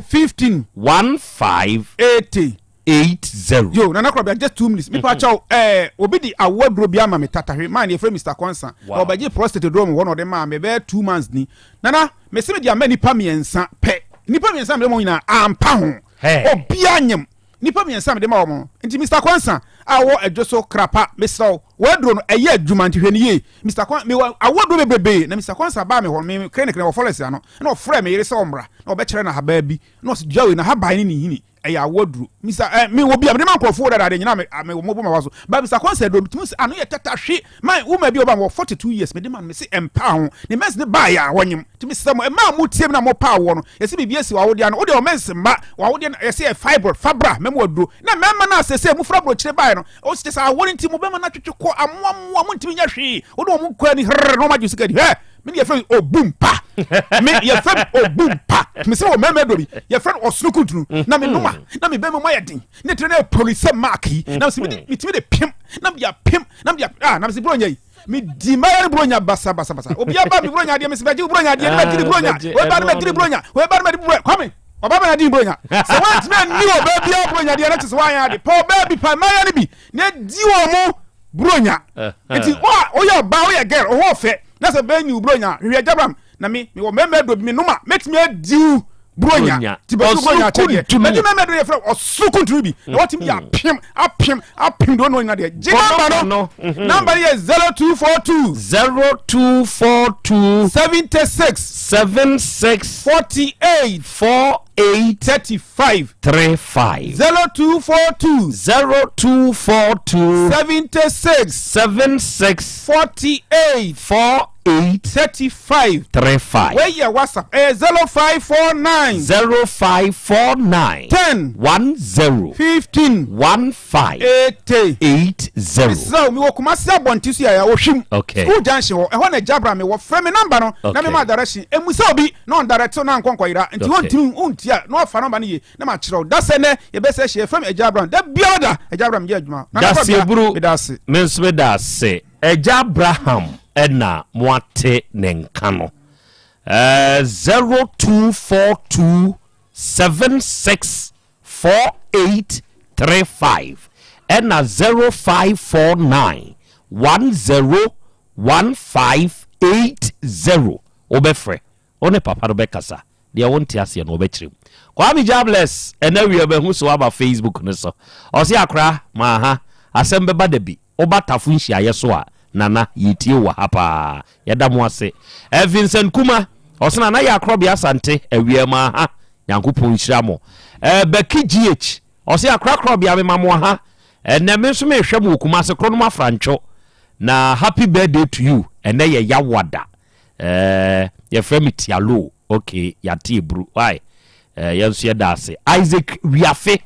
15 15 80 80. Yo, Nana Korabea, just 2 minutes. Mepa kyɛw, eh, obi di awo aduro bi ama me tatahwe. Man, yɛfrɛ Mr. Kwansa. Wow. Na ɔbɛgye prostate aduro mu hɔ na ɔde maa me bɛyɛ 2 months ni. Nana, mese me de ama nipa mmiɛnsa pɛ. Nipa mmiɛnsa mede ma wɔn nyinaa ampa ho. Hey. Obiara nyem. Nipa mmiɛnsa mede ma wɔn. Nti Mr. Kwansa a ɔwɔ adwo so krapa, mesrɛ wo, w'aduro no ɛyɛ adwuma nti hwɛ no yie. Mr. Kwan, mewɔ awo aduro bebrebe na Mr. Kwansa baa me hɔ, me clinic na wɔ forest ano, na ɔfrɛ me yere sɛ ɔmmra na ɔbɛkyerɛ no ahabaa bi. Na ɔse dua wei na haban ne ne nhini. Ɛyɛ awɔ aduro. Misa eh, me wɔ bi a mede ma nkurɔfoɔ dada de nyina me me wɔ mo ma wa so. Ba Mr. Kwansa aduro metumi sɛ ano yɛ tata hwe. Man wo ma bi ɔba wɔ 42 years mede ma no mese ɛmpa ho. Ne mens ne baa yɛ a wɔnyem. Nti mesrɛ mo mmaa a mo tie me na mo pa awoɔ no yɛse biribi asi wɔ awodeɛ ano. Wo deɛ wɔ mens mma wɔ awodeɛ no yɛse yɛ fibroid fa bra mɛma aduro. Na mmarima no a sɛsɛ mo firi aburokyire baeɛ no ɔsi kyɛ sɛ awoɔ no nti mo bɛma no atwetwe kɔ amoamoa mo ntumi nyɛ hwee. Wo ne wɔn kɔ ani herr na wɔn agye sika di. Hwɛ! Me ne yɛfrɛ no obu mpa. Me yɛfrɛ me obu mpa. Me sɛ wɔ mmarima aduro bi yɛfrɛ no ɔsono kuntunu. Na me noma na me bɛma mu ayɛ den. Ne tiri na ɛpoli sɛ mark yi. Na me sɛ metumi de pem na me de apem na me de ah na me sɛ buronya yi. Me di mmaa ne buronya basa basa basa. Obi aba me buronya adeɛ me sɛ bɛgye buronya adeɛ ne bɛgye ne buronya. Obi ba ne bɛgye ne buronya. Obi ba ne bɛgye buronya. Kwame ɔba bɛn adi buronya. Sɛ wɔntumi anni ɔbaa biara buronya deɛ na kyerɛ sɛ wɔanyɛ ade. Pɛ ɔbaa bi pa mmaa no bi na di wɔn mo buronya. Nti wo a woyɛ ɔbaa woyɛ girl ɔhɔ ɔfɛ na sɛ bɛn ni wo buronya hwehwɛ Jabram na me mewɔ mmarima aduro bi me nom a mɛtumi adi wo. Buronya ti bɛ buronya akyɛdeɛ bɛdi mɛmɛ do yɛ fɛ ɔsoro kunturu bi na wɔtumi de apem apem apem do ɔno nyina deɛ gye namba no namba no yɛ 0242 0242 76 76 48 48 35 35 0242 0242 76 76 48 48 35 35. Wei yɛ WhatsApp ɛyɛ 0549. 0549. 10. 10. 15. 15. 80. 80. Mesrɛ wo mewɔ Kumasi abɔnten so yɛ Ohwim. Okay. School junction hɔ ɛhɔ na Jabra mewɔ frɛ me number no na Okay. mema direction ɛmu sɛ obi na ɔndirect wo na ankɔ nkɔyera nti Okay. wontimi wontia na wafa number no yie na makyerɛ wo da sɛ nɛ yɛbɛsɛ hyɛ yɛfrɛ me Agya Abraham da biara da Agya Abraham yɛ adwuma na Daseɛ buru meda ase. Me nso meda ase. Agya Abraham na moate ne nka no. Eh, 0242 76 4835 ɛna 0549 10 1580 wobɛfrɛ wo ne papa no bɛkasa deɛ wonte aseɛ no ɔbɛkyerɛ mu. Kwame Jabless ɛnɛ awia mahu sɛ woaba Facebook no so ɔse akora maaha asɛm bɛba dabi woba tafo nhyiaeɛ so a Nana yɛtie wo wɔ ha paa yɛda mo ase eh, Vincent Kuma ɔse Nana yɛ akorɔbea Asante awia maaha Nyankopɔn nhyira mo eh, Becky GH ɔse akora korɔbea mema mo aha ɛnɛ me nso mehwɛ mo wɔ Kumase Kronom Afrantwo na happy birthday to you ɛnɛ yɛ Yawada Eh, yɛfrɛ me Tialo. Okay, yɛate eburu. Why? Eh, yɛn nso yɛda ase. Isaac Wiafe.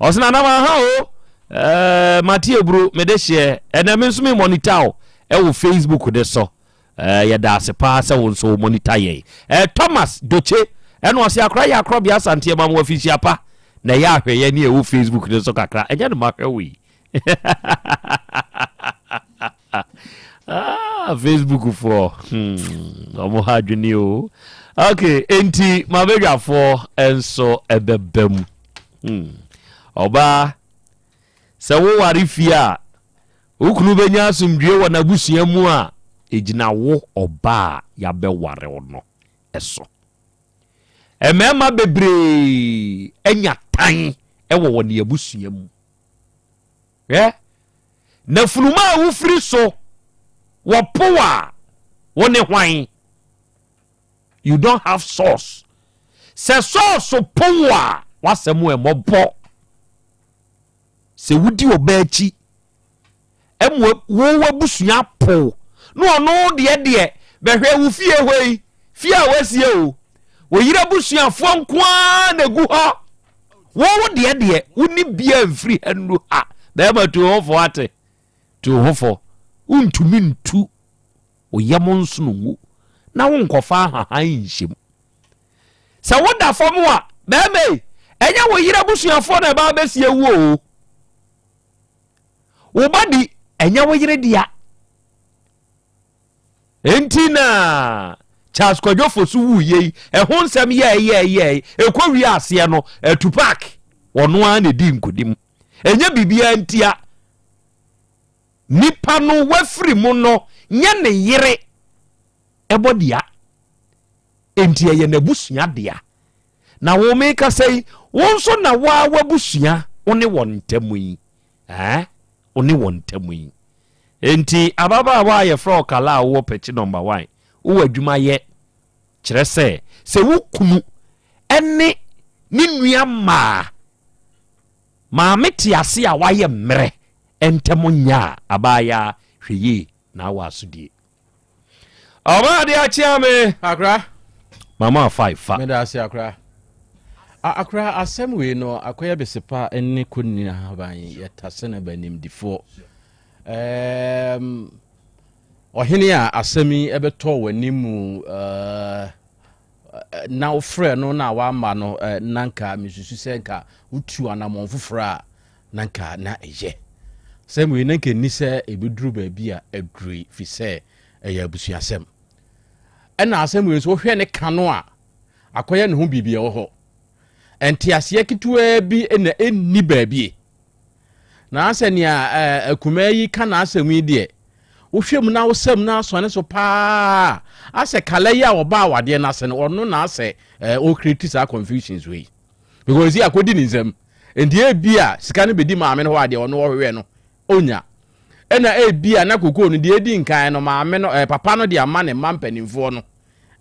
Ɔsɛ na nam aha o. Eh, mate eburu, mede hyeɛ. Ɛnɛ me nso me monitor o. Ɛwɔ Facebook de so. Eh, yɛda ase paa sɛ wo nso wo monitor yɛn. Eh, Thomas Doche. Ɛna ɔsɛ akora yɛ akorɔ bea asanteɛ ma mo afihyia pa. Na ɛyɛ ahwɛ yɛn ne ɛwɔ Facebook de so kakra. Ɛnyɛ no mahwɛ wo yi. ah, facebook foɔ hmm, ɔmo ha adwene o ok enti mabadwafoɔ nso ɛbɛba mu hmm. ɔbaa sɛ woware fie a wo kunu bɛnya asomdwie wɔ n'abusua mu a ɛgyina wo ɔbaa a yɛabɛware wo no ɛso mmarima bebree anya tan wɔ wɔn abusua mu Hwɛ, na funuma a wofiri so wɔpow a, wo ne hwan? You don't have source. Sɛ source pow a, w'asɛm ɛmmɔbɔ. Sɛ wodi ɔbaa akyi, ɛmo wo w'abusua pow, na ɔno deɛ deɛ bɛhwɛ wo fie hɔ yi, fie a wasie o, wo yere abusuafoɔ nko ara na egu hɔ. Wo wo deɛ deɛ wo ne bia mfiri ha nnu ha. Bɛrima tu ho fo ate. Tu ho fo. Wontumi ntu wo yam nsono ngu na wonkɔfa ahahan nhyɛ mu. Sɛ woda fam a, bɛrima yi, ɛnyɛ wo yere abusuafoɔ na ɛbaa bɛsie wo o. Wo ba di, ɛnyɛ wo yere dea. Enti na Charles Kwadwo Fosu wuiɛ yi, ɛho nsɛm yɛɛyɛɛyɛɛ, ɛkɔ wie aseɛ no, Tupac, ɔno ara na ɛdii nkonim. Ɛnyɛ biribiara ntia. Nipa no wafiri mu no, nyɛ ne yere ɛbɔ dea. Enti ɛyɛ n'abusua dea. Na wo mekasa yi, wo nso na woa w'abusua wo ne wɔn ntam yi. Ɛɛ, wo ne wɔn ntam yi. Enti ababaawa a yɛfrɛ wo Kala a wowɔ Pɛkyi Nɔmba Wan, wowɔ adwuma yɛ. Kyerɛ sɛ, sɛ wo kunu ne ne nua mmaa maame te ase a wayɛ mmerɛ ntɛm nyɛ a, abaayaa hwɛ yie na awɔ asodie. Ɔbaa de akyea me. Akra. Mama five fa. Meda ase akra. Akra asɛm wei no akɔyɛ besepa ne kɔnni ahaban yɛtase no ba nimdifoɔ. Um, ɔhene a asɛm yi ɛbɛtɔ w'anim mu uh, na wofrɛ no na wama no uh, na nka mesusu sɛ nka wotu anammɔn foforɔ a na nka na ɛyɛ. Asɛm wei na nka ɛnni sɛ ɛbɛduru baabi a aduru yi, firi sɛ ɛyɛ abusuasɛm. Ɛna asɛm wei nso wohwɛ ne ka no a, akɔyɛ ne ho biribi ɛwɔ hɔ. Nteaseɛ ketewaa bi na ɛnni baabi. Na asɛ nea akumaa yi ka n'asɛm yi deɛ, Wohwɛ mu na wosam na asɔne so paa a, asɛ kala yi a ɔbaa awadeɛ no ase no, ɔno na asɛ eh, ɔcreate saa confusions wei. Because yi akɔdi ne nsam. Nti ebi a sika no bɛdi maame no hɔ a deɛ ɔno ɔhwehwɛ no, ɔnya. Ɛna ebi a na kokoo no deɛ edi nkan no maame no eh, papa no de ama ne mma mpanimfoɔ no.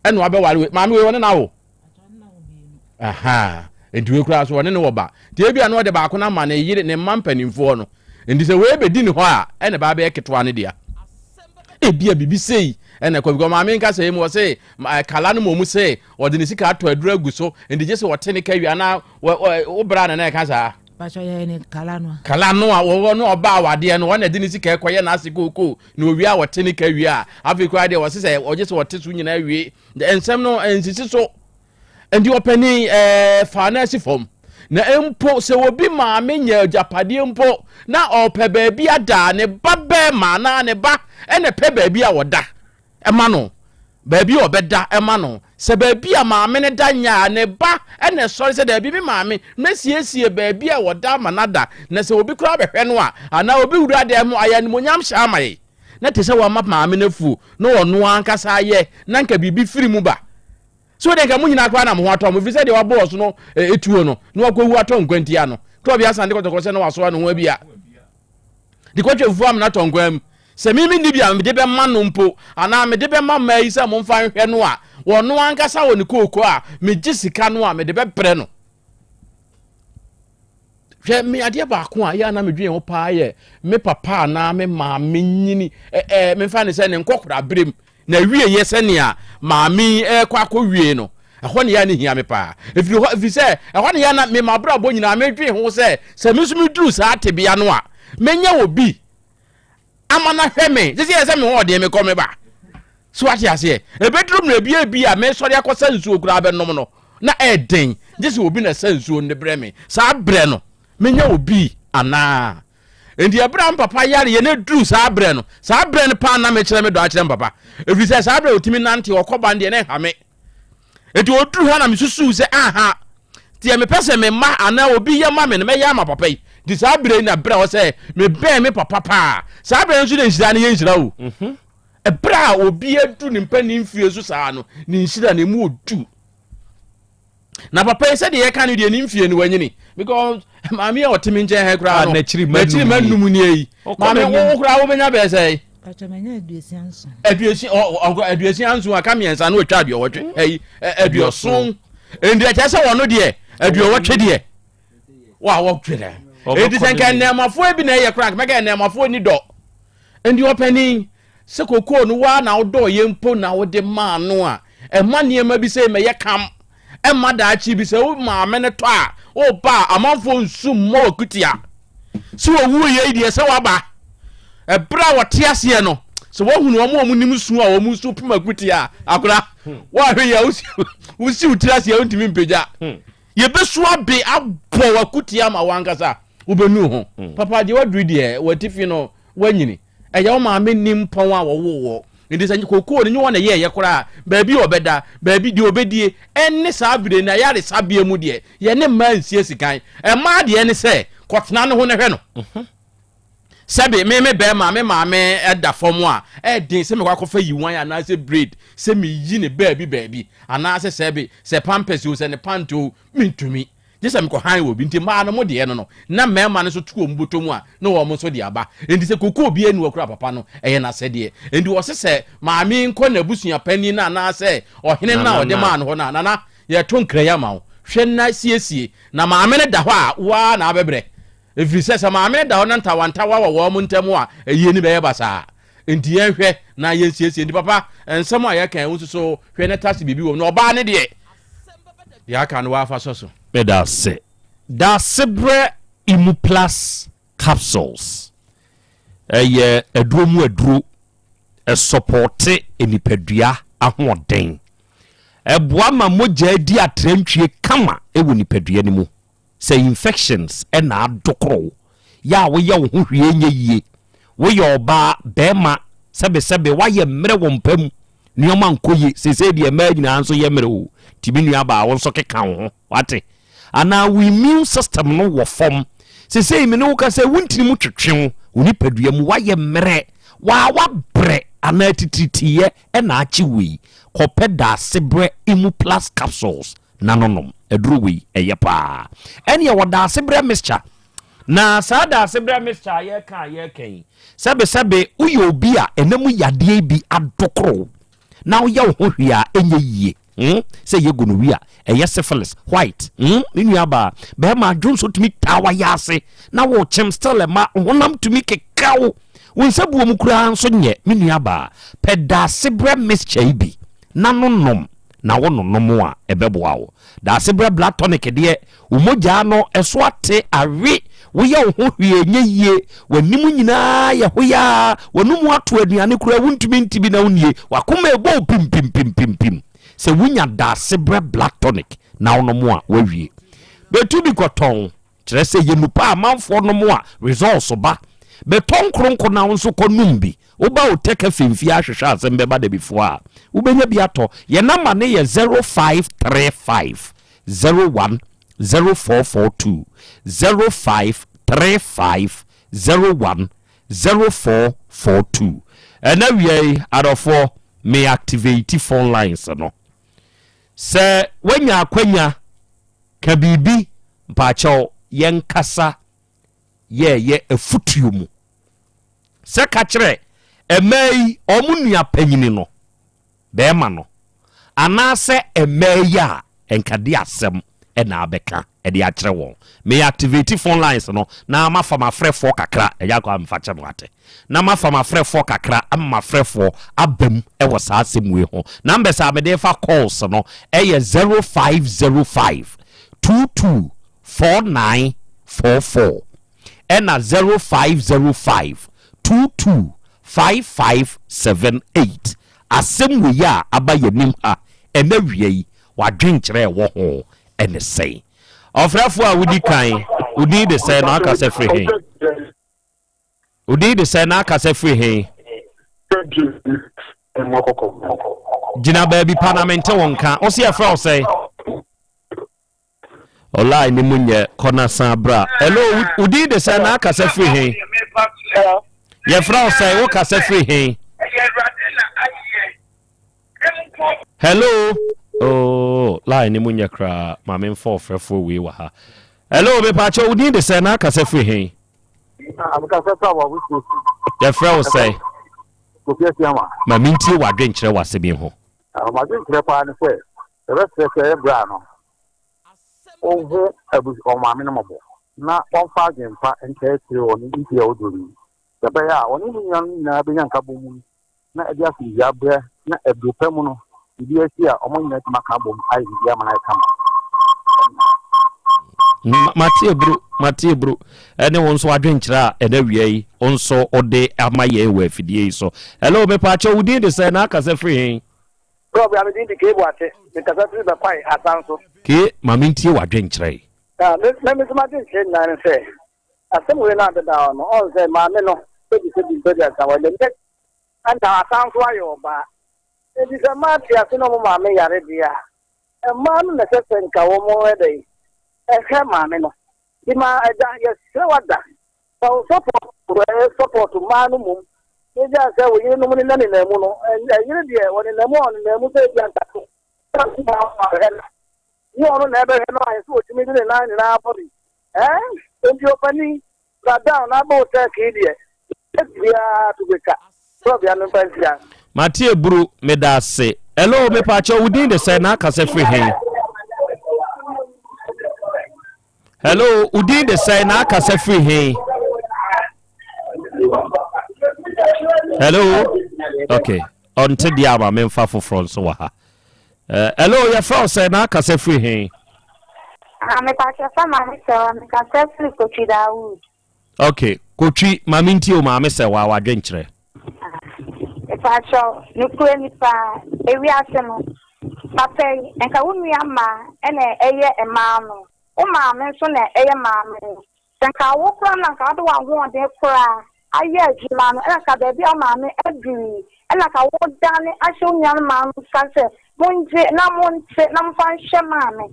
Ɛna wabɛware wei. Maame wei ɔne no awo. Aha. Nti wei koraa so ɔne no wɔ ba. Nti ebi a na ɔde baako no ama ne yere ne mma mpanimfoɔ no. Nti sɛ wei bɛdi ne hɔ a ɛna ba bɛyɛ ketewa no dea. Ebi a biribi sei ɛna ɛkɔ because maame nka sɛ mu ɔse kala no mmom se ɔde ne sika atɔ aduru agu so nti gye sɛ ɔte ne ka wie anaa wo bra na na ɛka saa. Pastor yɛ ne kala no a. Kala no a wɔwɔ no ɔba awadeɛ no wɔn na ɛde ne sika ɛkɔyɛ n'ase kookoo na owie a wɔte ne ka wie a afei koraa deɛ wɔse sɛ ɔgye sɛ wɔte so nyinaa wie nsɛm no nsisi so nti ɔpanin ɛɛ fa no asi fam na mpo sɛ obi maame nya agyapadeɛ mpo na ɔpɛ baabi ada ne ba bɛɛma anaa ne ba ɛna pɛ baabi a ɔda ɛma no baabi a ɔbɛda ɛma no sɛ baabi a maame no da nyɛ a ne ba ɛna ɛsɔre sɛ daabi me maame mɛsiesie baabi a wɔda ama no ada na sɛ obi koraa bɛhwɛ no a anaa obi wura dan mu ayɛ animonyam hyɛ ama yɛ na te sɛ wama maame no afuo na ɔno ankasa ayɛ na nka biribi firi mu ba so deɛ nka mo nyinaa koraa na mo ho atɔ mo firi sɛ deɛ wabɔ ɔso no etuo no na wakɔwu atɔ nkwantia no kura obi asan de kɔtɔkɔ sɛ na wasoa ne ho abi a de kɔtwa fufuo amena tɔ nkwan mu sɛ mimi nni bi a mede bɛma no mpo anaa mede bɛma mmaa yi sɛ momfa nhwɛ no a wɔno ankasa wɔ ne kooko a megye sika no a mede bɛbrɛ no Hwɛ, me adeɛ baako a yɛ a na medwene ho paa yɛ me papa anaa me maame nyini ɛɛ memfa ne sɛ ne nkɔkora berem na awieɛ sɛnea maame yi ɛrekɔ akɔwie no ɛhɔ ne yɛ a ne hia me paa ɛfiri hɔ ɛfiri sɛ ɛhɔ ne yɛ na me mabrabɔ nyinaa medwene ho sɛ sɛ me nso meduru saa tebea no a mɛnya obi ama no ahwɛ me sɛ sɛ sɛ me ho ɔdeɛ mekɔ me ba so ate aseɛ ɛbɛduru mmerɛ bi ebi a mesɔre akɔsa nsuo koraa bɛnom no na ɛden gye sɛ obi na ɛsa nsuo no de brɛ me saa berɛ no menya obi anaa nti ɛberɛ a mpapa yareɛ no duru saa berɛ no saa berɛ no paa na mekyerɛ me dɔ akyerɛ mpapa ɛfiri sɛ saa berɛ ɔtumi nante ɔkɔ ban deɛ na ɛha me Enti ɔduru ha na mesusuu sɛ aha deɛ mepɛ sɛ me mma anaa obi yɛ ma me no mɛyɛ ama papa yi. Nti saa berɛ yi na berɛ a ɔsɛ mebɛn me papa paa. Saa berɛ no nso na nhyira no yɛ nhyira o. Mhm. Ɛberɛ a obi adu ne mpanin mfie so saa no, ne nhyira no emu odu. Na papa yi sɛdeɛ yɛka no deɛ ne mfie no wanyini because maame a ɔte me nkyɛn ha koraa no n'akyiri ma num nie yi. Maame wo koraa wobɛnya bɛɛ sɛ 67 aka mmiɛnsa na wɔtwa aduɔwɔtwe hmm. ayi aduɔson nti ɛkyɛ sɛ wɔno deɛ aduɔwɔtwe deɛ wa wɔtwe dɛ enti sɛ nka nnɛɛmafoɔ bi na ɛyɛ koraa nka mɛka nnɛɛmafoɔ ni dɔ nti ɔpanin sɛ kokoo no waa na wodɔɔ yɛ mpo na wode maa no a ɛma nneɛma bi sɛ mɛyɛ kam ɛma daakye bi sɛ wo maame no tɔ a woba a amanfoɔ nsu mmɔ wakutia Sɛ wɔwu yei deɛ sɛ waba. Ɛberɛ a wɔte aseɛ no, sɛ wɔhunu wɔn a wɔnim su a wɔn su pem akutia a, akora, hmm. wɔahwɛ yi a wosi wo tiri aseɛ wontumi mpagya. Hmm. Yɛbɛsu abe abɔ w'akutia ama wo ankasa wobɛnu ho. Hmm. Papa deɛ waduru deɛ watifi no wanyini. Ɛyɛ wo maame nim pɔn a wɔwoo wɔ. Nti sɛ kokoo no nyɛ wɔn na ɛyɛɛyɛ koraa baabi a ɔbɛda, baabi deɛ ɔbɛdie, ɛne saa bere no ayaresabea mu deɛ, yɛne mmaa nsie sikan. Mmaa deɛ ne sɛ, kɔtena ne ho na hwɛ no. Mhm. Sɛbe me me bɛrima me maame da fam a, ɛden sɛ mekɔ akɔfa yiwan anaasɛ braid sɛ meyi ne baabi baabi anaasɛ sɛbe sɛ pampers o sɛ ne pant o mentumi. Gye sɛ mekɔhan wɔ bi. Nti mmaa no mo deɛ no no, na mmarima no nso to wɔn bɔtɔ mu a, na wɔn nso de aba. Enti sɛ kokoo biara nni hɔ koraa a, papa no, ɛyɛ n'asɛdeɛ. Enti wɔse sɛ maame yi nkɔ n'abusua panin no anaasɛ ɔhene no a ɔde maa no hɔ no a, Nana, yɛreto nkra yi ama wo. Hwɛ na siesie. Na maame no da hɔ a, wo ara na abɛbrɛ. Ɛfiri sɛ, sɛ maame no da hɔ na ntawantawa wɔ wɔn ntam a, ayie no bɛyɛ basaa. Enti yɛnhwɛ na yɛnsiesie. Enti papa, nsɛm a yɛka yi, wo nso so hwɛ na tase biribi wɔ mu. Na ɔbaa no deɛ, Deɛ aka no w'afa sɔ so. Meda ase. Daasebrɛ Imuplus capsules ɛyɛ aduro mu aduro, ɛsɔpɔɔte nipadua ahoɔden, ɛboa ma mogya di atrantwie kama wɔ nipadua no mu. Sɛ infections na adokoro wo, yɛ a woyɛ wo ho hwee nyɛ yie, woyɛ ɔbaa, bɛɛma, sɛbesɛbe woayɛ mmerɛ wɔ mpa mu, nneɛma nkɔ yie, seesei deɛ mmaa nyinaa nso yɛ mmerɛ o, nti me nua baa wo nso keka wo ho, wate? Anaa wo immune system no wɔ fam, seesei me ne wo kasa yi, wo ntini mu twetwe wo, wo nipadua mu woayɛ mmerɛ, Waa wabrɛ anaa titiritiyɛ na akye wo yi, kɔpɛ Daasebrɛ Imu Plus Capsules na no nom. Aduro wei, ɛyɛ paa. Ɛneɛ wɔ Daasebrɛ Mixture. Na saa Daasebrɛ Mixture a yɛreka a yɛreka yi, sɛbesɛbe woyɛ obi a ɛna mu yadeɛ bi adokoro wo, na woyɛ wo ho hwee a ɛnyɛ yie. Hmm? Sɛ ɛyɛ gonorrhea, ɛyɛ syphilis, white, hmm? Me nua baa, bɛrima adwo nso tumi taa wayɛ ase na wokyem still ɛma honam tumi keka wo. Wo nsa buo mu koraa nso nyɛ, me nua baa. Pɛ daasebrɛ mixture yi bi na no nom na wo nonom a ɛbɛboa wo. Daasebrɛ blood tonic deɛ, wo mogyaa no ɛso ate awe, woyɛ wo ho hwee ɛnyɛ yie, w'anim nyinaa yɛ hoyaa, w'anomu ato aduane koraa wontumi nte bi na wonnie, w'akoma ɛbɔ wo pimpimpimpimpim. Sɛ wonya daasebrɛ blood tonic na wonom a, woawie. Bɛtu bi kɔtɔn. Kyerɛ sɛ yɛ nupa a amanfoɔ nom a results ba. Bɛtɔ nkronko na wo nso kɔ nom bi. Woba Otec FM fie ahwehwɛ asɛm bɛba dabifoɔ a, wobɛnya bi atɔ. Yɛn number no yɛ 0535 01 0442, 0535 01 0442. Ɛna awia yi, adɔfoɔ, me activate phone lines no. Sɛ woanya akwanya, ka biribi Mpaakyɛw yɛnkasa yɛɛyɛ afutuo mu sɛ ka kyerɛ mmaa yi wɔn nua panyini no bɛɛma no anaasɛ mmaa yi a nka de asɛm na abɛka de akyerɛ wɔn. Me activate phone lines no na mafa m'afrɛfoɔ kakra, ɛyɛ akɔ a mfa kyɛ mo ate, na mafa m'afrɛfoɔ kakra ama m'afrɛfoɔ aba mu wɔ saa asɛm wei ho. Numbers a mede fa calls no yɛ 0505 22 49 44 ɛna 0505 22 55 78. Asɛm wei a aba yɛnim ha ɛnɛ awia yi, w'adwenkyerɛ a ɛwɔ ho ne sɛn? Ɔfrɛfoɔ a wodi kan, wo din de sɛn na wakasa firi he? Wo din de sɛn na akasa firi he? Gyina baabi pa na mente wo nka. Wo se yɛfrɛ wo sɛn? Ɔlai ne mu nyɛ kɔ na san bra. Hello, wo din de sɛn na akasa firi he? Yɛfrɛ wo sɛn? Wo kasa firi he? Hello. Oh, line ne mu nyɛ koraa. Ma memfa ɔfrɛfoɔ wei wɔ ha. Hello, mepaakyɛ wo din de sɛn na akasa firi he? Yɛfrɛ wo sɛn? Ma mentie w'adwenkyerɛ wɔ asɛm yi ho. M'adwenkyerɛ paa ne sɛ yɛbɛsrɛ sɛ ɛyɛ berɛ a no ɔnhu ɔmaame no mmɔbɔ na ɔmfa adwempa ntaa akyire wɔ ne mfe a ɔduru no mu sɛ ɛbɛyɛ a ɔne ne nuanom nyinaa bɛnya nkabom na ɛde asomdwoe abrɛ na ɛbere pa mu no biribi asi a wɔn nyinaa atumi aka abom ayɛ biribi ama no ayɛ kama. Mate aburo, mate aburo. Ɛne wo nso adwenkyerɛ a ɛna wia yi wo nso wode ama yɛn wɔ afidie yi so. Hello, mepaakyɛ wo din de sɛ na akasa firi he? Prɔf, ya me din de Kay Boakye, mekasa firi Bɛkwae, Asanso. Kay, ma mentie w'adwenkyerɛ yi. Ah, me me nso m'adwenkyerɛ nyinaa ne sɛ, asɛm wei no abɛda hɔ no, ɔn sɛ maame no sɛbi sɛbi mpɛ aduasa wɔ dɛm ɛna asan nso ayɛ ɔbaa. Enti sɛ mmaa te ase na wɔn maame yare deɛ a, mmaa no na ɛsɛ sɛ nka wɔn ɛdɛn ɛhwɛ maame no. Nti ma agya yɛsrɛ wo ada fa wo support ɛɛ support mmaa no mmom na egyae sɛ wo yerenom ne nenam mu no. Ɛyere deɛ ɔnenam mu a ɔnenam mu sɛ ebia nka so ahwɛ no. Nyɛ ɔno na ɛbɛhwɛ no ayɛ sɛ ɔtumi de ne nan nyinaa bɔ bi. Ɛɛ enti ɔpanin Bra down na abɔ wo turkey deɛ biara to bɛtwa sɛ ɔbea no mfa nsia. Mate aburu, meda ase. Hello, mepaakyɛw wo din de sɛn na akasa firi he? Hello, wo din de sɛn na akasa firi he? Hello, okay, ɔnte deɛ ama memfa foforɔ nso wɔ ha. Uh, hello, yɛfrɛ wo sɛn na akasa firi he? Ah, mepaakyɛw fa maame sɛwa, mekasa firi Kotwi Dawood. Ok, Kotwi, ma mentie o maame sɛwa w'adwenkyerɛ. Ah, mepaakyɛw, nokorɛ ni paa, ewiase no, papa yi, nka wo nua mmaa ɛna ɛyɛ mmaa no, wo maame nso na ɛyɛ maame no, Sɛ nka wo koraa na nka wode w'ahoɔden koraa ayɛ adwuma no, ɛna nka baabi a wo maame aduru yi, ɛna nka wodane ahyɛ wo nuanom mmaa no nsa sɛ mongye na monte na momfa nhwɛ maame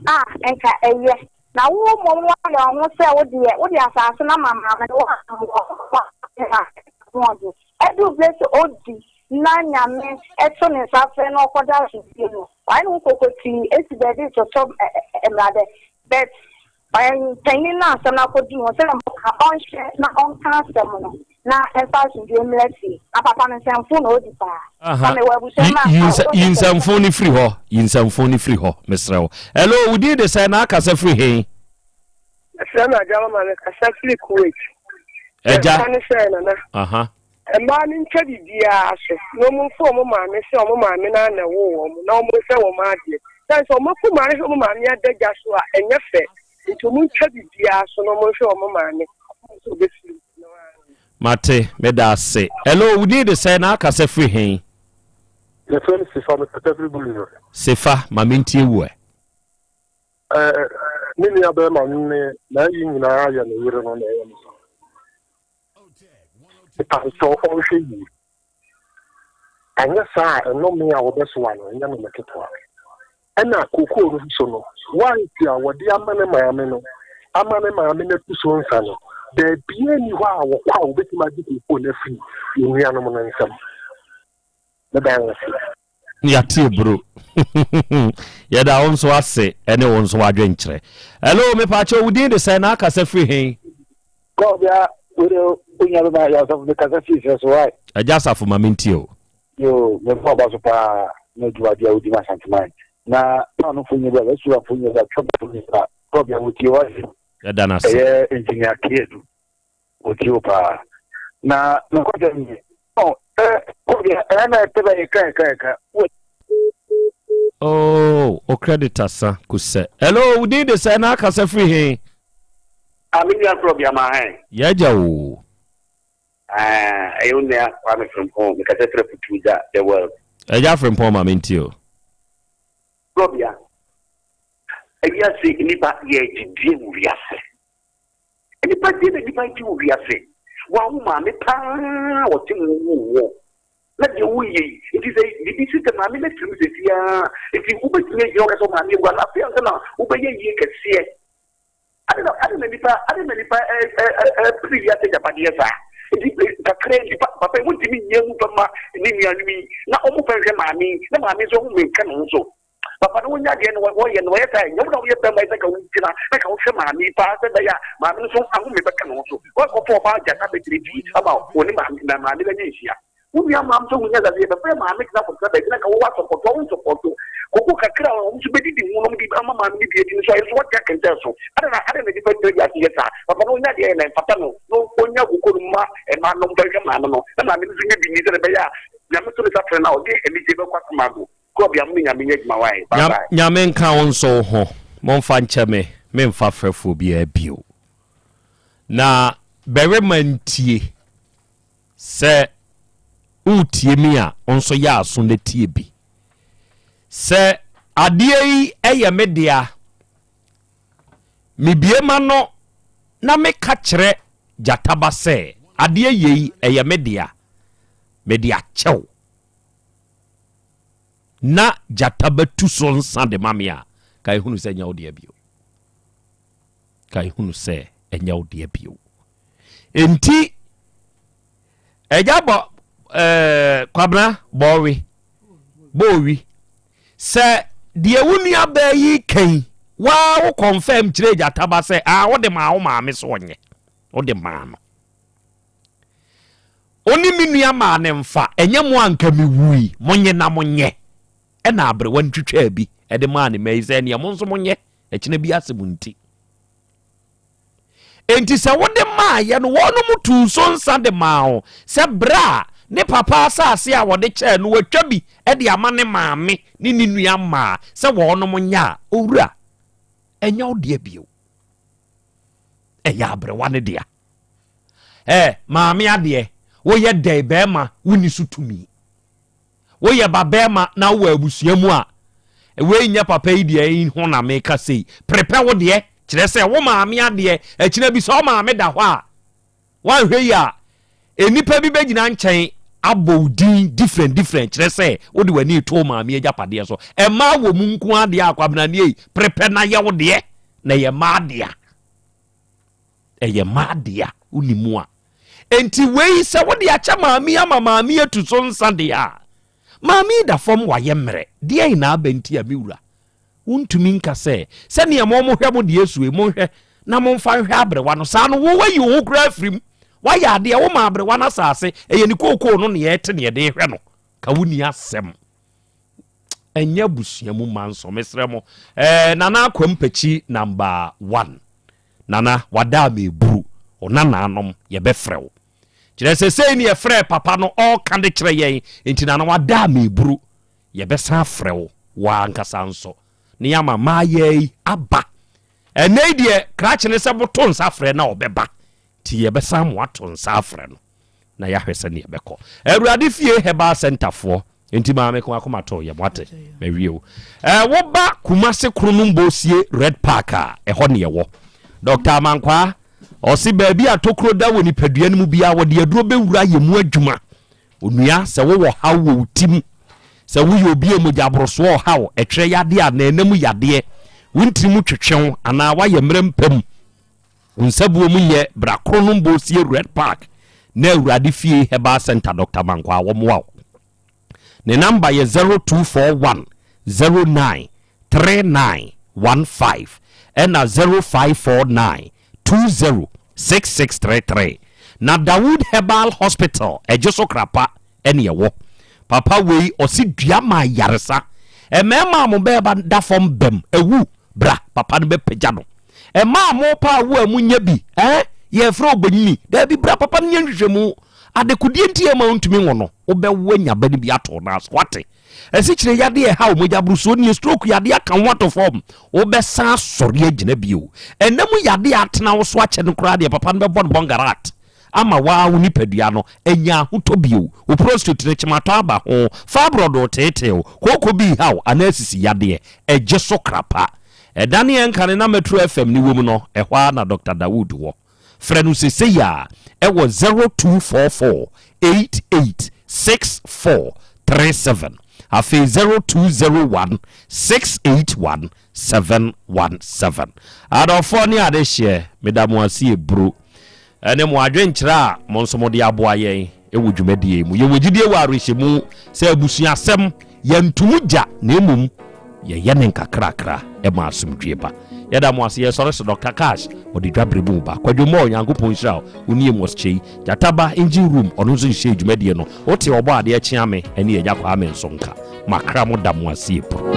a, nka ɛyɛ. Na wo mmom woayɛ wo ho sɛ wo deɛ, wode asase no ama maame no, woammoa wo maame ahoɔden. Ɛduru berɛ sɛ ɔdi na Nyame to ne nsa frɛ no ɔkɔda asomdwie no, wayɛ ne ho kokotii si baabi retotɔ mmradɛ. But panyin no a asɛm no akɔdu no hɔ, sɛdeɛ moka, ɔnhwɛ na ɔnka asɛm no na ɛmfa asomdwie mmra fie. Na papa no nsɛmfo na ɔdi paa. Na mewɔ abusua mu a, Yi yi nsɛmfo no firi hɔ. Yi nsɛmfo no firi hɔ, mesrɛ wo. Hello, wo din de sɛn na akasa firi he? Ɛfrɛ me Agya Mama, mekasa firi Kuwait. Agya. Ɛka ne sɛ nana. Aha. Mmaa no ntwa biribiara so na wɔn mfa wɔn maame sɛ wɔn maame no ara na ɛwoo wɔn na wɔn nhwɛ wɔn adeɛ. Sane sɛ wɔn akoma ahwɛ wɔn maame adagya so a ɛnyɛ fɛ nti wɔn ntwa biribiara so na wɔn nhwɛ wɔn maame sɛ wɔbɛfiri no ara. Mate, meda ase. Hello, wo din de sɛn na akasa firi he? Yɛfrɛ me Sefa, mekasa firi Bolivia. Sefa, ma mentie wo ɛ. Ɛɛ, me nua bɛrima no ne n'ayi nyinaa yɛ ne yere no na ɛyɛ no saa. Mepakyɛw ɔnhwɛ yie. Anyɛ saa a nnome a wɔbɛsoa no ɛnyɛ nnome ketewa. Ɛna kokoo no nso no, white a wɔde ama ne maame no, ama ne maame no atu so nsa no, baabiara nni hɔ a wɔkɔ a wɔbɛtumi agye kokoo no afiri wɔn nuanom no nsam. Meda wo ase. Yɛate bro. Yɛda wo nso ase ɛne wo nso w'adwenkyerɛ. Hello, mepaakyɛw wo din de sɛn na akasa firi he? Kɔbea wode wonya bɛma yɛ asafo mekasa fii sɛ so wae. Agya asafo ma mentie o. Yo, mebɔ aba so paa na adwumadi a wodi ma Asanteman na paanofo nyɛ bi a restaurantfo nyɛ bi a twɔbafo nyɛ bi a kɔbea wotie wae. Yɛda no ase. Ɛyɛ engineer Kiedu. Wɔtie wo paa. Na nokwasɛm ni, ɔ, ɛ, kɔbea, ɛyɛ na ɛtɛ bɛ yɛka yɛka yɛka. Wɔ. Oh, o credit asa kusɛ. Hello, wo din de sɛn na akasa firi he? Ah, me nua korɔbea ma hɛn. Yɛagya o. Ah, ɛyɛ wo nua Kwame Frimpong, mekasa firi Aputuogya, the world. Agya Frimpong ma mentie o. Korɔbea, ewiase nnipa yɛgye die wɔ wiase. Nnipa deɛ na nnipa gye wɔ wiase. Waa wo maame paa ɔte mu woo wo na deɛ woyɛ yi nti sɛ biribi si sɛ maame no afiri mu sɛsi ara nti wobɛtumi agyina hɔ ka sɛ maame awu anaa afei ansa na wobɛyɛ yie kɛseɛ. Ade na ade na nipa ade na nipa ɛpere wiase agyapadeɛ saa nti kakra nti papa yi wontumi nyɛ mu bɛma ne nuanom yi na wɔn fɛ nhwɛ maame yi na maame nso ho menka ne ho so. Papa no wonya deɛ no wɔyɛ no wɔyɛ saa ɛnyɛ wo na woyɛ bɛrima yi sɛ ka wogyina na ka wohwɛ maame yi paa sɛ bɛyɛ a maame no nso ahome bɛka ne ho so woakɔfa ɔbaa gyata bɛgyina fie ama wo ne maame na maame no anya nhyia wo nua maam sɛ wonya sase yɛbɛfrɛ maame tena kɔtena baabi na ka wowɔ asɔpɔtɔ wo nsɔpɔtɔ koko kakra a wɔn nso bɛdidi ho na wɔde ama maame no bi adi no so ayɛ so wɔte akɛntɛn so ada na ada na nipa tena wiase yɛ saa papa no wonya deɛ yɛ na ɛmfata no na ɔnya koko no ma ɛma no bɛhwɛ maame no na maame no nso nya bi ni sɛ ɛbɛyɛ a nyame to ne sa frɛ no a ɔde anigye bɛkɔ akoma do Krɔbea mo ne Nyame nyɛ adwuma wae bye bye. Nyame nka wo nso wo ho. Momfa nkyɛ me, memfa frɛfoɔ biara bio. Na barima ntie, sɛ woretie me a, wo nso yɛ aso na tie bi. Sɛ adeɛ yi yɛ me dea, mebue m'ano na meka kyerɛ gyataba sɛ, adeɛ yei ɛyɛ me dea, mede akyɛ wo. na gyata bɛtu so nsa de ma me a, ka ehunu sɛ ɛnyɛ wo deɛ bio. Ka ehunu sɛ ɛnyɛ wo deɛ bio. Enti, ɛgya bɔ ɛɛ kwabena bɔɔwe bɔɔwi sɛ deɛ wo nua bɛɛ yi kan waa wo kɔnfɛm kyerɛ gyata ba sɛ aa wode maa wo maame so ɔnyɛ wode maa no. Ɔne me nua maa no mfa, ɛnyɛ mo a anka mewui, monnye na monyɛ. Ɛna aberewa no twitwaa bi de maa ne mma yi sɛ, ɛneɛ mo nso monyɛ, ɛkyena bi asɛm nti. Enti sɛ wode maayɛ no, wɔnom tuu so nsa de maa wo sɛ berɛ a ne papa asase a wɔde kyɛɛ no watwa bi de ama ne maame ne ne nua mmaa sɛ wɔnom nyɛ a, owura, ɛnyɛ wo dea bio. Ɛyɛ aberewa no dea. Ɛ maame adeɛ, woyɛ dɛn bɛrima wonni so tumi. Woyɛ ba bɛrima na wowɔ abusua mu a, wei nyɛ papa yi deɛ yi ho na meka sei. Prepɛ wo deɛ, kyerɛ sɛ wo maame adeɛ, akyina bi sɛ wo maame da hɔ a, woanhwɛ yi a, nnipa bi bɛgyina nkyɛn abɔ wo din different different, kyerɛ sɛ wode w'ani reto wo maame agyapadeɛ so. Mmaa wɔ mu nko ara deɛ a, Kwabena nie, prepɛ na yɛ wo deɛ, na ɛyɛ mmaa dea. Ɛyɛ mmaa dea, wonni mu a. Enti wei sɛ wode akyɛ maame ama maame atu so nsa deɛ a, maame yi da fam wayɛ mmerɛ. Deɛn na aba nti a me wura wontumi nka sɛ sɛdeɛ mo mohwɛ mo deɛ sue monhwɛ na momfa nhwɛ aberewa no saa no wo wayi wo ho koraa afiri mu. Wayɛ adeɛ woma aberewa no asase ɛyɛ ne kookoo no na yɛte ne yɛde hwɛ no ka wonni asɛm. Ɛnyɛ abusua mu manso mesrɛ mo. Eh, Nana Akwam Pakyi number one. Nana wada a meburu wo nanaanom yɛbɛfrɛ wo. Kyerɛ sɛ sei ne yɛfrɛɛ papa no ɔɔka de kyerɛ yɛn nti Nana wada a meburu yɛbɛsan afrɛ wo wo ankasa nso na yɛama maayaa yi aba. Ɛnɛ yi deɛ krakye ne sɛ moto nsa frɛ na ɔbɛba nti yɛbɛsan mo ato nsa afrɛ no. na yɛahwɛ sɛnea ɛbɛkɔ. Awurade fie herbal center foɔ nti maame ko akoma to yɛ moate mawie o. Eh, woba Kumase Kronom Bosie Red Park a ɛhɔ ne ɛwɔ. Dr. Amankwaa ɔse baabi a tokuro da wɔ nipadua no mu biara wɔde aduro bɛwura yɛ mu adwuma. Onua sɛ wowɔ haw wɔ wo ti mu, sɛ woyɛ obi a mogya aborosoɔ ɔhaw, ɛtwerɛ yadeɛ anaa ɛna mu yadeɛ, wo ntiri mu twetwe wo anaa woayɛ mmerɛ mpa mu, Wo nsabuo mu nyɛ bra Kronom Bosie Red Park na Awurade Fie Herbal Center Doctor Mankwaa wɔmmoa wo. Ne number yɛ 0241 09 3915 ɛna 0549 20 6633. Na Dawood Herbal Hospital Ɛgyeso Krapa ɛne ɛwɔ. Papa wei ɔse dua ma ayaresa. Mmarima a mo bɛɛba da fam bɛm awu bra papa no bɛpagya no. Mmaa a mo pa awo a mo nya bi eh yɛfrɛ obonyini daabi bra papa no nyɛ nhwehwɛmu. Adekodeɛ nti ɛma wontumi nwo no wobɛwo anya ba no bi ato no ase wate. Asikyire yadeɛ ɛha wo mogya borosoɔ nie stroke yadeɛ aka wo ato fam wobɛsan asɔre agyina bio. Ɛna mu yadeɛ atena wo so akyɛ no koraa deɛ papa no bɛbɔ no bɔngarat. ama wo ara wo nipadua no anya ahotɔ bio, wo prostrate no kyematɔ aba ho, fibroid reteetee wo, kooko bi reha wo anaa asisi yadeɛ, ɛgye so krapa. Ɛda ne ɛnkane na Metro FM no wom no, ɛhɔ ara na Dɔkta Dawood wɔ. Frɛ no sesei ara ɛwɔ 0244 88 64 37, afei 0201 681 717. Adɔfoɔ ne adehyeɛ, meda mo ase eburo ne mo adwenkyerɛ a mo nso mode aboa yɛn wɔ dwumadie yi mu. Yɛwɔ gyidie wɔ awerɛhyɛmu sɛ abusuasɛm yɛnto mu gya na mmom yɛyɛ ne nkakrakra ma asomdwie ba. Yɛda mo ase. Yɛsɔre so Dɔkta Cash ɔde dwabere mu ba. Kwadwo Moore Nyankopɔn nhyira wo. Wo ne Amos Kyei. Gyata Ba Engine Room ɔno nso nhyehyɛɛ dwumadie no. Wote ɔbɔ adeɛ kyea me ne Agya Kwame nso nka. Makra mo da mo ase eburo.